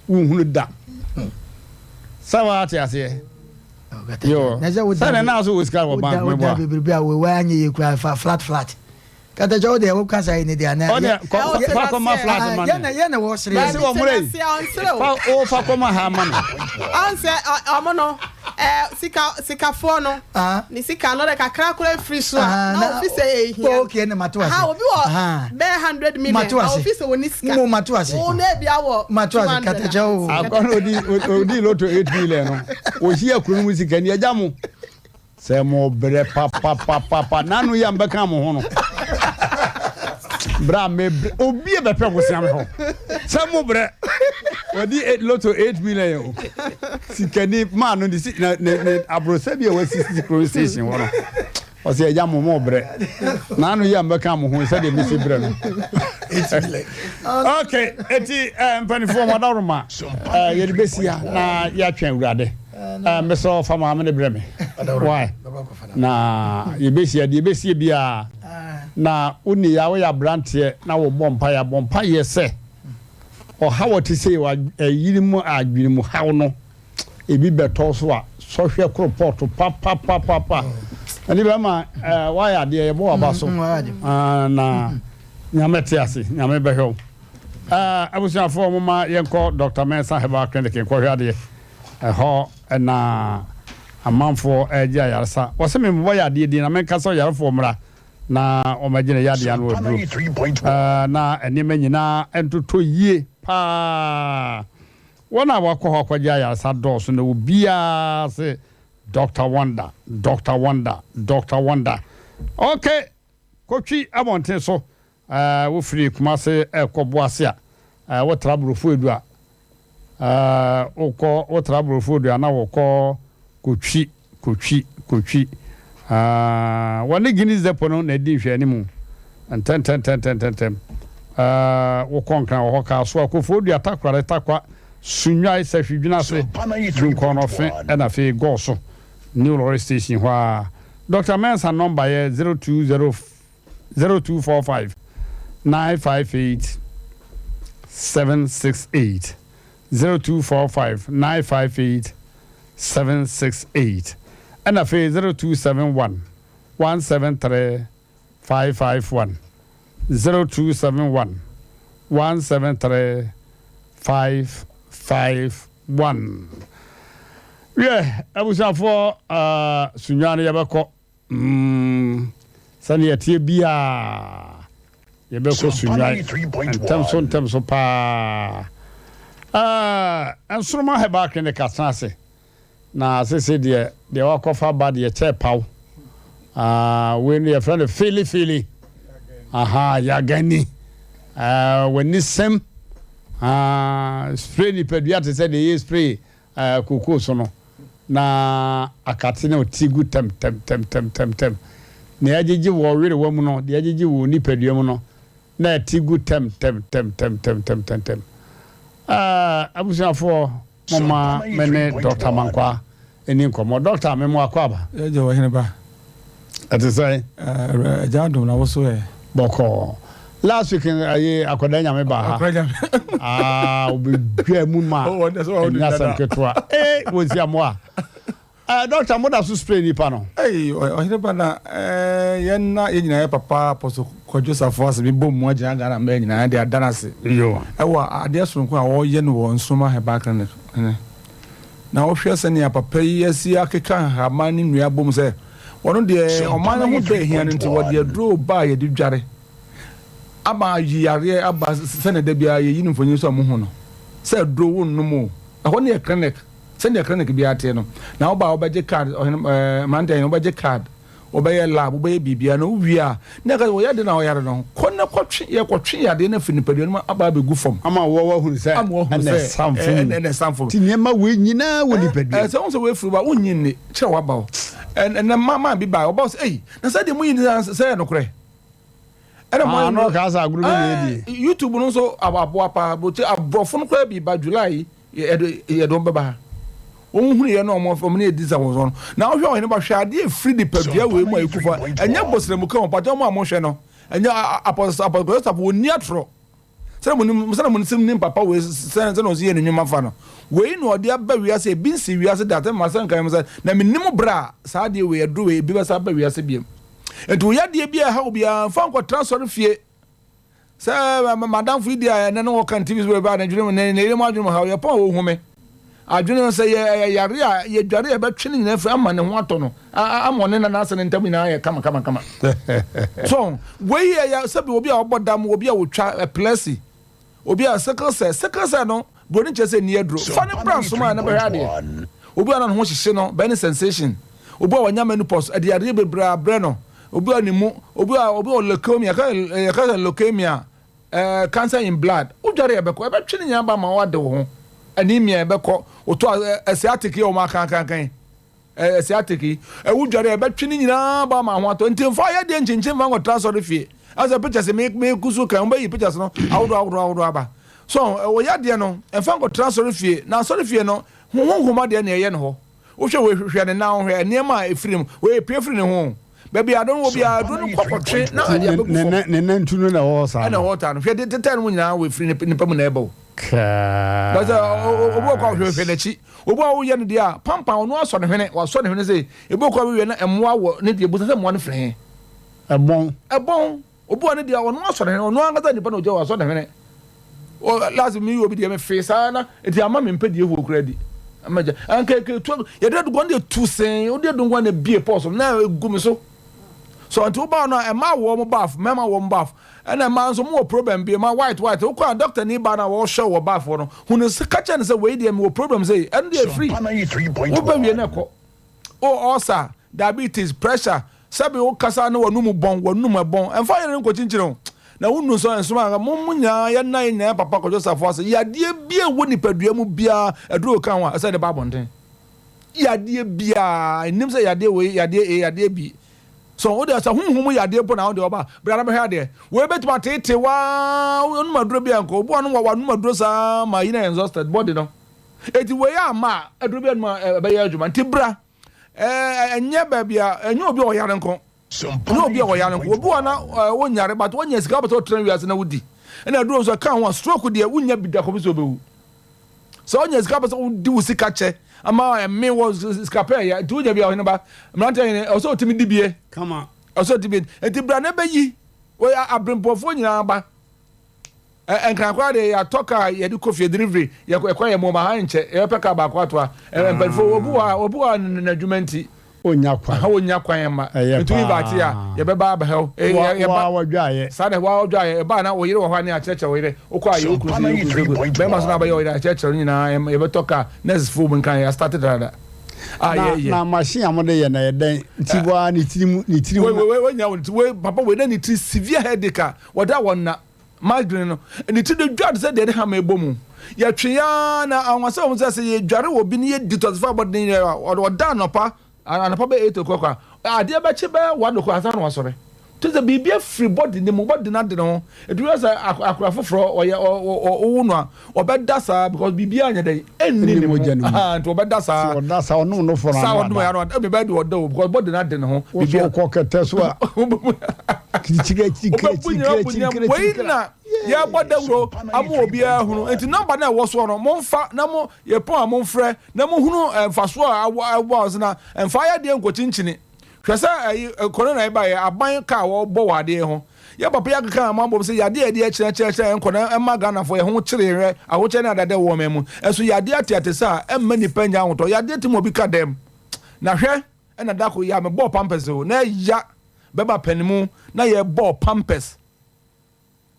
wonhunu da. Sɛ woate aseɛ? Yo, sɛdeɛ na so wɔ sika wɔ bank meboa. Woda bebrebe a wei anyɛ yie koraa fa flat flat. Katakyɛ wo deɛ wo kasa yi ne deɛ anaa. Ɔdeɛ kɔ fa kɔma flat ma me. Yɛ na wɔ sere. Bɛsi wɔ mmerɛ yi. Fa o fa kɔma ha ma me. Ɔnsɛ ɔmo no ɛɛ sika sikafoɔ no ne sika no de kakra koraa firi so a na ofi sɛ ehia. Okay ɛna mato ase. Ha obi wɔ bɛyɛ 100 million na ofi sɛ oni sika. Mo mato ase. Wo na ebi awɔ. Mato ase katakyɛ o. Akɔ na odi odi loto 8 million no. Ohyia kuro no mu sika ni agya mo. Sɛ mo brɛ papapapapa n'ano yi a mbɛka mo ho no brɛ a mebrɛ obi a bɛpɛ bosea me hɔ sɛ mo brɛ wɔde loto 8 million o sikani maa no de si na ne ne abrosɛ bi a wɔasisi kuro station hɔ no ɔsɛ agya mo mo brɛ n'ano yi a mbɛka mo ho sɛdeɛ mesi brɛ no ok eti eh, mpanimfoɔ mo adaworoma eh, yɛde bɛsi ha na yɛatwɛn awurade Eh, mesrɛ wo fa maame no brɛ me. Why? Na yɛbɛhyia deɛ yɛbɛsie biara. Na wonni ya woyɛ aberanteɛ na wobɔ mpaeɛ abɔ mpaeɛ sɛ ɔhaw a ɔte sei ɛyere mu adwene mu haw no ebi bɛtɔ so a sɔhwɛ koro pɔɔto papapapapa. Ɛne bɛma eh, woayɛ adeɛ yɛbɔ waba so ah, na nyame te ase nyame bɛhwɛ wo. Eh, abusuafoɔ moma yɛnkɔ Dr. Mensah Herbal Clinic nkɔhwɛ adeɛ. Ɛhɔ na amanfoɔ regye ayaresa. Wɔse me mmobɔ yadeɛ din na menka sɛ ɔyarefoɔ mmra na wɔmmɛgye ne yadeɛ ano aduro. Na nneɛma nyinaa ntotɔ yie paa. Wɔn a wɔakɔ hɔ akɔgye ayaresa dɔɔso na obiara se Doctor Wonder, Doctor Wonder, Doctor Wonder. Ok, kɔtwi abɔnten so. Wofiri Kumase rekɔ Boase a, wotra Borɔfo Edu a, wokɔ wotra Borɔfo Edu a na wokɔ Kotwi, Kotwi, Kotwi. Wɔne Guinness Depot no na edi nhwɛanimu ntɛntɛntɛntɛntɛm. Wokɔ Nkran wɔ hɔ, Kasoa, Koforidua, Takoradi, Tarkwa, Sunnwae, Sahwi, Dwenase, Dunkɔnɔfe ɛna afei Gɔɔso, New Lorry Station hɔ ara. Dɔkta Mensah nɔmba yɛ 020 0245 958 768 0245 958 768 ɛna afei 0271 173 551 0271 173 551 Wiɛ abusuafoɔ uh, Sunyani yɛbɛkɔ. Mm, sɛnea ɛteɛ biara, yɛbɛkɔ Sunyani ntɛm so ntɛm so paa. Ɛɛ, Nsoroma Herbal Clinic atena ase, na sese deɛ deɛ wakɔfa ba deɛ kyɛ paw. Ah, wei no yɛfrɛ no fili fili. Aha, yagani. Ɛɛ, w'ani sɛm. Ah, spray nipadua te sɛ deɛ yɛ spray kookoo so no, na akate na ɔte gu tɛmtɛmtɛmtɛmtɛm. Nea agyegye wɔ werewa mu no, deɛ agyegye wɔ nipadua mu no, na ɛte gu tɛmtɛmtɛmtɛmtɛmtɛm. Abusuafoɔ, momma me ne Dɔkta Mankwaa nni nkɔmmɔ. Dɔkta, me mo akwaaba. Yɛgye ɔhene ba. Ɛte sɛn? Agya adom na wo so ɛ? Bɔkɔɔ. Last week ayi akwadaa nyame baa ha. Akwadaa nyame. Ah, obedwa mu ma. Oh, wɔn sɛ wɔn Ɛnyɛ asɛm ketewa. Ee, wɔsi amoa. Eh, doctor, mo da so spray nipa no. Ee, ɔhene ba na eh, yɛn na yɛn nyinaa yɛ papa Apostle Kwadwo Safo ase bi bɔ mu agyina Ghana mmaa nyinaa de ada n'ase. Yo. Ɛwɔ adeɛ soronko a wɔyɛ no wɔ Nsoroma Herbal Clinic. Na wohwɛ sɛnea papa yi asi akeka nhahamma ne nnua abom sɛ ɔno deɛ ɔman no ho dɔ ahia no nti wɔde aduro ba a yɛde dware ama ayi yareɛ aba sɛnea da biara yɛyi no mfonyin so a muhu no sɛ aduro wo nnom o ɛhɔ no yɛ clinic sɛnea clinic biara teɛ no na woba a wobɛgye card ɔhene ɛɛ mmerante ahene wobɛgye card Wɔbɛyɛ lab, wobɛyɛ biribiara na wowie a, na yɛka sɛ wɔyɛ de na ɔyare no. Kɔ na kɔtwe, yɛkɔtwe yadeɛ no afiri nipadua no mu aba abɛgu fam. Ama wɔahunu sɛ Ama wɔahunu ɛna sɛ ɛsa mfom. ɛna ɛsa mfom. Nti nneɛma wei nyinaa wɔ nipadua mu. Sɛ wohu sɛ woafiri hɔ a, wonnye nni, kyerɛ w'abaw. Ɛnɛ ma man bi bae, ɔba wo sɛ, ei, na saa deɛ moyi no sɛ ɛyɛ nokorɛ? Ɛna mo Ah, na ɔkaa sɛ agorɔ bi na ɛdie. YouTube no nso aboa paa, aborɔfo no koraa bi ba July yi, yɛde wɔn bɛba ha. Wɔn hunu yɛ na wɔn wɔn ne edi nsawɔsɔ no. Na wohwɛ ɔhene ba hwɛ adeɛ efiri nipadua wei mu a eku fa ɛnyɛ bosrɛmuka wɔn pata wɔn a wɔhwɛ no ɛnyɛ apɔsɔ apɔsɔ sapɔ wɔn ni atorɔ sɛnɛ mo nim sɛnɛ mo nim nim papa wei sɛnɛ sɛnɛ ɔsi yɛ ne nnwuma fa no wei na ɔde aba wiase ebi nsi wiase da sɛ ma sɛ nka yɛn sɛ na me nim bra a saa adeɛ wei aduro wei ebi bɛsa aba wiase biem nti wo yadeɛ bi a ɛha wo biara nfa nkɔtra sɔre fie. Sɛ m'adamfo yi di a ɛnɛ no wɔka TV so baabi a n'adwene mu ne yere mu adwene mu haw yɛ pɔn a ohu me. Adwene no sɛ yɛ ɛyɛ yare a yɛdware a yɛbɛtwe ne nyinaa afiri ama ne ho atɔ no ama ɔne n'ase ne ntam nyinaa yɛ kama kama kama. So wei yɛ yɛ sɛbi obi a ɔbɔ dam obi a otwa epilepsy obi a sickle cell sickle cell no broni kyerɛ sɛ nni aduro fa ne bra nsom a na bɛhwɛ adeɛ obi a na ne ho hyehye no bɛne sensation obi a wanya menopause ɛde yareɛ bebree abrɛ no obi a ne mu obi a obi a leukemia yɛka sɛ leukemia ɛɛ cancer in blood wodware ɛbɛkɔ ɛbɛtwe ne nyinaa ba ma wade wo ho anemia ɛbɛkɔ woto sciatic yɛ wɔn akankankan Ɛɛ sciatic yi, ɛwo dware a ɛbɛtwe ne nyinaa ba ama ho atɔ. Nti mfa ayɛdeɛ nkyenkyen mfa nkɔtra asɔre fie. Asɛ pictures me me kusu kan, wɔbɛyi pictures no ahodoɔ ahodoɔ ahodoɔ aba. So ɛwɔ yadeɛ no, mfa nkɔtra asɔre fie. Na asɔre fie no, honhom adeɛ na ɛyɛ no hɔ. Wohwɛ wei hwɛ ne nan ho hwɛ nneɛma a ɛfiri mu. Wei epue firi ne ho. Baabi a ade no wɔ biara, aduro no kɔ kɔtwe na ade abɛgu fam. Ne nantu no na ɛwɔ hɔ saa no. Ɛna ɛwɔ saa no. Hwɛ de tetɛ no mu nyinaa wɔ efiri nipa mu na ɛba o. Kaas. Bɛsɛ obi wɔ kɔ a hwɛ hwɛ n'akyi. Obi a woyɛ no deɛ a, pampan ɔno asɔ ne hwene, wasɔ ne hwene sei. Ebi wɔ kɔ a wowie na mmoa wɔ ne deɛ, busa sɛ mmoa no firi he? Ɛbɔn. Ɛbɔn. Obi wɔ ne deɛ ɔno asɔ ne hwene, ɔno ankasa nipa na ogya wasɔ ne hwene. Last mi obi deɛ me fee saa na eti ama me mpɛ deɛ huo koraa di. Ama gya anka eke tu yɛde aduguan deɛ tu sen wode aduguan na ebie pɔs na egu me so. So nti wobaa no a ɛma wɔ mo baaf mɛma wɔ mo baaf ɛna mmaa nso mo wɔ problem bi ma white white wokɔ a doctor ni ba na wɔhwɛ wɔ baaf hɔ no hunu sɛ ka kyerɛ no sɛ wei deɛ mewɔ problem sɛ ɛno deɛ free wobɛwie na ɛkɔ o ulcer diabetes pressure Sɛbe wo kasa ne w'anomu bɔn, w'anum ɛbɔn, ɛmfa yere no nkɔkyinkyini o, na wo nu nso ɛnsom anka. Mo mo nyinaa, yɛn nan nyinaa yɛ papa Kwadwo Safo ase. Yadeɛ bi a ɛwɔ nipadua mu biara, aduro ka ho a, ɛsɛ de ba abɔnten. Yadeɛ biara, nnim sɛ yadeɛ wei, yadeɛ A, yadeɛ B. So wo deɛ sɛ honhom mu yadeɛ mpo na wo deɛ ɔba, bra na bɛhwɛ adeɛ. Wei bɛtumi ateetee waa, wonom aduro bi a ɛnkɔ. Obi wɔ hɔ no, wanom aduro saa ma ayi no ayɛ exhausted, body no. Enti wei amma a, aduro bi anom a ɛbɛyɛ adwuma. Nti bra. Ɛɛ ɛnyɛ baabi a ɛnyɛ obi a ɔyare nko. Ɛnyɛ obi a ɔyare nko. Obi wɔ na ɔnyare but wanya sika wopɛ sɛ ɔtena wiase na wodi. Ɛna aduro nso ɛka ho a stroke deɛ wonya bi da kɔpi sɛ ɔbɛwu. Sɛ ɔnya sika wopɛ sɛ wodi wo sika kyɛ ama ɛme wɔ sika pɛ ɛyɛ nti wonya bi a ɔhene ba mmeranteɛ hene ɛwɔ sɛ ɔtumi di bie. Kama. Ɛwɔ sɛ ɔtumi bi nti bra na ɛbɛyi wɔyɛ abrempɔfoɔ nyinaa ba. Ɛ Nkran koraa deɛ yɛatɔ kaa yɛde kɔ fie delivery yɛkɔ yɛkɔ yɛ moma ha nkyɛ yɛbɛpɛ kaa baako ato ha ɛ mpanyinfoɔ obi wɔ ha obi wɔ ha n'adwuma nti Ɔnnya kwan. Aha ɔnnya kwan mma Ɛyɛ nti woyi baate a paa. yɛbɛba abɛhɛ wo ɛ Wa yɛ yɛba waa wadwaeɛ. saa na waa wadwaeɛ ɛba a na wo yere wɔ hɔ a ne akyerɛkyerɛ wo yere wokɔ a yɛ wo kunu sɛ yɛ wo kunu sɛ yɛ wo kunu bɛrima nso na abɛyɛ wo yere akyerɛkyerɛ no nyinaa yɛ yɛbɛtɔ kaa nurses foɔ mu Nkran yɛastarte dadaada a Na yɛyɛ. na machine a mode yɛ no ɛyɛ dɛn nti waa ne tiri mu ne tiri mu Wei na. wei wei nya wo ne ti wei papa wei na ne tiri severe headache a wɔda wɔn na Migraine no, ne ti de dwa te sɛ deɛ yɛde hama rebɔ mu. Yɛtwe ara na anwanwasɛm wɔ mu sɛ, sɛ yɛdware obi na yɛdi tɔsifo abɔden yɛ a, ɔda anɔpa, anɔpa bɛyɛ 8 o'clock a, adeɛ bɛkye bɛyɛ 1 o'clock ansa na wasɔre. Te sɛ biribi afiri body no mu, body no ade ne ho. Ɛtumi yɛ sɛ akora foforɔ ɔyɛ ɔwo no a, ɔbɛda saa because biribiara nyɛ dɛn ɛnni ne mu. Nti ɔbɛda saa. Sɛ ɔda saa ɔnom no fɔ no ano ada. Saa ɔnom ano ada. Ɛbi bɛyɛ de ɔda o because body no ade ne ho. Wosɔ kɔ kɛtɛ so a. Wei na yɛbɔ dawuro ama obiara hunu. Nti nɔmba no a ɛwɔ soɔ no, momfa na mo yɛpɔn a momfrɛ na mohunu mfasoɔ a ɛwɔ a ɔsɛ na mfa ayɛdeɛ nkɔkyinkyini. Hwɛ sɛ ɛyi corona yi baeɛ aban ka a wɔbɔ wɔ adeɛ ho. Yɛ papa yi akeka ama abom sɛ yadeɛ a yɛde akyerɛkyerɛkyerɛ nkɔ na ɛma Ghanafoɔ yɛ ho kyere hwɛ ahokyɛ ne adadɛ wɔ ɔman mu. Ɛso yadeɛ ateate sɛ a ɛmma nnipa nya ahotɔ. Yadeɛ tim obi ka dɛm. Na hwɛ ɛna dako yi a mebɔɔ pampers o na ɛya bɛba pɛn mu na yɛbɔɔ pampers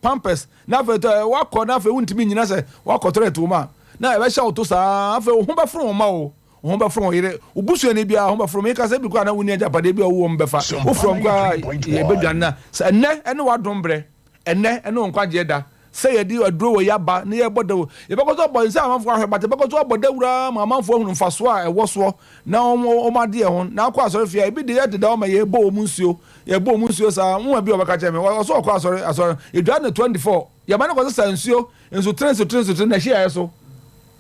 pampers na afei tɔ wakɔ na afei wontumi nyina sɛ wakɔ toilet wɔ mu a na ɛbɛhyɛ wo to saa afei wo ho bɛforo wo mma o wo ho bɛforo wo yere wo busuani biara ho bɛforo meka sɛ bi koraa na wonni agyapadeɛ bi a wowɔ mu bɛfa wofrɛ m koraa yɛbɛdwane na sɛ ɛnnɛ ɛne w'adom berɛ Ɛnnɛ ne wo nkwagyeɛ da. Sɛ yɛde aduro wɔ yi aba na yɛrebɔ dawuro. Yɛbɛkɔ so abɔ, nsɛ amanfoɔ ahwɛ, but yɛbɛkɔ so abɔ dawuro ara ma amanfoɔ ahunu mfasoɔ a ɛwɔ soɔ na wɔn adeɛ ho. Na akɔ asɔre fie a, ebi de yɛdeda hɔ ma yɛrebɔ wɔn nsuo, yɛrebɔ wɔn nsuo saa. Nwoma bi a ɔbɛka kyerɛ me, ɔsɛ ɔkɔ asɔre, asɔre, yɛdware no 24, yɛma no kɔsesa nsuo, nsutene, nsutene, nsutene, n'ahyiaeɛ so.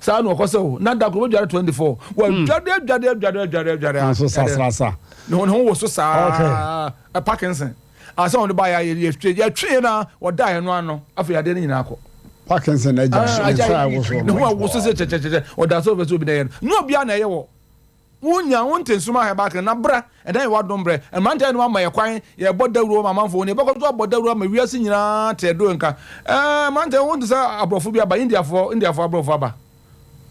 Saa na ɔkɔ sɛ o, na da koro ɔbɛdware 24. Wadware adware adware adware adware a. Nanso sasrasa. Ne ho ne ho woso saa. Okay. Parkinson. Ansa wɔde baeɛ a yɛtwe yɛtwee na wɔdaa ɛno ano. Afei adeɛ no nyinaa kɔ. Parkinson agya ne nsa a ɛwoso. Ne ho a woso sɛ kyɛkyɛkyɛkyɛ ɔda sɛ ɔbɛ sɛ obi na ɛyɛ no. Nyɛ obiara na ɛyɛ wɔ. Wo nya wo nte nsoromma herbal clinic na bra ɛdan yɛ w'adom brɛ mmeranteɛ no ama yɛ kwan yɛbɔ dawuro ma amanfoɔ ne yɛbɛkɔ so abɔ dawuro ama wiase nyinaa te ɛdo nka ɛɛ mmeranteɛ wo nte sɛ aborɔfo bi aba Indiafoɔ Indiafoɔ aborɔfo aba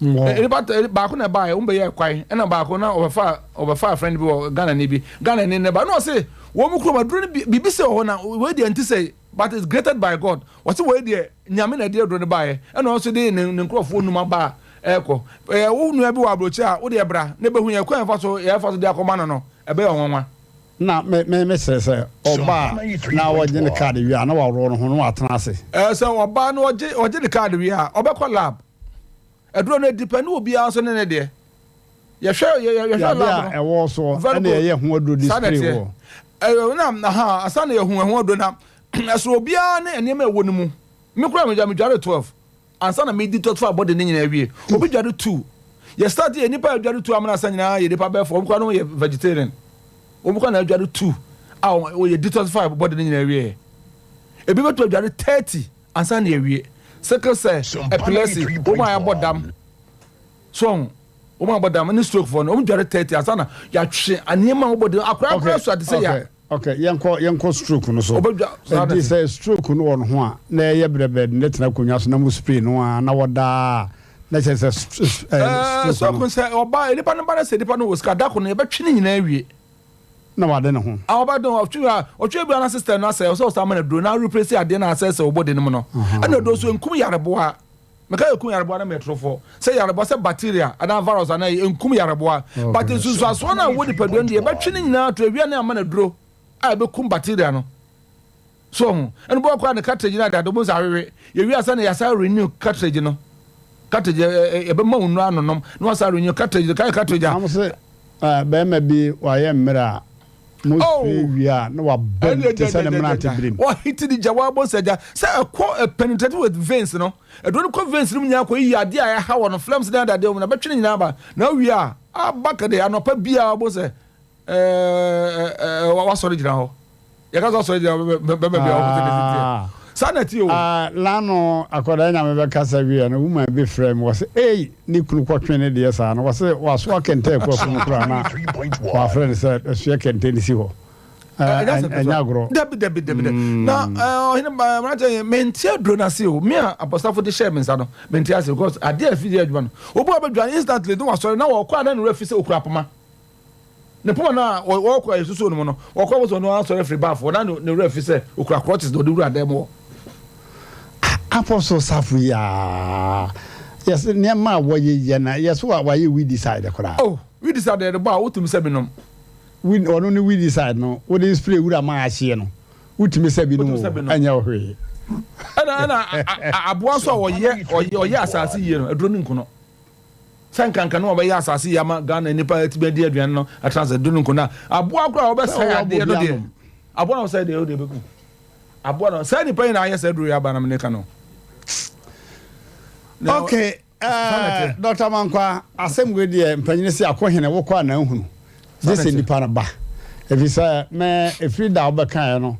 nipa baako na ɛbaeɛ wɔn bɛyɛ kwan ɛna baako na ɔbɛfa ɔbɛfa friend bi wɔ Ghana ni bi Ghana ni ne ba na ɔse wɔn mu kurom aduro no biribi sɛ wɔ hɔ na wei deɛ nte sɛ but it's created by God Ɔse wei deɛ Nyame na ɛde aduro no baeɛ ɛna ɔno nso de ne ne nkorɔfoɔ num aba a ɛrekɔ. Ɛɛ wo nua bi wɔ aburokyire a wodeɛ bra na bɛhu yɛn kwan a yɛfa so yɛfa so de akɔma no no ɛbɛyɛ ɔnwanwa. Na me me me srɛ sɛ ɔba a na ɔgye ne card wie a na waworɔ ne ho na watena ase. Ɛɛ sɛ ɔba na ɔgye ɔgye ne card wie a ɔbɛkɔ lab. Aduro no depend obiara nso ne ne deɛ. Yɛhwɛ yɛhwɛ lab no. Yadeɛ a ɛwɔ soɔ ɛna yɛyɛ ho aduro de spray wɔ. Ɛɛ na aha ansa na yɛhu ɛho aduro na Ɛsono obiara ne nneɛma a ɛwɔ ne mu. Me koraa me dware 12 ansa na me detoxify body ne nyinaa awie. Obi dware 2. Yɛ start yɛ nipa a dware 2 amena asa nyinaa yɛ nipa bɛyɛ 4. Wɔn koraa no yɛ vegetarian. Wɔn koraa na dware 2 a wɔyɛ detoxify body ne nyinaa awie. Ebi bɛtumi adware 30 ansa na awie. Sickle cell, epilepsy, wɔn a yɛabɔ dam. So wɔn a wɔabɔ dam ne stroke foɔ no wɔn dware 30 ansa na yɛatwe nneɛma a wɔbɔ dam. Akora koraa so ate sɛ yɛ. Ok, yɛnkɔ yɛnkɔ stroke no so. Ɛnti sɛ stroke no wɔ ne ho a, na ɛyɛ brɛbrɛ de no tena akonnwa so na mo spray no a na wɔda a, na kyerɛ sɛ stroke no. Stroke no sɛ ɔba nipa no ba na sɛ nipa no wɔ sika da ko no yɛbɛtwe ne nyinaa awie. Na wade ne ho. Ah ɔba de ɔtwe a ɔtwe bi ana sister no asɛ ɔsɛ ɔsan ma no aduro na replace adeɛ no asɛ sɛ ɔbɔ de no mu no. Ɛna aduro so nkum yareboa. Meka yɛ kum yareboa na meyɛ torofoɔ. Sɛ yareboa sɛ bacteria anaa virus anaa yi nkum yareboa. But nsunsuansoɔ no a ɛwɔ nipadua no deɛ yɛbɛtwe ne nyinaa ato awia ne ama no aduro a ɛbɛkum bacteria no. So ho. Ɛno bɔɔ koraa ne cartridge no adeade wobɛhu sɛ awewe. Yɛwie ansa na yɛasan renew cartridge no. Cartridge yɛbɛma wo nnuro anonom na wasan renew cartridge no. Kae cartridge a. Wɔn se bɛrima bi wayɛ mmerɛ a Mo spray wie a na waba mu te sɛ ne mmerante berem. Wɔ hit ne gya wabɔ sɛ gya sɛ ɛkɔ penetrate with veins no aduro no kɔ veins no mu nyinaa kɔ yiyi adeɛ a ɛha wɔ no phlegms ne adeade wɔ mu na bɛtwe ne nyinaa aba na awie a aba kɛde anɔpa biara wobɔ sɛ ɛɛ wasɔre gyina hɔ yɛka sɛ wasɔre gyina hɔ bɛma bia wɔn sɛ ne teɛ saa na ɛteɛ o. Lano akwadaa nyame bɛkasa wie no woman bi frɛ me wɔse ei ne kunu kɔtwe ne deɛ saa no wɔse wasoa kɛntɛ ɛkɔ afuom koraa na wafrɛ no sɛ ɛsoɛ kɛntɛ no si hɔ ɛnyɛ agorɔ. Dabi dabi dabi dabi na ɔhene mmeranteɛ yɛ mente aduro no ase o me a abɔsafo de hyɛɛ me nsa no mente ase because adeɛ a ɛfi yɛ adwuma no obi a ɔbɛdwane instantly ne wasɔre na wɔkɔ a na ne werɛ fi sɛ okura poma Ne poma no a wɔkɔ a yɛsusuo no mu no, wɔkɔ wɔ sɛ ɔno asɔre afiri baafo na ne werɛ afi sɛ okura crutches na ɔde wura dan mu hɔ. Apostle Safo yi aa yɛsɛ nneɛma a wɔyɛ yɛ na yɛsɛ wa wayɛ weedicide koraa. Oh weedicide deɛ yɛde bɔ a wotumi sɛ binom. Weed ɔno ne weedicide no wode spray wura ma ahyeɛ no wotumi sɛ binom o ɛnyɛ wo hwee. Ɛna ɛna aboa nso a ɔyɛ ɔyɛ asase yie no aduro no nku no. Sɛ nkanka no wɔbɛyɛ asase yi ama Ghana nnipa atumi adi aduane no atena ase do no nko na aboa koraa a wɔbɛsɛe adeɛ no deɛ aboa na wɔsɛe deɛ deɛ bɛku aboa no saa nnipa yi na ayɛ saa duro yi aba na mene ka no. Okay, uh, Dr. Mankwa, asɛm wei deɛ mpanyini sɛ akɔ hene wokɔ a na nhunu gye sɛ nnipa no ba ɛfiri sɛ mɛ ɛfiri da wobɛkaeɛ no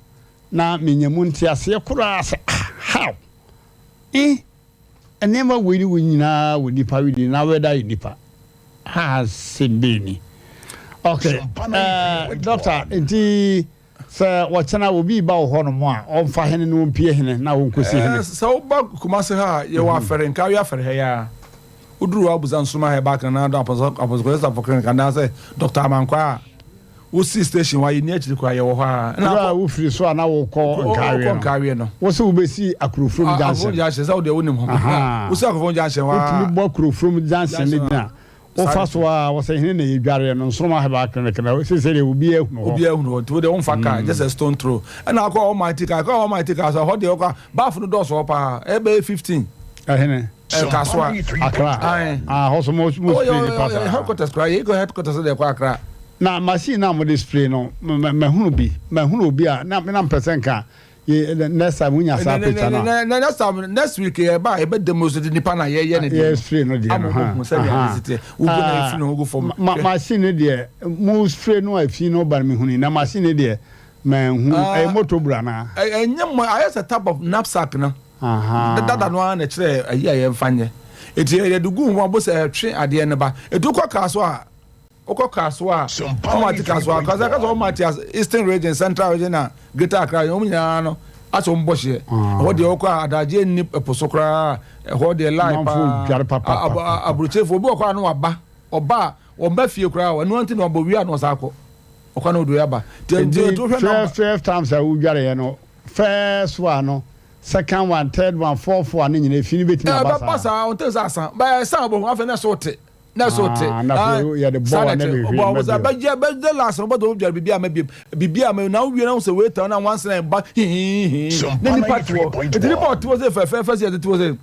na menya mu nteaseɛ koraa sɛ ah, how eh Nneɛma wei ne wei nyinaa wɔ nipa wedi na wɛda yɛ nipa ha asɛm bɛn ni ok eh, doctor nti sɛ wɔkyena obi ba wɔ hɔ nom a ɔmfa hene na ɔmpie hene na ɔnkɔsi hene. Eh, sɛ woba Kumase ha a yɛwɔ mhm. afɛre nkawe afɛre ha yi a woduru hɔ abusa nsoma ha ɛbaak na nado apɔsɔkɔsafo clinic anaasɛ Dr. Amankwa a Wosi station hɔ a, yɛnni akyiri koraa, yɛwɔ hɔ ara. Berɛ a wofiri so a na wokɔ Nkaaweɛ no, wo se wobɛsi Akurofurom Junction. Akurofurom Junction, sɛ wodeɛ wonim hɔ. Wosi Akurofurom Junction hɔ ara. Wotumi bɔ Akurofurom Junction no din a, wofa so ara, wɔsɛ hene na yɛdwareɛ no, Nsoromma Herbal Clinic na seesei deɛ obiara ahunu hɔ. Obiara ahunu hɔ, nti wodeɛ womfa kaa, just a stone throw. Ɛna akɔ Almighty car, akɔ Almighty car so, ɛhɔ deɛ wokɔ a, baafo no dɔɔso hɔ paa, ɛbɛyɛ 15. Ɛhene? Kasoa. Accra. Ah, hɔ so mo mo spray nipa saa. Headquarters koraa, yɛkɔ headquarters deɛ ɛkɔ Accra. Na machine no a mode spray no, mahunu bi. Mahunu obi a, na na mpɛ sɛ nka Yɛ next time wonya saa picture no a. Next time next week yɛ ba yɛ bɛ demonstrate nipa na yɛ yɛ ne deɛ. Yɛ spray no deɛ no ha. Ama wɔn sɛ deɛ ade si teɛ. Wo bi na efi na ogu fam. Ma machine no deɛ mo spray no a efi no ba no mehuni na machine no deɛ manhu. Ɛyɛ motor bura anaa? Ɛnyɛ mo ayɛ sɛ type of knapsack no. Dada no ara na ɛkyerɛ ayi a yɛmfa nyɛ. Eti yɛde gu ho a bo sɛ ɛtwe adeɛ no ba. Eti wokɔ kaa so a Wokɔ Kasoa a, wɔn ate Kasoa. Kasoa kasa wɔn ate as Eastern region, Central region na Greater Accra region. Wɔn nyinaa no asɛ wɔn bɔ hyeɛ. Ɛhɔ deɛ wokɔ a adagyeɛ nni ɛpo so koraa. Ɛhɔ deɛ lie paa. Aburokyefo obi wɔ kɔ a na waba. Ɔba a wɔn fie koraa. Ɛno nti na ɔbɔ wie a na ɔsan akɔ. Ɔkɔ na ɔde aba. Nti 12 times a wodwareɛ no, first one no, second one, third one, fourth one ne nyinaa efi no bɛtumi aba saa. Ɛbɛba saa, ɔnte sɛ asa. Bɛyɛ san ɔbɔ ho afei na ɛso te. na so te ah, na afei yɛde bɔ wa na de hwee ma bio bɛgye bɛgye last no bɔtɔ wodware biribi ama biem biribi ama na wowie na wo sɛ wei tɛw na wansena ɛba hihihi na nipa te hɔ nti nipa ɔte hɔ sɛ fɛfɛɛfɛ sɛ yɛte hɔ sɛ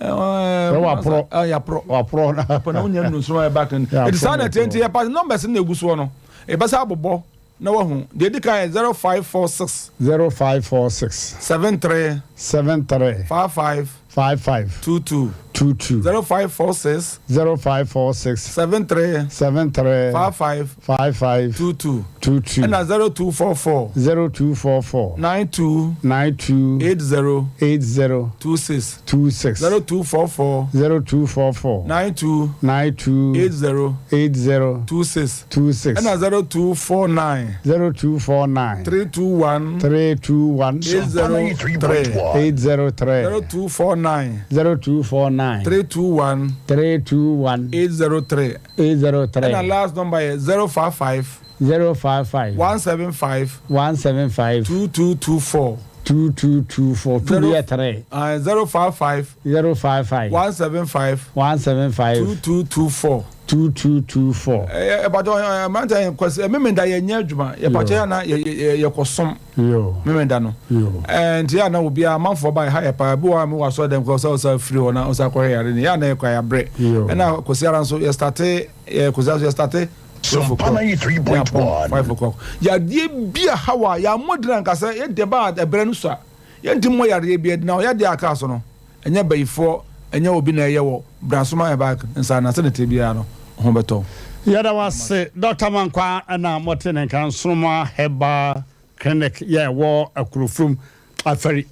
sɛ waporɔ yaporɔ waporɔ na na wonya nnu nsoroma ɛba kan nti saa na ɛteɛ nti yɛpa numbers no na ɛgu soɔ no ɛbɛsɛ abobɔ na wahu deɛ ɛdi kan yɛ 0546 0546 73 73 55 55 22 22 0546 0546 73 73 55 55 22 22 ɛna 0244 0244 92 92 80 80 26 26 0244 0244 92 92 80 80 26 26 ɛna 0249 0249 321 321 803 803 0249 0249 321 321 803 803 ɛna last number yɛ 055 055 175 175 2224 2224 2 yɛ 3 055 055 175 175 2224 2224. Ɛbàtɔ mmeranteɛ yɛn kwasi mímí da yɛn nyɛ adwuma yɛpàtɔ yɛn na yɛ kɔ som mímí da no nti yɛn na obiara amanfoɔ ba ha yɛ paa ebi wɔ ha mi wɔ asɔ dɛm kɔ ɔsɛ ɔsɛ firi hɔ na ɔsɛ akɔhwɛ yare ni yɛn na yɛ kɔ yɛ abrɛ ɛna kwasi ara nso yɛ starte yɛ kwasi ara nso yɛ starte. 12 o'clock ne apɔn 5 o'clock yadeɛ bi a hawa yɛn amɔdina nkasa yɛ deɛ ba ɛbrɛ no so a yɛn ti mmɔ yadeɛ bi ɛdina yadeɛ aka so no. Ɛnyɛ bayifoɔ, ɛnyɛ obi na ɛyɛ wɔ Brasoma Ɛbak nsa na sɛdeɛ ɛteɛ biara no ho bɛtɔ wo. Yɛda wo ase Doctor Mankwaa na mote ne nka Nsoromma Herbal Clinic yɛ ɛwɔ Akurofurom Afari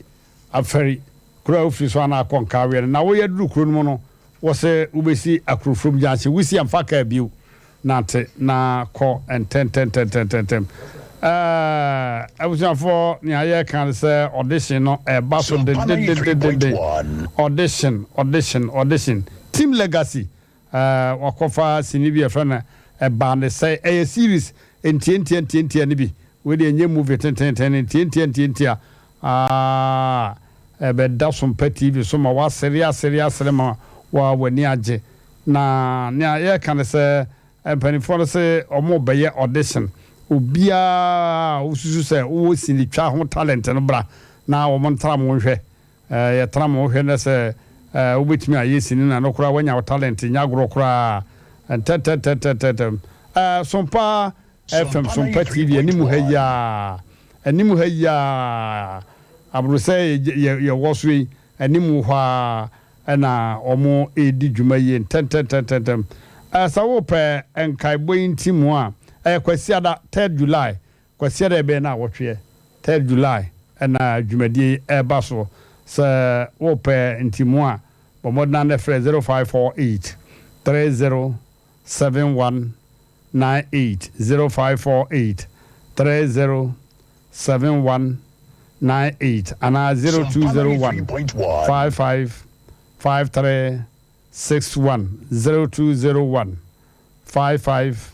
Afari kuro a wofiri so ana akɔ Nkaweɛ no na woyɛ duru kuro no mu no Wɔse wobɛsi Akurofurom junction, wosi a mfa kaa bio, nante na kɔ ntɛntɛntɛntɛntɛm. Ɛɛ abusuafoɔ nea yɛreka ne sɛ audition no ɛreba so dendendendenden, audition, audition, audition. Team Legacy ɛɛ wakɔfa sini bi a yɛfrɛ no Ɛbaa Ne Sɛe, ɛyɛ series ntiantia ntiantia no bi, wei deɛ ɛnyɛ movie tententen no, ntiantia ntiantia Aah ɛbɛda Sompa TV so ma woasere asere asere ma w'ani agye. Na nea yɛreka ne sɛ mpanimfoɔ no se wɔrebɛyɛ audition. Obiara a wosusu sɛ wowɔ sinitwa ho talent no bra na wɔntra mo nhwɛ. Yɛtra mo hwɛ na sɛ wobɛtumi ayɛ sini no a no koraa woanya wo talent nyɛ agorɔ koraa. Ntɛntɛntɛntɛntɛm. Sompa FM Sompa TV anim ha yi ara, anim ha yi ara, aboro sɛ yɛwɔ so yi, anim hɔ ara na wɔredi dwuma yie ntɛntɛntɛntɛm. Sɛ wopɛ nkaebɔ yi ntimu a, ɛyɛ Kwasiada, third July, Kwasiada ɛbɛyɛ naawɔtweɛ, third July na dwumadie yi ɛreba soɔ. Sɛ wopɛ ntimu a, bɔ mmɔden ara na frɛ 0548 30 71 98 0548 30 71 98 anaa 0201 55 53 61 0201 55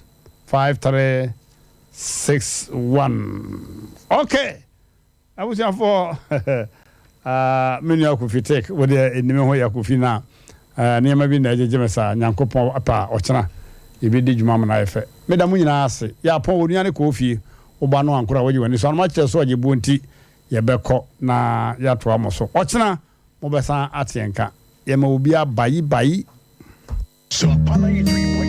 53 61 Okay! Abusuafoɔ ah me nua Kofi Tech wo deɛ ɛnni me ho ya Kofi na nneɛma bi na ɛgyegye me saa Nyankopɔn pɛ a ɔkyena yɛbɛdi dwuma ama no ayɛ fɛ Meda mo nyinaa ase Yɛapɔn onua no kɔɔ fie wo ba no ankora wagye w'ani so anoma kyerɛ sɛ ɔgye boɔ nti yɛbɛkɔ na yɛatoa mo so Ɔkyena mobɛsan ate yɛn nka Yɛma obiara bayi bayi. Sompa 93.